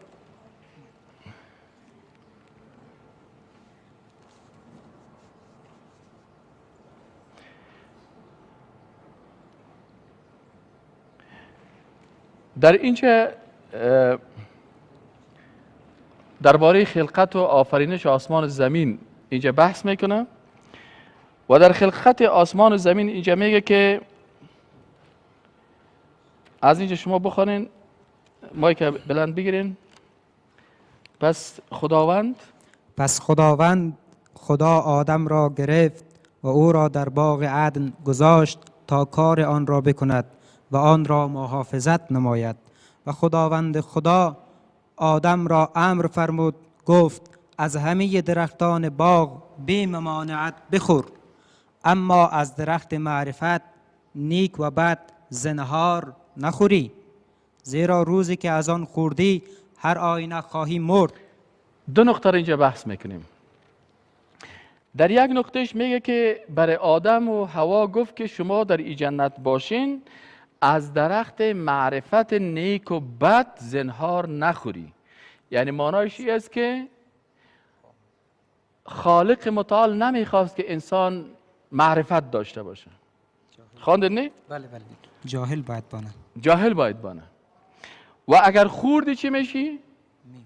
در اینجا درباره خلقت و آفرینش آسمان و زمین اینجا بحث میکنه و در خلقت آسمان و زمین اینجا میگه که از اینجا شما بخوانین، مایک بلند بگیرین. پس خداوند خدا آدم را گرفت و او را در باغ عدن گذاشت تا کار آن را بکند و آن را محافظت نماید. و خداوند خدا آدم را امر فرمود، گفت از همه درختان باغ بی ممانعت بخور، اما از درخت معرفت نیک و بد زنهار نخوری، زیرا روزی که از آن خوردی هر آینه خواهی مرد. دو نقطه را اینجا بحث میکنیم. در یک نقطهش میگه که برای آدم و حوا گفت که شما در این جنت باشین، از درخت معرفت نیک و بد زنهار نخوری. یعنی معنایش این است که خالق متعال نمیخواست که انسان معرفت داشته باشه. خواندید نه؟ بله بله. جاهل باید بانه. جاهل باید بانه. و اگر خوردی چی میشی؟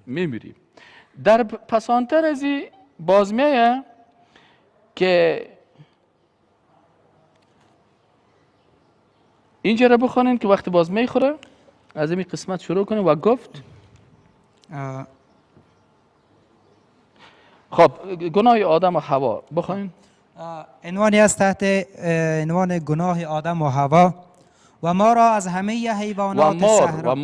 میمیری. در پسانتر از این باز میایه که اینجا را بخوانین که وقتی باز میخوره از این قسمت شروع کنیم و گفت خب گناه آدم و حوا بخوانین. عنوانی است تحت عنوان گناه آدم و حوا. و ما را از همه حیوانات صحرا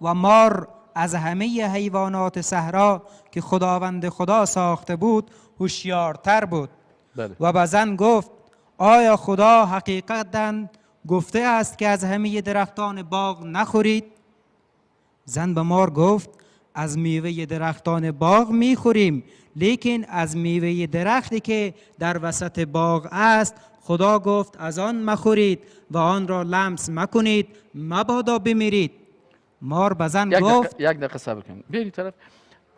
و مار از همه حیوانات صحرا که خداوند خدا ساخته بود هوشیارتر بود. بله. و به زن گفت آیا خدا حقیقتاً گفته است که از همه درختان باغ نخورید؟ زن به مار گفت از میوه درختان باغ میخوریم، لیکن از میوه درختی که در وسط باغ است خدا گفت از آن مخورید و آن را لمس مکنید مبادا بمیرید. مار به زن گفت یک دقیقه صبر کنید. بیایید طرف.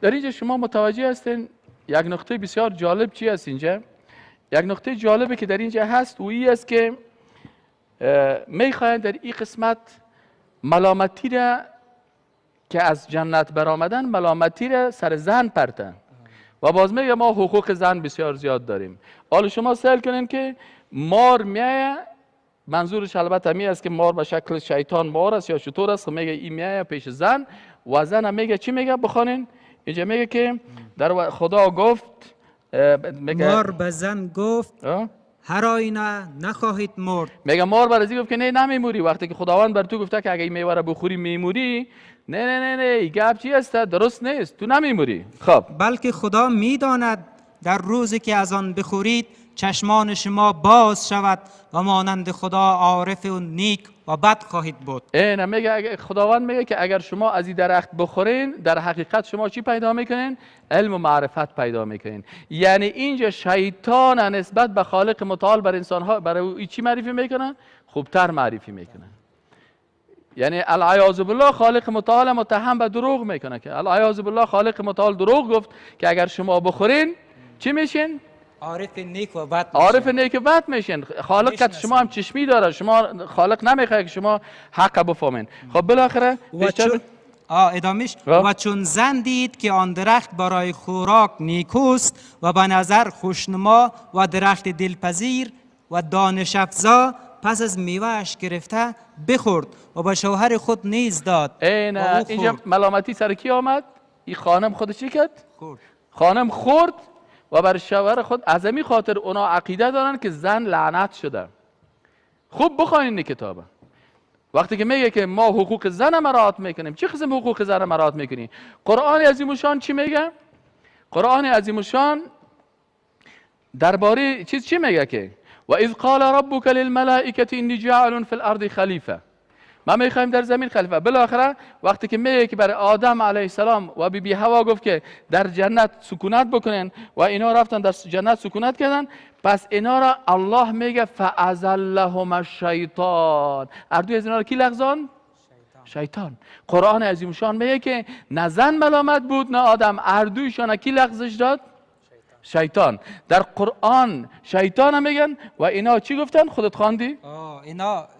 در اینجا شما متوجه هستین یک نقطه بسیار جالب چی است اینجا؟ یک نقطه جالبی که در اینجا هست و ای است که میخواهند در این قسمت ملامتی را که از جنت برآمدن ملامتی را سر زن پرتن و باز میگه ما حقوق زن بسیار زیاد داریم. حالا شما سیل کنین که مار میایه، منظورش البته می است که مار به شکل شیطان مار است یا شطور است، میگه این میایه پیش زن و زن میگه چی میگه؟ بخوانین اینجا میگه که در خدا گفت، میگه مار به زن گفت هر آینه نخواهید مرد. میگه مار بر ازی گفت که نه نمیموری. وقتی که خداوند بر تو گفته که اگه این میوه را بخوری میموری، نه نه نه نه این گپ چی است؟ درست نیست، تو نمیموری. خب بلکه خدا میداند در روزی که از آن بخورید چشمان شما باز شود و مانند خدا عارف و نیک و بد خواهید بود. نه میگه خداوند میگه که اگر شما از این درخت بخورین در حقیقت شما چی پیدا میکنین؟ علم و معرفت پیدا میکنین. یعنی اینجا شیطان نسبت به خالق متعال بر انسانها برای چی معرفی میکنه؟ خوبتر معرفی میکنه. یعنی العیاذ بالله خالق متعال متهم به دروغ میکنه که العیاذ بالله خالق متعال دروغ گفت که اگر شما بخورین چی میشین؟ عارف نیک و بد میشین. عارف نیک و بد میشین. خالق که شما هم چشمی داره، شما خالق نمیخواد که شما حق بفهمین. خب بالاخره ادامش و چون زن دید که آن درخت برای خوراک نیکوست و به نظر خوشنما و درخت دلپذیر و دانش افزا، پس از میوهش گرفته بخورد و به شوهر خود نیز داد. اینجا ملامتی سر کی آمد؟ این خانم خودش چی کرد؟ خورد. خانم خورد و بر شوهر خود. از همین خاطر اونا عقیده دارن که زن لعنت شده. خوب بخوانین کتابه. وقتی که میگه که ما حقوق زن مراعات میکنیم، چه قسم حقوق زن مراعات میکنیم؟ قرآن عظیم الشان چی میگه؟ قرآن عظیم الشان درباره چیز چی میگه که و اذ قال ربک للملائکه انی جاعل فی الارض خلیفه. ما میخوایم در زمین خلیفه. بالاخره وقتی که میگه که برای آدم علیه السلام و بی بی حوا گفت که در جنت سکونت بکنن و اینا رفتن در جنت سکونت کردن، پس اینا را الله میگه فازلهم الشیطان. اردوی از اینا را کی لغزان؟ شیطان. قرآن عظیم شان میگه که نه زن ملامت بود نه آدم، اردویشان کی لغزش داد؟ شیطان. در قرآن شیطان هم میگن و اینا چی گفتن؟ خودت خواندی؟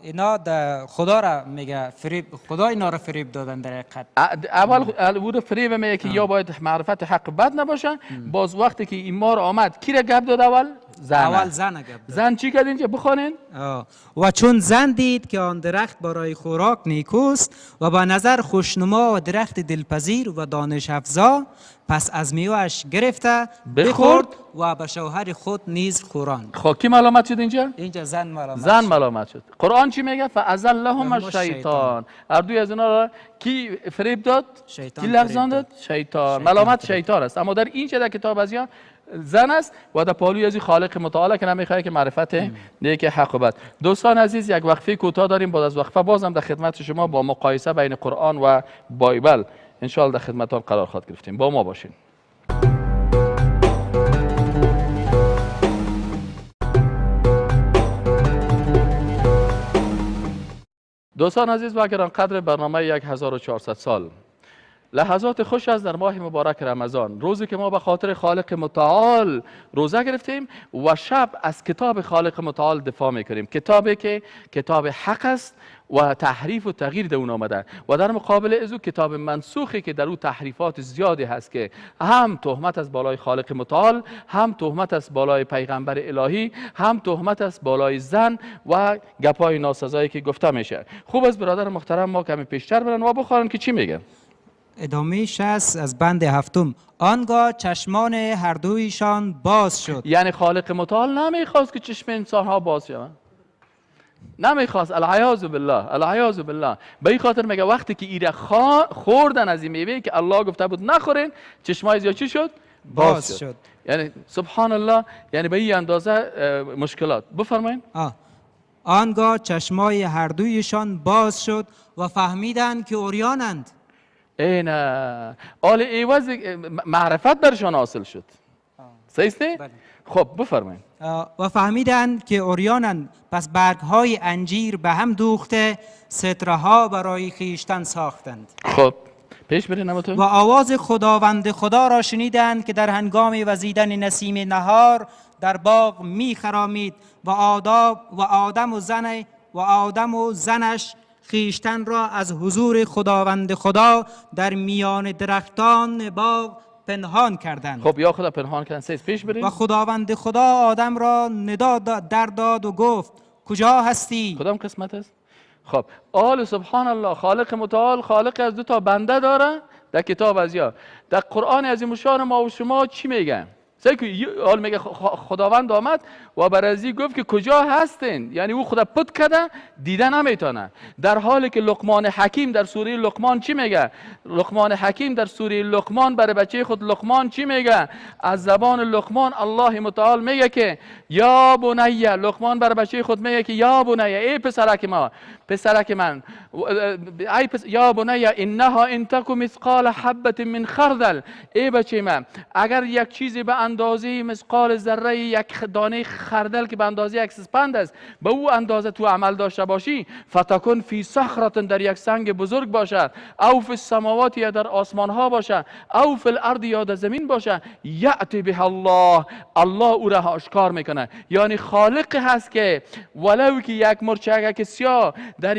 اینا خدا را میگه فریب، خدا اینا را فریب دادن در حقیقت. اول او را فریب میگه که یا باید معرفت حق بد نباشه. باز وقتی که این مار آمد کی را گپ داد؟ اول زن. اول زن گپ داد. زن چی کرد اینجا؟ بخوانین. و چون زن دید که آن درخت برای خوراک نیکوست و به نظر خوشنما و درخت دلپذیر و دانش افزا، پس از میوهش گرفته بخورد و به شوهر خود نیز خوراند. خب کی ملامت شد اینجا؟ اینجا زن ملامت شد. زن ملامت شد. قرآن چی میگه؟ فازلهم الشیطان. اردوی از اینا را کی فریب داد؟ شیطان. کی لغزان داد؟ شیطان. ملامت شیطان است. اما در اینجا در کتاب از زن است و در پالوی از خالق متعال که نمیخواد که معرفت نیک حق و بد. دوستان عزیز یک وقفه کوتاه داریم، بعد از وقفه بازم در خدمت شما با مقایسه بین قرآن و بایبل ان شاء الله در خدمتتان قرار خواهد گرفتیم. با ما باشین. دوستان عزیز و گران قدر برنامه 1400 سال، لحظات خوش از در ماه مبارک رمضان، روزی که ما به خاطر خالق متعال روزه گرفتیم و شب از کتاب خالق متعال دفاع میکنیم، کتابی که کتاب حق است و تحریف و تغییر در اون آمده و در مقابل از او کتاب منسوخی که در او تحریفات زیادی هست که هم تهمت از بالای خالق متعال، هم تهمت از بالای پیغمبر الهی، هم تهمت از بالای زن و گپای ناسزایی که گفته میشه. خوب از برادر محترم ما کمی پیشتر برن و بخوانن که چی میگن. ادامه شست از بند هفتم. آنگاه چشمان هر دویشان باز شد. یعنی خالق متعال نمیخواست که چشم انسان ها باز شوند، نمیخواست. العیاذ بالله، العیاذ بالله. به این خاطر میگه وقتی که ایره خوردن از این میوه که الله گفته بود نخورین، چشمای زیاد چی شد؟ باز شد. یعنی سبحان الله، یعنی به این اندازه مشکلات. بفرمایید. آنگاه چشمای هر دویشان باز شد و فهمیدند که عریانند. این آل ایواز معرفت برشان حاصل شد. صحیح است؟ خب بفرمایید. و فهمیدند که عریانند، پس برگ‌های انجیر به هم دوخته ستره‌ها برای خویشتن ساختند. خب پیش برین. و آواز خداوند خدا را شنیدند که در هنگام وزیدن نسیم نهار در باغ می خرامید و آدم و زنش خویشتن را از حضور خداوند خدا در میان درختان باغ پنهان کردند. خب یا خدا پنهان کردن. سه پیش بریم. و خداوند خدا آدم را ندا در داد و گفت کجا هستی؟ کدام قسمت است؟ خب آل سبحان الله، خالق متعال خالق از دو تا بنده داره در کتاب از یا در قرآن عظیم شان ما و شما چی میگن؟ حال میگه خداوند آمد و برازی گفت که کجا هستین، یعنی او خدا پت کرده دیده نمیتونه، در حالی که لقمان حکیم در سوره لقمان چی میگه؟ لقمان حکیم در سوره لقمان برای بچه خود لقمان چی میگه؟ از زبان لقمان الله متعال میگه که یا بنی، لقمان برای بچه خود میگه که یا بنی، ای پسرک ما، پسرک من، ای یا بنی انها ان تک مثقال حبه من خردل، ای بچه من اگر یک چیزی به اندازه مثقال ذره یک دانه خردل که به اندازه یک سپند است به او اندازه تو عمل داشته باشی، فتکن فی صخره، در یک سنگ بزرگ باشه، او فی السماوات یا در آسمان ها باشه، او فی الارض یا در زمین باشه، یأتی به الله، الله او را آشکار میکنه. یعنی خالق هست که ولو که یک مرچک سیاه در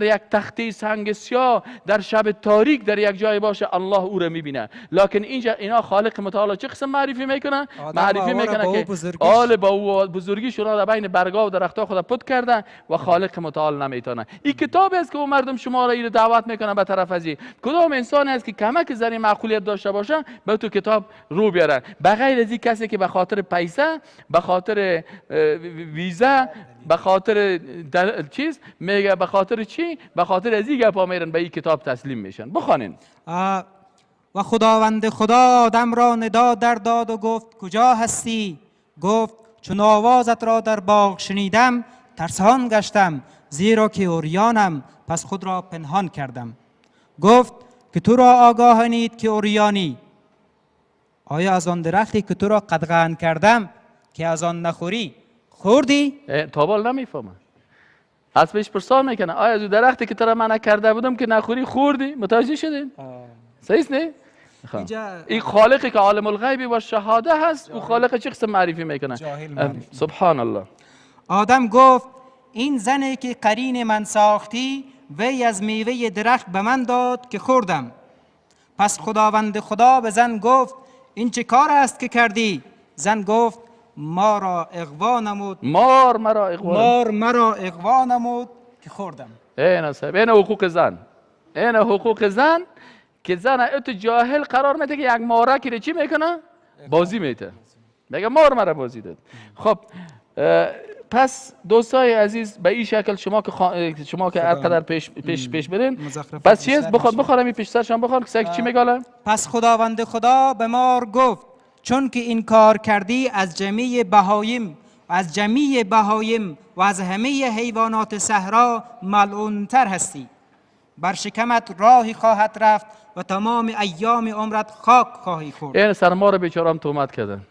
یک تخته سنگ سیاه در شب تاریک در یک جای باشه، الله او را میبینه. لکن اینجا اینا خالق متعال چه قسم معرفی میکنه؟ معرفی میکنه که آل با او بزرگی شما در بین برگا و درختها خود پت کرده و خالق متعال نمیتونه. این کتابی است که او مردم شما را دعوت میکنه به طرف ازی. کدام انسان است که کمک ذره معقولیت داشته باشه به تو کتاب رو بیاره، بغیر از این کسی که به خاطر پیسه، به خاطر ویزا، به خاطر چیز میگه، به خاطر چی؟ به خاطر از این گپا میرن به این کتاب تسلیم میشن. بخوانین. و خداوند خدا آدم را ندا در داد و گفت کجا هستی؟ گفت چون آوازت را در باغ شنیدم ترسان گشتم، زیرا که عریانم، پس خود را پنهان کردم. گفت که تو را آگاهانید که عریانی، آیا از آن درختی که تو را قدغن کردم که از آن نخوری خوردی؟ تابال نمیفهمم. از پیش پرسان میکنه آیا از درختی که تو را منع کرده بودم که نخوری خوردی؟ متوجه شدین؟ صحیح نه؟ این خالقی که عالم الغیب و شهاده هست، او خالق چه قسم معرفی میکنه؟ سبحان الله. آدم گفت این زنی که قرین من ساختی وی از میوه درخت به من داد که خوردم. پس خداوند خدا به زن گفت این چه کار است که کردی؟ زن گفت مار مرا اغوا نمود که خوردم. این صاحب، این حقوق زن، این حقوق زن که زن اتو جاهل قرار میده که یک ماره که چی میکنه؟ بازی میده، میگه مار مرا بازی داد. خب پس دوستای عزیز به این شکل شما که هر قدر پیش برین، پس چیز بخورم این پیش سرشان بخور که چی میگه؟ پس خداوند خدا به مار گفت چون که این کار کردی از جمیع بهایم و از همه حیوانات صحرا ملعونتر هستی، بر شکمت راهی خواهد رفت و تمام ایام عمرت خاک خواهی خورد. این سرما رو بیچاره هم تهمت کردن،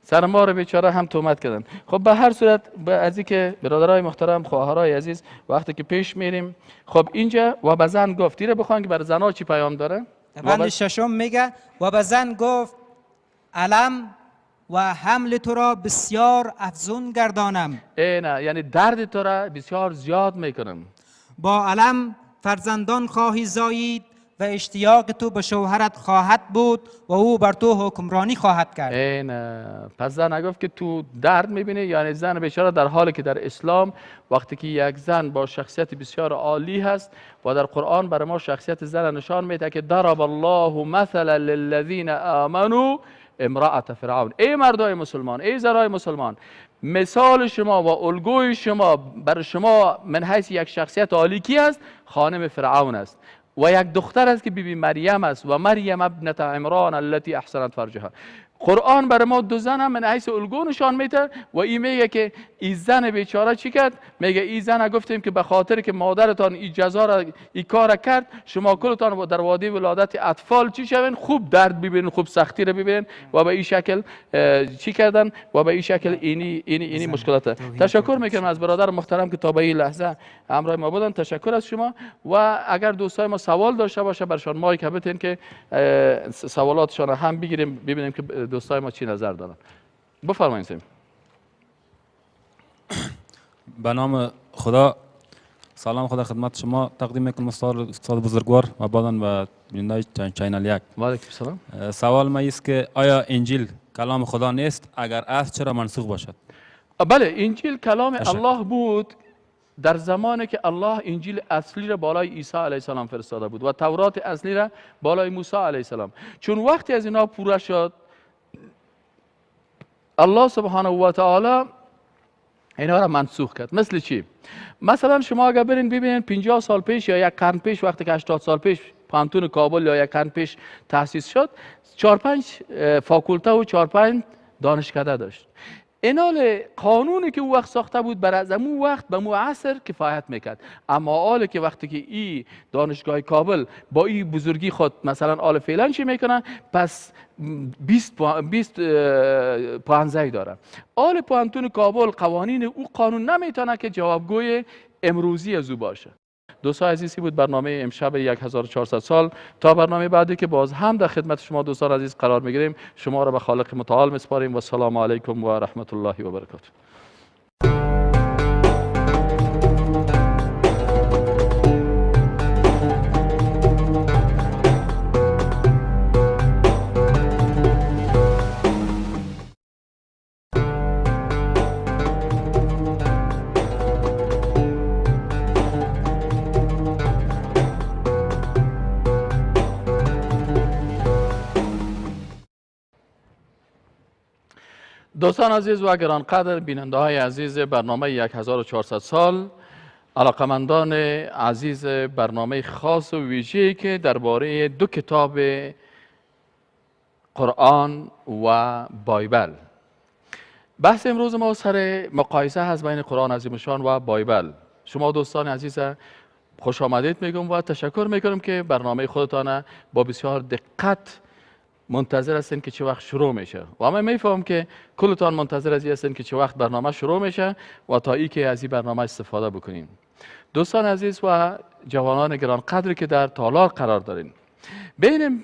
سرما رو بیچاره هم تهمت کردن. خب به هر صورت از اینکه برادرای محترم، خواهرای عزیز، وقتی که پیش میریم، خب اینجا و به زن گفت، دیره بخوان که برای زنها چی پیام داره؟ بند ششم میگه و به زن گفت علم و حمل تو را بسیار افزون گردانم. نه، یعنی درد تو را بسیار زیاد میکنم. با علم فرزندان خواهی زایید و اشتیاق تو به شوهرت خواهد بود و او بر تو حکمرانی خواهد کرد. این پس زن گفت که تو درد میبینی، یعنی زن بیچاره در حالی که در اسلام وقتی که یک زن با شخصیت بسیار عالی هست و در قرآن برای ما شخصیت زن نشان میده که ضرب الله مثلا للذین آمنوا امرأة فرعون. ای مردای مسلمان، ای زنای مسلمان، مثال شما و الگوی شما بر شما من حیث یک شخصیت عالی کی است؟ خانم فرعون است و یک دختر است که بیبی مریم است و مریم ابنت عمران التي احسنت فرجها. قرآن برای ما دو زن هم من حیث الگو نشان میده و این میگه که این زن بیچاره چی کرد؟ میگه این زن گفتیم که به خاطر که مادرتان این جزا را این کار کرد، شما کلتان در وادی ولادت اطفال چی شوین؟ خوب درد ببینین، خوب سختی را ببینین و به این شکل چی کردن و به این شکل اینی اینی اینی مشکلات. تشکر میکنم از برادر محترم که تا به این لحظه همراه ما بودن. تشکر از شما و اگر دوستای ما سوال داشته باشه برشان مایک بتین که سوالاتشان هم بگیریم ببینیم که دوستای ما چی نظر دارن. بفرمایید سیم. به نام خدا، سلام خدا خدمت شما تقدیم میکنم استاد بزرگوار و بعداً به بیننده channel یک. و علیکم السلام. سوال ما است که آیا انجیل کلام خدا نیست؟ اگر است چرا منسوخ باشد؟ بله، انجیل کلام الله بود در زمانی که الله انجیل اصلی را بالای عیسی علیه السلام فرستاده بود و تورات اصلی را بالای موسی علیه السلام. چون وقتی از اینا پوره شد، الله سبحانه و تعالی اینا را منسوخ کرد. مثل چی؟ مثلا شما اگر برین ببینین 50 سال پیش یا یک قرن پیش، وقتی که 80 سال پیش پانتون کابل یا یک قرن پیش تأسیس شد، 4-5 فاکولته و 4-5 دانشکده داشت. اینال قانونی که او وقت ساخته بود بر از امو وقت به مو عصر کفایت میکرد. اما آل که وقتی که ای دانشگاه کابل با ای بزرگی خود مثلا آل فعلا چی میکنه، پس 20 پانزه داره. آل پانتون کابل قوانین او قانون نمیتونه که جوابگوی امروزی از او باشه. دوستان عزیزی بود برنامه امشب 1400 سال. تا برنامه بعدی که باز هم در خدمت شما دوستان عزیز قرار میگیریم، شما را به خالق متعال میسپاریم و سلام علیکم و رحمت الله و برکاته. دوستان عزیز و گرانقدر، بیننده های عزیز برنامه 1400 سال، علاقمندان عزیز برنامه خاص و ویژه‌ای که درباره دو کتاب قرآن و بایبل، بحث امروز ما سر مقایسه هست بین قرآن عظیم الشان و بایبل. شما دوستان عزیز خوش آمدید میگم و تشکر میکنم که برنامه خودتان با بسیار دقت منتظر هستین که چه وقت شروع میشه و من میفهمم که کلتان منتظر از هستین که چه وقت برنامه شروع میشه و تا ای که از این برنامه استفاده بکنیم. دوستان عزیز و جوانان گرانقدر که در تالار قرار دارین، ببینیم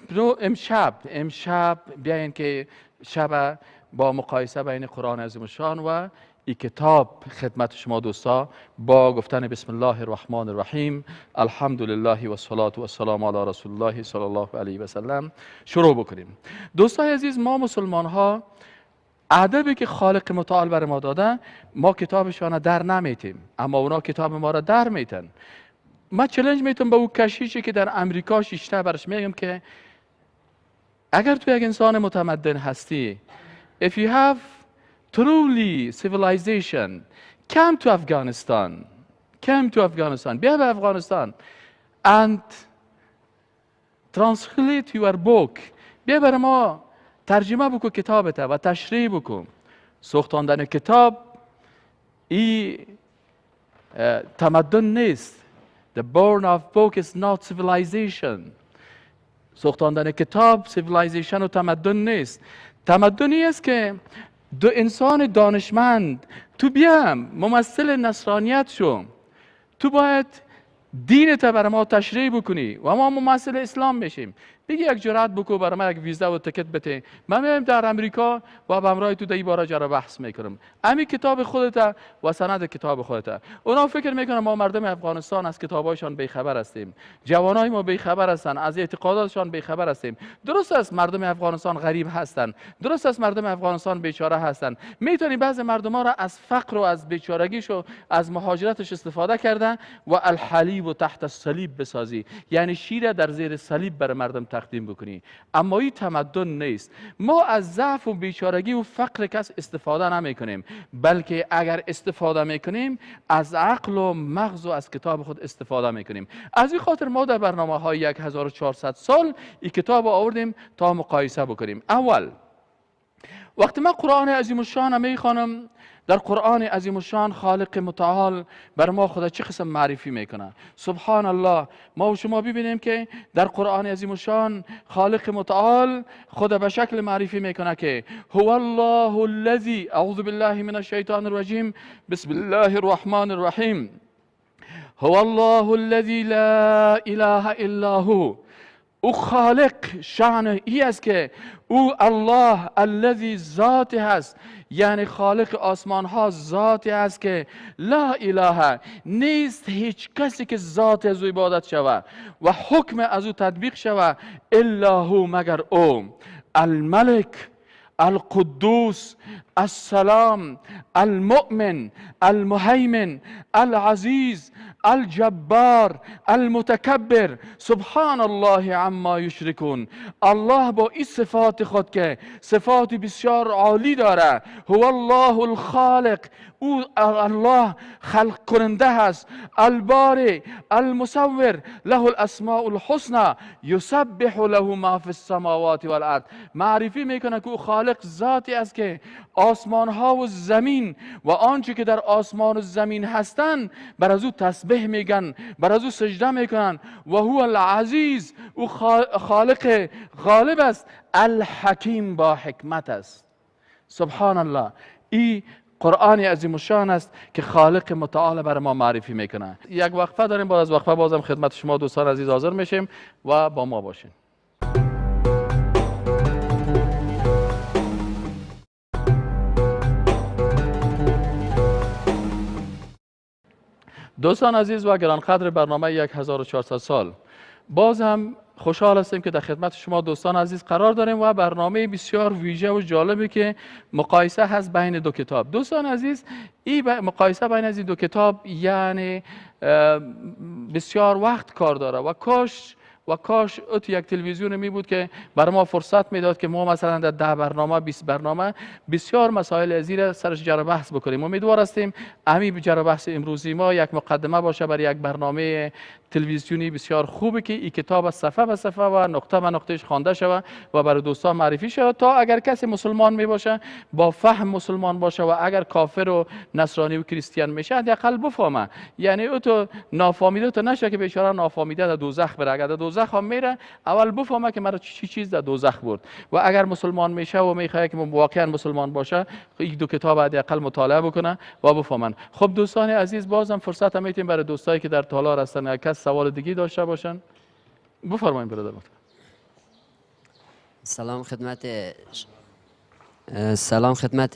امشب بیاین که شب با مقایسه بین قرآن عظیم الشان و این کتاب خدمت شما دوستا با گفتن بسم الله الرحمن الرحیم، الحمد لله و الصلاة و السلام علی رسول الله صلی الله علیه و سلم شروع بکنیم. دوستای عزیز، ما مسلمان ها ادبی که خالق متعال بر ما داده، ما کتابشان در نمیتیم، اما اونا کتاب ما را در میتن. ما چالش میتم به او کشیشی که در امریکا شیشته، برش میگم که اگر تو یک انسان متمدن هستی، if you have truly civilization, come to Afghanistan, come to Afghanistan, بیا به افغانستان and translate your book، بیا بر ما ترجمه بکن کتابت و تشریح بکن. سوختاندن کتاب ای تمدن نیست. The burn of book is not civilization. سوختاندن کتاب civilization و تمدن نیست. تمدنی است که دو انسان دانشمند، تو بیام ممثل نصرانیت شو، تو باید دینت بر ما تشریح بکنی و ما ممثل اسلام میشیم. بگی یک جرأت بکو برای ما یک ویزا و تکت بده، من میایم در امریکا و به همراه تو در این باره جرا بحث میکنم. امی کتاب خودت و سند کتاب خودت. اونا فکر میکنن ما مردم افغانستان از کتابایشان بیخبر هستیم، جوانای ما بیخبر هستن، از اعتقاداتشان بیخبر هستیم. درست است مردم افغانستان غریب هستند، درست است مردم افغانستان بیچاره هستند. میتونی بعض مردم ها را از فقر و از بیچارگیش و از مهاجرتش استفاده کردن و الحلیب و تحت الصلیب بسازی، یعنی شیر در زیر صلیب بر مردم تقدیم بکنی. اما این تمدن نیست. ما از ضعف و بیچارگی و فقر کس استفاده نمی کنیم، بلکه اگر استفاده می کنیم از عقل و مغز و از کتاب خود استفاده می کنیم. از این خاطر ما در برنامه های 1400 سال این کتاب آوردیم تا مقایسه بکنیم. اول وقتی ما قرآن عظیم الشان میخوانم، در قرآن عظیم الشان خالق متعال بر ما خدا چه قسم معرفی میکنه. سبحان الله، ما و شما ببینیم که در قرآن عظیم الشان خالق متعال خدا به شکل معرفی میکنه که هو الله الذی، اعوذ بالله من الشیطان الرجیم، بسم الله الرحمن الرحیم، هو الله الذی لا اله الا هو. او خالق شأن ای است که او الله الذی ذات هست، یعنی خالق آسمان ها ذاتی است که لا اله نیست هیچ کسی که ذات از او عبادت شود و حکم از او تطبیق شود الا هو، مگر او. الملک، القدوس، السلام، المؤمن، المهیمن، العزیز، الجبار، المتکبر، سبحان الله عما یشرکون. الله با این صفات خود که صفات بسیار عالی داره، هو الله الخالق، او الله خلق کننده هست، الباری، المصور، له الاسماء الحسنى، یسبح له ما فی السماوات والارض. معرفی میکنه که او خالق ذاتی است که آسمان ها و زمین و آنچه که در آسمان و زمین هستند بر از او تسبیح میگن، بر از او سجده میکنن. و هو العزیز، او خالق غالب است، الحکیم، با حکمت است. سبحان الله، این قرآن عظیم الشان است که خالق متعال بر ما معرفی میکنه. یک وقفه داریم، بعد از وقفه بازم خدمت شما دوستان عزیز حاضر میشیم و با ما باشین. دوستان عزیز و گرانقدر برنامه 1400 سال، باز هم خوشحال هستیم که در خدمت شما دوستان عزیز قرار داریم و برنامه بسیار ویژه و جالبی که مقایسه هست بین دو کتاب. دوستان عزیز، این مقایسه بین از این دو کتاب یعنی بسیار وقت کار داره و کاش ات یک تلویزیون می بود که بر ما فرصت میداد که ما مثلا در 10 برنامه 20 برنامه بسیار مسائل از این سرش جر بحث بکنیم. امیدوار هستیم همین جر بحث امروزی ما یک مقدمه باشه برای یک برنامه تلویزیونی بسیار خوبه که این کتاب صفحه به صفحه و نقطه به نقطهش خوانده شود و برای دوستان معرفی شود تا اگر کسی مسلمان می باشه با فهم مسلمان باشه و اگر کافر و نصرانی و کریستیان میشه حداقل بفهمه، یعنی او تو نافهمیده تو نشه که بیچاره نافهمیده در دوزخ بره. اگر در دوزخ هم میره اول بفهمه که مرا چی چیز در دوزخ برد و اگر مسلمان میشه و میخواد که واقعا مسلمان باشه یک دو کتاب حداقل مطالعه بکنه و بفهمن. خب دوستان عزیز، بازم فرصت هم میتیم برای دوستایی که در تالار هستن کس سوال دیگه داشته باشن بفرمایید برادر محترم. سلام خدمت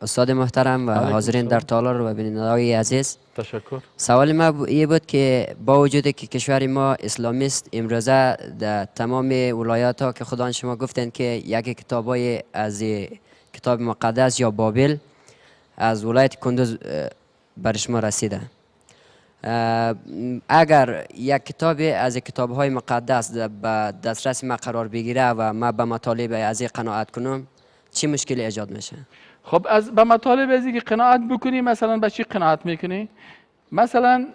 استاد محترم و حاضرین در تالار و بینندگان عزیز. تشکر. سوال ما این بود که با وجود که کشور ما اسلامی است، امروزه در تمام ولایات ها که خدا شما گفتند که یک کتابای از کتاب مقدس یا بابل از ولایت کندوز بر شما رسیده، اگر یک کتاب از کتاب‌های مقدس به دسترس ما قرار بگیره و ما به مطالب از این قناعت کنم، چی مشکلی ایجاد میشه؟ خب از به مطالب از اینکه قناعت بکنی، مثلا به چی قناعت میکنی؟ مثلا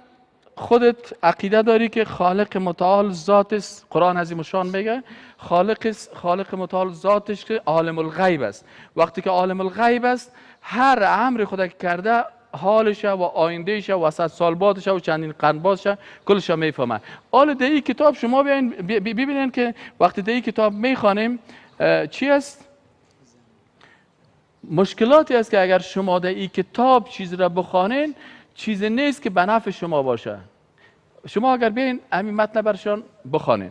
خودت عقیده داری که خالق متعال ذات است، قرآن عظیم الشان میگه خالق متعال ذاتش که عالم الغیب است. وقتی که عالم الغیب است، هر امر خدا که کرده حالش و آیندهش و 100 سال بعدش و چندین قرن بعدش کلش میفهمه. حالا در این کتاب شما ببینین که وقتی در این کتاب میخوانیم چی است؟ مشکلاتی است که اگر شما در این کتاب چیز را بخوانین چیز نیست که به نفع شما باشه. شما اگر بیاین همین متن برشان بخوانین،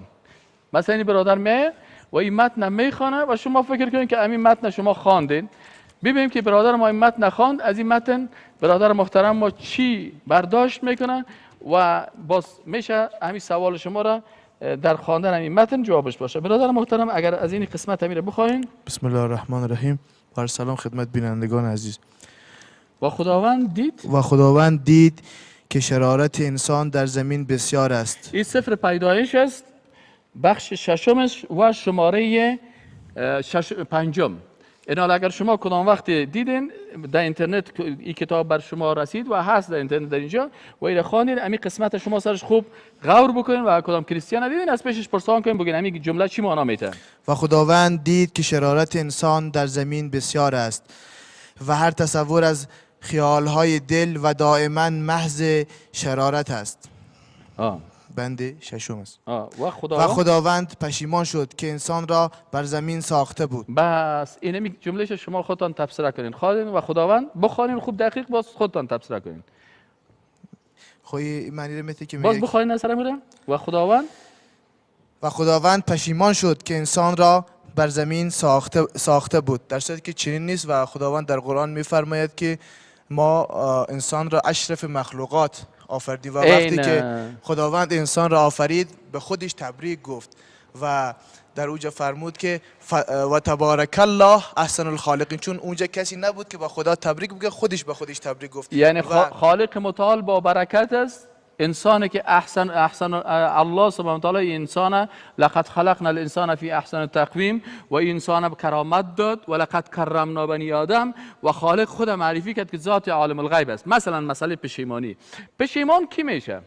مثلا این برادر میه و این متن میخوانه و شما فکر کنین که همین متن شما خواندین، ببینیم که برادر ما این متن خواند، از این متن برادر محترم ما چی برداشت میکنه و باز میشه همین سوال شما را در خواندن همین متن جوابش باشه. برادر محترم اگر از این قسمت همین را بخواین. بسم الله الرحمن الرحیم. بر سلام خدمت بینندگان عزیز. و خداوند دید، و خداوند دید که شرارت انسان در زمین بسیار است. این سفر پیدایش است، بخش ششمش و شماره پنجم. اینا اگر شما کدام وقت دیدین در اینترنت این کتاب بر شما رسید و هست در اینترنت در اینجا و اینا خواندین، امی قسمت شما سرش خوب غور بکنین و کدام کریستیان دیدین از پیشش پرسان کنین بگین امی جمله چی معنا میته. و خداوند دید که شرارت انسان در زمین بسیار است و هر تصور از خیالهای دل و دائما محض شرارت است. بند ششم است. و خداوند پشیمان شد که انسان را بر زمین ساخته بود. بس اینمی جمله شما خودتان تفسیر کنین. خواندین و خداوند بخوانین خوب دقیق، باز خودتان تفسیر کنین. خب معنی رو میته که باز بخوانین اثر میره. و خداوند پشیمان شد که انسان را بر زمین ساخته بود، در صورتی که چنین نیست و خداوند در قرآن میفرماید که ما انسان را اشرف مخلوقات آفریدیم و وقتی که خداوند انسان را آفرید به خودش تبریک گفت و در اونجا فرمود که و تبارک الله احسن الخالقین، چون اونجا کسی نبود که با خدا تبریک بگه، خودش به خودش تبریک گفت. یعنی خالق متعال با برکت است. انسانی که احسن الله سبحانه و تعالی انسان لقد خلقنا الانسان فی احسن تقویم و انسان کرامت داد و لقد کرمنا بنی آدم و خالق خود معرفی کرد که ذات عالم الغیب است. مثلا مسئله پشیمانی، پشیمان کی میشه؟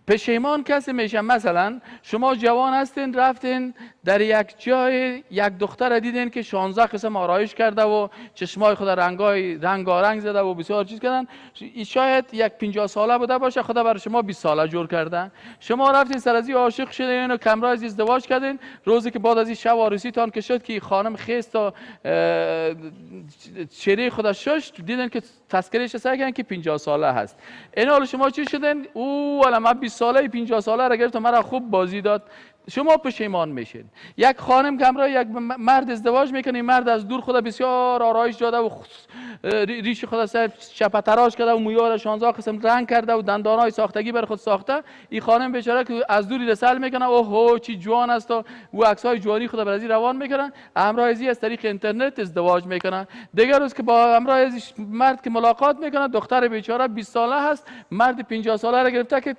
پشیمان کسی میشه مثلا شما جوان هستین، رفتین در یک جای یک دختر دیدین که 16 قسم آرایش کرده و چشمای خود رنگای رنگارنگ زده و بسیار چیز کردن، شاید یک 50 ساله بوده باشه، خدا برای شما 20 ساله جور کرده. شما رفتین سر از عاشق شدین و کمرا از ازدواج کردین. روزی که بعد از این شب عروسیتان که شد که خانم خیست و چهره خود ششت، دیدن که تذکرهش سعی کردن که 50 ساله هست. این حال شما چی شدین؟ او والا من 20 ساله 50 ساله را گرفت و مرا خوب بازی داد. شما پشیمان میشین. یک خانم که همراه یک مرد ازدواج میکنه، مرد از دور خود بسیار آرایش داده و ریش خود سر چپه تراش کرده و مویا را 16 قسم رنگ کرده و دندانای ساختگی بر خود ساخته. این خانم بیچاره که از دوری رسل میکنه، اوه چی جوان است و عکسای جوانی خود بر روان میکنه، همراه ازی از طریق اینترنت ازدواج میکنه. دیگر روز که با همراه از مرد که ملاقات میکنه، دختر بیچاره 20 ساله هست، مرد 50 ساله را گرفته که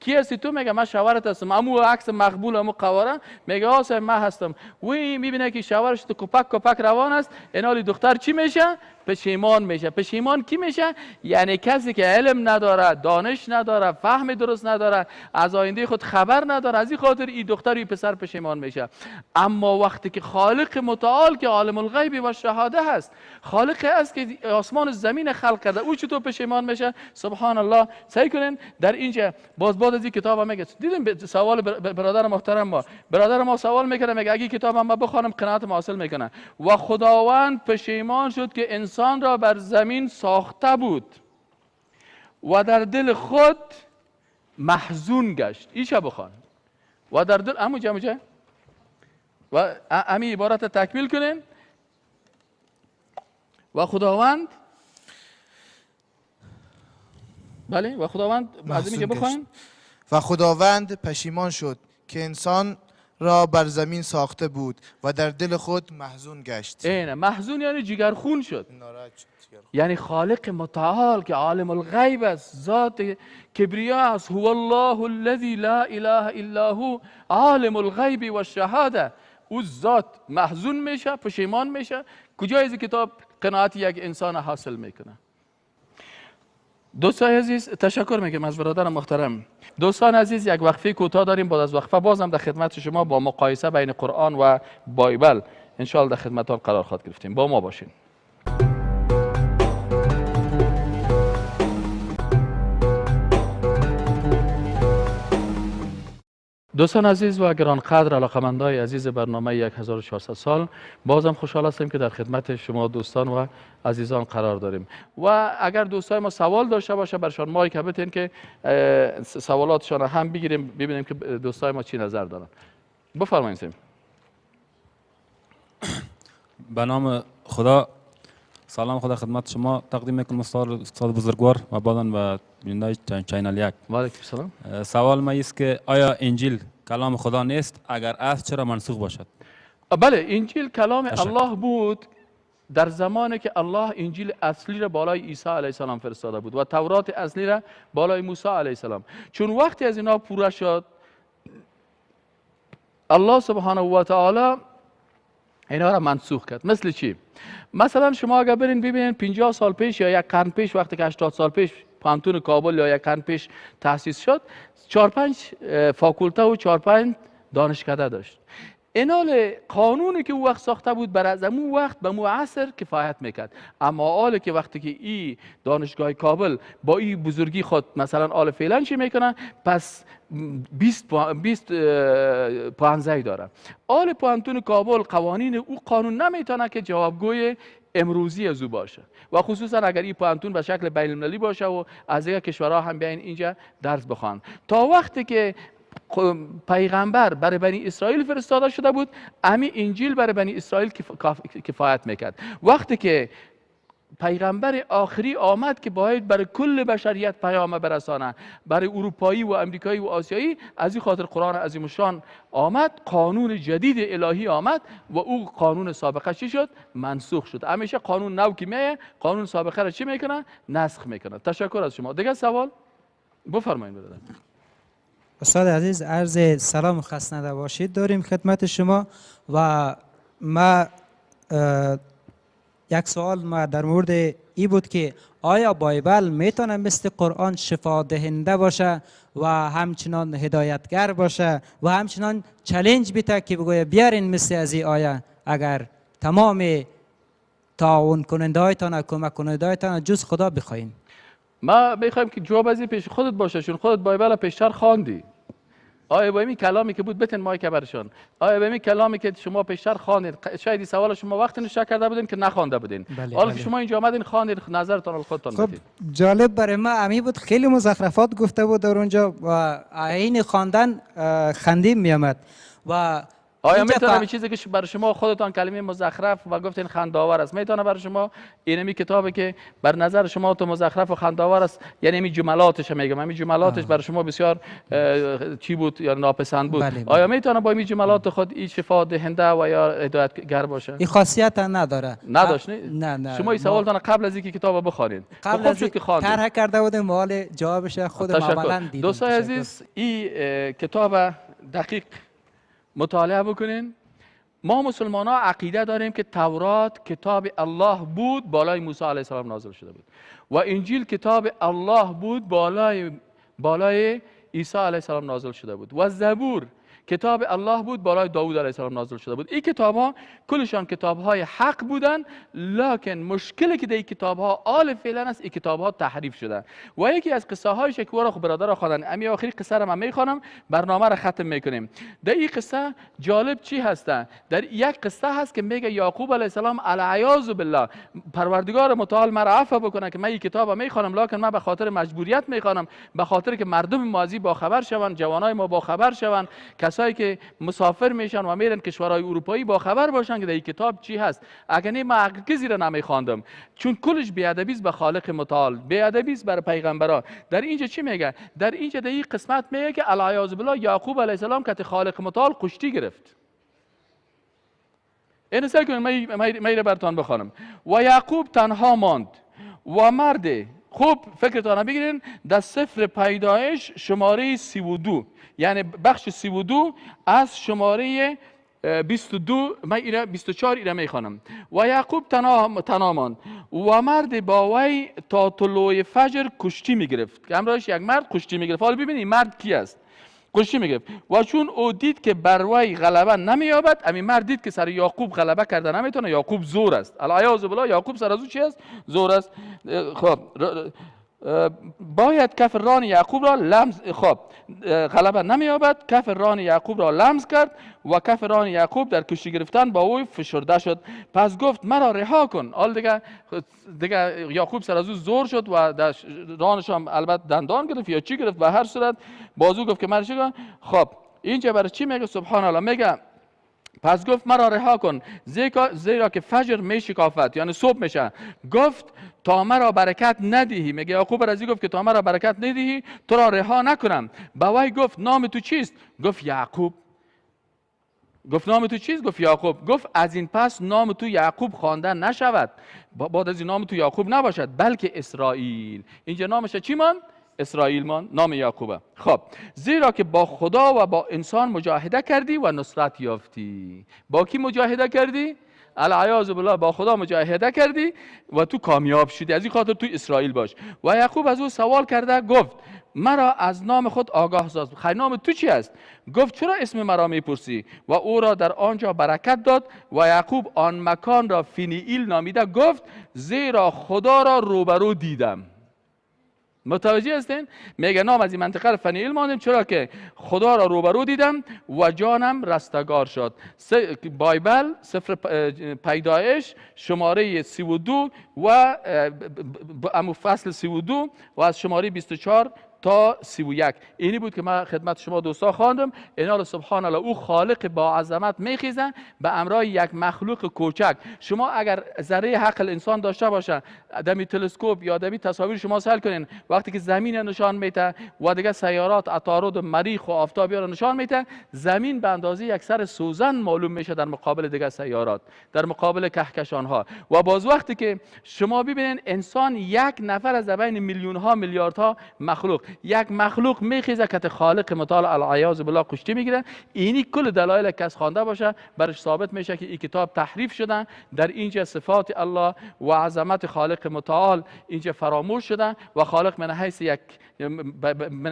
کی هستی تو؟ میگه من شوهرت هستم. امو عکس مقبول امو قواره، میگه آسه من هستم. وی میبینه که شوهرش تو کپک کپک روان است. اینالی دختر چی میشه؟ پشیمان میشه. پشیمان کی میشه؟ یعنی کسی که علم نداره، دانش نداره، فهم درست نداره، از آینده خود خبر نداره. از این خاطر این دختر و این پسر پشیمان میشه. اما وقتی که خالق متعال که عالم الغیب و شهاده هست، خالق است که آسمان و زمین خلق کرده، او چطور پشیمان میشه؟ سبحان الله. سعی کنین در اینجا باز بعد از این کتاب هم میگه، دیدیم سوال برادر محترم ما، برادر ما سوال میکنه، میگه اگه کتاب ما بخوانم قناعت حاصل میکنه. و خداوند پشیمان شد که انسان را بر زمین ساخته بود و در دل خود محزون گشت. ایشا بخوان و در دل امو جا و امی عبارت تکمیل کنین. و خداوند، بله، و خداوند از اینکه بخواین، و خداوند پشیمان شد که انسان را بر زمین ساخته بود و در دل خود محزون گشت. اینه محزون یعنی جگرخون شد، یعنی خالق متعال که عالم الغیب است، ذات کبریا است، هو الله الذی لا اله الا هو عالم الغیب و الشهاده، او ذات محزون میشه، پشیمان میشه. کجای از کتاب قناعت یک انسان حاصل میکنه؟ دوستان عزیز تشکر میکنم از برادر محترم. دوستان عزیز یک وقفه کوتاه داریم، بعد از وقفه بازم در خدمت شما با مقایسه بین قرآن و بایبل انشاءالله در خدمتتان قرار خواهد گرفتیم. با ما باشین. دوستان عزیز و گرانقدر، علاقمندای عزیز برنامه 1400 سال، بازم خوشحال هستیم که در خدمت شما دوستان و عزیزان قرار داریم و اگر دوستای ما سوال داشته باشه برشان مایک بتین که سوالاتشان هم بگیریم، ببینیم که دوستای ما چی نظر دارن. بفرمایید. به نام خدا، سلام خدا خدمت شما تقدیم میکنم استاد بزرگوار و بعداً به بیننده channel 1. و علیکم السلام. سوال ما است که آیا انجیل کلام خدا نیست؟ اگر است چرا منسوخ باشد؟ بله، انجیل کلام الله بود در زمانی که الله انجیل اصلی را بالای عیسی علیه السلام فرستاده بود و تورات اصلی را بالای موسی علیه السلام. چون وقتی از اینا پوره شد، الله سبحانه و تعالی اینا را منسوخ کرد. مثل چی؟ مثلا شما اگر برین ببینین 50 سال پیش یا یک قرن پیش، وقتی که 80 سال پیش پوهنتون کابل یا یک قرن پیش تأسیس شد، 4-5 فاکولته و 4-5 دانشکده داشت. اینال قانونی که او وقت ساخته بود بر از امو وقت به مو عصر کفایت میکرد. اما آله که وقتی که ای دانشگاه کابل با ای بزرگی خود مثلا آل فعلا چی میکنه، پس 20 پوهنځی داره. آل پوهنتون کابل قوانین او قانون نمیتونه که جوابگوی امروزی از او باشه، و خصوصا اگر این پوهنتون به شکل بین المللی باشه و از دیگر کشورها هم بیاین اینجا درس بخوان. تا وقتی که پیغمبر برای بنی اسرائیل فرستاده شده بود، امی انجیل برای بنی اسرائیل کفایت میکرد. وقتی که پیغمبر آخری آمد که باید برای کل بشریت پیام برسانه، برای اروپایی و امریکایی و آسیایی، از این خاطر قرآن عظیم الشان آمد، قانون جدید الهی آمد و او قانون سابقه چی شد؟ منسوخ شد. همیشه قانون نو که میه، قانون سابقه را چی میکنه؟ نسخ میکنه. تشکر از شما. دیگه سوال بفرمایید برادر. استاد عزیز، عرض سلام و خسته نباشید داریم خدمت شما. و ما یک سوال ما در مورد ای بود که آیا بایبل میتونه مثل قرآن شفا دهنده باشه و همچنان هدایتگر باشه و همچنان چالش بیته که بگویه بیارین مثل از این آیه، اگر تمام تعاون کننده هایتان، کمک کننده هایتان جز خدا بخواین؟ ما میخوایم که جواب از این پیش خودت باشه، چون خودت بایبل پیشتر خواندی. آیا با این کلامی که بود بتن مایک برشان، آیا با این کلامی که شما پیشتر خواندید، شاید این سوال شما وقتی نشته کرده بودین که نخوانده بودین، حالا که شما اینجا آمدین خواندید، نظرتان خودتان بدید. خب جالب برای ما امی بود، خیلی مزخرفات گفته بود در اونجا و عین خواندن خندیم میآمد. و آیا میتونه این چیزی که برای شما خودتان کلمه مزخرف و گفتین خندآور است، میتونه برای شما اینمی کتابی که بر نظر شما تو مزخرف و خندآور است، یعنی این جملاتش میگم، همین جملاتش برای شما بسیار چی بود یا ناپسند بود، بله. آیا میتونه با این جملات خود این شفا دهنده و یا هدایتگر باشه؟ این خاصیت نداره. نداشت؟ نه نه. شما این سوالتان قبل از اینکه کتاب بخوانید، قبل از اینکه طرح کرده بودیم، حال جوابش خود عملاً دیدیم. دوستای عزیز، این کتاب دقیق مطالعه بکنین. ما مسلمان ها عقیده داریم که تورات کتاب الله بود، بالای موسی علیه السلام نازل شده بود، و انجیل کتاب الله بود، بالای عیسی علیه السلام نازل شده بود، و زبور کتاب الله بود، بالای داوود علیه السلام نازل شده بود. این کتاب ها کلشان کتاب های حق بودن، لکن مشکلی که در این کتاب ها آل فعلا است، این کتاب ها تحریف شده. و یکی از قصه هایش که ورا خب برادرها خواندن، امی آخری قصه را من میخوانم، برنامه را ختم میکنیم. در این قصه جالب چی هسته؟ در یک قصه هست که میگه یعقوب علیه السلام العیاذ بالله، پروردگار متعال مرا عفو بکنه که من این کتاب میخوانم، لکن من به خاطر مجبوریت میخوانم، به خاطر که مردم ماضی با خبر شوند، جوانای ما با خبر شوند، کسایی که مسافر میشن و میرن کشورهای اروپایی با خبر باشن که در این کتاب چی هست. اگر نه من کسی را نمیخواندم، چون کلش بی‌ادبی است به خالق متعال، بی‌ادبی است بر پیغمبرا. در اینجا چی میگه؟ در اینجا در این قسمت میگه که العیاذ بالله یعقوب علیه السلام که خالق متعال کشتی گرفت. اینو سعی کنید من براتون بخوانم. و یعقوب تنها ماند و مرد خوب فکرتان بگیرین در سفر پیدایش شماره 32، یعنی بخش 32 از شماره 22، من ایره 24 ایره میخوانم. و یعقوب تنها ماند و مرد با وی تا طلوع فجر کشتی میگرفت. همراهش یک مرد کشتی میگرفت. حالا ببینید مرد کی است؟ کشتی میگرفت. و چون او دید که بر وی غلبه نمییابد، همین مرد دید که سر یعقوب غلبه کرده نمیتونه، یعقوب زور است، العیاذ بالله، یعقوب سر از او چی است؟ زور است. خب باید کف ران یعقوب را لمس، خب غلبه نمییابد، کف ران یعقوب را لمس کرد و کف ران یعقوب در کشتی گرفتن با او فشرده شد. پس گفت مرا رها کن. حال دیگه یعقوب سر از او زور شد و در رانش هم البته دندان گرفت یا چی گرفت، به هر صورت بازو گفت که مرا چی کن. خب اینجا برای چی میگه؟ سبحان الله، میگه پس گفت مرا رها کن زیرا که فجر می شکافت، یعنی صبح میشه. گفت تا مرا برکت ندهی، میگه یعقوب رضی گفت که تا مرا برکت ندهی تو را رها نکنم. به وی گفت نام تو چیست؟ گفت یعقوب. گفت نام تو چیست؟ گفت یعقوب. گفت از این پس نام تو یعقوب خوانده نشود، بعد از این نام تو یعقوب نباشد بلکه اسرائیل. اینجا نامش چی ماند؟ اسرائیل مان، نام یعقوبه. خب زیرا که با خدا و با انسان مجاهده کردی و نصرت یافتی. با کی مجاهده کردی؟ العیاذ بالله، با خدا مجاهده کردی و تو کامیاب شدی، از این خاطر تو اسرائیل باش. و یعقوب از او سوال کرده گفت مرا از نام خود آگاه ساز. خیر نام تو چی است؟ گفت چرا اسم مرا میپرسی؟ و او را در آنجا برکت داد و یعقوب آن مکان را فینیئیل نامیده گفت زیرا خدا را روبرو دیدم. متوجه هستین؟ میگه نام از این منطقه رو فنیئیل ماندیم چرا که خدا را روبرو دیدم و جانم رستگار شد. بایبل سفر پیدایش شماره 32 و فصل 32 و از شماره 24 تا 31. اینی بود که من خدمت شما دوستا خواندم. اینا رو سبحان الله، او خالق با عظمت میخیزن به امرای یک مخلوق کوچک. شما اگر ذره عقل انسان داشته باشه، دمی تلسکوپ یا دمی تصاویر شما سیل کنین، وقتی که زمین نشان میده و دیگه سیارات عطارد و مریخ و آفتاب رو نشان میده، زمین به اندازه یک سر سوزن معلوم میشه در مقابل دیگه سیارات، در مقابل کهکشان ها. و باز وقتی که شما ببینین انسان یک نفر از بین میلیون ها میلیاردها مخلوق، یک مخلوق میخیزه که خالق متعال العیاذ بالله کشتی میگیره. اینی کل دلایل کس خوانده باشه برش ثابت میشه که این کتاب تحریف شدن. در اینجا صفات الله و عظمت خالق متعال اینجا فراموش شدن و خالق من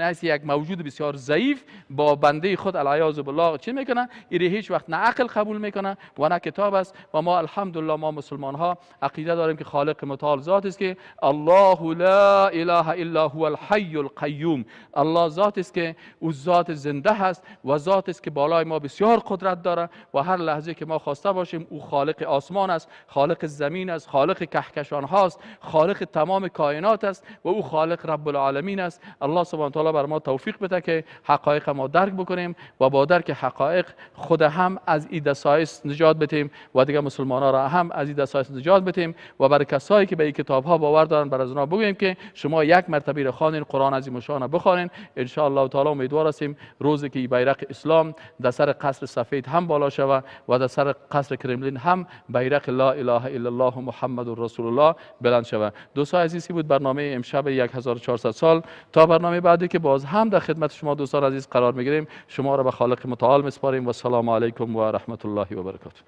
حیث یک موجود بسیار ضعیف با بنده خود العیاذ بالله چی میکنه؟ اینی هیچ وقت نه عقل قبول میکنه و نه کتاب است. و ما الحمدلله ما مسلمان ها عقیده داریم که خالق متعال ذات است که الله لا اله الا هو الحی القیوم. الله ذات است که او ذات زنده هست و ذات است که بالای ما بسیار قدرت داره و هر لحظه که ما خواسته باشیم او خالق آسمان است، خالق زمین است، خالق کهکشان هاست، خالق تمام کائنات است و او خالق رب العالمین است. الله سبحانه وتعالی بر ما توفیق بده که حقایق ما درک بکنیم و با درک حقایق خود هم از این دسایس نجات بدیم و دیگه مسلمان ها را هم از این دسایس نجات بدیم و برای کسایی که به این کتاب ها باور دارن بر از اونها بگوییم که شما یک مرتبه را خوانین، قرآن عظیم الشان بخوانین. ان شاء الله تعالی امیدوار هستیم روزی که بیرق اسلام در سر قصر سفید هم بالا شود و در سر قصر کرملین هم بیرق لا اله الا الله محمد رسول الله بلند شود. دوستان عزیز، بود برنامه امشب 1400 سال. تا برنامه بعدی که باز هم در خدمت شما دوستان عزیز قرار میگیریم، شما را به خالق متعال میسپاریم و سلام علیکم و رحمت الله و برکاته.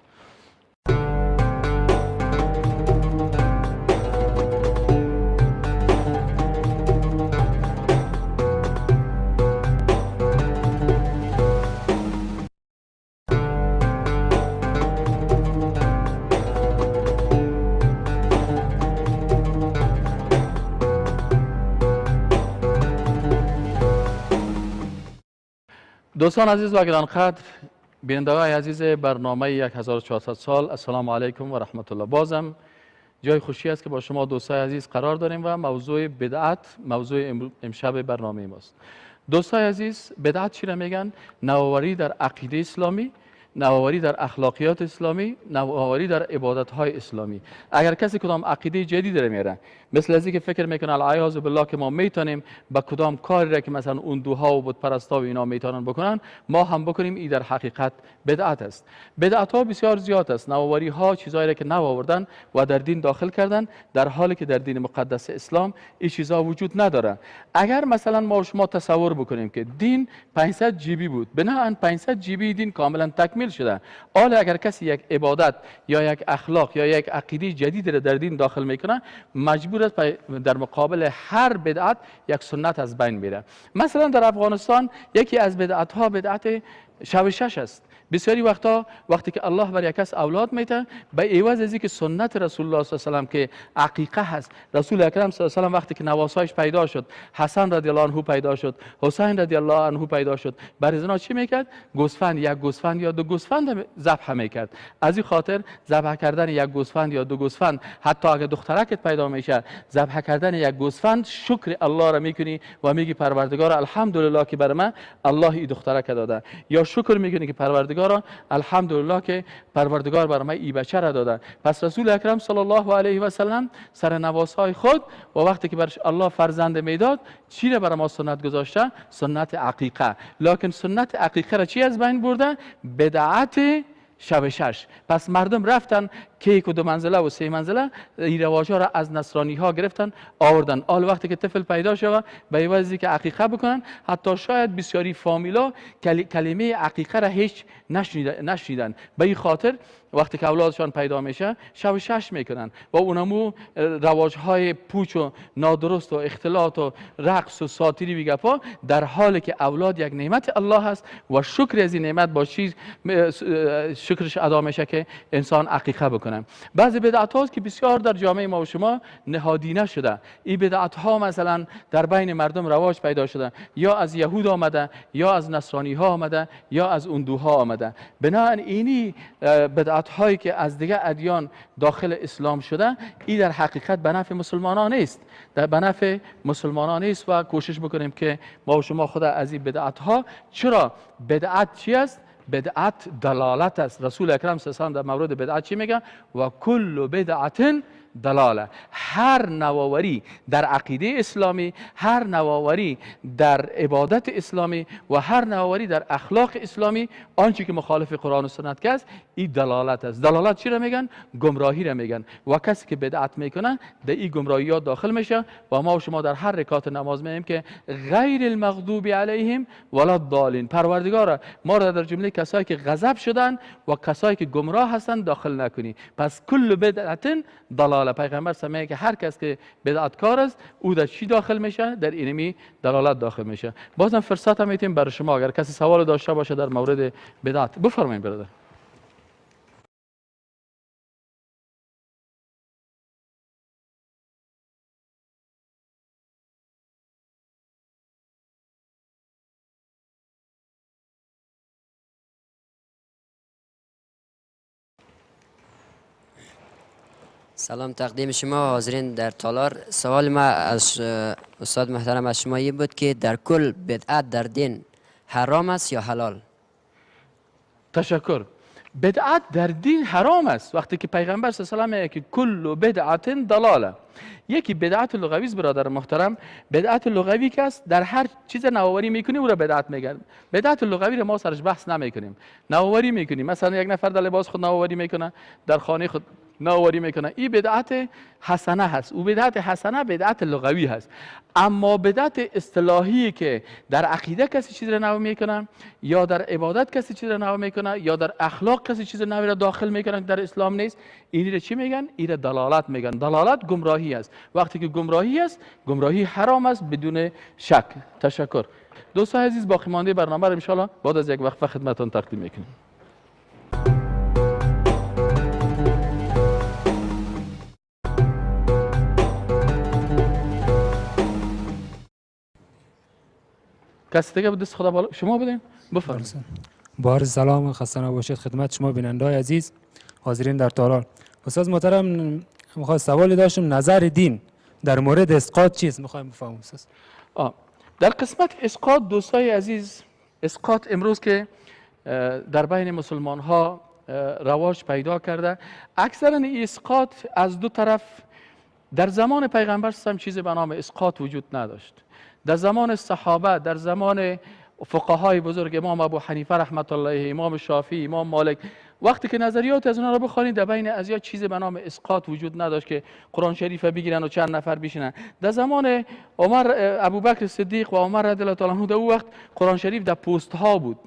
دوستان عزیز و گرانقدر، بینندگان عزیز برنامه 1400 سال، السلام علیکم و رحمت الله. بازم جای خوشی است که با شما دوستای عزیز قرار داریم و موضوع بدعت موضوع امشب برنامه ماست. دوستای عزیز، بدعت چی را میگن؟ نوآوری در عقیده اسلامی، نوآوری در اخلاقیات اسلامی، نوآوری در عبادت‌های اسلامی. اگر کسی کدام عقیده جدید را میاره، مثل از اینکه فکر میکنه العیاذ بالله که ما میتونیم با کدام کاری را که مثلا اون دوها و بت پرستا و اینا میتونن بکنن ما هم بکنیم، این در حقیقت بدعت است. بدعت ها بسیار زیاد است. نوآوری ها چیزایی را که نو آوردن و در دین داخل کردن، در حالی که در دین مقدس اسلام این چیزا وجود نداره. اگر مثلا ما و شما تصور بکنیم که دین 500 جیبی بود، بناءً 500 جیبی دین کاملا تکمیل شده. حالا اگر کسی یک عبادت یا یک اخلاق یا یک عقیده جدید را در دین داخل میکنه، مجبور است در مقابل هر بدعت یک سنت از بین میره. مثلا در افغانستان یکی از بدعت ها بدعت شب شش است. بسیاری وقتا وقتی که الله بر یک کس اولاد میده، به عوض از اینکه سنت رسول الله صلی الله علیه و سلم که عقیقه هست، رسول اکرم صلی الله علیه و سلم وقتی که نواسایش پیدا شد، حسن رضی الله عنه پیدا شد، حسین رضی الله عنه پیدا شد، بر از اینا چی میکرد؟ گوسفند، یک گوسفند یا دو گوسفند ذبح میکرد. از این خاطر ذبح کردن یک گوسفند یا دو گوسفند، حتی اگر دخترکت پیدا میشه، ذبح کردن یک گوسفند شکر الله را میکنی و میگی پروردگار الحمدلله که بر من الله این دخترک داده، یا شکر میکنی که پروردگار الحمدلله که پروردگار بر من ای بچه را داده. پس رسول اکرم صلی الله علیه و سلم سر نواسهای خود و وقتی که برش الله فرزند میداد، چی را بر ما سنت گذاشته؟ سنت عقیقه. لکن سنت عقیقه را چی از بین برده؟ بدعت شب شش. پس مردم رفتن کیک و 2 منزله و 3 منزله این رواج ها را از نصرانی ها گرفتن آوردن. آل وقتی که طفل پیدا شود به عوضی که عقیقه بکنن، حتی شاید بسیاری فامیلا کلمه عقیقه را هیچ نشنیدن. به این خاطر وقتی که اولادشان پیدا میشه شب شش میکنن و اونمو رواج های پوچ و نادرست و اختلاط و رقص و ساتیری بیگپا، در حالی که اولاد یک نعمت الله هست و شکر از این نعمت با چیز شکرش ادا میشه که انسان عقیقه بکنه. بعضی بدعت هاست که بسیار در جامعه ما و شما نهادینه شده. این بدعت ها مثلا در بین مردم رواج پیدا شده، یا از یهود آمده، یا از نصرانی ها آمده، یا از اندوها آمده. بنابراین اینی بدعت هایی که از دیگه ادیان داخل اسلام شده، این در حقیقت به نفع مسلمانان نیست، در به نفع مسلمانان نیست و کوشش بکنیم که ما و شما خود از این بدعت ها. چرا بدعت چی است؟ بدعت دلالت است. رسول اکرم صلی الله علیه و آله در مورد بدعت چی میگه؟ و کل بدعت دلاله. هر نوآوری در عقیده اسلامی، هر نوآوری در عبادت اسلامی و هر نوآوری در اخلاق اسلامی، آنچه که مخالف قرآن و سنت است، این دلالت است. دلالت چی را میگن؟ گمراهی را میگن. و کسی که بدعت میکنه در این گمراهی ها داخل میشه. و ما و شما در هر رکعت نماز میگیم که غیر المغضوب علیهم ولا الضالین. پروردگارا ما را در جمله کسایی که غضب شدن و کسایی که گمراه هستند داخل نکنی. پس کل بدعت دلاله. پیغمبر سمیه که هر کس که بدعتکار است او در چی داخل میشه؟ در اینمی دلالت داخل میشه. بازم فرصت هم میتیم برای شما اگر کسی سوال داشته باشه در مورد بدعت. بفرمایید برادر. سلام تقدیم شما حاضرین در تالار. سوال ما از استاد محترم از شما این بود که در کل بدعت در دین حرام است یا حلال؟ تشکر. بدعت در دین حرام است. وقتی که پیغمبر صلی الله علیه و آله که کل بدعت ضلاله. یکی بدعت لغوی است برادر محترم. بدعت لغوی که است در هر چیز نوآوری میکنی او را بدعت میگن. بدعت لغوی را ما سرش بحث نمیکنیم، نوآوری میکنیم. مثلا یک نفر در لباس خود نوآوری میکنه، در خانه خود نوآوری میکنه، این بدعت حسنه هست. او بدعت حسنه بدعت لغوی هست. اما بدعت اصطلاحی که در عقیده کسی چیز را نو میکنه، یا در عبادت کسی چیز را نو میکنه، یا در اخلاق کسی چیز نوی را داخل میکنه که در اسلام نیست، این را چی میگن؟ این را دلالت میگن. دلالت گمراهی است. وقتی که گمراهی است، گمراهی حرام است بدون شک. تشکر. دوستان عزیز، باقی مانده برنامه را ان شاء الله بعد از یک وقفه خدمتتون تقدیم میکنیم. کسی دیگه دست خدا بالا شما بدین؟ بفرمایید. با عرض سلام و خسته نباشید خدمت شما بیننده‌های عزیز حاضرین در تالار. استاد محترم، می‌خوام سوالی داشتم، نظر دین در مورد اسقاط چیست؟ می‌خوایم بفهمیم استاد. در قسمت اسقاط دوستای عزیز، اسقاط امروز که در بین مسلمان ها رواج پیدا کرده، اکثرا اسقاط از دو طرف. در زمان پیغمبر صلی الله علیه و چیزی به نام اسقاط وجود نداشت. در زمان صحابه، در زمان فقهای بزرگ، امام ابو حنیفه رحمت الله علیه، امام شافعی، امام مالک، وقتی که نظریات از اونها را بخوانید، در بین ازیا چیزی به نام اسقاط وجود نداشت که قرآن شریف بگیرن و چند نفر بشینن. در زمان عمر، ابوبکر صدیق و عمر رضی الله تعالی عنه، در او وقت قرآن شریف در پست ها بود،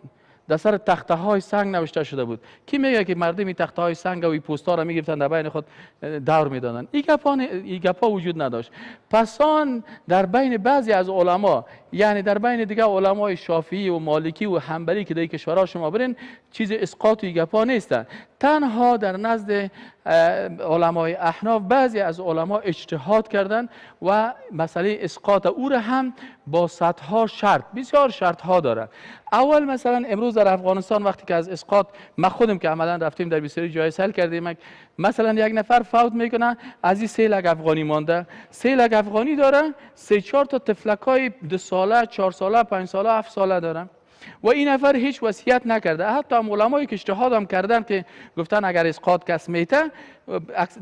در سر تخته های سنگ نوشته شده بود. کی میگه که مردم این تخته های سنگ و این پست ها را میگرفتن در بین خود دور میدادن؟ این گپا وجود نداشت. پس آن در بین بعضی از علما، یعنی در بین دیگه علمای شافعی و مالکی و حنبلی که در کشورها شما برین، چیز اسقاط و گپا نیستن. تنها در نزد علمای احناف بعضی از علما اجتهاد کردن و مسئله اسقاط او را هم با صدها شرط، بسیار شرط ها داره. اول مثلا امروز در افغانستان وقتی که از اسقاط، ما خودم که عملا رفتیم در بسیاری جای سیل کردیم، مثلا یک نفر فوت میکنه، از این 3 لک افغانی مانده، 3 لک افغانی داره، 3-4 تا طفلکای 2 ساله، 4 ساله، 5 ساله، 7 ساله داره و این نفر هیچ وصیت نکرده. حتی علمایی که اجتهاد هم کردن که گفتن اگر اسقاط کس میته،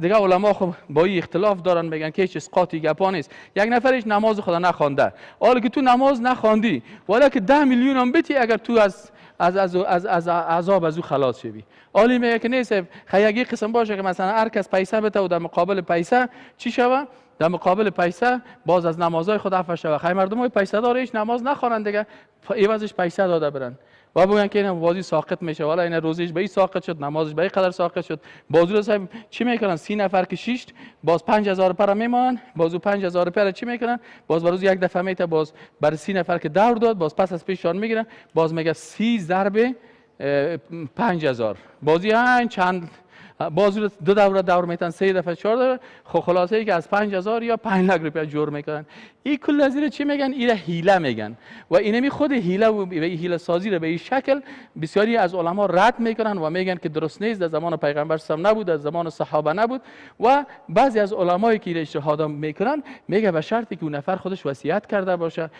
دیگه علما خب با این اختلاف دارن، میگن که هیچ اسقاطی گپا نیست. یک نفر هیچ نماز خدا نخوانده، حالا که تو نماز نخواندی ولی که 10 میلیون هم بتی، اگر تو از از از از از عذاب از او خلاص شوی. عالی میگه که نیست، خیلی قسم باشه که مثلا هر کس پیسه بده و در مقابل پیسه چی شوه؟ در مقابل پیسه باز از نمازهای خود عفو شوه. خیلی مردم های پیسه داره هیچ نماز نخوانند دیگه، عوضش پیسه داده برن و بگن که این بازی ساقط میشه، والا این روزیش به این ساقط شد، نمازش به این قدر ساقط شد. بازو صاحب چی میکنن؟ 30 نفر که شیشت باز 5000 پر میمانن، بازو 5000 پر چی میکنن؟ باز بروز یک دفعه میته، باز برای 30 نفر که دور داد باز پس از پیششان میگیرن، باز میگه 30 ضرب 5000، بازی این چند باز دو دوره دور میتن، 3 دفعه 4 دوره. خب خلاصه ای که از 5000 یا 5 لک روپیه جور میکنن. این کل از این چی میگن؟ ایره حیله میگن. و اینمی خود حیله و حیله سازی رو به این شکل بسیاری از علما رد میکنن و میگن که درست نیست، در زمان پیغمبر سم نبود، در زمان صحابه نبود. و بعضی از علمایی که اجتهاد میکنن میگه به شرطی که اون نفر خودش وصیت کرده باشه.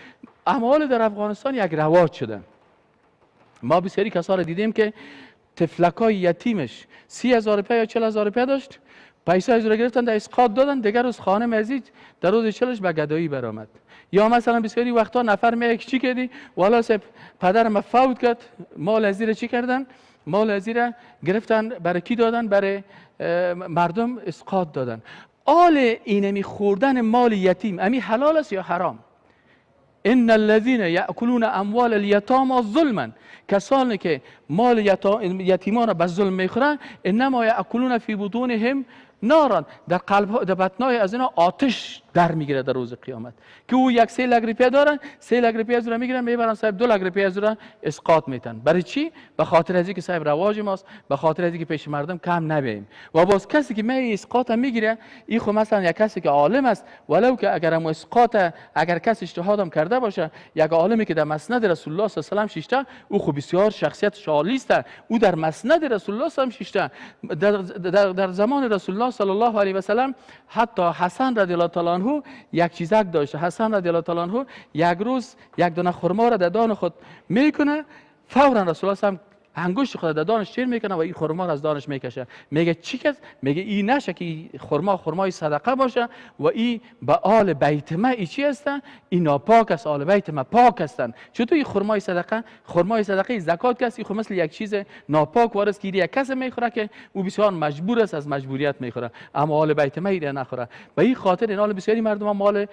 اعمال در افغانستان یک رواج شده. ما بسیاری کسا رو دیدیم که طفلکای یتیمش 30,000 روپیه یا 40,000 روپیه داشت، پیسه از رو گرفتن در اسقاط دادن، دیگر روز خانم عزیز در روز چلش به گدایی برآمد. یا مثلا بسیاری وقتا نفر میگه چی کردی؟ والا صاحب پدر ما فوت کرد، مال از چی کردن؟ مال از گرفتن برای کی دادن؟ برای مردم اسقاط دادن. آل اینمی خوردن مال یتیم امی حلال است یا حرام؟ ان الذين یاکلون اموال الیتاما ظلما، کسانی که مال یتیمان را به ظلم میخورن، انما یاکلون فی بطونهم نارا، در قلب در بطنای از اینا آتش در میگیره در روز قیامت. که او یک 3 لک روپیه دارن، 3 لک روپیه از او میگیرن میبرن صاحب 2 لک روپیه از او اسقاط میتن. برای چی؟ به خاطر از اینکه صاحب رواج ماست، به خاطر از اینکه پیش مردم کم نبیم. و باز کسی که می اسقاط میگیره، این خو مثلا یک کسی که عالم است، ولو که اگر هم اسقاط اگر کسی اجتهادم کرده باشه، یک عالمی که در مسند رسول الله صلی الله علیه و سلم شیشته، او خو بسیار شخصیت عالی است، او در مسند رسول الله صلی الله علیه و سلم شیشته. در زمان رسول الله صلی الله علیه و سلم حتی حسن رضی الله تعالی عنه یک چیزک داشته. حسن رضی الله تعالی عنه یک روز یک دانه خرما را در دان خود میکنه، فورا رسول الله صلی انگشت خود در دانش تیر میکنه و این خرما را از دانش میکشه. میگه چی کس؟ میگه این نشه که خرما خرمای صدقه باشه و این به آل بیت ما ای چی هستن؟ این ناپاک است، آل بیت ما پاک هستن. چطور این خرمای صدقه؟ خرمای صدقه زکات کس، این خو مثل یک چیز ناپاک وارث که یک کس میخوره که او بسیار مجبور است، از مجبوریت میخوره، اما آل بیت ما ایره نخوره. به این خاطر این آل بسیاری مردم مال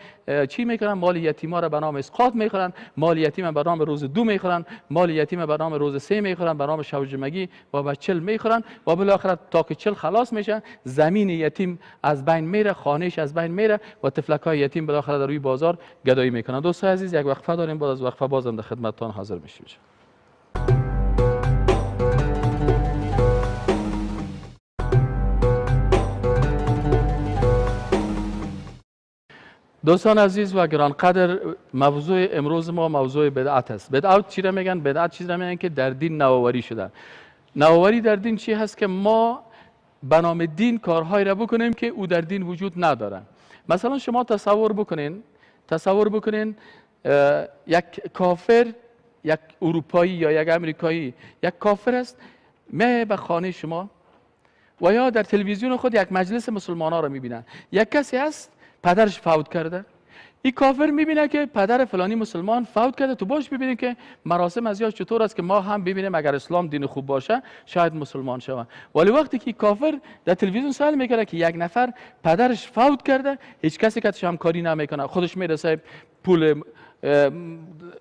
چی میکنن؟ مال یتیما را به نام اسقاط میخورن، مال یتیم به نام روز دو میخورن، مال یتیم به نام روز سه میخورن، به نام شب جمعگی و به 40 میخورن و بالاخره تا که 40 خلاص میشه زمین یتیم از بین میره، خانهش از بین میره و طفلکای یتیم بالاخره در روی بازار گدایی میکنن. دوستان عزیز یک وقفه داریم، بعد از وقفه بازم در خدمتتان حاضر میشیم. دوستان عزیز و گرانقدر، موضوع امروز ما موضوع بدعت است. بدعت چی را میگن؟ بدعت چیز را میگن که در دین نوآوری شده. نوآوری در دین چی هست؟ که ما به نام دین کارهایی را بکنیم که او در دین وجود نداره. مثلا شما تصور بکنین یک کافر، یک اروپایی یا یک امریکایی، یک کافر است، می به خانه شما و یا در تلویزیون خود یک مجلس مسلمان ها را میبینن. یک کسی هست پدرش فوت کرده، این کافر میبینه که پدر فلانی مسلمان فوت کرده، تو باش ببینیم که مراسم از یاد چطور است که ما هم ببینیم اگر اسلام دین خوب باشه شاید مسلمان شوه. ولی وقتی که کافر در تلویزیون سوال میکنه که یک نفر پدرش فوت کرده، هیچ کسی که همکاری نمیکنه، خودش میرسه پول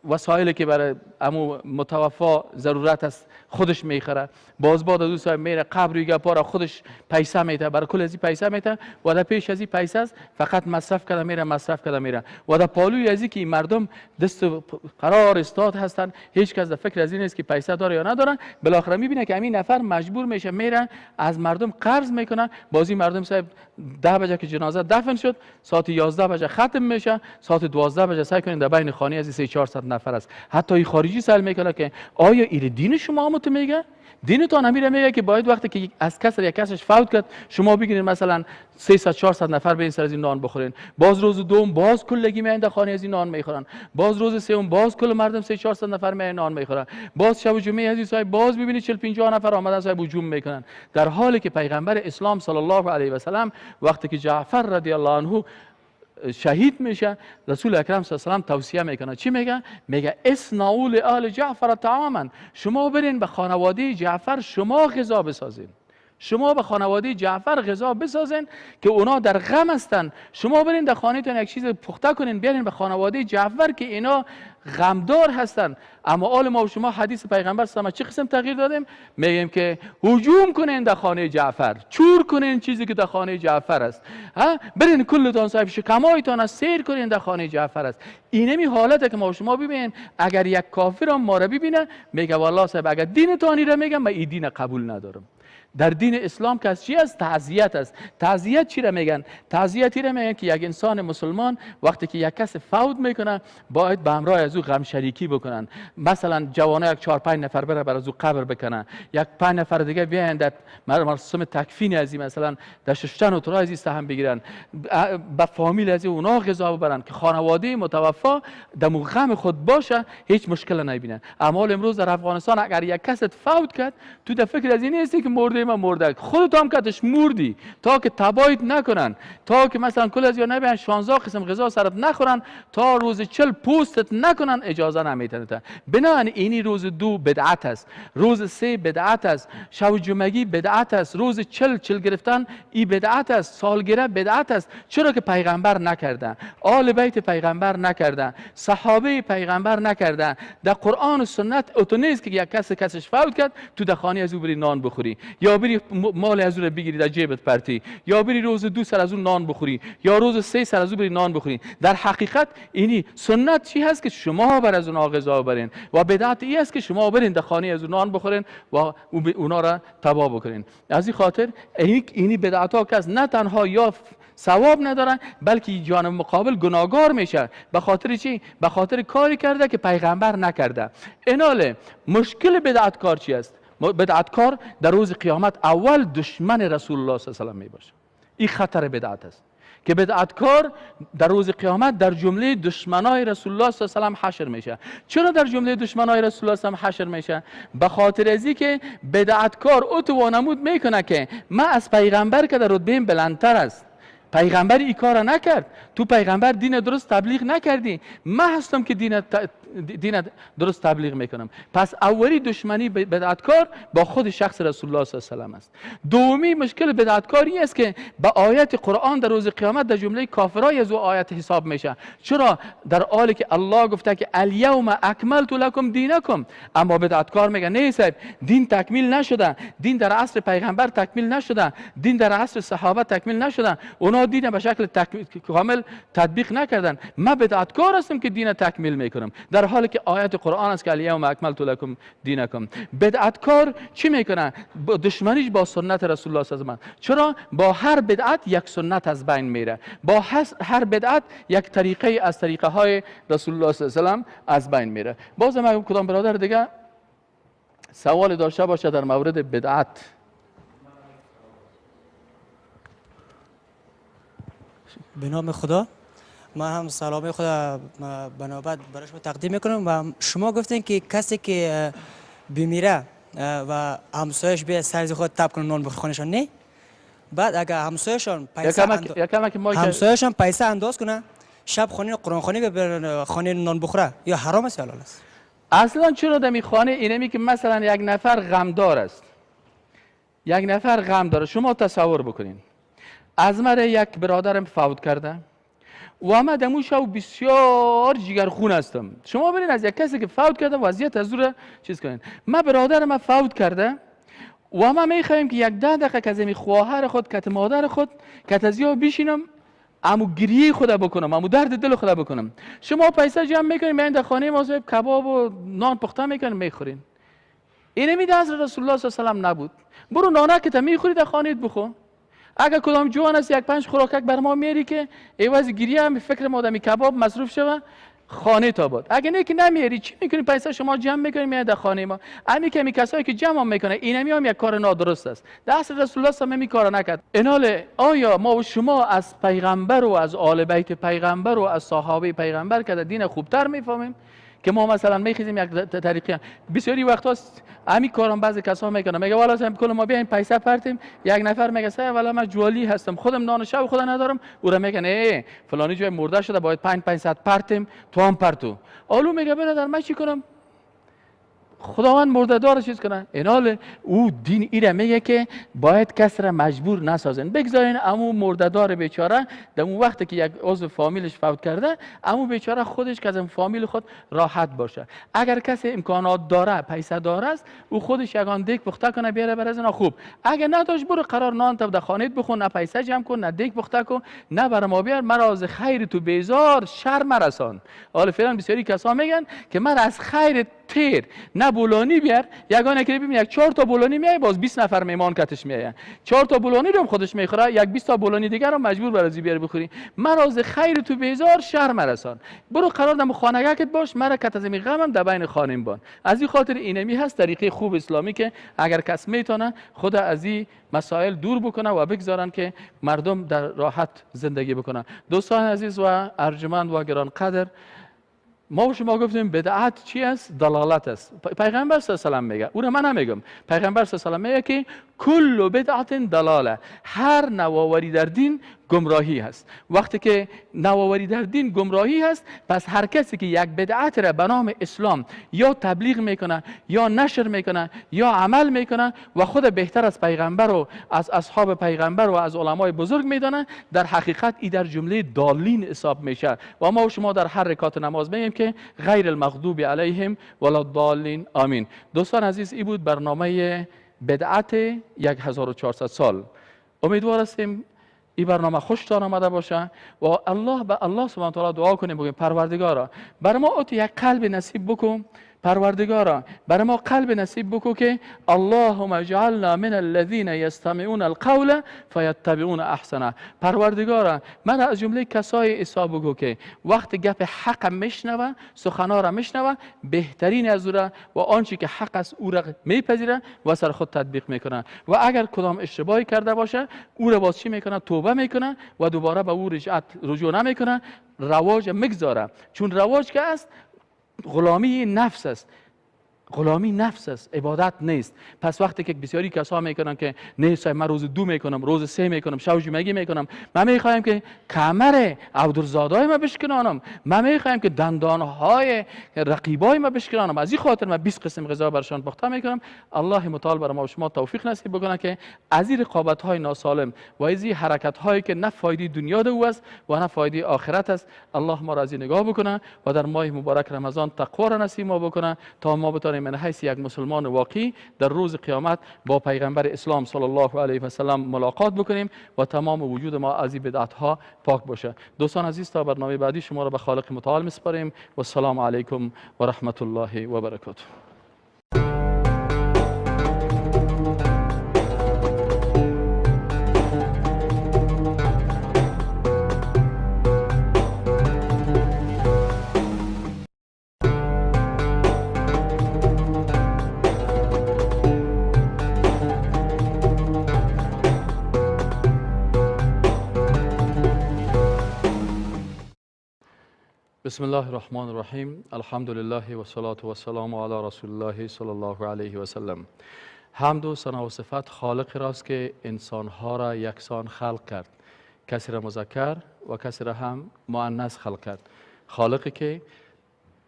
وسایلی که برای امو متوفا ضرورت است خودش میخره، باز بعد از او میره قبر گپا را خودش پیسه میده، برای کل از این پیسه میده و در پیش از این پیسه است فقط مصرف کرده میره، مصرف کرده میره و در پالوی از این که مردم دست قرار استاد هستن، هیچ کس در فکر از این نیست که پیسه داره یا نداره. بالاخره میبینه که همین نفر مجبور میشه میره از مردم قرض میکنه، بازی مردم صاحب 10 بجه که جنازه دفن شد، ساعت 11 بجه ختم میشه، ساعت 12 بجه سعی کنین در بین خانه از 300-400 نفر است. حتی این خارجی سوال میکنه که آیا این دین شما هم تو میگه؟ دینتان همیره میگه که باید وقتی که از کس یک کسش فوت کرد شما بگیرین مثلا 300-400 نفر به این سر از این نان بخورین، باز روز دوم باز کلگی میاین در خانه از این نان میخورن، باز روز سوم باز کل مردم 300-400 نفر میاین نان میخورن، باز شب جمعه از این صاحب باز ببینید 40-50 نفر آمدن صاحب هجوم میکنن. در حالی که پیغمبر اسلام صلی الله علیه و سلم وقتی که جعفر رضی الله عنه شهید میشه، رسول اکرم صلی الله علیه و سلم توصیه میکنه. چی میگه؟ میگه اصنعوا لآل جعفر طعاما، شما برین به خانواده جعفر شما غذا بسازین، شما به خانواده جعفر غذا بسازین که اونا در غم هستن. شما برین در خانهتون یک چیز پخته کنین بیارین به خانواده جعفر که اینا غمدار هستن. اما آل ما و شما حدیث پیغمبر صلی الله علیه و چه قسم تغییر دادیم؟ میگیم که هجوم کنین در خانه جعفر، چور کنین چیزی که در خانه جعفر است، ها برین کلتان صاحب شکمایتان از سیر کنین در خانه جعفر است. اینمی حالته که ما و شما ببینیم. اگر یک کافر هم ما را ببینه میگه والله صاحب اگر دینتان را میگم من این دین قبول ندارم. در دین اسلام که از چی است؟ تعزیت است. تعزیت چی را میگن؟ تعزیتی را میگن که یک انسان مسلمان وقتی که یک کس فوت میکنه باید به همراه از او غم شریکی بکنن. مثلا جوانه یک 4-5 نفر بره بر از او قبر بکنن، یک 5 نفر دیگه بیاین در مراسم تکفین از این مثلا در ششتن و ترای از این سهم بگیرن، به فامیل از اونا غذا ببرن که خانواده متوفا در غم خود باشه، هیچ مشکل نبینن. اما امروز در افغانستان اگر یک کس فوت کرد تو در فکر از این نیستی که مرده ما مرده، خودت هم کتش مردی تا که تبایت نکنن، تا که مثلا کل از یا نبیان 16 قسم غذا سرت نخورن، تا روز 40 پوستت نکنن اجازه نمیتن. بنابراین اینی روز 2 بدعت است، روز 3 بدعت است، شب جمعگی بدعت است، روز 40 گرفتن ای بدعت است، سالگره بدعت است. چرا که پیغمبر نکردن، آل بیت پیغمبر نکردن، صحابه پیغمبر نکردن. در قرآن و سنت اتو نیست که یک کس کسش فوت کرد تو در خانه از او بری نان بخوری، یا بری مال از او رو بگیری در جیبت پرتی، یا بری روز 2 سر از اون نان بخوری، یا روز 3 سر از او بری نان بخوری. در حقیقت اینی سنت چی هست که شما بر از اونها غذا برین و بدعت ای است که شما برین در خانه از اون نان بخورین و اونا را تباه بکنین. از این خاطر اینی بدعت ها که نه تنها یا ثواب ندارن بلکه جانب مقابل گناهگار میشه. به خاطر چی؟ به خاطر کاری کرده که پیغمبر نکرده. ایناله مشکل بدعتکار چی است؟ بدعتکار در روز قیامت اول دشمن رسول الله صلی الله علیه و سلم می باشه. این خطر بدعت است که بدعتکار در روز قیامت در جمله دشمنای رسول الله صلی الله علیه و سلم حشر میشه. چرا در جمله دشمنای رسول الله صلی الله علیه و سلم حشر میشه؟ به خاطر از اینکه بدعتکار او تو وانمود میکنه که من از پیغمبر که در رتبه بلندتر است، پیغمبر این کار نکرد، تو پیغمبر دین درست تبلیغ نکردی، من هستم که دین درست تبلیغ میکنم. پس اولی دشمنی بدعتکار با خود شخص رسول الله صلی الله علیه و سلم است. دومی مشکل بدعتکاری است که به آیت قرآن در روز قیامت در جمله کافرای از او آیت حساب میشه. چرا؟ در حالی که الله گفته که الیوم اکملت لکم دینکم، اما بدعتکار میگه نه صاحب، دین تکمیل نشده، دین در عصر پیغمبر تکمیل نشده، دین در عصر صحابه تکمیل نشده، اونا دین به شکل کامل تطبیق نکردن، من بدعتکار هستم که دین تکمیل میکنم، در حالی که آیت قرآن است که الیوم اکملت لکم دینکم. بدعتکار چی میکنه؟ دشمنیش با سنت رسول الله صلی الله علیه و آله. چرا؟ با هر بدعت یک سنت از بین میره، با هر بدعت یک طریقه از طریقه های رسول الله صلی الله علیه و از بین میره. بازم اگر کدام برادر دیگه سوال داشته باشه در مورد بدعت. به نام خدا، من هم سلام خدا به نوبت برای شما تقدیم میکنم. و شما گفتین که کسی که بمیره و همسایش به سر خود تب کنه نان بخوره خانه‌شان، نه؟ بعد اگر همسایشان پیسه همسایشان پیسه انداز کنه شب خانه قرآن خوانی به خانه نان بخوره، یا حرام است یا حلال است؟ اصلا چرا در می خانه اینمی که مثلا یک نفر غمدار است، یک نفر غم داره، شما تصور بکنین از مره یک برادرم فوت کرده و من دمو شو بسیار جگرخون هستم. شما برین از یک کسی که فوت کرده وضعیت از او را چیز کنین. من برادر من فوت کرده و من میخوایم که یک 10 دقیقه که از خواهر خود کت مادر خود کت از یا بشینم، امو گریه خود بکنم، امو درد دل خود بکنم. شما پیسه جمع میکنین میاین در خانه ما صاحب کباب و نان پخته میکنین میخورین. اینمی در حضرت رسول الله صلی الله علیه و سلم نبود. برو نانک که میخوری در خانه بخور. اگر کدام جوان است یک 5 خوراکک بر ما میاری که عوض گریه هم فکر ما دمی کباب مصروف شوه خانه تا باد. اگه نه که نمیاری چی میکنی؟ پیسه شما جمع میکنی میاد در خانه ما. امی که می کسایی که جمع میکنه اینمی هم یک کار نادرست است. در عصر رسول الله صلی الله علیه و کار نکرد. اینال آیا ما و شما از پیغمبر و از آل بیت پیغمبر و از صحابه پیغمبر که در دین خوبتر میفهمیم که ما مثلا میخیزیم یک طریقی. بسیاری وقتا همین کارم بعضی کسا میکنن، میگه والا کل ما بیایم پیسه پرتیم، یک نفر میگه سه والا من جوالی هستم، خودم نان شب خدا ندارم، او را میگن ای فلانی جای مرده شده باید 500 پرتیم، تو هم پرتو. آلو میگه برادر من چی کنم؟ خداوند مرده دار چیز کنه. اینال او دین ایره میگه که باید کس را مجبور نسازن، بگذارین امو مرده دار بیچاره در اون وقتی که یک عضو فامیلش فوت کرده، امو بیچاره خودش که از فامیل خود راحت باشه. اگر کسی امکانات داره، پیسه داره است، او خودش یگان دیگ پخته کنه بیاره بر از اینا خوب. اگر نداشت برو قرار نان تا در خانه‌ت بخون، نه پیسه جمع کن، نه دیگ پخته کن، نه بر ما بیار، مرا از خیر تو بیزار شر مرسان. حالا فعلا بسیاری کسا میگن که من از خیر تیر نه بولانی بیار، یگانه که ببین یک 4 تا بولانی میای باز 20 نفر میمان کتش میاین، 4 تا بولانی رو خودش میخوره، یک 20 تا بولانی دیگر رو مجبور برازی بیار بخوری. مرا از خیر تو بیزار شر مرسان، برو قرار دم خانگکت باش، مرا کت از می غمم در بین خانم بان. از این خاطر اینمی هست طریقه خوب اسلامی که اگر کس میتونه خود از این مسائل دور بکنه و بگذارن که مردم در راحت زندگی بکنن. دوستان عزیز و ارجمند و گرانقدر، ما و شما گفتیم بدعت چی است؟ دلالت است. پیغمبر صلی الله علیه و سلم میگه، او را من نمیگم، پیغمبر صلی الله علیه و سلم میگه که کل بدعت دلاله، هر نوآوری در دین گمراهی هست. وقتی که نوآوری در دین گمراهی هست، پس هر کسی که یک بدعت را به نام اسلام یا تبلیغ میکنه یا نشر میکنه یا عمل میکنه و خود بهتر از پیغمبر و از اصحاب پیغمبر و از علمای بزرگ میدانه، در حقیقت ای در جمله دالین حساب میشه. و ما و شما در هر رکعت نماز میگیم که غیر المغضوب علیهم ولا الضالین، آمین. دوستان عزیز، ای بود برنامه بدعت 1400 سال. امیدوار هستیم این برنامه خوشتان آمده باشه و الله به الله سبحانه و تعالی دعا کنیم، بگیم پروردگارا بر ما اوت یک قلب نصیب بکن، پروردگارا بر ما قلب نصیب بکن که اللهم اجعلنا من الذین یستمعون القول فیتبعون احسنه. پروردگارا من از جمله کسای حساب بکن که وقت گپ حق میشنوه، سخنا را میشنوه، بهترین از او را و آنچه که حق است او را میپذیره و سر خود تطبیق میکنه، و اگر کدام اشتباهی کرده باشه او را باز چی میکنه؟ توبه میکنه و دوباره به او رجوع نمیکنه، رواج میگذاره. چون رواج که است غلامی نفس است، غلامی نفس است، عبادت نیست. پس وقتی که بسیاری کسا میکنن که نه من روز 2 میکنم، روز 3 میکنم، شب جمعگی میکنم، من میخوایم که کمر عبدالزادای ما بشکنانم، من میخوایم که دندانهای رقیبای ما بشکنانم، از این خاطر من 20 قسم غذا برشان پخته میکنم. الله متعال بر ما و شما توفیق نصیب بکنه که از این رقابت های ناسالم و از این حرکت هایی که نه فایده دنیا دو است و نه فایده آخرت است، الله ما را از این نگاه بکنه و در ماه مبارک رمضان تقوا را نصیب ما بکنه تا ما بتوانیم من حیث یک مسلمان واقعی در روز قیامت با پیغمبر اسلام صلی الله علیه و سلم ملاقات بکنیم و تمام وجود ما از این بدعت ها پاک باشه. دوستان عزیز، تا برنامه بعدی شما را به خالق متعال میسپاریم و السلام علیکم و رحمت الله و برکاته. بسم الله الرحمن الرحیم. الحمد لله و صلاة و سلام علی رسول الله صلی الله علیه و سلم. حمد و ثنا و صفت خالق راست که انسانها را یکسان خلق کرد، کسی را مذکر و کسی را هم مؤنث خلق کرد. خالقی که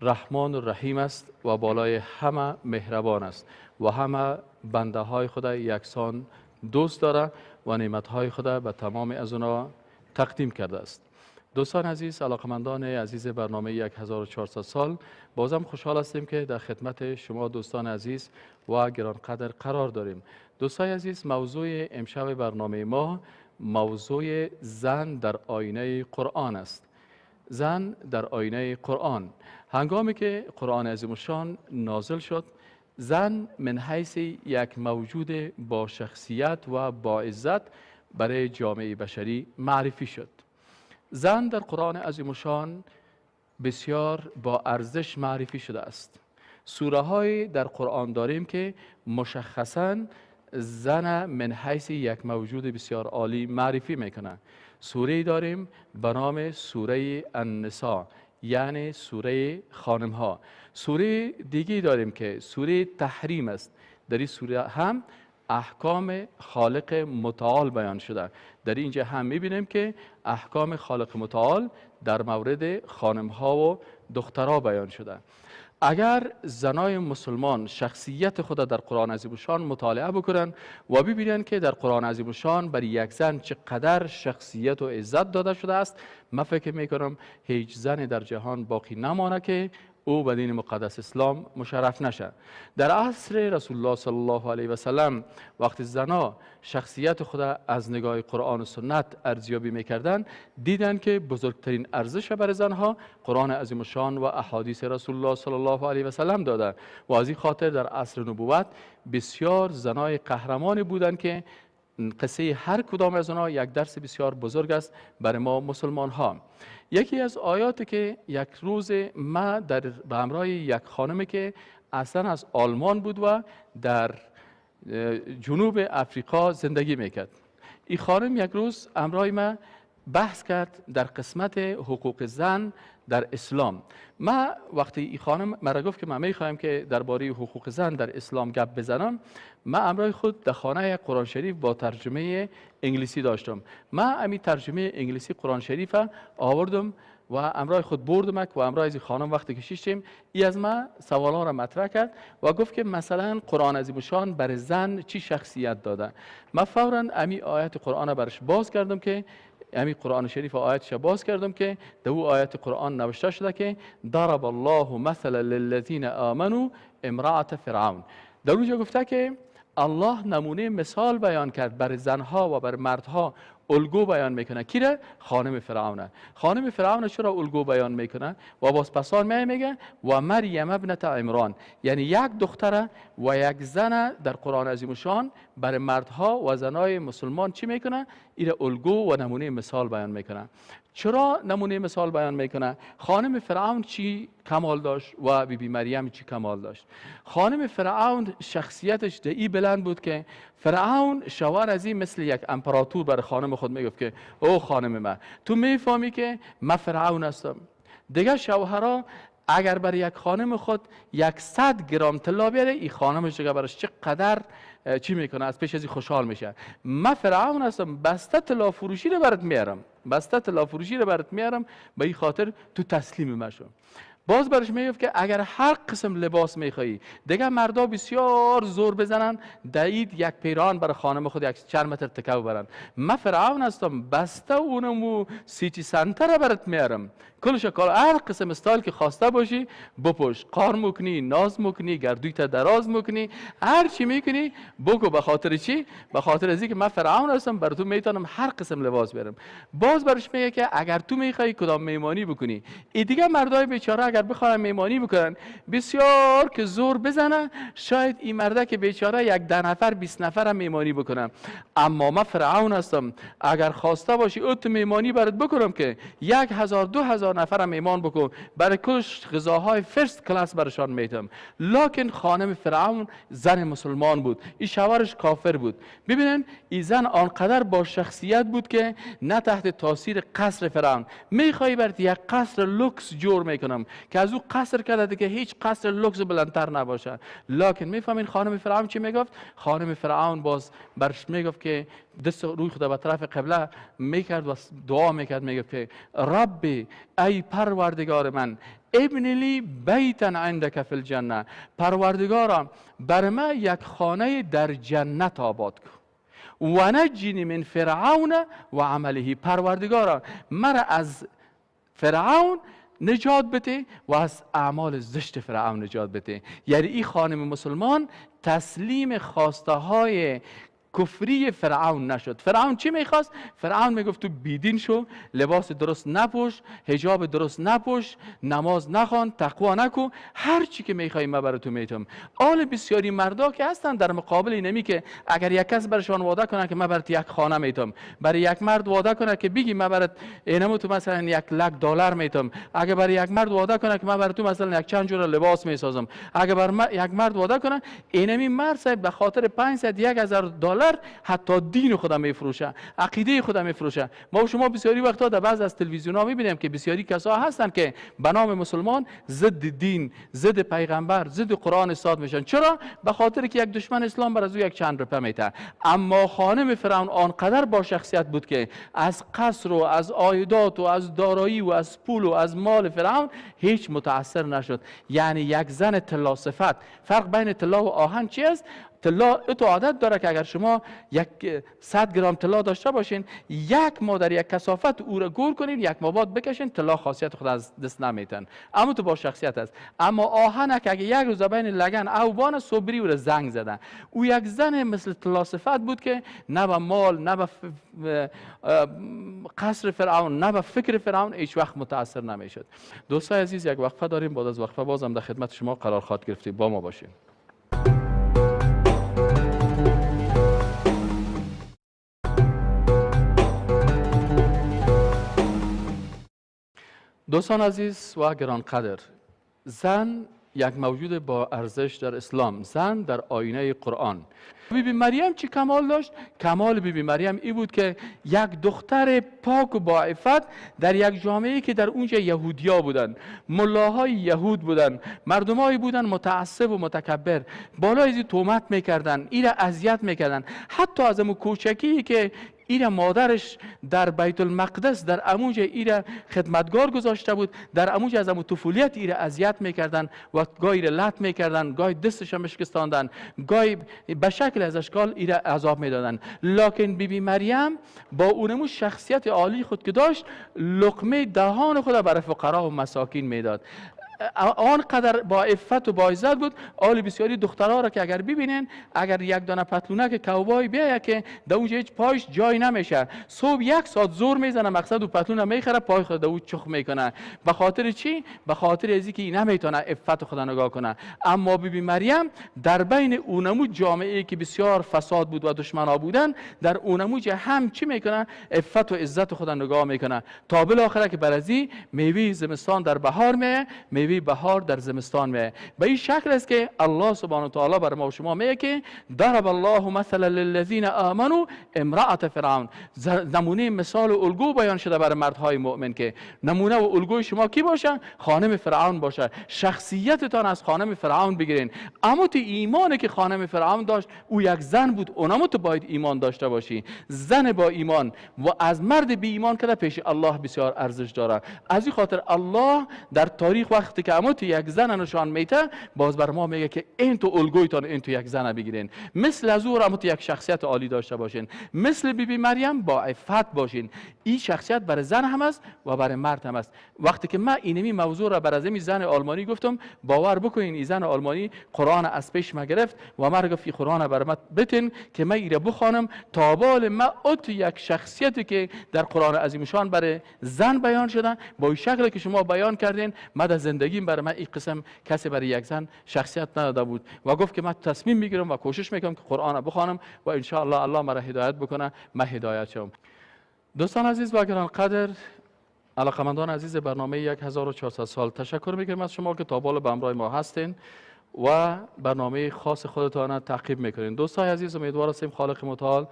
رحمان و رحیم است و بالای همه مهربان است و همه بنده های خدا یکسان دوست داره و نعمت های خدا به تمام از اونا تقدیم کرده است. دوستان عزیز، علاقمندان عزیز برنامه 1400 سال، بازم خوشحال هستیم که در خدمت شما دوستان عزیز و گرانقدر قرار داریم. دوستان عزیز، موضوع امشب برنامه ما موضوع زن در آینه قرآن است. زن در آینه قرآن. هنگامی که قرآن عظیم الشان نازل شد، زن من حیث یک موجود با شخصیت و با عزت برای جامعه بشری معرفی شد. زن در قرآن عظیم الشان بسیار با ارزش معرفی شده است. سوره های در قرآن داریم که مشخصاً زن من حیث یک موجود بسیار عالی معرفی میکنه. سوره داریم به نام سوره النساء، یعنی سوره خانم ها. سوره دیگه داریم که سوره تحریم است. در این سوره هم احکام خالق متعال بیان شده. در اینجا هم میبینیم که احکام خالق متعال در مورد خانم ها و دخترها بیان شده. اگر زنای مسلمان شخصیت خود در قرآن عظیم الشان مطالعه بکنن و ببینن که در قرآن عظیم الشان برای یک زن چقدر شخصیت و عزت داده شده است، من فکر میکنم هیچ زن در جهان باقی نمانه که او به دین مقدس اسلام مشرف نشه. در عصر رسول الله صلی الله علیه و سلم وقتی زنا شخصیت خود از نگاه قرآن و سنت ارزیابی میکردن، دیدن که بزرگترین ارزش برای زنها قرآن عظیم الشان و احادیث رسول الله صلی الله علیه و سلم داده و از این خاطر در عصر نبوت بسیار زنای قهرمان بودند که قصه هر کدام از آنها یک درس بسیار بزرگ است برای ما مسلمان ها. یکی از آیاتی که یک روز ما در به همراه یک خانمی که اصلا از آلمان بود و در جنوب افریقا زندگی میکرد، این خانم یک روز همراه ما بحث کرد در قسمت حقوق زن در اسلام. ما وقتی این خانم مرا گفت که من میخوایم که درباره حقوق زن در اسلام گپ بزنم، من همراه خود در خانه قرآن شریف با ترجمه انگلیسی داشتم. من امی ترجمه انگلیسی قرآن شریف آوردم و همراه خود بردم و همراه از خانم وقتی که شیشتیم، ای از ما سوالا را مطرح کرد و گفت که مثلا قرآن عظیم الشان بر زن چی شخصیت داده. من فورا امی آیت قرآن را برش باز کردم که امی قرآن شریف آیتش باز کردم که دو آیت قرآن نوشته شده که ضرب الله مثلا للذین آمنوا امرأة فرعون. در اونجا گفته که الله نمونه مثال بیان کرد بر زنها و بر مردها، الگو بیان میکنه. کی را؟ خانم فرعون. خانم فرعون چرا الگو بیان میکنه؟ و باز پسان میگه و مریم ابنت عمران، یعنی یک دختره و یک زن در قرآن عظیم الشان برای مردها و زنای مسلمان چی میکنه؟ ایره الگو و نمونه مثال بیان میکنه. چرا نمونه مثال بیان میکنه؟ خانم فرعون چی کمال داشت و بی بی مریم چی کمال داشت؟ خانم فرعون شخصیتش در ای بلند بود که فرعون شوهر از این مثل یک امپراتور برای خانم خود میگفت که او خانم من، تو میفهمی که من فرعون هستم. دیگه شوهرها اگر برای یک خانم خود 100 گرم طلا بیاره، این خانمش دیگه براش چقدر چی میکنه، از پیش از این خوشحال میشه. من فرعون هستم، بسته طلا فروشی رو برات میارم، بسته طلا فروشی رو برات میارم، به این خاطر تو تسلیم من شو. باز برش میگفت که اگر هر قسم لباس میخوایی، دیگه مردا بسیار زور بزنن دعید یک پیران برای خانم خود یک چند متر تکه برن، من فرعون هستم، بسته اونمو city center برات میارم، کلش کار هر قسم استایل که خواسته باشی بپوش، قار مکنی، ناز مکنی، گردویت دراز مکنی، هر چی میکنی بگو. به خاطر چی؟ به خاطر از اینکه من فرعون هستم، برای تو میتونم هر قسم لباس بیارم. باز برش میگه که اگر تو میخوای کدام میمانی بکنی، ای دیگه مردای بیچاره اگر بخوان میمانی بکنن بسیار که زور بزنه، شاید این مرده که بیچاره یک 10 نفر 20 نفر هم میمانی بکنن، اما من فرعون هستم، اگر خواسته باشی او تو میمانی برات بکنم که 1000 2000 نفر هم میمان بکن، برای کلش غذاهای first class برشان میتم. لکن خانم فرعون زن مسلمان بود، این شوهرش کافر بود. ببینن این زن آنقدر با شخصیت بود که نه تحت تاثیر قصر فرعون. میخوای برات یک قصر لوکس جور میکنم که از او قصر کرده که هیچ قصر لوکس بلندتر نباشه. لکن میفهمین خانم فرعون چی میگفت؟ خانم فرعون باز برش میگفت که دست روی خدا به طرف قبله میکرد و دعا میکرد، میگفت که ربی، ای پروردگار من، ابن لی بیتا عندک فی الجنه، پروردگارم بر من یک خانه در جنت آباد کن، و نجنی من فرعون و عمله، پروردگارم مرا از فرعون نجات بده و از اعمال زشت فرعون نجات بده. یعنی این خانم مسلمان تسلیم خواسته های کفری فرعون نشد. فرعون چی میخواست؟ فرعون میگفت تو بیدین شو، لباس درست نپوش، حجاب درست نپوش، نماز نخوان، تقوا نکو، هر چی که میخوای من برای تو میتم. آل بسیاری مردا که هستن در مقابل اینمی که اگر یک کس برشان وعده کنه که من برات یک خانه میتم، برای یک مرد وعده کنه که بگی من برات اینمو تو مثلا $100,000 میتم، اگر برای یک مرد وعده کنه که من برات تو مثلا یک چند جور لباس میسازم، اگر بر یک مرد وعده کنه، اینمی مرد صاحب به خاطر 500 1000 دلار دلار حتی دین خود میفروشه، عقیده خود میفروشه. ما و شما بسیاری وقتا در بعض از تلویزیون ها میبینیم که بسیاری کسا هستن که به نام مسلمان ضد دین، ضد پیغمبر، ضد قرآن استاد میشن. چرا؟ به خاطر که یک دشمن اسلام بر از او یک چند روپه میته. اما خانم فرعون آنقدر با شخصیت بود که از قصر و از عایدات و از دارایی و از پول و از مال فرعون هیچ متاثر نشد. یعنی یک زن طلا صفت. فرق بین طلا و آهن چی است؟ طلا تو عادت داره که اگر شما 100 گرم طلا داشته باشین، یک ماه در یک کثافت او را گور کنین، یک ماه بعد بکشین، طلا خاصیت خود از دست نمیتن. اما تو با شخصیت است. اما آهن که اگه یک روز بین لگن او بان صبری او را زنگ زدن. او یک زن مثل طلا صفت بود که نه به مال، نه به قصر فرعون، نه به فکر فرعون هیچ وقت متاثر نمیشد. دوستای عزیز، یک وقفه داریم، بعد از وقفه بازم در خدمت شما قرار خواهد گرفتیم. با ما باشین. دوستان عزیز و گرانقدر، زن یک موجود با ارزش در اسلام، زن در آینه قرآن. بی بی مریم چی کمال داشت؟ کمال بی بی مریم ای بود که یک دختر پاک و با عفت در یک جامعه که در اونجا یهودیا بودن، ملاهای یهود بودن، مردمایی بودن متعصب و متکبر، بالای ازی تهمت میکردن، ایره اذیت میکردن. حتی از امو کوچکی که ایره مادرش در بیت المقدس در اموج ایره خدمتگار گذاشته بود، در اموج از امو طفولیت ایره اذیت میکردن و گاهی ایره لط میکردن، گاهی دستش مشکستاندن، گاهی به شکل از اشکال ایره عذاب میدادن. لکن بی بی مریم با اونمو شخصیت عالی خود که داشت، لقمه دهان خود برای فقرا و مساکین میداد. آنقدر با عفت و با عزت بود. آل بسیاری دخترها را که اگر ببینین، اگر یک دانه پتلونک کوبای بیاید که در اونجا هیچ پایش جای نمیشه، صبح یک ساعت زور میزنه مقصد و پتلون میخره، پای خود او چخ میکنه. به خاطر چی؟ به خاطر از اینکه نمیتونه عفت خود نگاه کنه. اما بی بی مریم در بین اونمو جامعه که بسیار فساد بود و دشمنا بودن، در اونمو هم چی میکنه؟ عفت و عزت خود نگاه میکنه تا بالاخره که برازی میوه زمستان در بهار میه، میوه بهار در زمستان میه. به این شکل است که الله سبحانه و تعالی بر ما و شما میگه که ضرب الله مثلا للذین آمنوا امرأة فرعون. نمونه مثال و الگو بیان شده برای مردهای مؤمن که نمونه و الگوی شما کی باشه؟ خانم فرعون باشه. شخصیتتان از خانم فرعون بگیرین. اما تو ایمانی که خانم فرعون داشت، او یک زن بود، اونم تو باید ایمان داشته باشی. زن با ایمان و از مرد بی ایمان که پیش الله بسیار ارزش داره. از این خاطر الله در تاریخ وقتی که اما تو یک زن نشان میته، باز بر ما میگه که این تو الگویتان، این تو یک زن بگیرین، مثل از او اما تو یک شخصیت عالی داشته باشین، مثل بی بی مریم با عفت باشین. این شخصیت برای زن هم است و برای مرد هم است. وقتی که من اینمی موضوع را بر از این زن آلمانی گفتم، باور بکنین این زن آلمانی قرآن از پیش ما گرفت و مرا گفت قرآن بر من بتین که من ایره بخوانم تا بال ما ات یک شخصیتی که در قرآن عظیم شان برای زن بیان شده با این شکلی که شما بیان کردین، من در زندگیم برای من این قسم کسی برای یک زن شخصیت نداده بود. و گفت که من تصمیم میگیرم و کوشش میکنم که قرآن بخوانم و ان شاء الله الله مرا هدایت بکنه، من هدایت شوم. دوستان عزیز و گرانقدر، علاقمندان عزیز برنامه 1400 سال، تشکر میکنم از شما که تا بالا به همراه ما هستین و برنامه خاص خودتان تعقیب میکنین. دوستان عزیز، امیدوار هستیم خالق متعال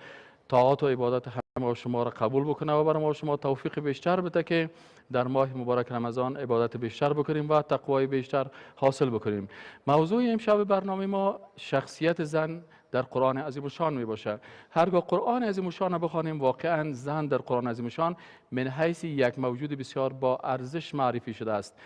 طاعات و عبادت همه شما را قبول بکنه و برای ما شما توفیق بیشتر بده که در ماه مبارک رمضان عبادت بیشتر بکنیم و تقوای بیشتر حاصل بکنیم. موضوع امشب برنامه ما شخصیت زن در قرآن عظیم الشان می باشه. هرگاه قرآن عظیم الشان بخوانیم، واقعا زن در قرآن عظیم الشان من حیث یک موجود بسیار با ارزش معرفی شده است.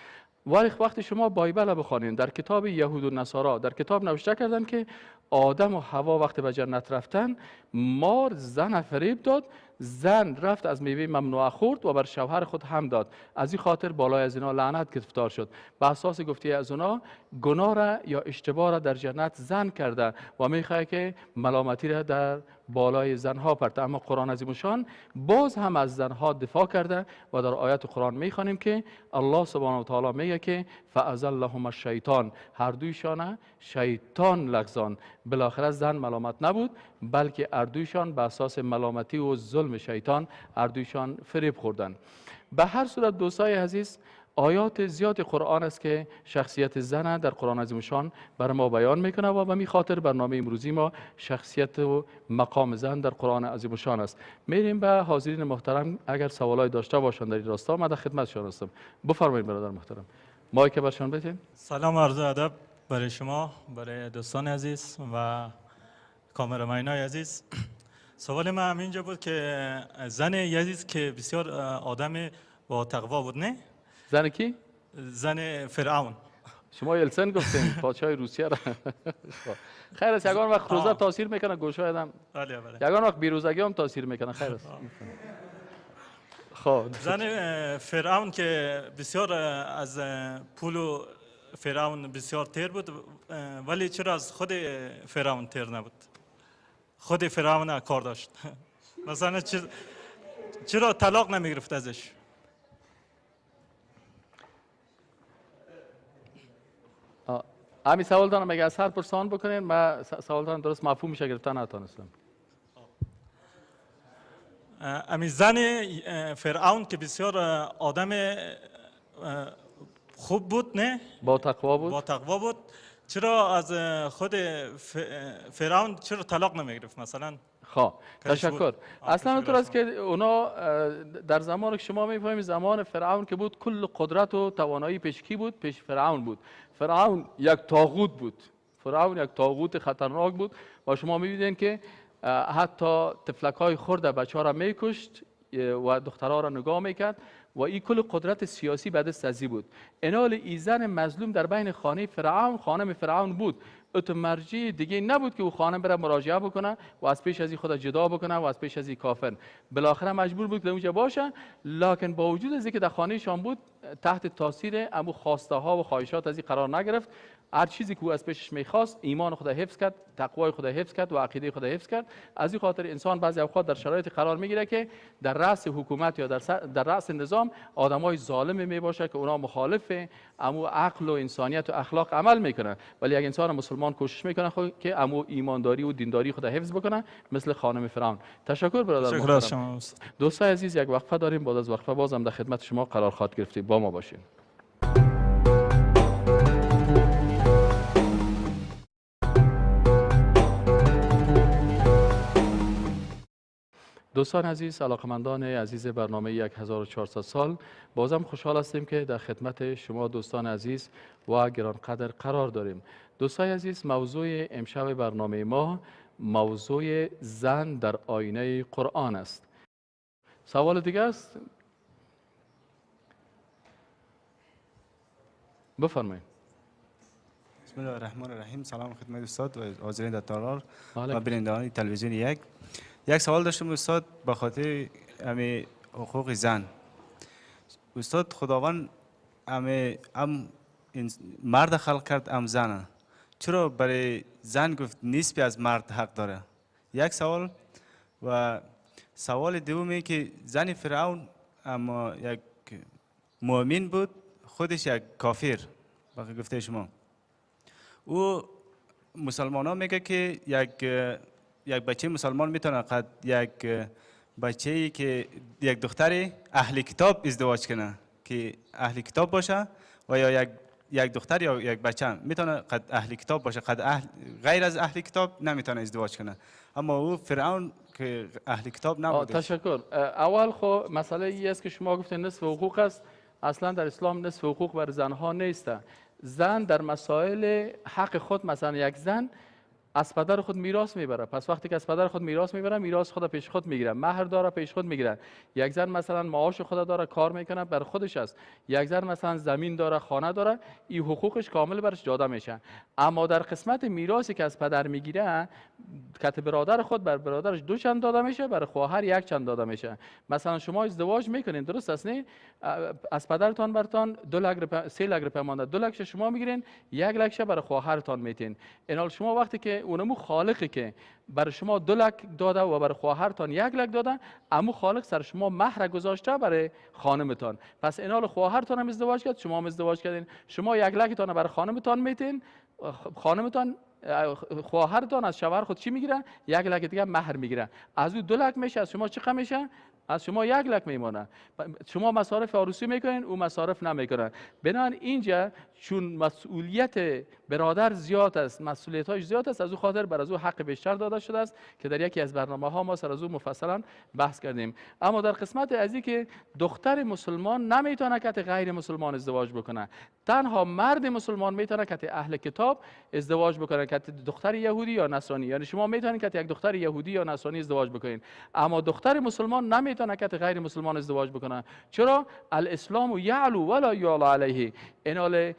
ولی وقتی شما بایبل بخوانید، در کتاب یهود و نصارا در کتاب نوشته کردن که آدم و حوا وقتی به جنت رفتن، مار زن فریب داد، زن رفت از میوه ممنوعه خورد و بر شوهر خود هم داد. از این خاطر بالای از اینا لعنت گرفتار شد. به اساس گفته از اونا گناه را یا اشتباه را در جنت زن کرده و میخواد که ملامتی را در بالای زنها پرته. اما قرآن عظیم الشان باز هم از زنها دفاع کرده و در آیات قرآن میخوانیم که الله سبحانه و تعالی میگه که فازلهما الشیطان، هر دویشان شیطان لغزان. بالاخره زن ملامت نبود، بلکه اردویشان به اساس ملامتی و ظلم شیطان اردویشان فریب خوردن. به هر صورت دوستای عزیز، آیات زیاد قرآن است که شخصیت زن در قرآن عظیم الشان بر ما بیان میکنه و به می خاطر برنامه امروزی ما شخصیت و مقام زن در قرآن عظیم الشان است. میریم به حاضرین محترم، اگر سوالای داشته باشند در این راستا ما در خدمتشان هستم. بفرمایید برادر محترم، مایک برشان بدین. سلام عرض ادب برای شما، برای دوستان عزیز و کامرامینای عزیز. سوال من همینجا بود که زن یزید که بسیار آدم با تقوا بود، نه؟ زن کی؟ زن فرعون. شما یلسن گفتین، پادشاه روسیه را. خیر است، یگان وقت روزه تاثیر میکنه گوشای آدم. بله بله. یگان وقت بیروزگی هم تاثیر میکنه. خیر است. خب زن فرعون که بسیار از پول و فرعون بسیار تیر بود، ولی چرا از خود فرعون تیر نبود؟ خود فرعون کار داشت. مثلا چرا طلاق نمیگرفت ازش؟ همین سوال دارم، اگه از هر پرسان بکنین من سوال دارم درست مفهوم میشه گرفتن نتانستم. همین زن فرعون که بسیار آدم خوب بود، نه؟ با تقوا بود. با تقوا بود، چرا از خود فرعون چرا طلاق نمیگرفت مثلا؟ خب تشکر. اصلا اونطور است که اونا در زمان که شما میفهمید زمان فرعون که بود کل قدرت و توانایی پیش کی بود؟ پیش فرعون بود. فرعون یک طاغوت بود، فرعون یک طاغوت خطرناک بود و شما میبینید که حتی طفلک های خرد بچه ها را میکشت و دخترها را نگاه میکرد و این کل قدرت سیاسی به دست ازی بود. انال ای زن مظلوم در بین خانه فرعون، خانم فرعون بود، اتو مرجع دیگه نبود که او خانم بره مراجعه بکنه و از پیش از این خود جدا بکنه و از پیش از این کافر. بالاخره مجبور بود که اونجا باشه، لکن با وجود از اینکه در خانه شان بود تحت تاثیر امو خواسته ها و خواهشات از این قرار نگرفت. هر چیزی که او از پیشش میخواست ایمان خود حفظ کرد، تقوای خود حفظ کرد و عقیده خود حفظ کرد. از این خاطر انسان بعضی اوقات در شرایط قرار میگیره که در رأس حکومت یا در رأس نظام آدمای ظالم میباشه که اونا مخالف امو عقل و انسانیت و اخلاق عمل میکنن، ولی یک انسان مسلمان کوشش میکنه که امو ایمانداری و دینداری خود حفظ بکنه مثل خانم فرعون. تشکر برادر محترم. دوستای عزیز یک وقفه داریم، بعد از وقفه بازم در خدمت شما قرار خواهد گرفتیم. با ما باشین. دوستان عزیز، علاقمندان عزیز برنامه 1400 سال، بازم خوشحال هستیم که در خدمت شما دوستان عزیز و گرانقدر قرار داریم. دوستان عزیز، موضوع امشب برنامه ما موضوع زن در آینه قرآن است. سوال دیگه است؟ بفرمایید. بسم الله الرحمن الرحیم. سلام خدمت استاد و حاضرین در تالار و بینندگان تلویزیون یک. یک سوال داشتم استاد به خاطر همی حقوق زن. استاد خداوند هم مرد خلق کرد هم زن، چرا برای زن گفت نصفی از مرد حق داره؟ یک سوال. و سوال دومی که زن فرعون اما یک مؤمن بود، خودش یک کافر به گفته شما. او مسلمان ها میگه که یک بچه مسلمان میتونه قد یک بچه‌ای که یک دختر اهل کتاب ازدواج کنه که اهل کتاب باشه، و یا یک دختر یا یک بچه میتونه قد اهل کتاب باشه، قد اهل غیر از اهل کتاب نمیتونه ازدواج کنه. اما او فرعون که اهل کتاب نبود. تشکر. اول خو مسئله ای است که شما گفتین نصف حقوق است. اصلا در اسلام نصف حقوق بر زنها نیست. زن در مسائل حق خود، مثلا یک زن از پدر خود میراث میبره، پس وقتی که از پدر خود میراث میبره میراث خود پیش خود میگیره، مهر داره پیش خود میگیره. یک زن مثلا معاش خود داره، کار میکنه بر خودش است. یک زن مثلا زمین داره، خانه داره، این حقوقش کامل برش داده میشه. اما در قسمت میراثی که از پدر میگیره، کت برادر خود بر برادرش دو چند داده میشه، بر خواهر یک چند داده میشه. مثلا شما ازدواج میکنین، درست است نه؟ از پدرتان برتان 2 لک 3 لک روپیه مانده، 2 لک شما میگیرین، 1 لک برای خواهرتان میتین. اینال شما وقتی که اونمو خالقی که برای شما 2 لک داده و برای خواهرتان 1 لک داده، امو خالق سر شما مهر گذاشته برای خانمتان. پس اینال خواهرتان هم ازدواج کرد، شما هم ازدواج کردین، شما 1 لکتان برای خانمتان میتین، خانمتان خواهرتان از شوهر خود چی میگیره؟ 1 لک دیگه مهر میگیره. از او 2 لک میشه، از شما چقدر میشه؟ از شما 1 لک میمانه. شما مصارف عروسی میکنین، او مصارف نمیکنه. بنابراین اینجا چون مسئولیت برادر زیاد است، مسئولیت‌هاش زیاد است، از او خاطر بر از او حق بیشتر داده شده است که در یکی از برنامه ها ما سر از او مفصلا بحث کردیم. اما در قسمت ازی که دختر مسلمان نمیتونه که غیر مسلمان ازدواج بکنه، تنها مرد مسلمان میتونه که اهل کتاب ازدواج بکنه، که دختر یهودی یا نصرانی. یعنی شما میتونید که یک دختر یهودی یا نصرانی ازدواج بکنین، اما دختر مسلمان نمیتونه که غیر مسلمان ازدواج بکنه. چرا؟ الاسلام یعلو ولا یعلی علیه. اینال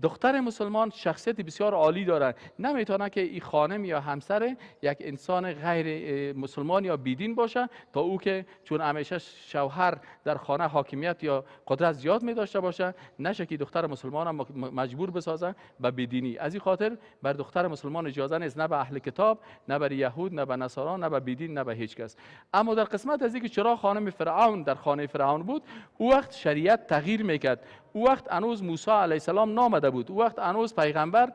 دختر مسلمان شخصیت بسیار عالی داره، نمیتونه که این خانم یا همسر یک انسان غیر مسلمان یا بیدین باشه، تا او که چون همیشه شوهر در خانه حاکمیت یا قدرت زیاد می داشته باشه، نشه که دختر مسلمان هم مجبور بسازه به بیدینی. از این خاطر بر دختر مسلمان اجازه نیست، نه به اهل کتاب، نه بر یهود، نه به نصارا، نه به بیدین، نه به هیچ کس. اما در قسمت از اینکه چرا خانم فرعون در خانه فرعون بود، او وقت شریعت تغییر میکرد. او وقت هنوز موسی علیه السلام نامده بود، او وقت هنوز پیغمبر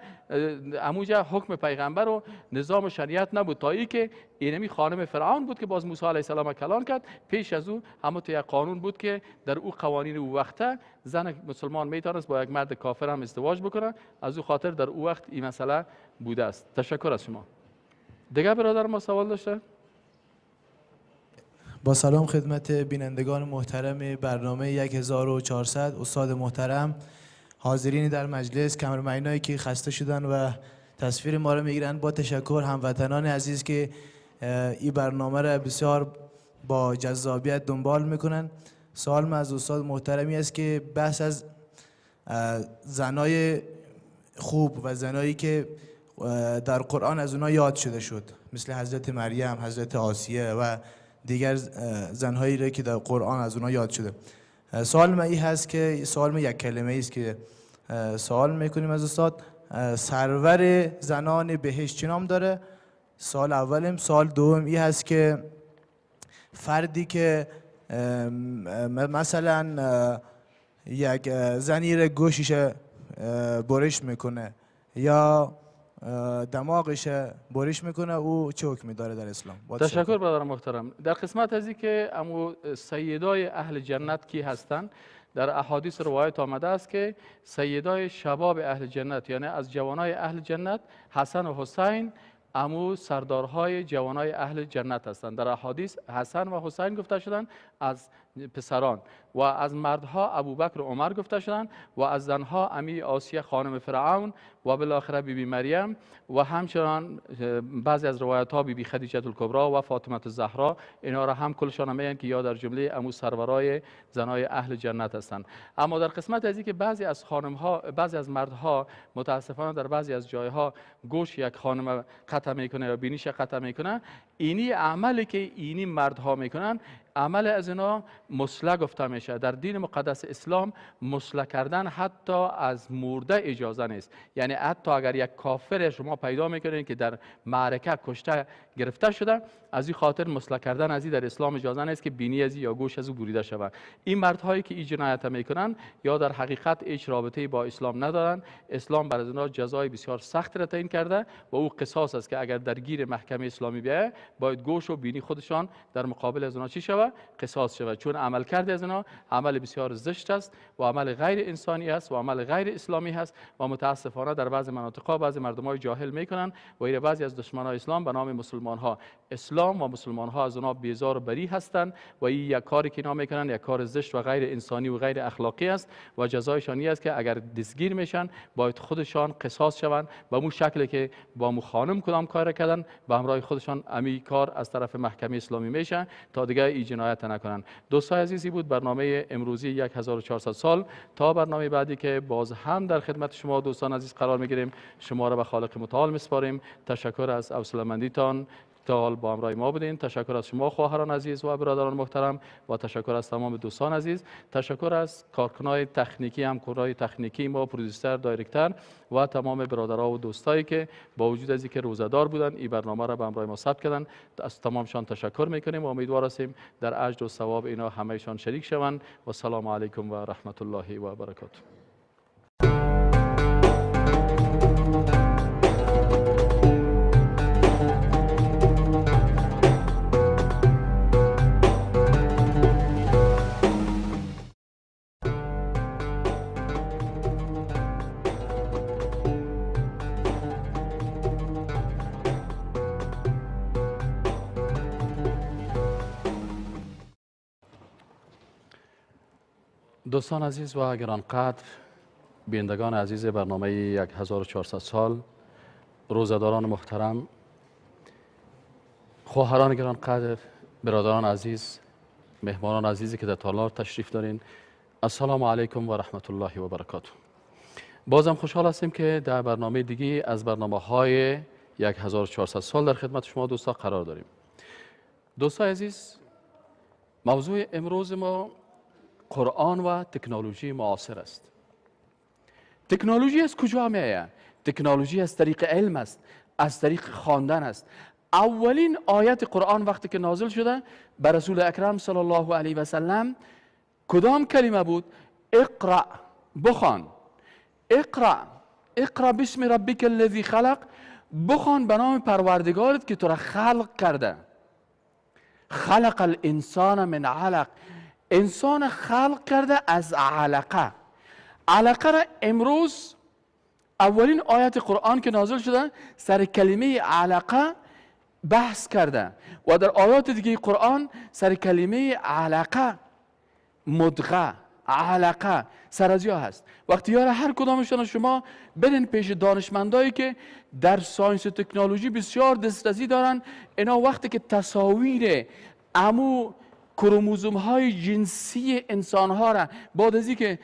اموجه حکم پیغمبر و نظام و شریعت نبود، تا ای که اینمی خانم فرعون بود که باز موسی علیه السلام کلان کرد. پیش از او همون یک قانون بود که در او قوانین او وقته زن مسلمان میتونست با یک مرد کافر هم ازدواج بکنه. از او خاطر در او وقت این مسئله بوده است. تشکر از شما. دیگه برادر ما سوال داشته؟ با سلام خدمت بینندگان محترم برنامه 1400، استاد محترم، حاضرین در مجلس، کامرمنایی که خسته شدن و تصویر ما رو میگیرن، با تشکر هموطنان عزیز که این برنامه را بسیار با جذابیت دنبال میکنن. سوال من از استاد محترمی است که بحث از زنای خوب و زنایی که در قرآن از اونها یاد شده شد، مثل حضرت مریم، حضرت آسیه و دیگر زنهایی را که در قرآن از اونها یاد شده. سوال من این هست که سوال من یک کلمه است که سوال میکنیم از استاد، سرور زنان بهشت چه نام داره؟ سوال اولم. سوال دوم این هست که فردی که مثلا یک زنی را گوشش برش میکنه یا دماغش برش میکنه، او چه حکمی داره در اسلام؟ تشکر برادر محترم. در قسمت ازی که امو سیدای اهل جنت کی هستند، در احادیث روایت آمده است که سیدای شباب اهل جنت، یعنی از جوانای اهل جنت، حسن و حسین امو سردارهای جوانای اهل جنت هستند. در احادیث حسن و حسین گفته شدند از پسران، و از مردها ابوبکر و عمر گفته شدند، و از زنها امی آسیه خانم فرعون و بالاخره بیبی مریم، و همچنان بعضی از روایت ها بیبی خدیجه الکبرا و فاطمه الزهرا، اینا را هم کلشان میگن که یا در جمله امو سرورای زنای اهل جنت هستند. اما در قسمت از اینکه بعضی از خانم ها، بعضی از مردها متاسفانه در بعضی از جایها گوش یک خانم قطع میکنه یا بینیش قطع میکنه، اینی عملی که اینی مردها میکنن عمل از اینا مسله گفته میشه. در دین مقدس اسلام مسله کردن حتی از مرده اجازه نیست. یعنی حتی اگر یک کافر شما پیدا میکنید که در معرکه کشته گرفته شده، از این خاطر مسله کردن از این در اسلام اجازه نیست که بینی از یا گوش از او بریده شود. این مردهایی که این جنایت میکنن یا در حقیقت هیچ رابطه‌ای با اسلام ندارن، اسلام بر از اینا جزای بسیار سخت را تعیین کرده و او قصاص است که اگر درگیر محکمه اسلامی بیاید باید گوش و بینی خودشان در مقابل از اونا چی شود؟ قصاص شود. چون عمل کرده از اینا عمل بسیار زشت است و عمل غیر انسانی است و عمل غیر اسلامی است و متاسفانه در بعضی مناطق بعضی مردمای جاهل میکنن و ایره بعضی از دشمنای اسلام به نام مسلمان ها، اسلام و مسلمان ها از اونا بیزار و بری هستند و این یک کاری که اینا میکنن یک کار زشت و غیر انسانی و غیر اخلاقی است و جزایشان این است که اگر دستگیر میشن باید خودشان قصاص شوند به مو شکلی که با مو خانم کدام کار کردن به همراه خودشان امی کار از طرف محکمه اسلامی میشن تا دیگه این جنایت نکنن. دوستای عزیزی بود برنامه امروزی 1400 سال. تا برنامه بعدی که باز هم در خدمت شما دوستان عزیز قرار میگیریم، شما را به خالق متعال میسپاریم. تشکر از حوصله‌مندیتان تا حال با همراه ما بودین. تشکر از شما خواهران عزیز و برادران محترم و تشکر از تمام دوستان عزیز. تشکر از کارکنای تکنیکی، همکارای تکنیکی ما، producer، director و تمام برادرها و دوستایی که با وجود از اینکه روزه‌دار بودن این برنامه را به همراه ما ثبت کردن. از تمامشان تشکر میکنیم و امیدوار هستیم در اجر و ثواب اینا همهشان شریک شوند. و سلام علیکم و رحمت الله و برکاته. دوستان عزیز و گرانقدر، بینندگان عزیز برنامه 1400 سال، روزه‌داران محترم، خواهران گرانقدر، برادران عزیز، مهمانان عزیزی که در تالار تشریف دارین، السلام علیکم و رحمت الله و برکاته. بازم خوشحال هستیم که در برنامه دیگه از برنامه های 1400 سال در خدمت شما دوستا قرار داریم. دوستای عزیز، موضوع امروز ما قرآن و تکنولوژی معاصر است. تکنولوژی از کجا می آید؟ تکنولوژی از طریق علم است، از طریق خواندن است. اولین آیت قرآن وقتی که نازل شده بر رسول اکرم صلی الله علیه و سلم کدام کلمه بود؟ اقرأ، بخوان. اقرأ، اقرأ باسم ربک الذی خلق، بخوان به نام پروردگارت که تو را خلق کرده. خلق الانسان من علق، انسان خلق کرده از علقه. علقه را امروز اولین آیت قرآن که نازل شده سر کلمه علقه بحث کرده و در آیات دیگه قرآن سر کلمه علقه، مدغه، علقه سر از یا هست. وقتی یاره هر کدامشان شما برین پیش دانشمندایی که در science و تکنولوژی بسیار دسترسی دارن، اینا وقتی که تصاویر امو کروموزوم های جنسی انسان ها را بعد از اینکه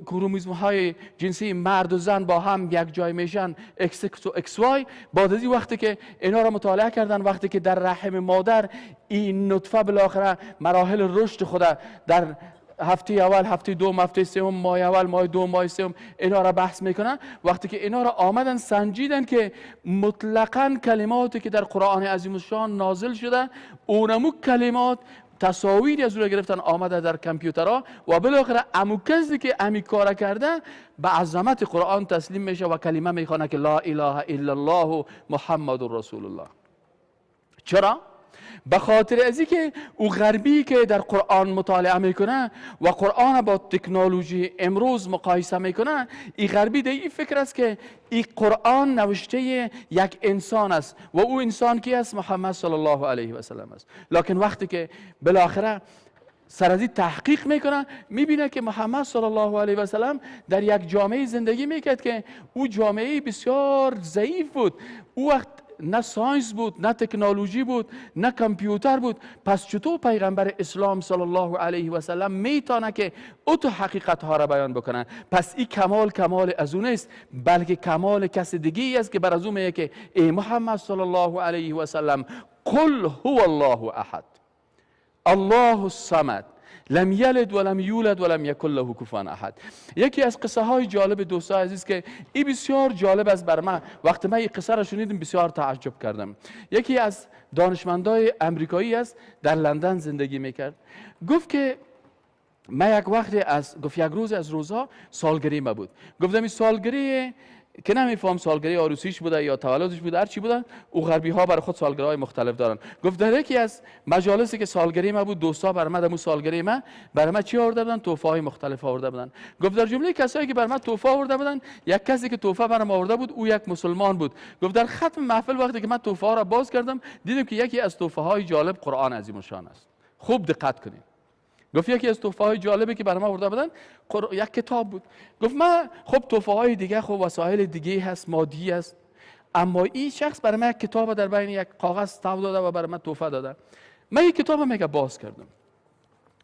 کروموزوم های جنسی مرد و زن با هم یک جای میشن، XX و XY، بعد از این وقتی که اینا را مطالعه کردن، وقتی که در رحم مادر این نطفه بالاخره مراحل رشد خود در هفته اول، هفته دوم، هفته سوم، ماه اول، ماه دوم، ماه سوم، اینا را بحث میکنن. وقتی که اینا را آمدن سنجیدن که مطلقاً کلماتی که در قرآن عظیم الشان نازل شده اونمو کلمات تصاویری از او را گرفتن آمده در کامپیوترها و بالاخره امو کسی که امی کار کرده به عظمت قرآن تسلیم میشه و کلمه میخوانه که لا اله الا الله محمد رسول الله. چرا؟ به خاطر از اینکه او غربی که در قرآن مطالعه میکنه و قرآن با تکنولوژی امروز مقایسه میکنه، این غربی در این فکر است که این قرآن نوشته یک انسان است و او انسان کی است؟ محمد صلی الله علیه و سلم است. لکن وقتی که بالاخره سر از این تحقیق میکنه، میبینه که محمد صلی الله علیه و سلم در یک جامعه زندگی میکرد که او جامعه بسیار ضعیف بود. او وقت نه science بود، نه تکنولوژی بود، نه کامپیوتر بود. پس چطور پیغمبر اسلام صلی الله علیه و سلم میتونه که او تو حقیقت ها را بیان بکنه؟ پس این کمال کمال از او نیست، بلکه کمال کس دیگه است که بر از او میگه که ای محمد صلی الله علیه و سلم قل هو الله احد الله الصمد لم یلد ولم یولد ولم یکن له کفوا احد. یکی از قصه های جالب دوستای عزیز که این بسیار جالب است بر من، وقتی من این قصه را شنیدم بسیار تعجب کردم. یکی از دانشمندای امریکایی است، در لندن زندگی میکرد. گفت که من یک وقتی از گفت یک روز از روزها سالگری ما بود. گفتم این سالگری که نمیفهم سالگری عروسیش بوده یا تولدش بوده، هر چی بوده، او غربی ها برای خود سالگری های مختلف دارن. گفت در یکی از مجالسی که سالگری ما بود، دوستا بر من دمو سالگری ما برای من چی آورده بودن؟ تحفه های مختلف آورده بودن. گفت در جمله کسایی که بر من تحفه آورده بودن، یک کسی که تحفه برام آورده بود او یک مسلمان بود. گفت در ختم محفل وقتی که من تحفه ها را باز کردم، دیدم که یکی از تحفه های جالب قرآن عظیم الشان است. خوب دقت کنید. گفت یکی از تحفه های جالبی که برام آورده بودن یک کتاب بود. گفت من خب تحفه های دیگه، خب وسایل دیگه هست، مادی است، اما این شخص برای من یک کتاب در بین یک کاغذ تاو داده و برای من تحفه داده. من این کتاب میگه باز کردم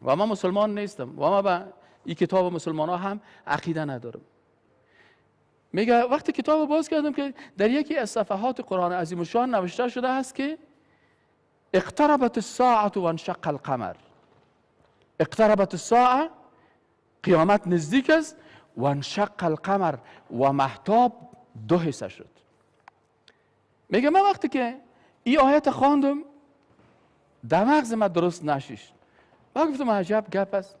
و من مسلمان نیستم و من به این کتاب مسلمان ها هم عقیده ندارم. میگه وقتی کتاب باز کردم که در یکی از صفحات قرآن عظیم الشان نوشته شده است که اقتربت الساعه و انشق القمر. اقتربت الساعه، قیامت نزدیک است، و انشق القمر، و مهتاب دو حصه شد. میگه من وقتی که این آیت خواندم در مغز من درست نشیشت. من گفتم عجب گپ است،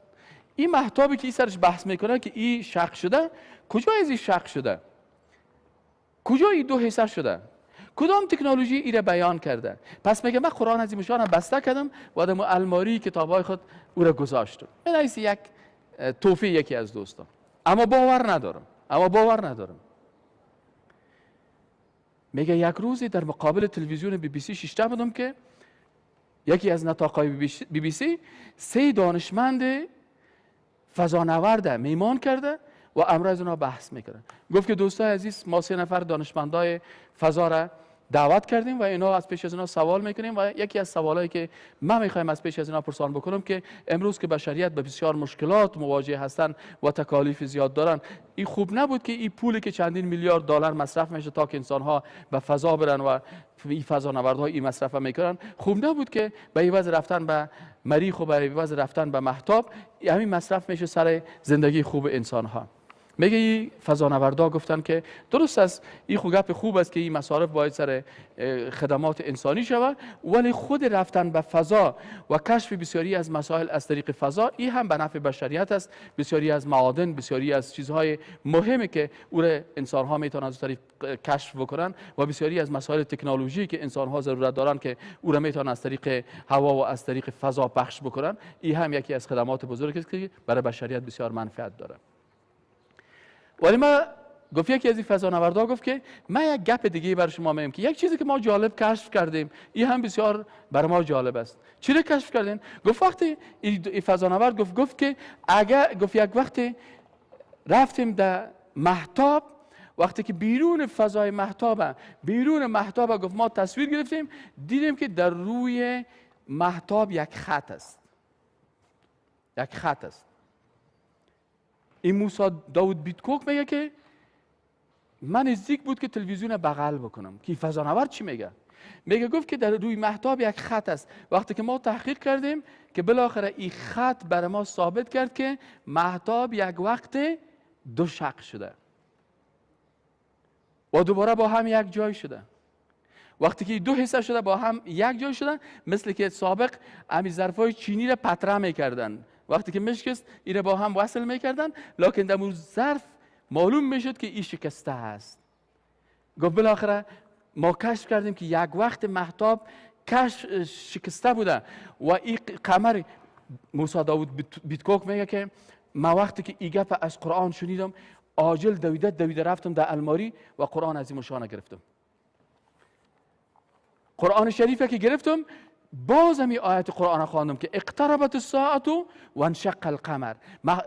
این مهتابی که این سرش بحث میکنه که این شق شده، کجا از این شق شده؟ کجا این دو حصه شده؟ کدام تکنولوژی ای را بیان کرده؟ پس میگه من قرآن عظیم الشان بسته کردم و در الماری کتابای خود او را گذاشتم. من ایسی یک توفیق یکی از دوستان، اما باور ندارم، اما باور ندارم. میگه یک روزی در مقابل تلویزیون بی بی سی ششته بودم که یکی از نطاقای بی بی سی سه دانشمند فضانورده میمان کرده و امر از اونا بحث میکنه. گفت که دوستای عزیز، ما 3 نفر دانشمندای فضا را دعوت کردیم و اینا از پیش از اینا سوال میکنیم و یکی از سوالایی که من میخوایم از پیش از اینا پرسان بکنم که امروز که بشریت به بسیار مشکلات مواجه هستن و تکالیف زیاد دارن، این خوب نبود که این پولی که چندین میلیارد دلار مصرف میشه تا که انسان ها به فضا برن و این فضانوردها این مصرف میکنن، خوب نبود که به عوض رفتن به مریخ و به عوض رفتن به مهتاب همین مصرف میشه سر زندگی خوب انسان ها. میگه این فضانوردا گفتن که درست است، این خوب گپ خوب است که این مصارف باید سر خدمات انسانی شود، ولی خود رفتن به فضا و کشف بسیاری از مسائل از طریق فضا این هم به نفع بشریت است. بسیاری از معادن، بسیاری از چیزهای مهمی که او را انسان ها میتونن از طریق کشف بکنن و بسیاری از مسائل تکنولوژی که انسان ها ضرورت دارن که او را میتونن از طریق هوا و از طریق فضا پخش بکنن، این هم یکی از خدمات بزرگ است که برای بشریت بسیار منفعت داره. ولی ما گفت یکی از این فضانوردا گفت که من یک گپ دیگه برای شما میگم که یک چیزی که ما جالب کشف کردیم این هم بسیار برای ما جالب است. چی رو کشف کردین؟ گفت وقتی این فضانورد گفت که اگر گفت یک وقتی رفتیم در مهتاب، وقتی که بیرون فضای مهتاب، بیرون مهتاب گفت ما تصویر گرفتیم، دیدیم که در روی مهتاب یک خط است. یک خط است. این موسی داود بیتکوک میگه که من نزدیک بود که تلویزیون بغل بکنم که فضانورد چی میگه. میگه گفت که در روی مهتاب یک خط است. وقتی که ما تحقیق کردیم که بالاخره این خط برای ما ثابت کرد که مهتاب یک وقت دو شق شده و دوباره با هم یک جای شده. وقتی که دو حصه شده با هم یک جای شده، مثل که سابق همین ظرفای چینی را پتره میکردن، وقتی که مشکست این با هم وصل میکردن، لکن در اون ظرف معلوم میشد که این شکسته است. گفت بالاخره ما کشف کردیم که یک وقت مهتاب کشف شکسته بوده و این قمر. موسی داود بیتکوک میگه که ما وقتی که این گپ از قرآن شنیدم عاجل دویده دویده رفتم در الماری و قرآن از این مشانه گرفتم. قرآن شریفه که گرفتم باز هم آیت قرآن خواندم که اقتربت الساعة و انشق القمر،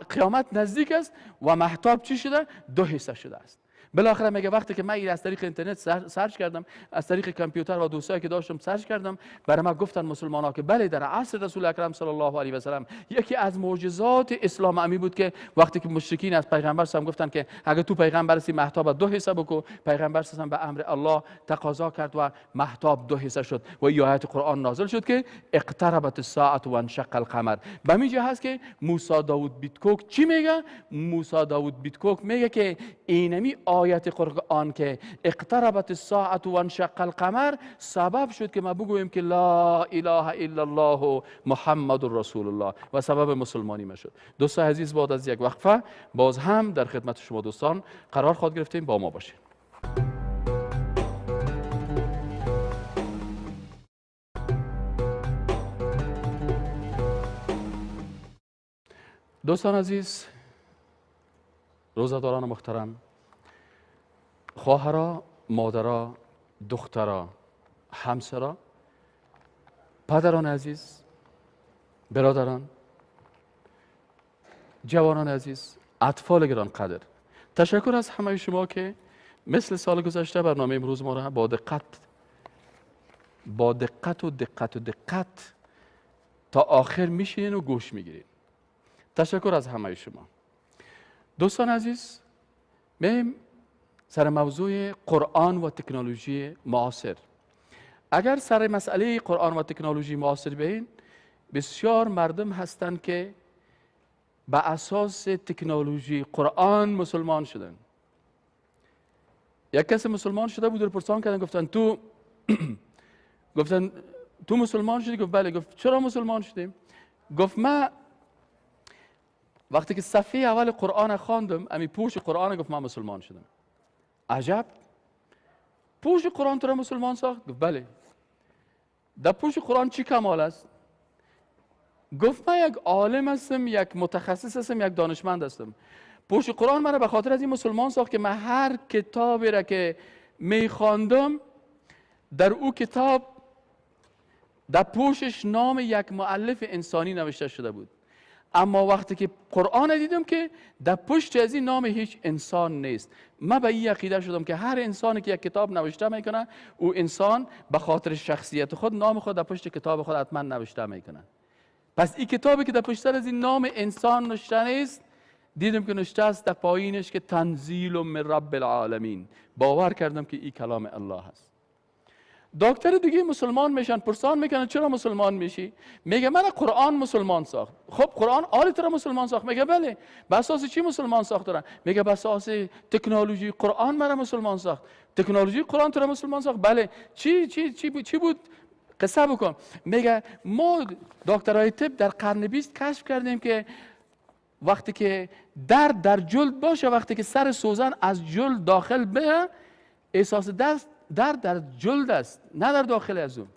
قیامت نزدیک است و مهتاب چی شده؟ دو حصه شده است. بالاخره میگه وقتی که من این از طریق اینترنت search کردم، از طریق کامپیوتر و دوستایی که داشتم search کردم، برای ما گفتن مسلمان ها که بله در عصر رسول اکرم صلی الله علیه و سلم یکی از معجزات اسلام امی بود که وقتی که مشرکین از پیغمبر صلی گفتن که اگه تو پیغمبر هستی مهتاب دو حصه بکو، پیغمبر صلی به امر الله تقاضا کرد و مهتاب دو حصه شد و این آیت قرآن نازل شد که اقتربت الساعه و انشق القمر. به همین هست که موسی داود بیتکوک چی میگه؟ موسی داود بیتکوک میگه که اینمی آیت قرآن که اقتربت الساعة و انشق القمر سبب شد که ما بگوییم که لا اله الا الله محمد رسول الله و سبب مسلمانی ما شد. دوستان عزیز، بعد از یک وقفه باز هم در خدمت شما دوستان قرار خواهد گرفتیم، با ما باشید. دوستان عزیز، روزه‌داران محترم، خواهرا، مادرا، دخترا، همسرا، پدران عزیز، برادران، جوانان عزیز، اطفال گرانقدر، تشکر از همه شما که مثل سال گذشته برنامه امروز ما را با دقت و دقت و دقت تا آخر میشینین و گوش میگیرین. تشکر از همه شما. دوستان عزیز، میم سر موضوع قرآن و تکنولوژی معاصر. اگر سر مسئله قرآن و تکنولوژی معاصر بین، بسیار مردم هستند که به اساس تکنولوژی قرآن مسلمان شدن. یک کس مسلمان شده بود، پرسان کردن، گفتن تو گفتن تو مسلمان شدی؟ گفت بله. گفت چرا مسلمان شدیم؟ گفت من وقتی که صفحه اول قرآن خواندم، امی پوش قرآن، گفت من مسلمان شدم. عجب، پوش قرآن تو را مسلمان ساخت؟ گفت بله. در پوش قرآن چی کمال است؟ گفت من یک عالم هستم، یک متخصص هستم، یک دانشمند هستم. پوش قرآن مرا به خاطر از این مسلمان ساخت که من هر کتابی را که میخواندم در او کتاب در پوشش نام یک مؤلف انسانی نوشته شده بود. اما وقتی که قرآن دیدم که در پشت از این نام هیچ انسان نیست، من به این عقیده شدم که هر انسانی که یک کتاب نوشته میکنه، او انسان به خاطر شخصیت خود نام خود در پشت کتاب خود حتما نوشته میکنه. پس این کتابی که در پشت از این نام انسان نوشته نیست، دیدم که نوشته است در پایینش که تنزیل من رب العالمین. باور کردم که این کلام الله است. دکتر دیگه مسلمان میشن، پرسان میکنن چرا مسلمان میشی؟ میگه من قرآن مسلمان ساخت. خب قرآن آلی تو را مسلمان ساخت؟ میگه بله. به اساس چی مسلمان ساخت دارن؟ میگه به اساس تکنولوژی قرآن مرا مسلمان ساخت. تکنولوژی قرآن تو را مسلمان ساخت؟ بله. چی چی چی چی بود؟ قصه بکن. میگه ما دکترای طب در قرن 20 کشف کردیم که وقتی که درد در جلد باشه، وقتی که سر سوزن از جلد داخل به، احساس درد در جلد است، نه در داخل از اون،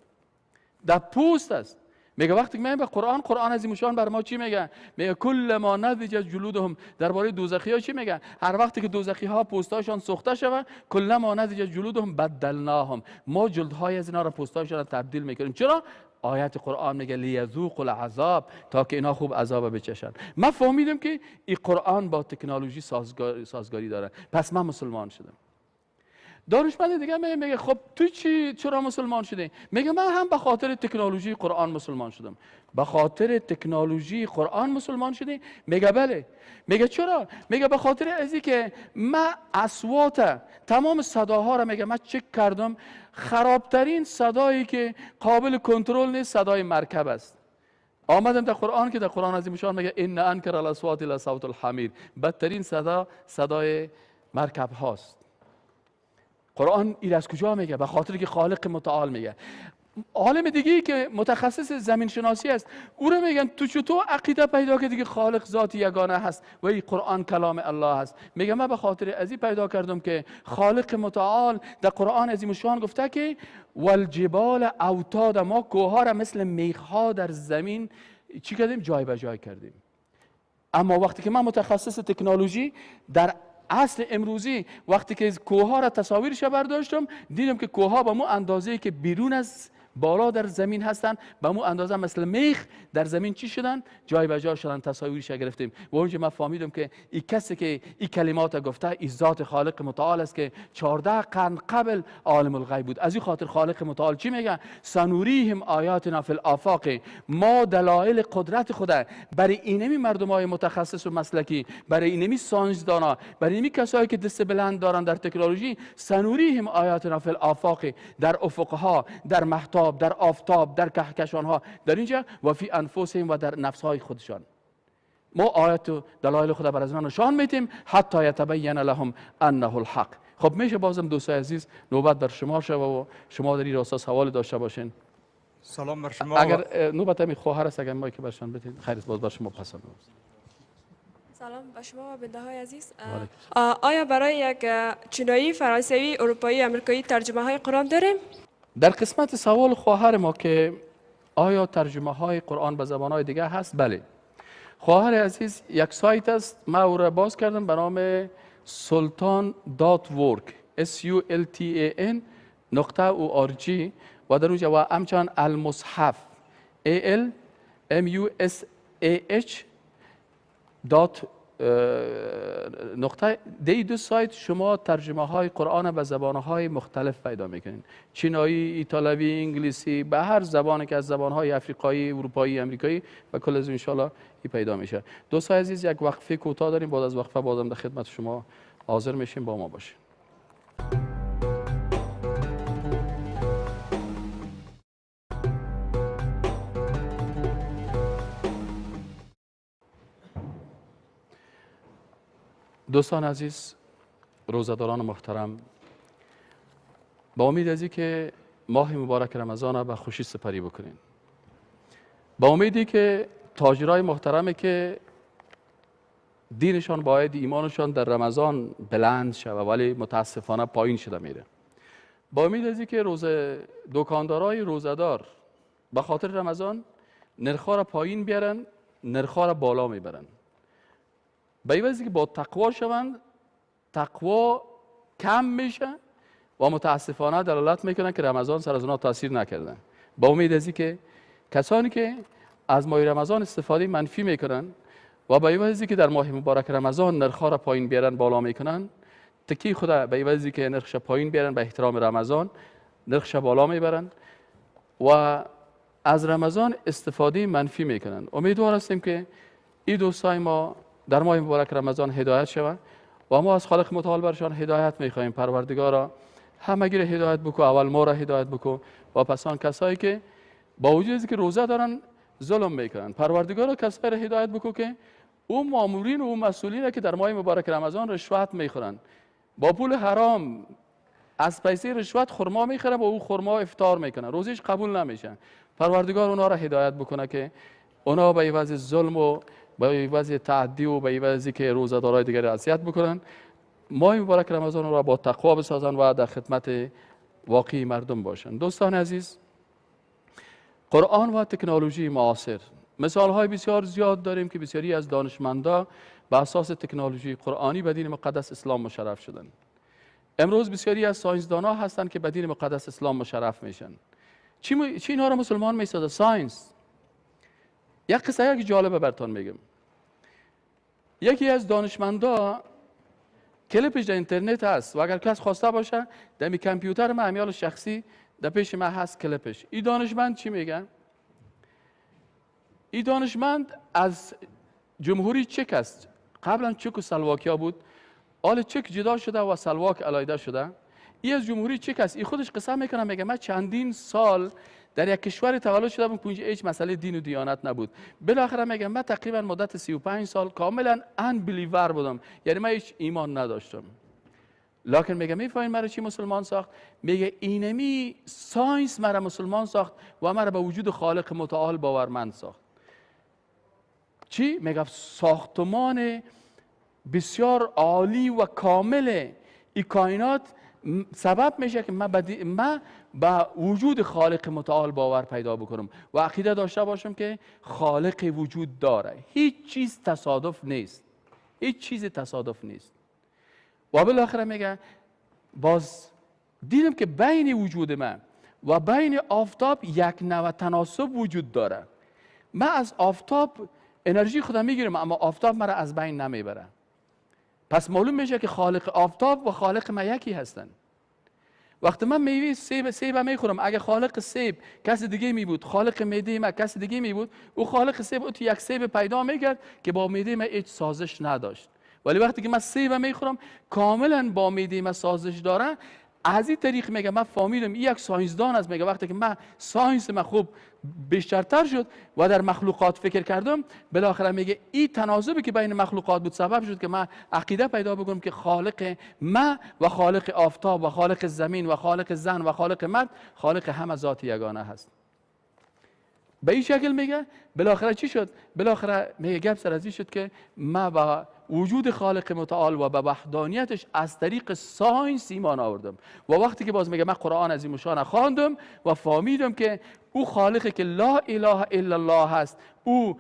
در پوست است. میگه وقتی که به قرآن، قرآن عظیم بر ما چی میگه؟ میگه کل ما نضجت جلودهم. درباره دوزخی ها چی میگه؟ هر وقتی که دوزخی ها پوستاشان سوخته شوه، کل ما نضجت جلودهم بدلناهم، ما جلدهای از اینا را، پوستاشان را تبدیل میکنیم. چرا؟ آیت قرآن میگه لیذوقوا العذاب، تا که اینا خوب عذاب بچشن. من فهمیدم که این قرآن با تکنولوژی سازگاری داره، پس من مسلمان شدم. دانشمند دیگه میگه خب تو چی، چرا مسلمان شدی؟ میگه من هم به خاطر تکنولوژی قرآن مسلمان شدم. به خاطر تکنولوژی قرآن مسلمان شدی؟ میگه بله. میگه چرا؟ میگه به خاطر از که من اصوات تمام صداها را میگه من چک کردم، خرابترین صدایی که قابل کنترل نیست صدای مرکب است. آمدم در قرآن که در قرآن عظیم شان میگه ان انکر الاصوات لصوت الحمیر، بدترین صدا صدای مرکب هاست. قرآن این از کجا میگه؟ به خاطر که خالق متعال میگه. عالم دیگه که متخصص زمین شناسی است، او رو میگن تو چطور عقیده پیدا کردی که خالق ذات یگانه هست و این قرآن کلام الله هست؟ میگه من به خاطر از این پیدا کردم که خالق متعال در قرآن عظیم شان گفته که والجبال اوتاد، ما کوه‌ها را مثل میخ‌ها در زمین چی کردیم؟ جای به جای کردیم. اما وقتی که من متخصص تکنولوژی در اصل امروزی وقتی که کوه‌ها را تصاویرش برداشتم، دیدم که کوه‌ها به مو اندازه‌ای که بیرون از بالا در زمین هستن، به مو اندازه مثل میخ در زمین چی شدن؟ جای به جای شدن. تصاویرش گرفتیم و اونجا من فهمیدم که این کسی که این کلمات گفته، این ذات خالق متعال است که 14 قرن قبل عالم الغیب بود. از این خاطر خالق متعال چی میگه؟ سنوریهم آیاتنا فی الآفاق، ما دلایل قدرت خدا برای اینمی مردمای متخصص و مسلکی، برای اینمی ساینسدانا، برای اینمی کسایی که دست بلند دارن در تکنولوژی، سنوریهم آیاتنا فی الآفاق، در افقها، در مهتاب، در آفتاب، در کهکشان ها، در اینجا و فی انفسهم و در نفس های خودشان، ما آیات و دلایل خدا بر از آنها نشان میتیم حتی یتبین لهم انه الحق. خب میشه بازم دوستای عزیز نوبت بر شما شوه و شما در این راستا سوال داشته باشین. سلام بر شما. اگر نوبت همی خواهر است، اگر مایک برشان بدید خیر است، باز بر شما پسند. سلام به شما و بنده های عزیز. آیا برای یک چینایی، فرانسوی، اروپایی، امریکایی ترجمه های قرآن داریم؟ در قسمت سوال خواهر ما که آیا ترجمه های قرآن به زبان های دیگه هست؟ بله. خواهر عزیز یک سایت است، من او را باز کردم به نام sultan.work sultan.org و در اونجا و همچنان المصحف almusah dot نقطه. دی دو سایت شما ترجمه های قرآن به زبان های مختلف پیدا میکنین، چینایی، ایتالوی، انگلیسی، به هر زبانی که از زبان های افریقایی، اروپایی، امریکایی و کل از انشالله ای پیدا میشه. دوستای عزیز یک وقفه کوتاه داریم، بعد از وقفه بازم در خدمت شما حاضر میشیم، با ما باشین. دوستان عزیز، روزه‌داران محترم، با امید از که ماه مبارک رمضان به خوشی سپری بکنین، با امیدی که تاجرای محترمی که دینشان باید ایمانشان در رمضان بلند شود ولی متاسفانه پایین شده میره، با امید از که روزه دکاندارای روزه‌دار به خاطر رمضان نرخ‌ها را پایین بیارن، نرخ‌ها را بالا میبرن، به عوضی که با تقوا شوند، تقوا کم میشه و متاسفانه دلالت میکنن که رمضان سر از اونا تاثیر نکردن. با امید از که کسانی که از ماه رمضان استفاده منفی میکنن و به عوضی که در ماه مبارک رمضان نرخ‌ها را پایین بیارن بالا میکنن، تکی خدا به عوضی که نرخش پایین بیارن به احترام رمضان نرخش بالا میبرن و از رمضان استفاده منفی میکنن. امیدوار هستیم که این دوستای ما در ماه مبارک رمضان هدایت شوند و ما از خالق متعال برشان هدایت میخواهیم. پروردگارا همگی را هدایت بکو، اول ما را هدایت بکو و پس آن کسایی که با وجود که روزه دارن ظلم میکنن، پروردگارا کسایی را هدایت بکو که او مامورین و او مسئولین که در ماه مبارک رمضان رشوت میخورن، با پول حرام از پیسه رشوت خرما میخره، با او خرما افطار میکنه، روزیش قبول نمیشه. پروردگار اونا را هدایت بکنه که اونا به عوض ظلم و به عوض تعدی و به عوض که روزه‌دارای دیگر اذیت بکنن، ماه مبارک رمضان را با تقوا بسازن و در خدمت واقعی مردم باشن. دوستان عزیز، قرآن و تکنولوژی معاصر، مثال های بسیار زیاد داریم که بسیاری از دانشمندا به اساس تکنولوژی قرآنی به دین مقدس اسلام مشرف شدن. امروز بسیاری از ساینسدانا هستند که به دین مقدس اسلام مشرف میشن. چی اینها را مسلمان میسازه؟ science. یک قصه یک جالبه براتون میگم. یکی از دانشمندا کلیپش در اینترنت هست و اگر کس خواسته باشه در می کامپیوتر من امیال شخصی در پیش من هست کلیپش. این دانشمند چی میگه؟ این دانشمند از جمهوری چک است. قبلا چک و سلواکیا بود، آل چک جدا شده و سلواک علایده شده. این از جمهوری چک است. این خودش قسم میکنه، میگه من چندین سال در یک کشور تولد شده بودم که اونجا هیچ مسئله دین و دیانت نبود. بالاخره میگه من تقریبا مدت 35 سال کاملا unbeliever بودم، یعنی من هیچ ایمان نداشتم. لکن میگه میفهمین مرا چی مسلمان ساخت؟ میگه اینمی science مرا مسلمان ساخت و مرا به وجود خالق متعال باورمند ساخت. چی؟ میگه ساختمان بسیار عالی و کامل این کائنات سبب میشه که من به وجود خالق متعال باور پیدا بکنم و عقیده داشته باشم که خالق وجود داره. هیچ چیز تصادف نیست، هیچ چیز تصادف نیست. و بالاخره میگه باز دیدم که بین وجود من و بین آفتاب یک نوع تناسب وجود داره. من از آفتاب انرژی خودم میگیرم اما آفتاب مرا از بین نمیبره. پس معلوم میشه که خالق آفتاب و خالق من یکی هستن. وقتی من میوه سیب میخورم، اگه خالق سیب کس دیگه می بود، خالق معده من کس دیگه می بود، او خالق سیب او تو یک سیب پیدا میکرد که با معده من هیچ سازش نداشت. ولی وقتی که من سیب میخورم کاملا با معده من سازش داره. از این طریق میگه من فهمیدم این یک science دان است. میگه وقتی که من science من خوب بیشترتر شد و در مخلوقات فکر کردم، بالاخره میگه این تناسبی که بین مخلوقات بود سبب شد که من عقیده پیدا بکنم که خالق من و خالق آفتاب و خالق زمین و خالق زن و خالق مرد، خالق همه ذات یگانه هست. به این شکل میگه بالاخره چی شد؟ بالاخره میگه گپ سر از این شد که من با وجود خالق متعال و به وحدانیتش از طریق science ایمان آوردم. و وقتی که باز میگه من قرآن عظیم الشان خواندم و فهمیدم که او خالقی که لا اله الا الله هست، او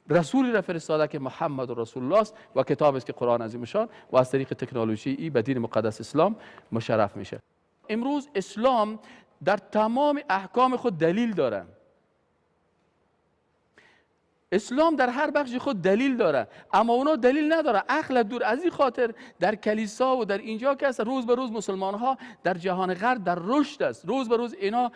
رسولی را فرستاده که محمد رسول الله است و کتاب است که قرآن عظیم الشان، و از طریق تکنولوژی ای به دین مقدس اسلام مشرف میشه. امروز اسلام در تمام احکام خود دلیل داره. اسلام در هر بخش خود دلیل داره، اما اونا دلیل نداره، عقل دور. از این خاطر در کلیسا و در اینجا که است، روز به روز مسلمان ها در جهان غرب در رشد است، روز به روز اینا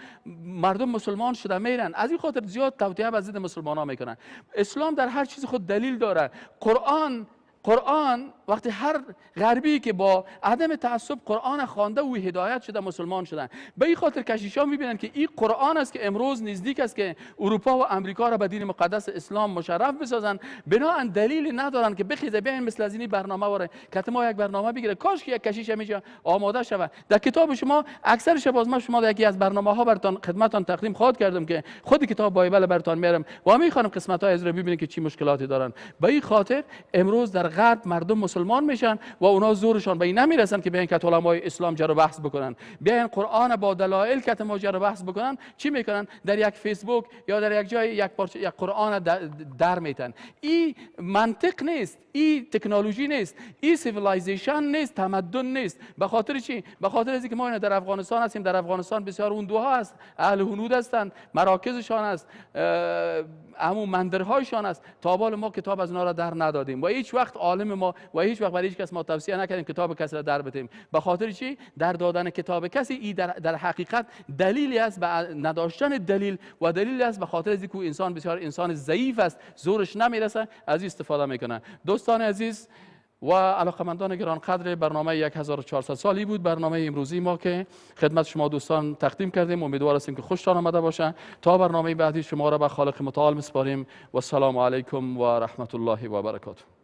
مردم مسلمان شده میرن. از این خاطر زیاد توطئه بر ضد مسلمان ها میکنن. اسلام در هر چیز خود دلیل داره. قرآن وقتی هر غربی که با عدم تعصب قرآن خوانده و هدایت شده مسلمان شدن. به این خاطر کشیشا میبینن که این قرآن است که امروز نزدیک است که اروپا و امریکا را به دین مقدس اسلام مشرف بسازن. بناهن دلیل ندارن که بخیزه بیاین مثل از این برنامه واره که ما یک برنامه بگیره. کاش که یک کشیش میشه آماده شوه. در کتاب شما اکثرش باز ما شما در یکی از برنامه ها براتون خدمتتون تقدیم خواهد کردم که خود کتاب بایبل براتون میارم و میخوام قسمت های از رو ببینید که چی مشکلاتی دارن. به این خاطر امروز در غرب مردم مسلمان میشن و اونا زورشان به این نمیرسن که بیان که علمای اسلام جر و بحث بکنن، بیان قرآن با دلایل که ما جر و بحث بکنن. چی میکنن؟ در یک فیسبوک یا در یک جای یک پارچه یک قرآن در میتن. این منطق نیست، این تکنولوژی نیست، این civilization نیست، تمدن نیست. به خاطر چی؟ به خاطر اینکه ما در افغانستان هستیم. در افغانستان بسیار هندوها هست، اهل هنود هستند، مراکزشان هست، همون مندرهایشان است. تا بال ما کتاب از اونا را در ندادیم و هیچ وقت عالم ما و هیچ وقت برای هیچ کس ما توصیه نکردیم کتاب کسی را در بدیم. به خاطر چی؟ در دادن کتاب کسی ای در حقیقت دلیلی است به نداشتن دلیل و دلیلی است به خاطر از اینکه انسان بسیار انسان ضعیف است، زورش نمیرسه، از این استفاده میکنه. دوستان عزیز و علاقمندان گرانقدر، برنامه 1400 سالی بود برنامه امروزی ما که خدمت شما دوستان تقدیم کردیم. امیدوار هستیم که خوشتان آمده باشه. تا برنامه بعدی شما را به خالق متعال میسپاریم و السلام علیکم و رحمت الله و برکاته.